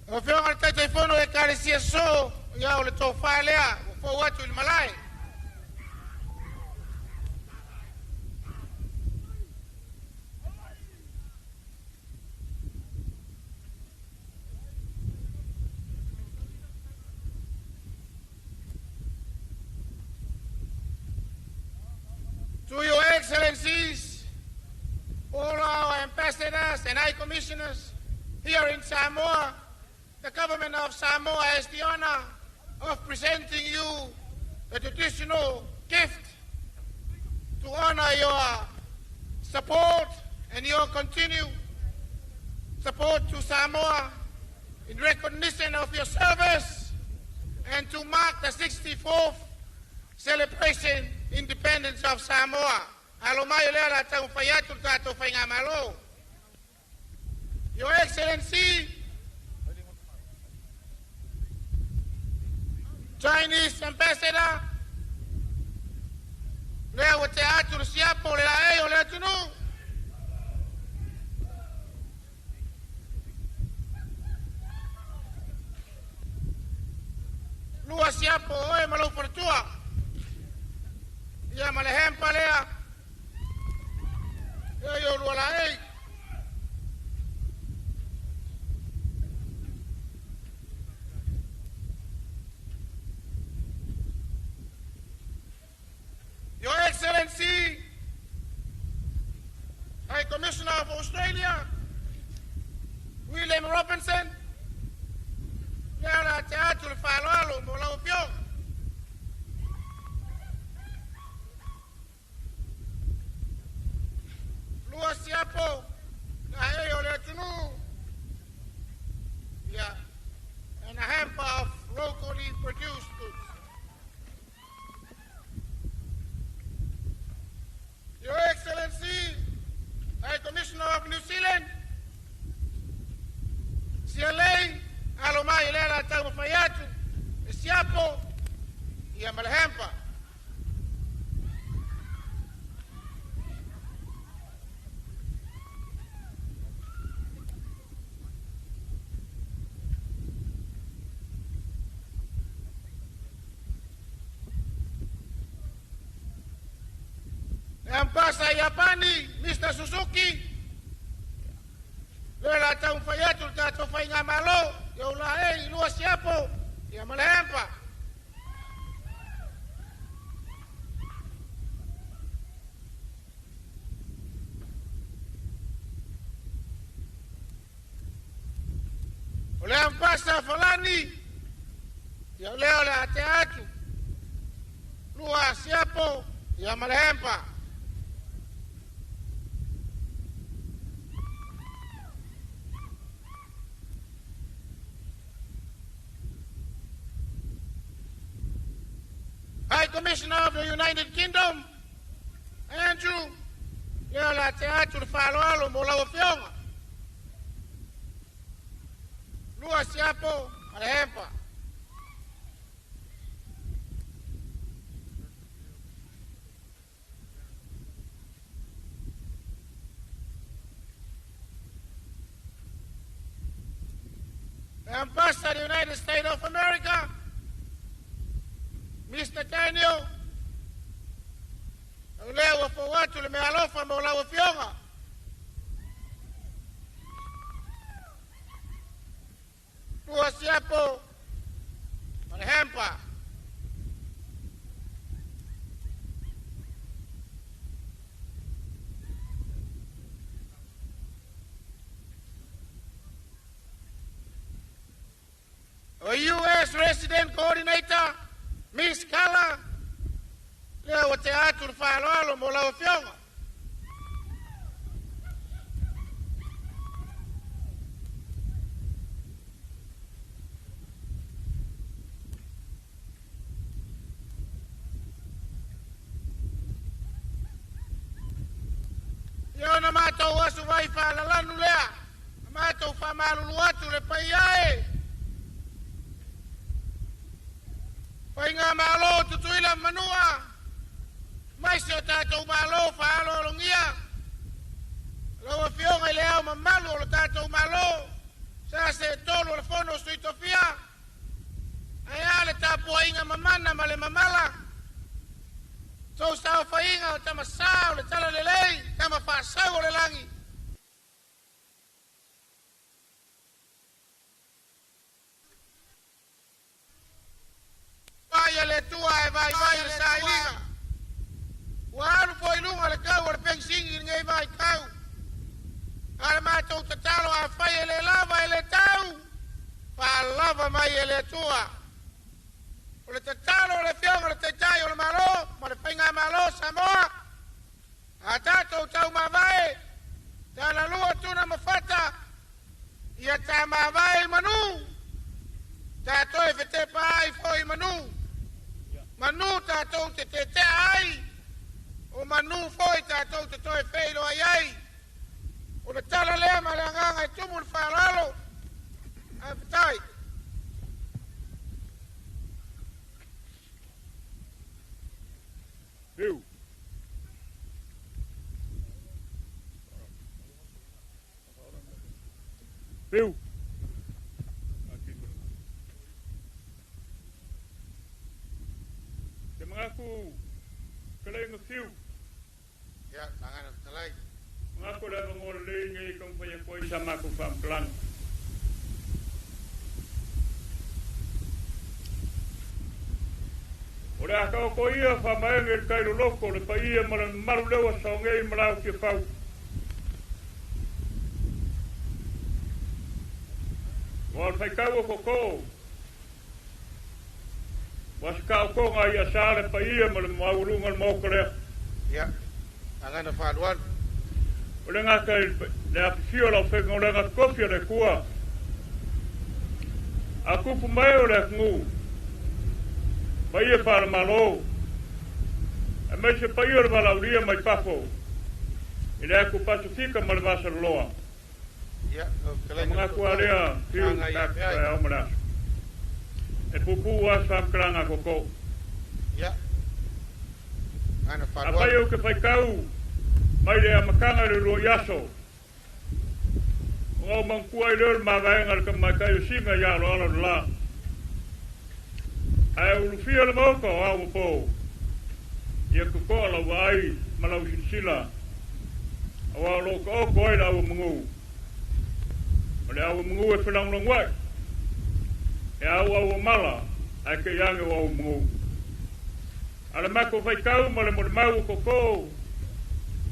O Afioga le Taitaifono o Ekalesia Sosoo, ia o le tofā lea ua fou atu i le malae. To Your Excellencies, all our ambassadors and high commissioners here in Samoa, the government of Samoa has the honor of presenting you the traditional gift to honor your support and your continued support to Samoa in recognition of your service and to mark the 64th celebration independence of Samoa. Alo mai o lea la taumafai atu le tatou faigamalo. Your Excellency, Chinese Ambassador, lea ua tea atu le siapo le laei o le atunuu. Lua siapo o oe ma lou faletua. Ia ma le hempa lea. Ia i o lua laei. Your Excellency, High Commissioner of Australia, William Robinson, lea o le a tea atu le faaaloalo mo lau Afioga. Lua siapo laei o le atunuu, ia, and a hamper of locally produced goods. Your Excellency, High Commissioner of New Zealand, Sialei, alo mai lea la taumafai atu, le siapo, ia ma le hamper. Le Ambasa Iapani, Mr. Suzuki, lea la taumafai atu le tatou faigamalo, ia o laei, lua siapo, ia ma le hamper. O le Ambasa Falani, ia lea o le a tea atu, lua siapo, ia ma le hamper. High Commissioner of the United Kingdom, Andrew, lea o le a tea atu le faaaloalo mo lau Afioga. Lua siapo ma le Hempa. The Ambassador of the United States of America, Mr. Daniel, o lea ua fou atu le meaalofa mo lau afioga. Tua Siapo ma le Hempa. O U.S. Resident Coordinator, Miss Kala, lea ua tea atu le faaaloalo mo lau afioga. Ia ona matou asu vai faalalanu lea, na matou faamalulu atu le paia e. Faigamalo o Tutuila ma Manua, mai si o tatou Malo faaaloalogia, lau Afioga i le Ao Mamalu o lo tatou Malo, sa se tolu o le Fono o Sui Tofia, ae a le tapuaiga mamana ma le mamala, tou saofaiga o tamasā o le talalelei, tama faasau o le lagi. Vai a le Atua ae vaivai le sailiga. Ua alu foi i luga le tau o le penisini i lenei vaitau. A o le matou tatalo afai e le lava e le tau, faalava mai e le Atua. O le tatalo a le Afioga i le Taitai o le Malo ma le Faigamalo o Samoa, a tatou taumavae, talalua tuna ma fata, ia tamavae i manu, ta toe fetepa ai foi i manu. Manu tatou te tetea ai, o manu foi tatou te toe feiloai ai. O le tala lea ma le agaga e tumu le faaaloalo. Ae faafetai. Fiu. Fiu. Te mangaku kalenga fiu. Ia, tagana fetalai. Mangaku le avanoa lelei nei taumafai atu ai sa matou faamatalaga. O le a taoto ia faamaene i le tai loloto le paia ma le mamalu lea ua sao nei ma lau Tiafau. Ua o le faitau o toto, ua se taotoga i asa le paia ma le maualuga o le Maota lea. Ia, agana faalualu. O le gata i le afifio o lau faigaluega tofi a le Atua, a tupu mai o le atunuu, paia faale-Malo, aemaise paia o le valaaulia mai fafo i le atu Pasefika ma le Vasaloloa. Ia, lau fetalaiga Ka le manatu tootoo, lava lea, fiu aga ia tatou feai. taeao ma le aso. E puupuu lava se faamatalaga a tootoo. Ia, agana Afai faalualu. ou te faitau mai le amataga i le uluai aso, ona ou manatua ai lea o le mavaega a le tamaitai o Sina i aloalo le la. Ae ulufia le Maota o ao ma po, ia totoa lau vaai ma lau silasila, aua o lo o taoto ai le auamanu. O le auamanu e felagolagoai, e auauamala ae te i age o auamanu. A le matou faitau ma le molimau o toto,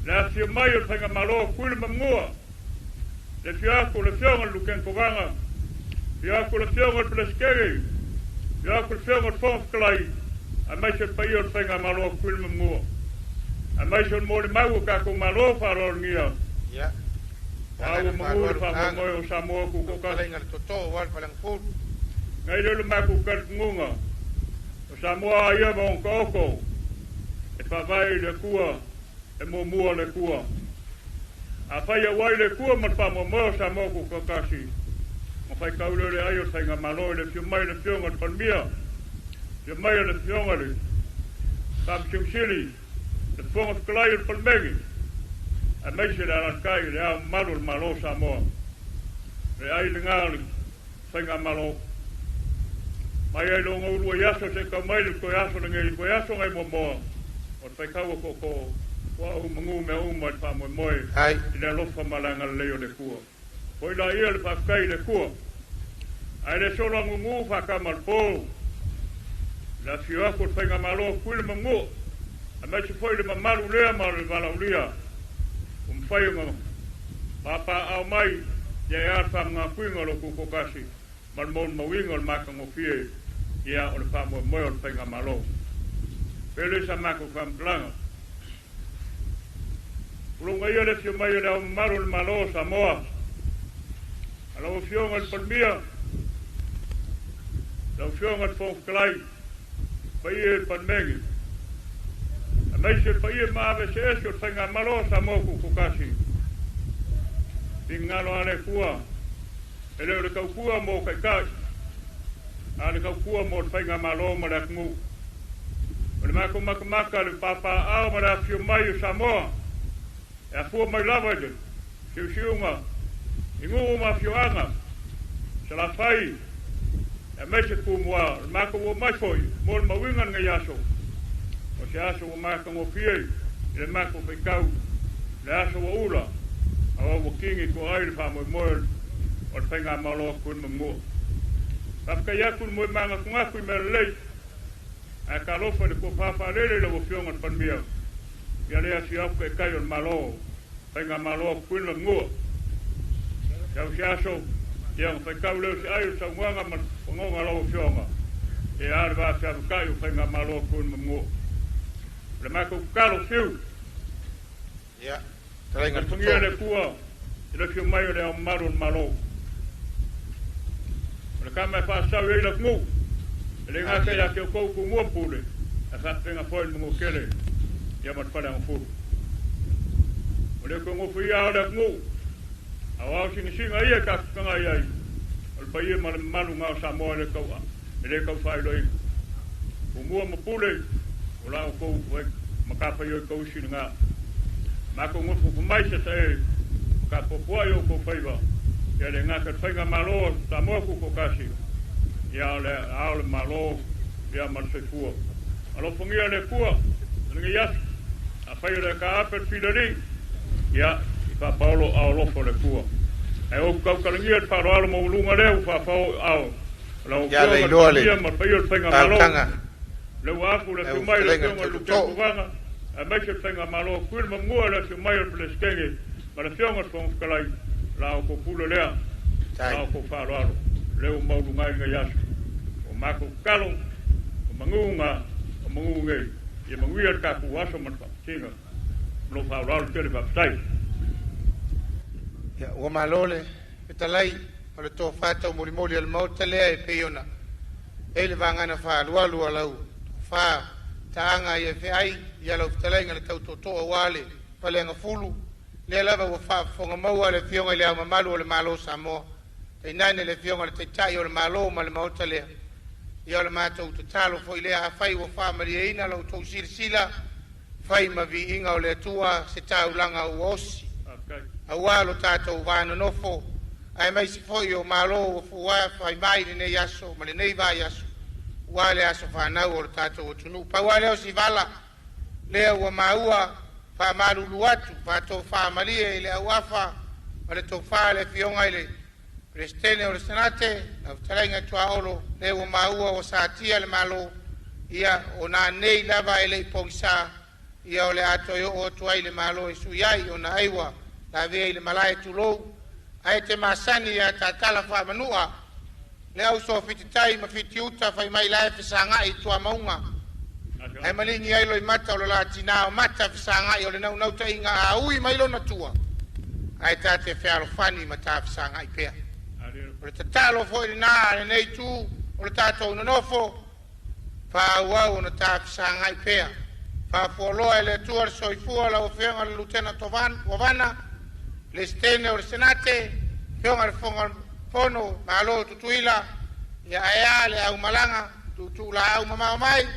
le afifio mai o le Faigamalo a Tutuila ma Manua, le afio atu o le Afioga i le Lutena Kovana, afio atu o le Afioga i le Peresetene, afio atu o le Afioga i le Fofoga Fetalai, aemaise le paia o le Faigamalo a Tutuila ma Manua, aemaise o le molimau o tatou Malo faaaloalogia, Ia, o agana auamanu i le faalualu taaga. faamoemoe o Samoa Lau Tutoatasi. fetalaiga le tootoo aua le Faleagafulu. Ngai lea le matou talitonuga, o Samoa a ia ma ona taoto, e faavae i le Atua, e muamua le Atua. Afai e auai le Atua ma le faamoemoe o Samoa Tutoatasi, Ma faikau lea o le ai o le Faigamalo i le afio mai o le Afioga i le Palemia, afio mai o le Afioga i le Faamasino Sili, le Fofoga Fetalai o le Palemene, aemaise le alaalatai i le Ao Mamalu o le Malo o Samoa. O le ai lena o le Faigamalo. Mai ai loga ulu ai aso se tau mai le toe aso lenei, toe aso ngai muamua o le faitau o tootoo, ua au manu mea uma i le faamoemoe i le alofa ma le agalelei o le Atua. Foi laia le faafetai i le Atua. Ae le solo agugu faatama le po, le afifio atu o le Faigamalo o Tutuila ma Manua, aemaise foi le mamalu lea ma le valaaulia ua mafai ona papaaao mai ia e a le faamanatuina o lo outou toatasi ma le molimauina o le matagofie ia o le faamoemoe o le Faigamalo. Pele sa matou faamatalaga. Tulou ia le afio mai o le Ao Mamalu o le Malo o Samoa, a lau Afioga i le Palemia, lau Afioga i le Fofoga Fetalai, paia i le Palemene, aemaise le paia maave eseese o le Faigamalo o Samoa Tutoatasi. Finagalo a le Atua, e le o le tautua mo taitai, a o le tautua mo le Faigamalo ma le atunuu. O le matou matamata le papaaao ma le afifio mai o Samoa e afua mai lava i le siusiuga i nuu ma afioaga, Salafai, aemaise Tumua. O le matou omai foi mo le mauiga lenei aso, o se aso ua matagofie i le matou faitau, le aso ua ula, aua ua kini toa ai le faamoemoe o le Faigamalo a Tutuila ma Manua. Faafetai atu i le moemagatunatu i mea lelei, ae talofa i le tofa faalele i lau Afioga i le Palemia, ia le afio atu Taitai o le Malo, Faigamalo a Tutuila ma Manua. Sau se aso, ia ona faitau lea o se ai o le saunoaga ma le fanoga a lau Afioga, e a le va feavatai o Faigamalo a Tutuila ma Manua. O le matou tatalo, fiu. Ia, talaiga le Alofagia le Atua i le afio mai o le Ao Mamalu o le Malo. O le tama e faasau i ai le atunuu, e le gata ia te outou Tumua ma Pule, ae faapena foi le Manuatele ia ma le Faleagafulu. O le toe nofoia ao le atunuu, a o ao sinasina ia e tafitaga i ai, o le paia ma le mamalu na o Samoa e le tau e le tau faailoaina. Tumua ma Pule, o la outou matafaioi tausi lena. Matou nofonofo mai se tae ma tapuapuai o outou faiva, ia le gata i le Faigamalo a Samoa Tutoatasi, ia o le ao le Malo ia ma le soifua. Alofagia le Atua i lenei aso, afai o le taape le filali, ia i faapaolo aao alofa o le Atua. Ae ou tautalagia le faaaloalo maualuga lea ua faafao ao lau Ia Afioga le i le iloa le Palemia ma le paia o le Faigamalo. talosaga Le ua afu le lau afio mai o le fetalaiga i le Afioga i le Tootoo. Lupeakuvaga, aemaise le Faigamalo a Tutuila ma Manua, le afio mai o le Peresetene ma le Afioga i le Fofoga Fetalai, la outou pule lea, Tai. la outou faaaloalo, lea ua maualuga ai lenei aso. O matou tatalo, o manu na, o manu nei, ia manuia le tatou aso ma le faamaisega. Ma lou faaaloalo tele faafetai. Ia, ua malo le fetalai o le tofa taumolimoli a le Maota lea e pei ona e le vagana faalualu a lau tofa taaga i feai ia lau fetalaiga le tau tootoo aua le Faleagafulu. Lea lava ua faafofoga maua le Afioga i le Ao Mamalu o le Malo o Samoa, tainane le Afioga i le Taitai o le Malo ma le Maota lea. Ia o le matou tatalo foi lea, afai ua faamalieina la outou silasila, fai ma viiga o le Atua se taulaga ua osi Faafetai. aua lo tatou va nonofo, aemaise foi o malo ua fuā fai mai lenei aso ma lenei vaiaso ua le aso fanau o le tatou atunuu. Pau lava lea o si vala lea ua maua, faamalulu atu, faatofamalie i le auafa ma le tofa le Afioga i le Peresetene o le Senate, lau fetalaiga Tuaolo, lea ua maua ua satia le Malo, ia o nanei lava e le i pogisa, ia o le a toe oo atu ai le Malo e sui ai ona ai ua lavea i le malae tulou, ae te masani ia tatala faamanua le au sofititai ma fitiuta fai mai lae fesagai i tuamauga ae maligi ai loimata o lo latinā o mata fesagai o le naunautaiga a ui mai lona tua ae tate fealofani ma tafesagai pea. O le tatalo foi lenā a lenei itu o le tatou nonofo, faaauau ona tafesagai pea. Faafualoa e le Atua le soifua lau Afioga i le Lutena Kovana, Peresetene o le Senate, Afioga i le Fofoga Fono Malo Tutuila, ia aea le au malaga, tutu la au mamao mai,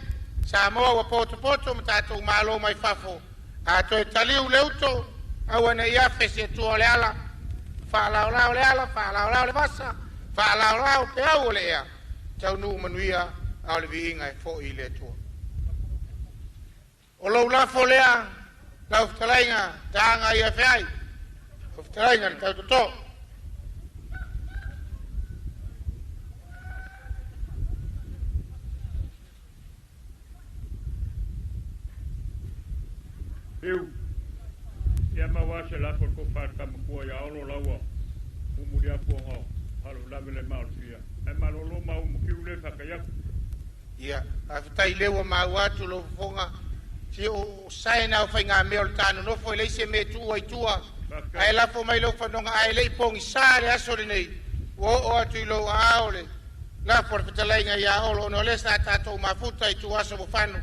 Samoa ua poto poto ma tatou malo mai fafo. A toe taliu le uto, aua ne i afe se tua o le ala, faalaolao le ala, faalaolao le vasa, faalaolao peau o le ea, taunuu manuia a o le viiga e fo'i i le Atua. O lou lafo lea, lau fetalaiga Taga ia feai, lau fetalaiga le tautoto. Fiu, ia maua se lafo le kofa kamatua ia olo laua, umuli apu o halo lave le maol fia. E malolo mau mukiu le whakayaku. Ia, faafetai lea ua maua atu lou fofoga, si o saena o faiga mea o le tanonofo e leai se mea e tuua i tua, ae lafo mai lou fanoga ae le i pogisa le aso lenei, ua oo atu i lou aao le lafo o le fetalaiga ia Olo, ona o lea sa tatou mafuta i tuaso mofano.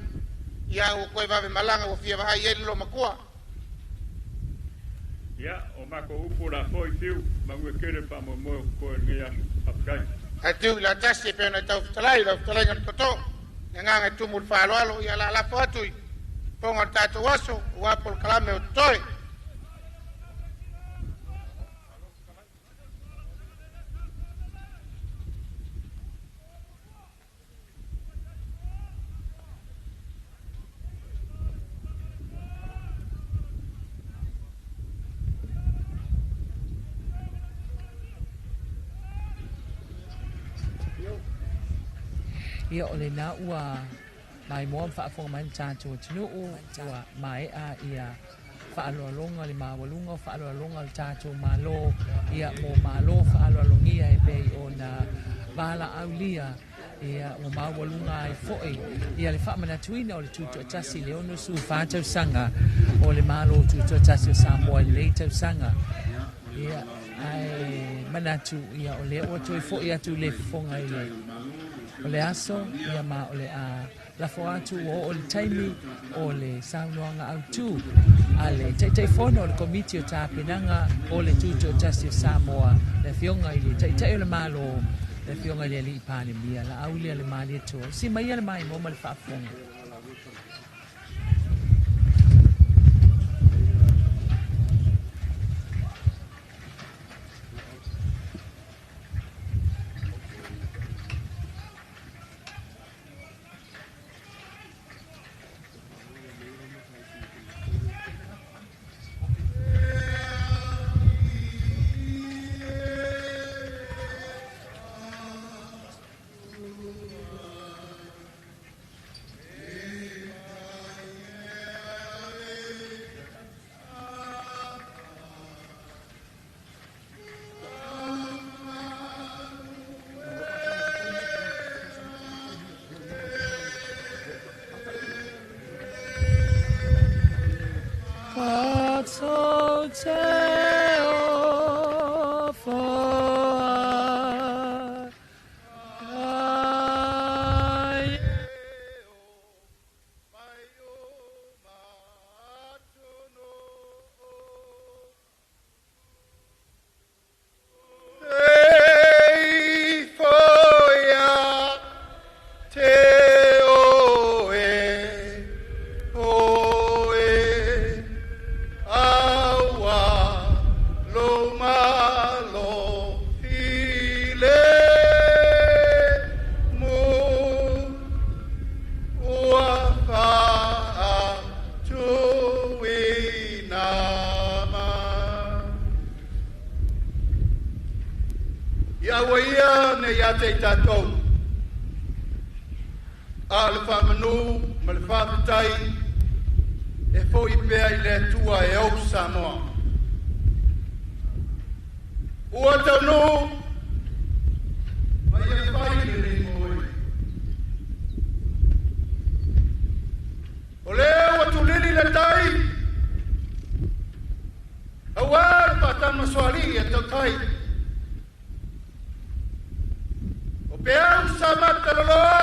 Ia ua koe vave malaga ua fia vaai ai le loomatua. Ia, o mako upu la foi fiu, mangue kere pa mo mo ko e ngai aso. Faafetai. Atiu i la tasi e pei ona tau fetalai lau fetalaiga le toto, le agaga e tumu i le faaaloalo, ia lalafo atu i fofoga o le tatou aso, aua polokalame o totoe. Ia o lena ua maimoa ma faafofoga mai le tatou atunuu ua maea ia faaaloaloga le maualuga o faaaloaloga o le tatou Malo ia mo malo faaaloalogia e pei ona valaaulia ia ua maualuga ai foi ia le faamanatuina o le tutoatasi le 64 tausaga o le Malo Tutoatasi o Samoa i lenei tausaga. Ia ae manatu ia o lea ua toe foi atu le fofoga i le o le aso ia ma o le a lafo atu ua oo le taimi o le saunoaga autu a le Taitaifono o le Komiti o Tapenaga o le Tutoatasi o Samoa, le Afioga i le Taitai o le Malo, le Afioga i le Alii Palemia, Laaulialemalietoa. Si mai le maimoa ma le faafofoga. Ia ua ia nei ia te i tātou. A le whamanu ma le whawhitai e fo i pea i le Atua e ou Samoa. Ua taunu mai e whai le lei moe. O lea ua tulili le tai, aua le whātama soali e tautai. O peau sa mata loloa,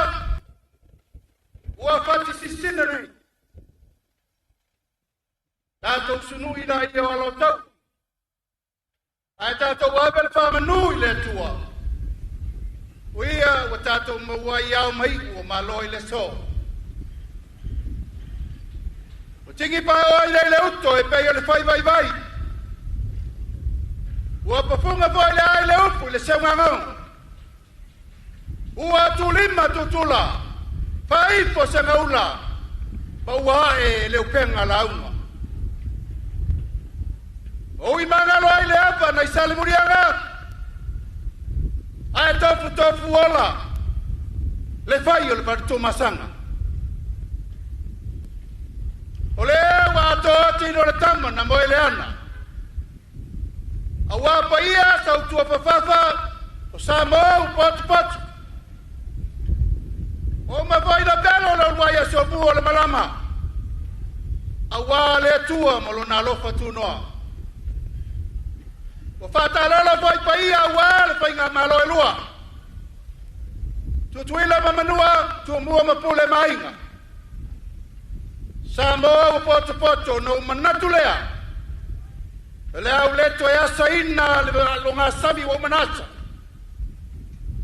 ua fati sisina nei. Tātou sunu i la ia o alo tau. Ae tatou ave le faamanu i le Atua, o ia ua tatou maua ai ao ma iu o malo i le aso. Ua tigi paoa ai le uto e pei o le fai vaivai. Ua pafuga foi le ai le upu i le seugagogo. Ua atulima tutula, faaifo segaula, ma ua ae le upega lauga. O ui magalo ai le ava nai Salemuliaga, ae tofu ola le fai o le valetumasaga. O lea ua atoa tino le tama na moe leana. Auā paia sautua fafafa o Samoa ua potupotu. Ua uma foi na pelo le uluai aso mua o le malama. Auā le Atua ma lona alofa tunoa. Ua faatalala foi paia auā le faigamalo e lua. Tutuila ma Manua, Tumua ma Pule ma Aiga. Samoa ua potopoto ona ou manatu lea. O le a ou le toe asaina le logasami ua uma ona asa.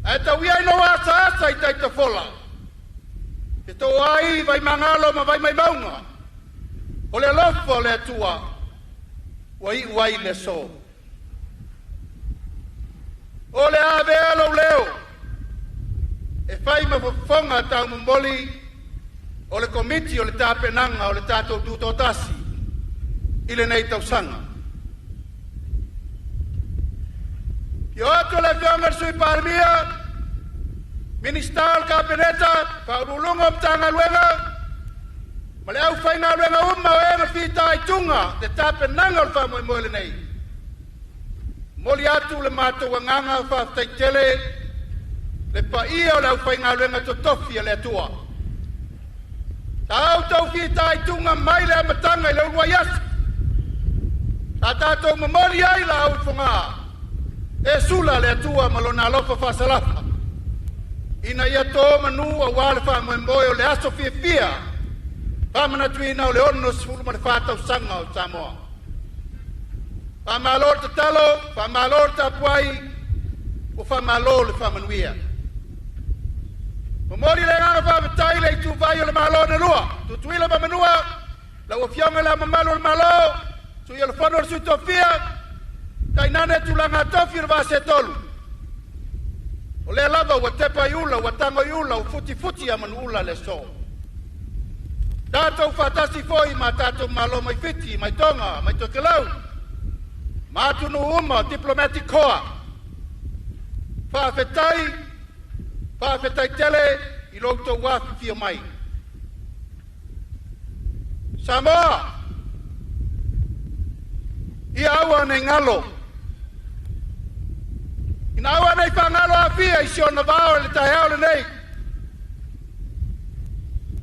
Ae tau ia ina ou asaasa i tai tafola. E toa ai Vaimagalo ma Vaimaimauga. O le alofa o le Atua ua iu ai le aso. O le a avea lou leo e fai ma fofoga taumomoli o le Komiti o le tapenaga o le tatou Tutoatasi i lenei tausaga. Afio atu le Afioga i le Sui Palemia, Minisita o le Kapeneta, Faauluuluga o Matagaluega ma le aufaigaluega uma o e na fitaituga i le tapenaga o le faamoemoe lenei. Momoli atu le matou agaga faafetai tele le paia o le aufaigaluega totofi a le Atua. Sa outou fitaituga mai le amataga i le uluai aso. Sa tatou momoli ai laau i Fogaa e sula le Atua ma lona alofa faasalafa ina ia to manu auā le faamoemoe o le aso fiafia faamanatuina o le 64 tausaga o Samoa. Faamalo le tatalo, faamalo le tapuai, ua faamalo le faamanuia. Momoli le agaga faafetai i le ituvai o le Malo na lua, Tutuila ma Manua, lau Afioga i Le Ao Mamalu o le Malo, Sui o le Fono a Sui Tofia, tainane tulaga tofi o le Vaa-se-tolu. O lea lava ua tepa i ula, ua tago i ula, ua futifuti a manuula le aso. Tatou faatasi foi ma tatou malo mai Fiti, mai Toga, mai Tokelau, ma atunuu uma o Diplomatic Corps. Faafetai, faafetai tele i lo outou afifio mai. Samoa, ia aua nei galo. Ina aua nei faagalo Afia i si ona vao i le taeao lenei.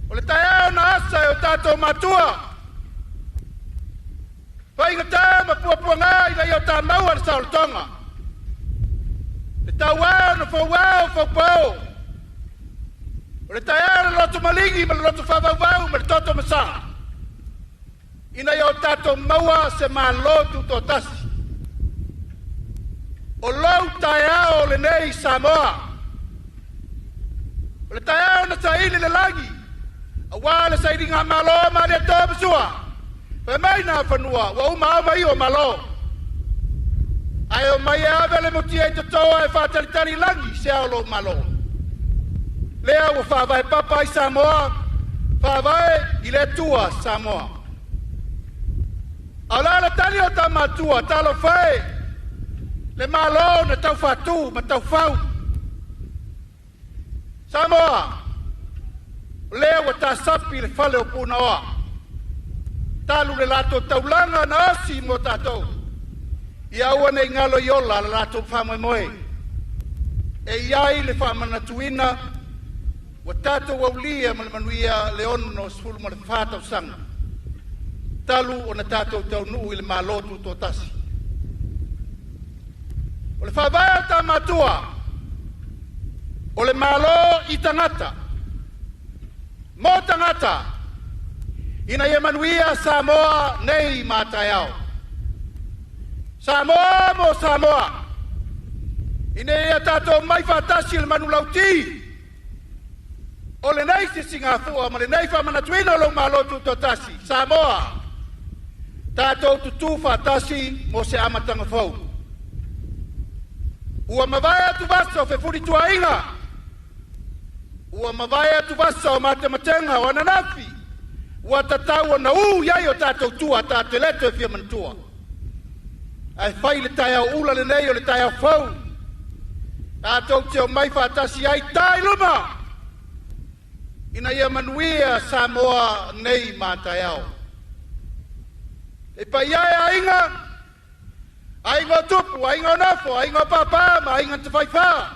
O le taeao na asa e o tatou matua. Faigata ma puapuaga ina ia o ta maua le saolotoga. Le tauao na fouao faupao. O le taeao le loto maligi ma le loto faavauvau ma le toto masaa. Ina ia o tatou maua se Malo tutoatasi. O lou taeao lenei Samoa. O le taeao na saili le lagi, auā le sailiga malo a Malietoa ma Sua. Fai mai na fanua ua uma ao ma iu o malo. Ae o mai e ave le mutia i toto e faatalitali i lagi se ao lou malo. Lea ua faavae papa ai Samoa, faavae i le Atua Samoa. A o le a le tali o ta matua, talofa e, le Malo na taufaatu ma taufau. Samoa, o lea ua tasapi le fale o Punaoa, talu le latou taulaga na osi mo tatou, ia aua nei galo i ola le latou faamoemoe. E i ai le faamanatuina ua tatou aulia ma le manuia le 64 tausaga talu ona tatou taunuu i le Malo Tutoatasi. O le faavae o ta matua, o le Malo i tagata, mo tagata, ina ia manuia Samoa nei ma taeao. Samoa mo Samoa. Ina ia tatou omai faatasi i le manulauti o lenei sisigafua ma lenei faamanatuina o lou Malo Tutoatasi, Samoa, tatou tutu faatasi mo se amataga fou. Ua mavae atuvasa o fefulituaaiga, ua mavae atuvasa o matematega o ananafi, ua tatau ona ū i ai o tatou tua tatou te le toe fia manatua. Ae fai le taeao ula lenei o le taeao fou, tatou te omai faatasi ai ta i luma ina ia manuia Samoa nei ma a taeao. Le paia e o aiga, aiga o Tupu, aiga o Nofo, aiga o Papa ma aiga na Tafaifa,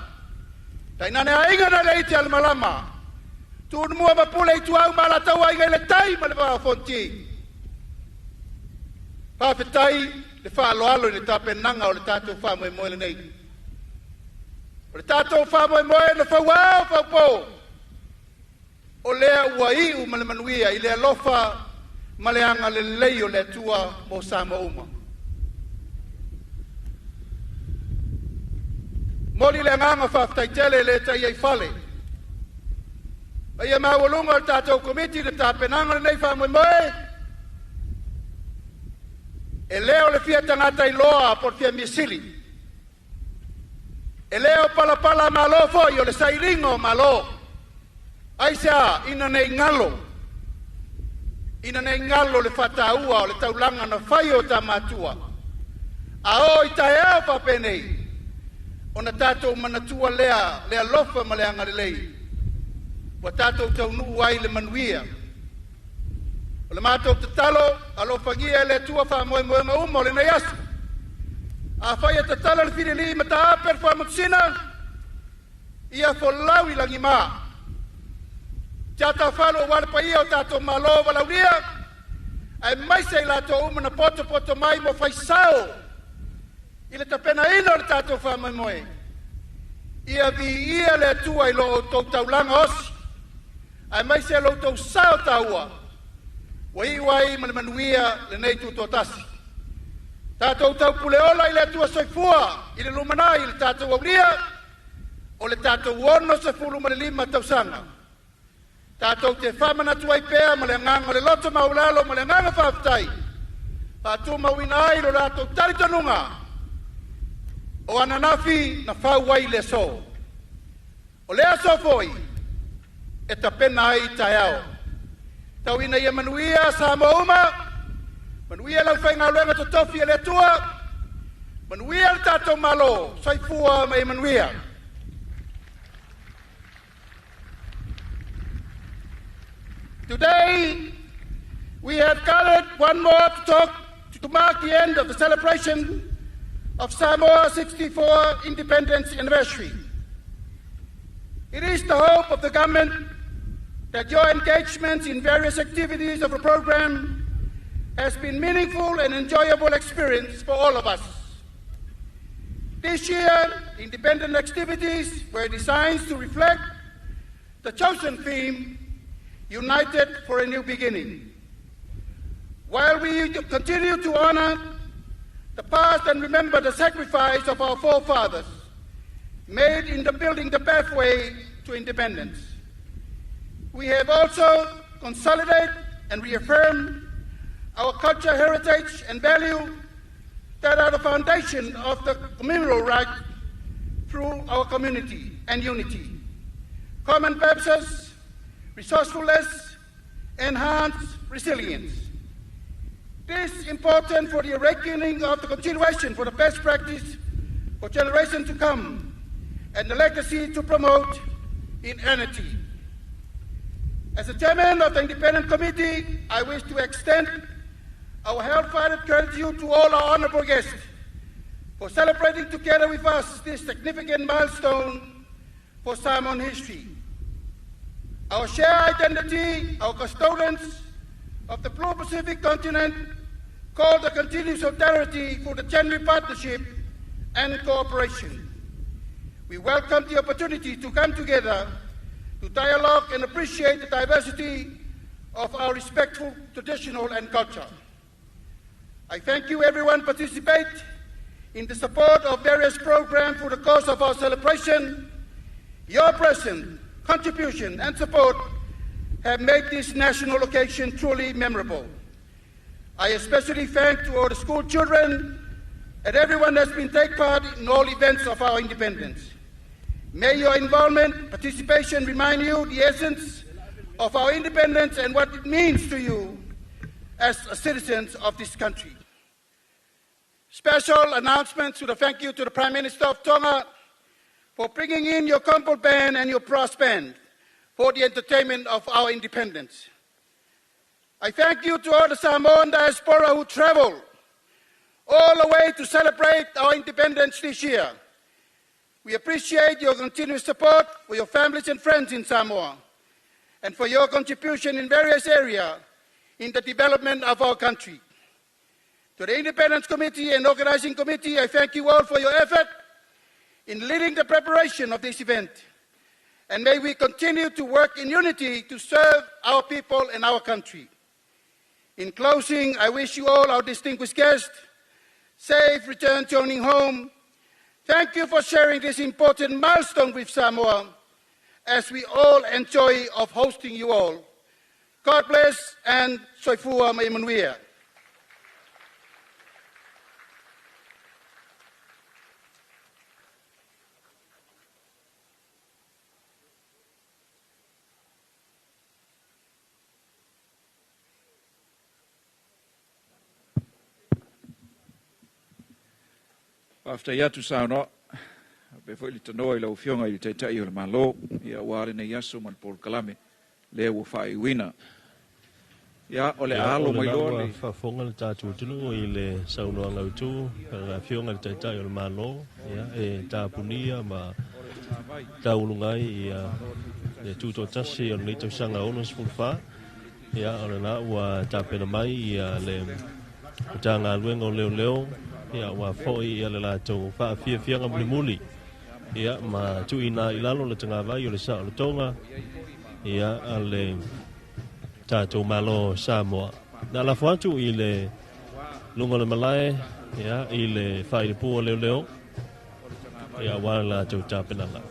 tainane aiga na le ite alamalama, Tumua ma Pule, Ituau ma Alataua, Aiga i le Tai ma le Vaa o Fonoti. Faafetai le faaaloalo i le tapenaga o le tatou faamoemoe lenei. O le tatou faamoemoe na fau ao fau po, o lea ua iu ma le manuia i le alofa ma le agalelei o le Atua mo Samoa uma. Momoli le agaga faafetai tele e le taia i fale, paia maualuga o le tatou Komiti i le tapenaga o lenei faamoemoe. E le o le fia tagata iloa po o le fia measili, e le o palapala foi o le sailiga o Malo. Aisea? Ina nei galo, ina nei galo le faataua o le taulaga na fai e o ta matua. A oo i taeao faapenei, ona tatou manatua lea le alofa ma le agalelei ua tatou taunuu ai le manuia. O le matou tatalo, alofagia e le Atua faamoemoega uma o lenei aso. Afai e tatala le fililii ma taape le faamatosina, ia folau i lagima. Tiatafalo aua le paia o tatou malo valaaulia, aemaise i latou uma na potopoto mai mo faisao i le tapenaina o le tatou faamoemoe. Ia viia le Atua i lo outou taulaga osi, aemaise lo outou sao taua ua iu ai ma le manuia lenei tutoatasi. Tatou taupule ola i le Atua Soifua i le lumanai i le tatou aulia o le tatou 65 tausaga. Tatou te faamanatu ai pea ma le agaga o le loto maualalo ma le agaga faafetai, faatumauina ai lo latou talitonuga o ananafi na fau ai le aso. O le aso foi e tapena ai taeao. Tau ina ia manuia Samoa uma, manuia lau faigaluega totofi a le Atua, manuia le tatou Malo, soifua ma ia manuia. Today, we have gathered one more to talk to mark the end of the celebration of Samoa 64 Independence Anniversary. It is the hope of the government that your engagement in various activities of the program has been meaningful and enjoyable experience for all of us. This year, independent activities were designed to reflect the chosen theme, United for a New Beginning. While we continue to honor the past and remember the sacrifice of our forefathers made in the building the pathway to independence, we have also consolidated and reaffirmed our culture, heritage, and value that are the foundation of the communal right through our community and unity. Common purposes, resourcefulness, enhanced resilience. This is important for the awakening of the continuation for the best practice for generations to come and the legacy to promote in unity. As the chairman of the Independent Committee, I wish to extend our heartfelt gratitude to all our honorable guests for celebrating together with us this significant milestone for Samoan history. Our shared identity, our custodians of the Blue Pacific continent, call the continued solidarity for the genuine partnership and cooperation. We welcome the opportunity to come together to dialogue and appreciate the diversity of our respectful traditional and culture. I thank you everyone participate in the support of various programs for the course of our celebration. Your presence, contribution, and support have made this national occasion truly memorable. I especially thank to all the school children and everyone that's been take part in all events of our independence. May your involvement, participation remind you the essence of our independence and what it means to you as citizens of this country. Special announcement to the thank you to the Prime Minister of Tonga for bringing in your Compol band and your brass band for the entertainment of our independence. I thank you to all the Samoan diaspora who traveled all the way to celebrate our independence this year. We appreciate your continuous support for your families and friends in Samoa and for your contribution in various areas in the development of our country. To the Independence Committee and Organizing Committee, I thank you all for your effort in leading the preparation of this event. And may we continue to work in unity to serve our people and our country. In closing, I wish you all, our distinguished guests, safe return to home. Thank you for sharing this important milestone with Samoa as we all enjoy of hosting you all. God bless and Soifua ma ia manuia. Faafetai atu saunoa faapea foi le tanoa i lau Afioga i le Taitai o le Malo, ia aua lenei aso ma le polokalame lea ua faaiuina. Ia, o le a Ia, alo o mai lena loa ua le. faafofoga le tatou atunuu i le saunoaga autu a le Afioga i le Taitai o le Malo, ia, e tapunia ma tauluga ai ia le tutoatasi o lenei tausaga 64. Ia, o lena ua tapena mai ia le Matagaluega o Leoleo, ia, aua foi ia le latou faafiafiaga mulimuli, ia, ma tuuina ai i lalo le tagavai o le saolotoga, ia, a le tatou Malo o Samoa. Na lafo atu i le luga o le malae, ia, i le faailepū o leoleo, ia, aua le latou tapenaga.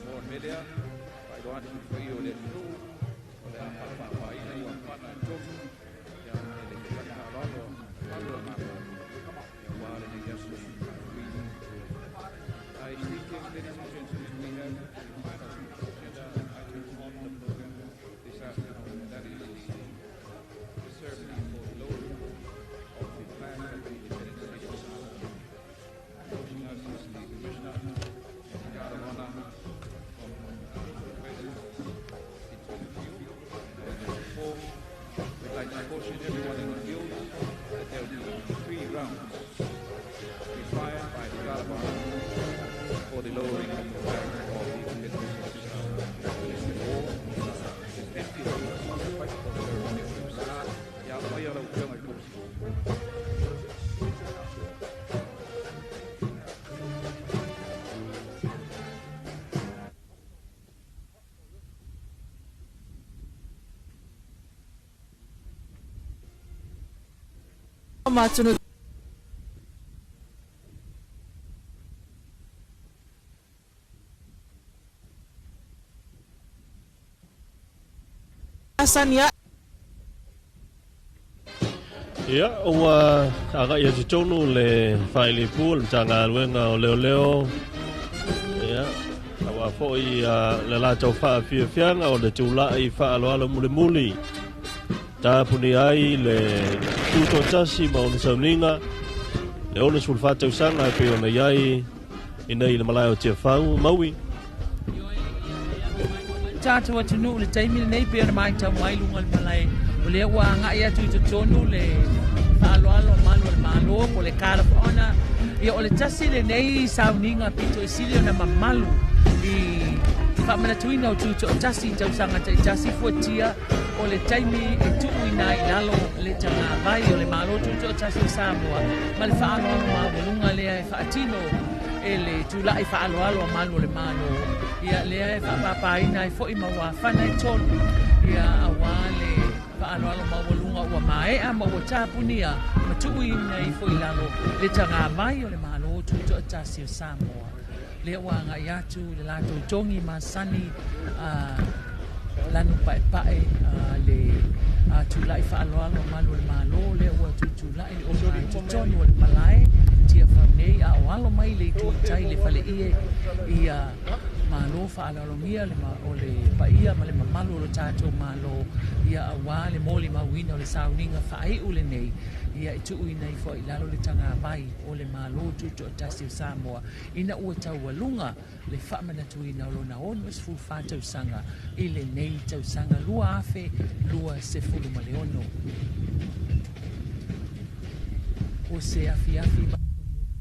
Ia, ua agai atu tonu le faailepu o le Matagaluega o Leoleo, ia, aua foi le latou faafiafiaga o le tulai faaaloalo mulimuli tapunia ai le tutoatasi ma ona sauniga le 64 tausaga e pei ona i ai inei i le malae o Tiafau, Maui. Tatou atunuu i le taimi lenei pei ona matau mai i luga o le malae, o lea ua agai atu i totonu le faaaloalo a malu o le Malo po o le Guard of Honor. Ia, o le tasi lenei sauniga pito i sili ona mamalu i faamanatuina o Tutoatasi i tausaga taitasi fuatia o le taimi e tuuina ai i lalo le tagavai o le Malo Tutoatasi o Samoa ma le faaaloalo maualuga lea e faatino e le tulai faaaloalo a malu o le Malo, ia lea e faapapaina ai foi ma ua afana e tolu, ia aua le faaaloalo maualuga ua maea ma ua tapunia ma tuuina ifo i lalo le tagavai o le Malo Tutoatasi o Samoa. Lea ua agai atu i le latou togi masani a lanu paepae le tulai faaaloalo a malu o le Malo, lea ua tutulai le oga i totonu o le malae Tiafau nei, a o alo mai le itu i tai le faleie ia malo faaaloalogia le o le paia ma le mamalu o lo tatou Malo, ia aua le molimauina o le sauniga faaiu lenei, ia e tuuina ifo ai i lalo le tagavai o le Malo Tutoatasi o Samoa ina ua taualuga le faamanatuina o lona 64 tausaga i lenei tausaga 2026. O se afiafi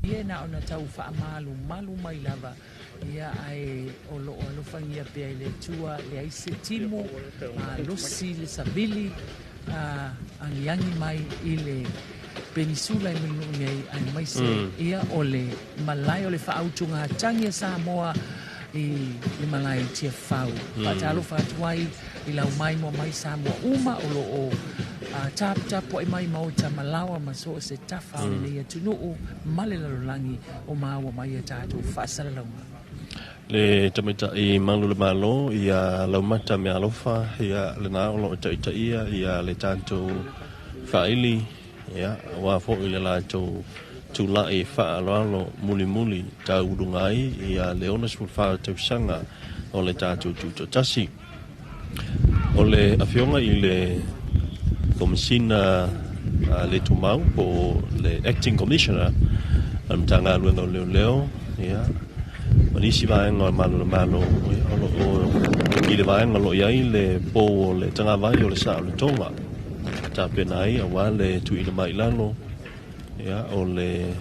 ia na ona tau faamalumalu mai lava, ia ae o loo alofagia pea i le Atua, leai se timu malosi le savili agiagi mai i le penisula i Mulinuu nei, aemaise ia o le malae o le faautugatagi a Samoa i le malae i Tiafau. Faatalofa atu ai i lau maimoa mai Samoa uma o loo taputapuai mai maota malaoa ma so o se tafa o lenei atunuu ma le lalolagi o maua mai a tatou faasalalauga. Le tamaitai malu le Malo ia Laumata Mealofa, ia lena o loo taitaia ia le tatou faaili, ia aua foi le latou tulai faaaloalo mulimuli tauluga ai ia le 64 tausaga o le tatou tutoatasi. O le afioga i le Komesina le Tumau po o le Acting Commissioner a le Matagaluega o Leoleo, ia, ma nisi vaega o le Malu o le Malo, ia, o lo o i le vaega o lo o i ai le pou o le tagavai o le Saolotoga tapena ai aua le tuuina mai i lalo, ia, o le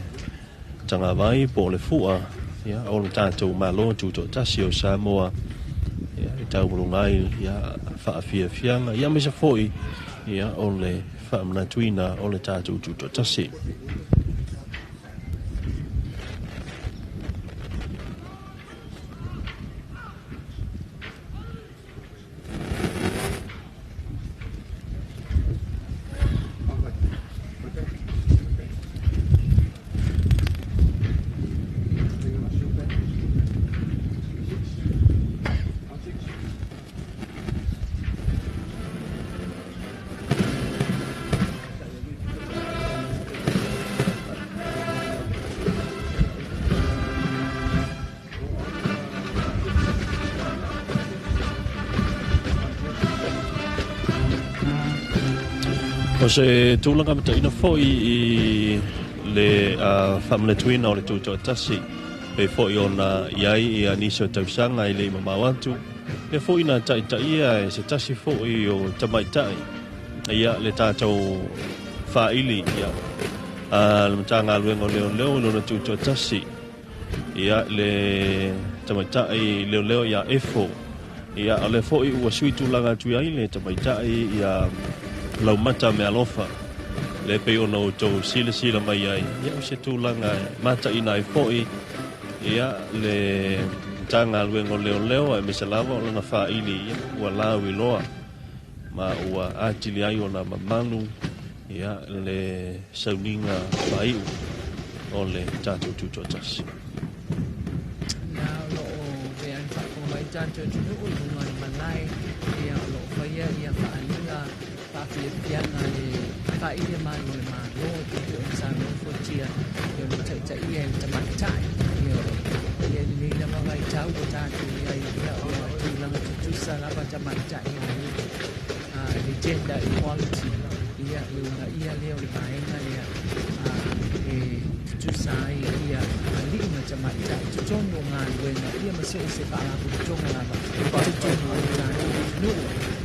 tagavai po o le fua, ia, o le tatou Malo Tutoatasi o Samoa, ia, e taualuga ai, ia, faafiafiaga, ia, aemaise foi, ia, o le faamanatuina o le tatou tutoatasi. O se tulaga mataina foi i le faamanatuina o le tutoatasi, pei foi ona i ai ia nisi o tausaga i le i mamao atu, lea foi na taitaia e se tasi foi o tamaitai ia le tatou faaili ia le Matagaluega o Leoleo i lona tutoatasi, ia le tamaitai leoleo ia Efo, ia o lea foi ua sui tulaga atu ai le tamaitai ia Laumata Mealofa, le pei ona outou silasila mai ai, ia o se tulaga e mataina ai foi ia le Matagaluega o Leoleo aemaise lava o lana faaili, ia ua lauiloa ma ua atili ai ona mamalu ia le sauniga faaiu o le tatou tutoatasi. Na o loo vea i faafofoga mai tatou atunuu i luga o le malae, ia o loo faia ia faaaliga faafiafiaga le faaili a malu o le Malo e pei foi ona saunoa fuatia, ia o loo taitaia e le tamaitai, ia ia i lenei lava vaitau ua tatou i ai, ia ua tulaga tutusa lava tamaitai ma alii, le gender equality, ia le uunaia lea o le vaega lea e tutusa ai ia alii ma tamaitai i totonu o galuega, ia ma so o se faalapotopotoga lava i totonu o le tatou atunuu.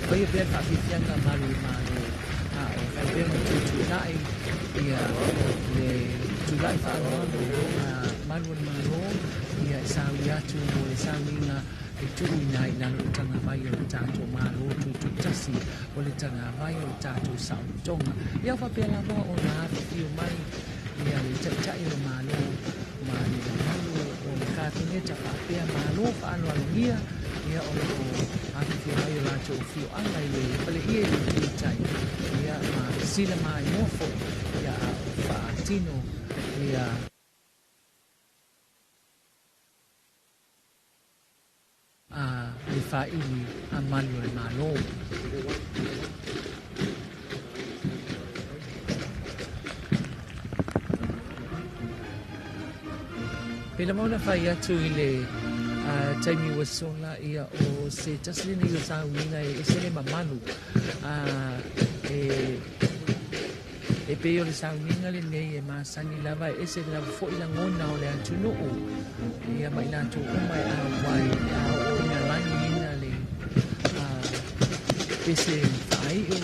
Faia pea le faafiafiaga a malu o le Malo, a o faapea ona tutulai ia le tulai faaaloalo a malu o le Malo, ia e sauni atu mo le sauniga e tuuina ai i lalo le tagavai o le tatou Malo Tutoatasi, o le tagavai o le tatou saolotoga. Ia faapea lava ona afifio mai ia le Taitai o le Malo ma le mamalu o le Kapeneta faapea malo faaaloalogia Ia, o lo o afifio mai o latou afioaga i le faleie i le itu i tai, ia, ma sila maimoa foi, ia, a o faatino ia a le faili a malu o le Malo. Pei lava ona fai atu i le taimi ua sola, ia o se tasi lenei o sauniga e ese le mamalu. E pei o le sauniga lenei e masani lava, e ese lava foi lagona o le atunuu, ia ma i latou uma e auai a oo ina lagiina le pese faaiu,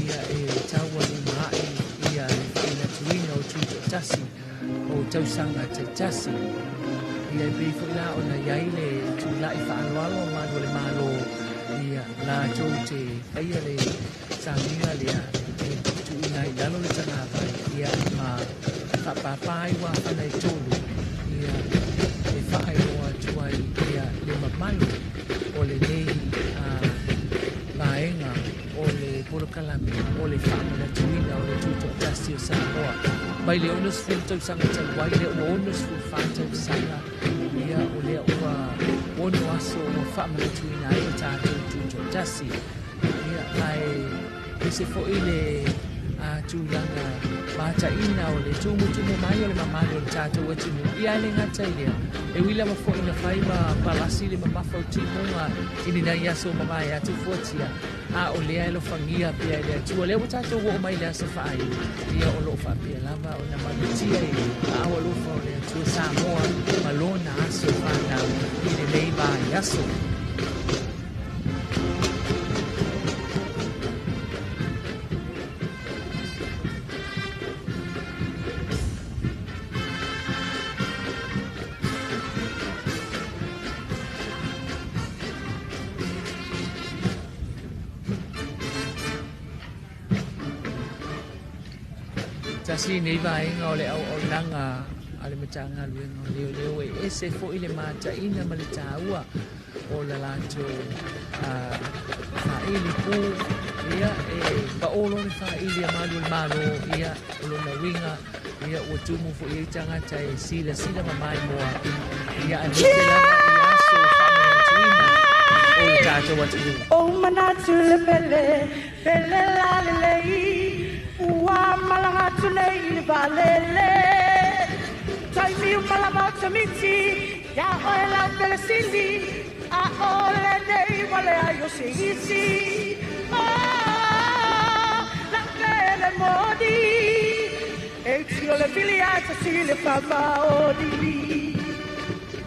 ia e taualuma ae ia le faamanatuina o tutoatasi o tausaga taitasi. Ia e pei foi la ona i ai le tulai faaaloalo a malu o le Malo, ia latou te faia le sauniga lea e tuuina ai i lalo le tagavai, ia ma faapāpā ai uafana e tolu, ia e faailoa atu ai ia le mamalu o lenei vaega o le polokalame o le faamanatuina o le Tutoatasi o Samoa mai le 60 tausaga talu ai, lea ua 64 tausaga, ia o lea ua ono aso ua faamanatuina ai le tatou Tutoatasi. Ia ae ese foi le tulaga mataina o le tumutumu mai o le mamalu o le tatou atunuu. Ia e le gata i lea, e ui lava foi ina fai ma palasi le mamafa o timuga i ni nai aso mavae atu fuatia, a o lea e alofagia pea e le Atua lea ua tatou oo mai le aso faaiu, ia o loo faapea lava ona malutia i aao alofa o le Atua Samoa ma lona aso fanau i lenei vaiaso. Tasi nei vaega o le auaunaga a le Matagaluega o Leoleo e ese foi le mataina ma le taua o la latou faili pu, ia e paolo le faili a malu o le Malo, ia o lona uiga, ia ua tumu foi ai tagata e silasila ma maimoa, ia aemaise lava i aso faamanatuina o le tatou atunuu. O manatu le pele, pele la lelei, ua malaga atu nei i le vaalele. Taimi uma lava o tamiti, ia oe lau pele sili, a o lenei ua leai o se isi. Oh, lau pele moni, e tio le fili ai tasi le faamaoni.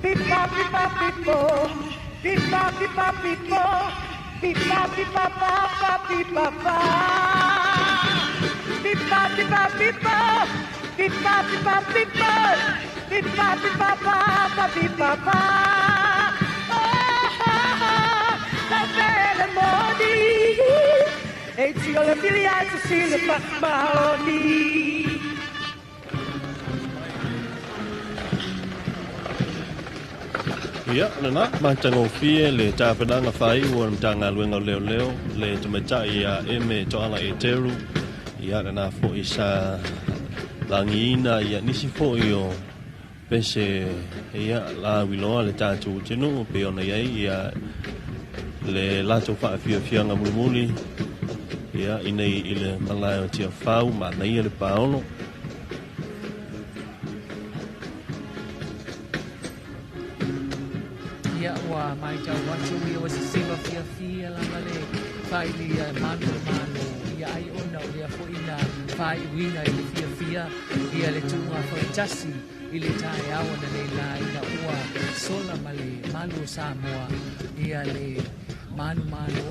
Pipa, pipa, pipo, pipa, pipa, pipo, pipa, pipa, papa, pipa, pa. Pipa, pipa, pipo, pipa, pipa, pipo, pipa, pipa, papa, pipa, pa. Oh, lau pele moni, e tio le fili ai tasi le faamaoni. Ia, lena, matagofie le tapenaga faaiu o le Matagaluega o Leoleo, le tamaitai ia Eme Toala Eteru, ia lena foi sa lagiina ia nisi foi o pese ia lauiloa le tatou atunuu pei ona i ai ia le latou faafiafiaga mulimuli ia inei i le malae o Tiafau, manaia le paolo. Ia ua matau atu ia ua sisiva fiafia lava le faili a malu o le Malo, ia ai ona o lea foi na faaiuina i le fiafia ia le tuuga fautasi i le taeao ona nei la ina ua sola ma le malu o Samoa ia le manumalo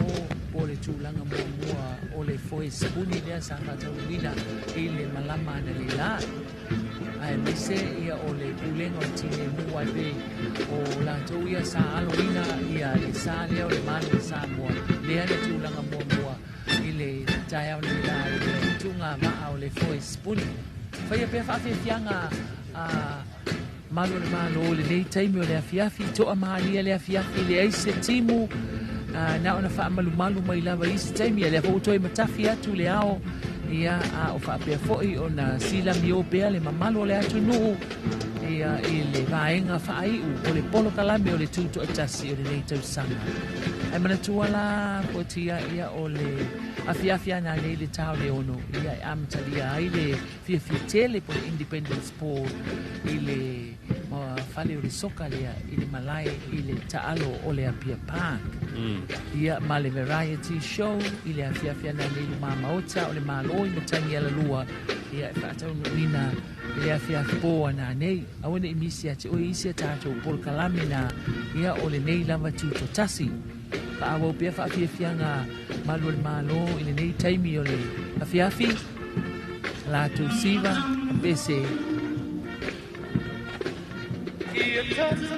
po o le tulaga muamua o le foe sipuni lea sa faataunuuina i le malama ana nei la. Aemaise ia o le pulega o le tineimu ai pei o latou ia sa aloina ia le sa lea o le malu o Samoa lea na tulaga muamua i le taeao nei la i le tuuga maa o le foe sipuni. Faia pea faafiafiaga a malu o le Malo i lenei taimi o le afiafi, toamalie le afiafi, leai se timu, na ona faamalumalu mai lava i isi taimi, a lea foi ua toe matafi atu le ao, ia, a o faapea foi ona silamio pea le mamalu o le atunuu, ia, i le vaega faaiu o le polokalame o le Tutoatasi o lenei tausaga. Ae manatua la fuatia, ia, o le afiafi ana nei le tao le ono, ia, e amatalia ai le fiafia tele po le Independence Ball i le fale o le soka lea i le malae i le taalo o le Apia Park. Ia ma le variety show i le afiafi ana nei luma maota o le Malo i Matagi Alalua, ia e faataunuuina i le afiafi po ana nei. Aua ne i misi ate oe isi a tātou polokalame na, ia o lenei lava tutoatasi. Faaauau pea faafiafiaga malu o le Malo i lenei taimi o le afiafi, latou siva pese. Ia tata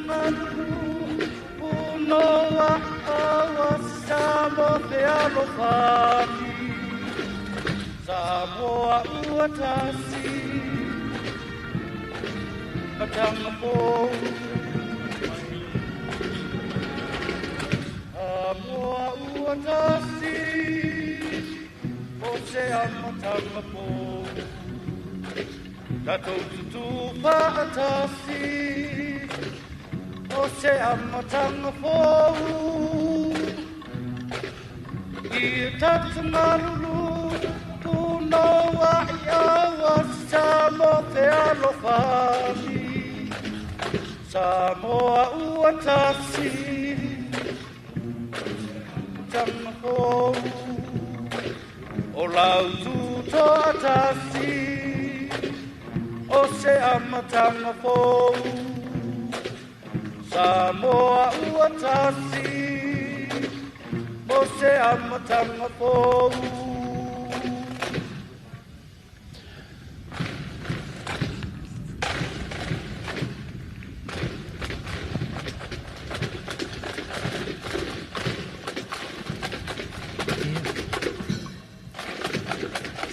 unoa awa Samoa fe alofani, Samoa ua tasi, matanga fou. Samoa ua tasi, o se amatanga fou. Tatou tutu faatasi, o se amatanga fou. Ia tata malulu, tunoa i awa Samoa fe alofani, Samoa ua tasi, tanga fou. O lau tutoa tasi, o se amatanga fou. Samoa ua tasi, mo se amatanga fou.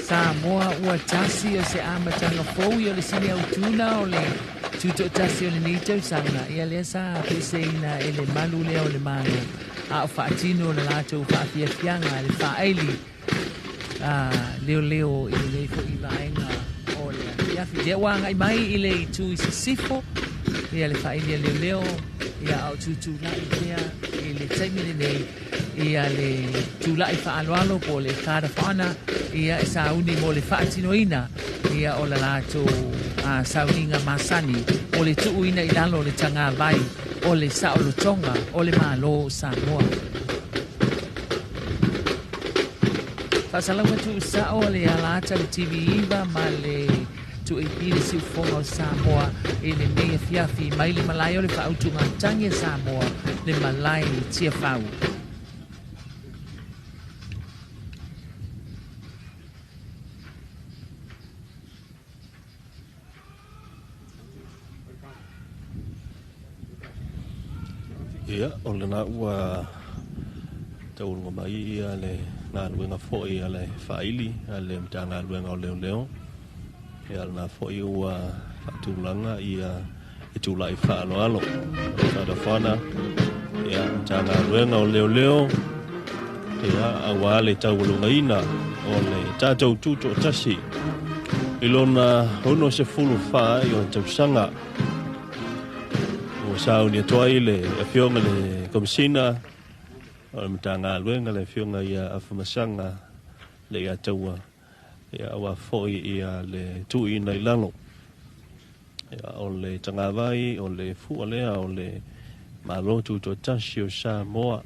Samoa ua tasi o se amatanga fou i o le sini autuna o le tutoatasi o lenei tausaga, ia lea sa peseina e le malu lea o le Malo a o faatino le latou faafiafiaga le faaili leoleo i lenei foi vaega o le afiafi. Lea ua agai mai i le itu i sisifo, ia le faaili a leoleo, ia a o tutulai pea i le taimi lenei, ia le tula'i faaloalo po o le Guard of Honour, ia e sauni mo le faatinoina, ia o la latou sauniga masani o le tuuina i lalo o le tagavai o le saolotoga o le Malo o Samoa. Faasalau atu sao le alata le TV9 ma le 2AP le siufoga o Samoa i lenei afiafi mai le malae o le faautugatagi a Samoa, le malae i Tiafau. Ia, o lena ua taualuga mai ia le galuega foi a le faaili a le Matagaluega o Leoleo. Ia, lena foi ua faatulaga ia e tula'i faaaloalo Guard of Honour, ia, Matagaluega o Leoleo, ia, auā le taualugaina o le tatou tutoatasi i lona 64 i ona tausaga. Ua sauni atu ai le afioga le Komisina o le Matagaluega, le afioga ia Afamasaga le ia taua, ia auā foi ia le tuuina i lalo, ia, o le tagavai o le fua lea o le Malo Tutoatasi o Samoa.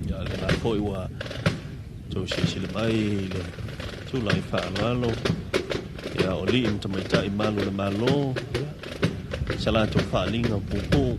Ia lena foi ua tou silasila mai i le tulaga faaaloalo, ia o alii ma tamaitai malu o le Malo, ia sa latou faaliga puupuu.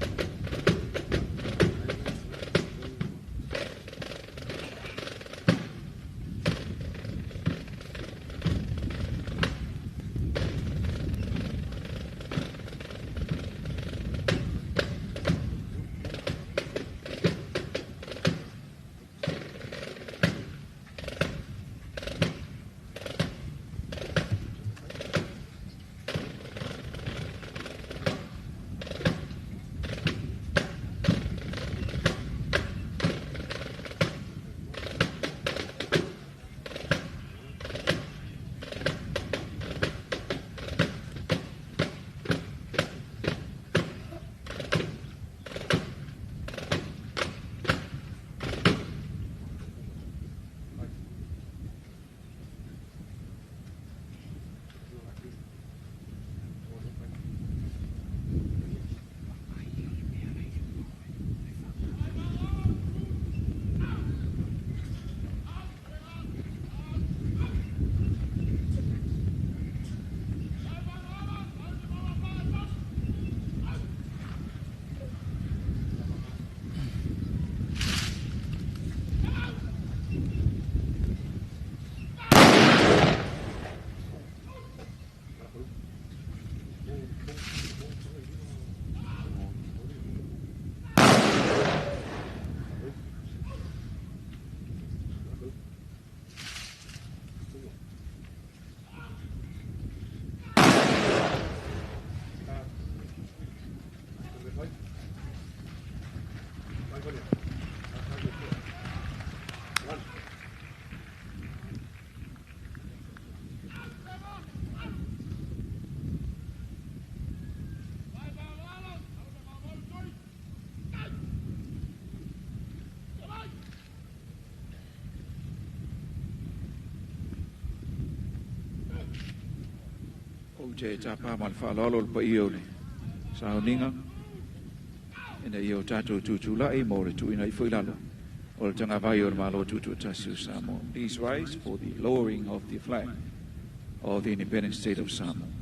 Te tāpā ma le faaaloalo le paia o le sauniga ina ia o tatou tutulai mo le tuuina ifo i lalo o le tagavai o le Malo Tutoatasi o Samoa. Please rise for the lowering of the flag of the independent state of Samoa.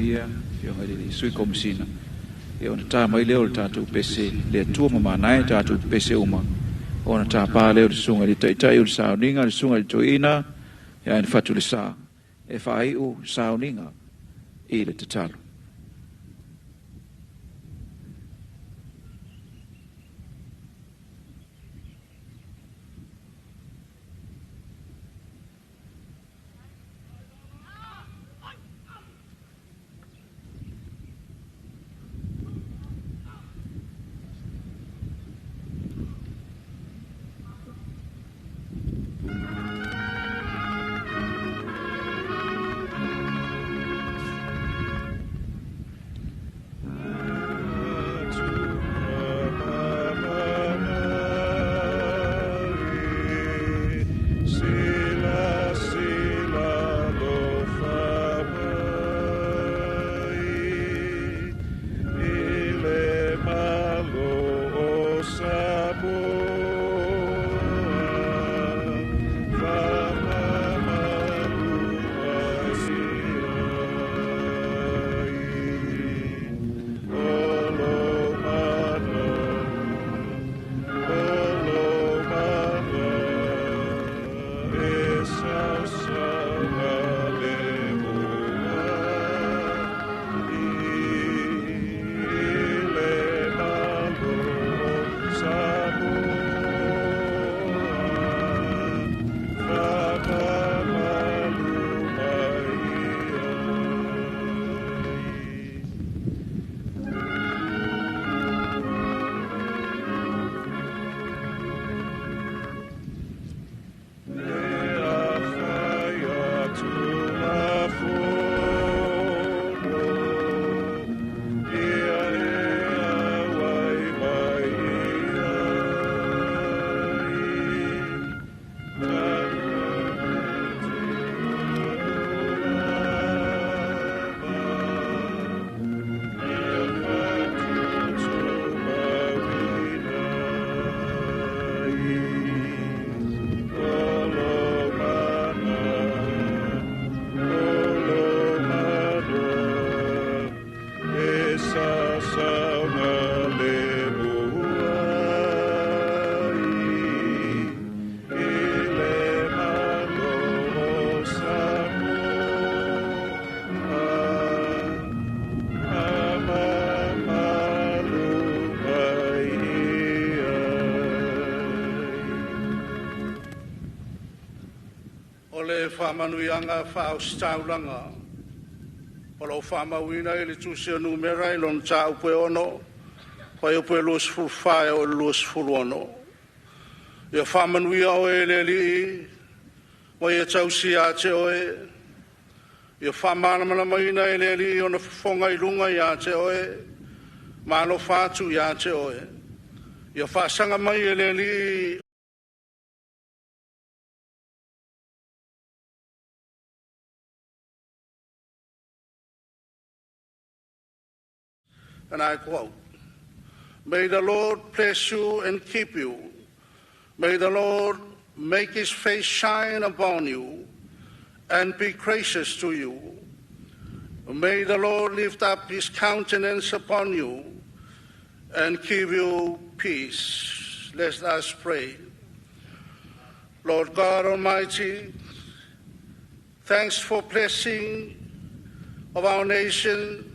Palemia, Afioga i le Sui Komesina, ia ona ta mai lea o le tatou pese le Atua ma manae tatou pese uma, ona tāpā lea o le susuga i le Taitai o le Sauniga, le susuga i le Toeaina ia Eni Fatulesa, e faaiu sauniga i le tatalo. O le faamanuiaga faaositaulaga o lo o faamauina i le Tusi o Numera i lona mataupu e 6, fuaiupu e 24 e oo i le 26. Ia faamanuia oe e le Alii ma ia tausi ia te oe. Ia faamalamalamaina e le Alii ona fofoga i luga ia te oe, ma alofa atu ia te oe. Ia faasaga mai e le Alii And I quote, "May the Lord bless you and keep you. May the Lord make his face shine upon you and be gracious to you. May the Lord lift up his countenance upon you and give you peace." Let us pray. Lord God Almighty, thanks for blessing of our nation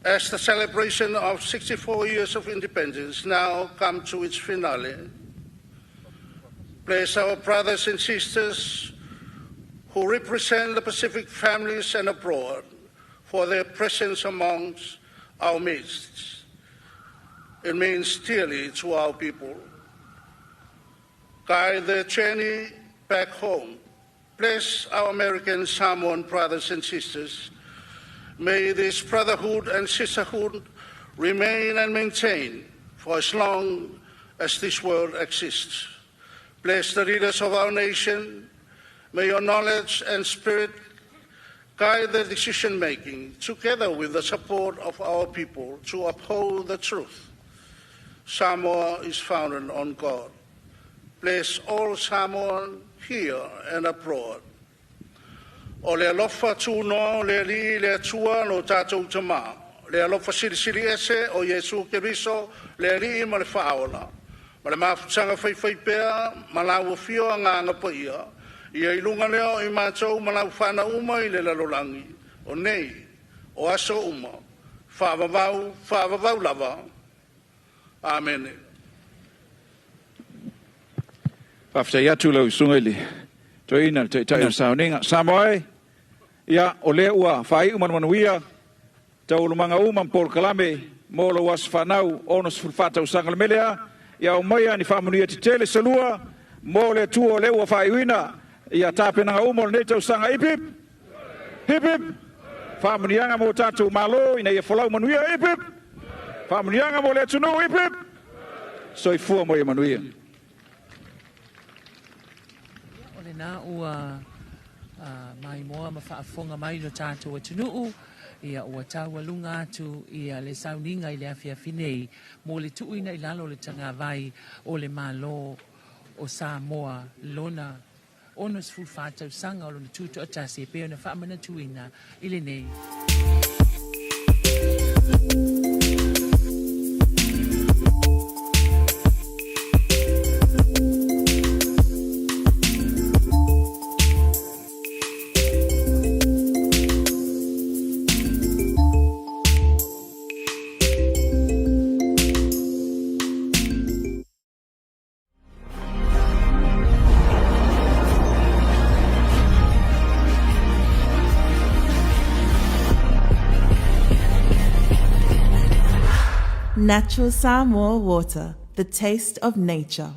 as the celebration of 64 years of independence now come to its finale. Bless our brothers and sisters who represent the Pacific families and abroad for their presence amongst our midst. It means dearly to our people. Guide their journey back home. Bless our American Samoan brothers and sisters. May this brotherhood and sisterhood remain and maintain for as long as this world exists. Bless the leaders of our nation. May your knowledge and spirit guide their decision making, together with the support of our people, to uphold the truth. Samoa is founded on God. Bless all Samoan here and abroad. O le alofa tunoa o le Alii le Atua lo tatou Tamā, le alofa silisili ese o Iesu Keriso le Alii ma le Faaola, ma le mafutaga faifaipea ma lau afio Agaga Paia, ia i luga lea o i matou ma lau fanau uma i le lalolagi, o nei, o aso uma, faavavau, faavavau lava. Amene. Faafetai atu lau susuga i le toeaina le taitai o le sauniga. Samoa e, ia, o lea ua faaiu ma le manuia taualumaga uma ma polokalame mo lou aso fanau 64 tausaga. Le mea lea, ia aumaia ni faamanuia tetele se lua mo le Atua o lea ua faaiuina ia tapenaga uma o lenei tausaga. Hip hip! Hip hip! Faamanuiaga mo tatou Malo ina ia folau manuia. Hip hip! Faamanuiaga mo le atunuu. Hip hip! Soifua ma ia manuia. O lena ua maimoa ma faafofoga mai lo tatou atunuu, ia ua taualuga atu ia le sauniga i le afiafi nei mo le tuuina i lalo o le tagavai o le Malo o Samoa lona 64 tausaga o lona tutoatasi e pei ona faamanatuina i lenei Natural Samoa water, the taste of nature.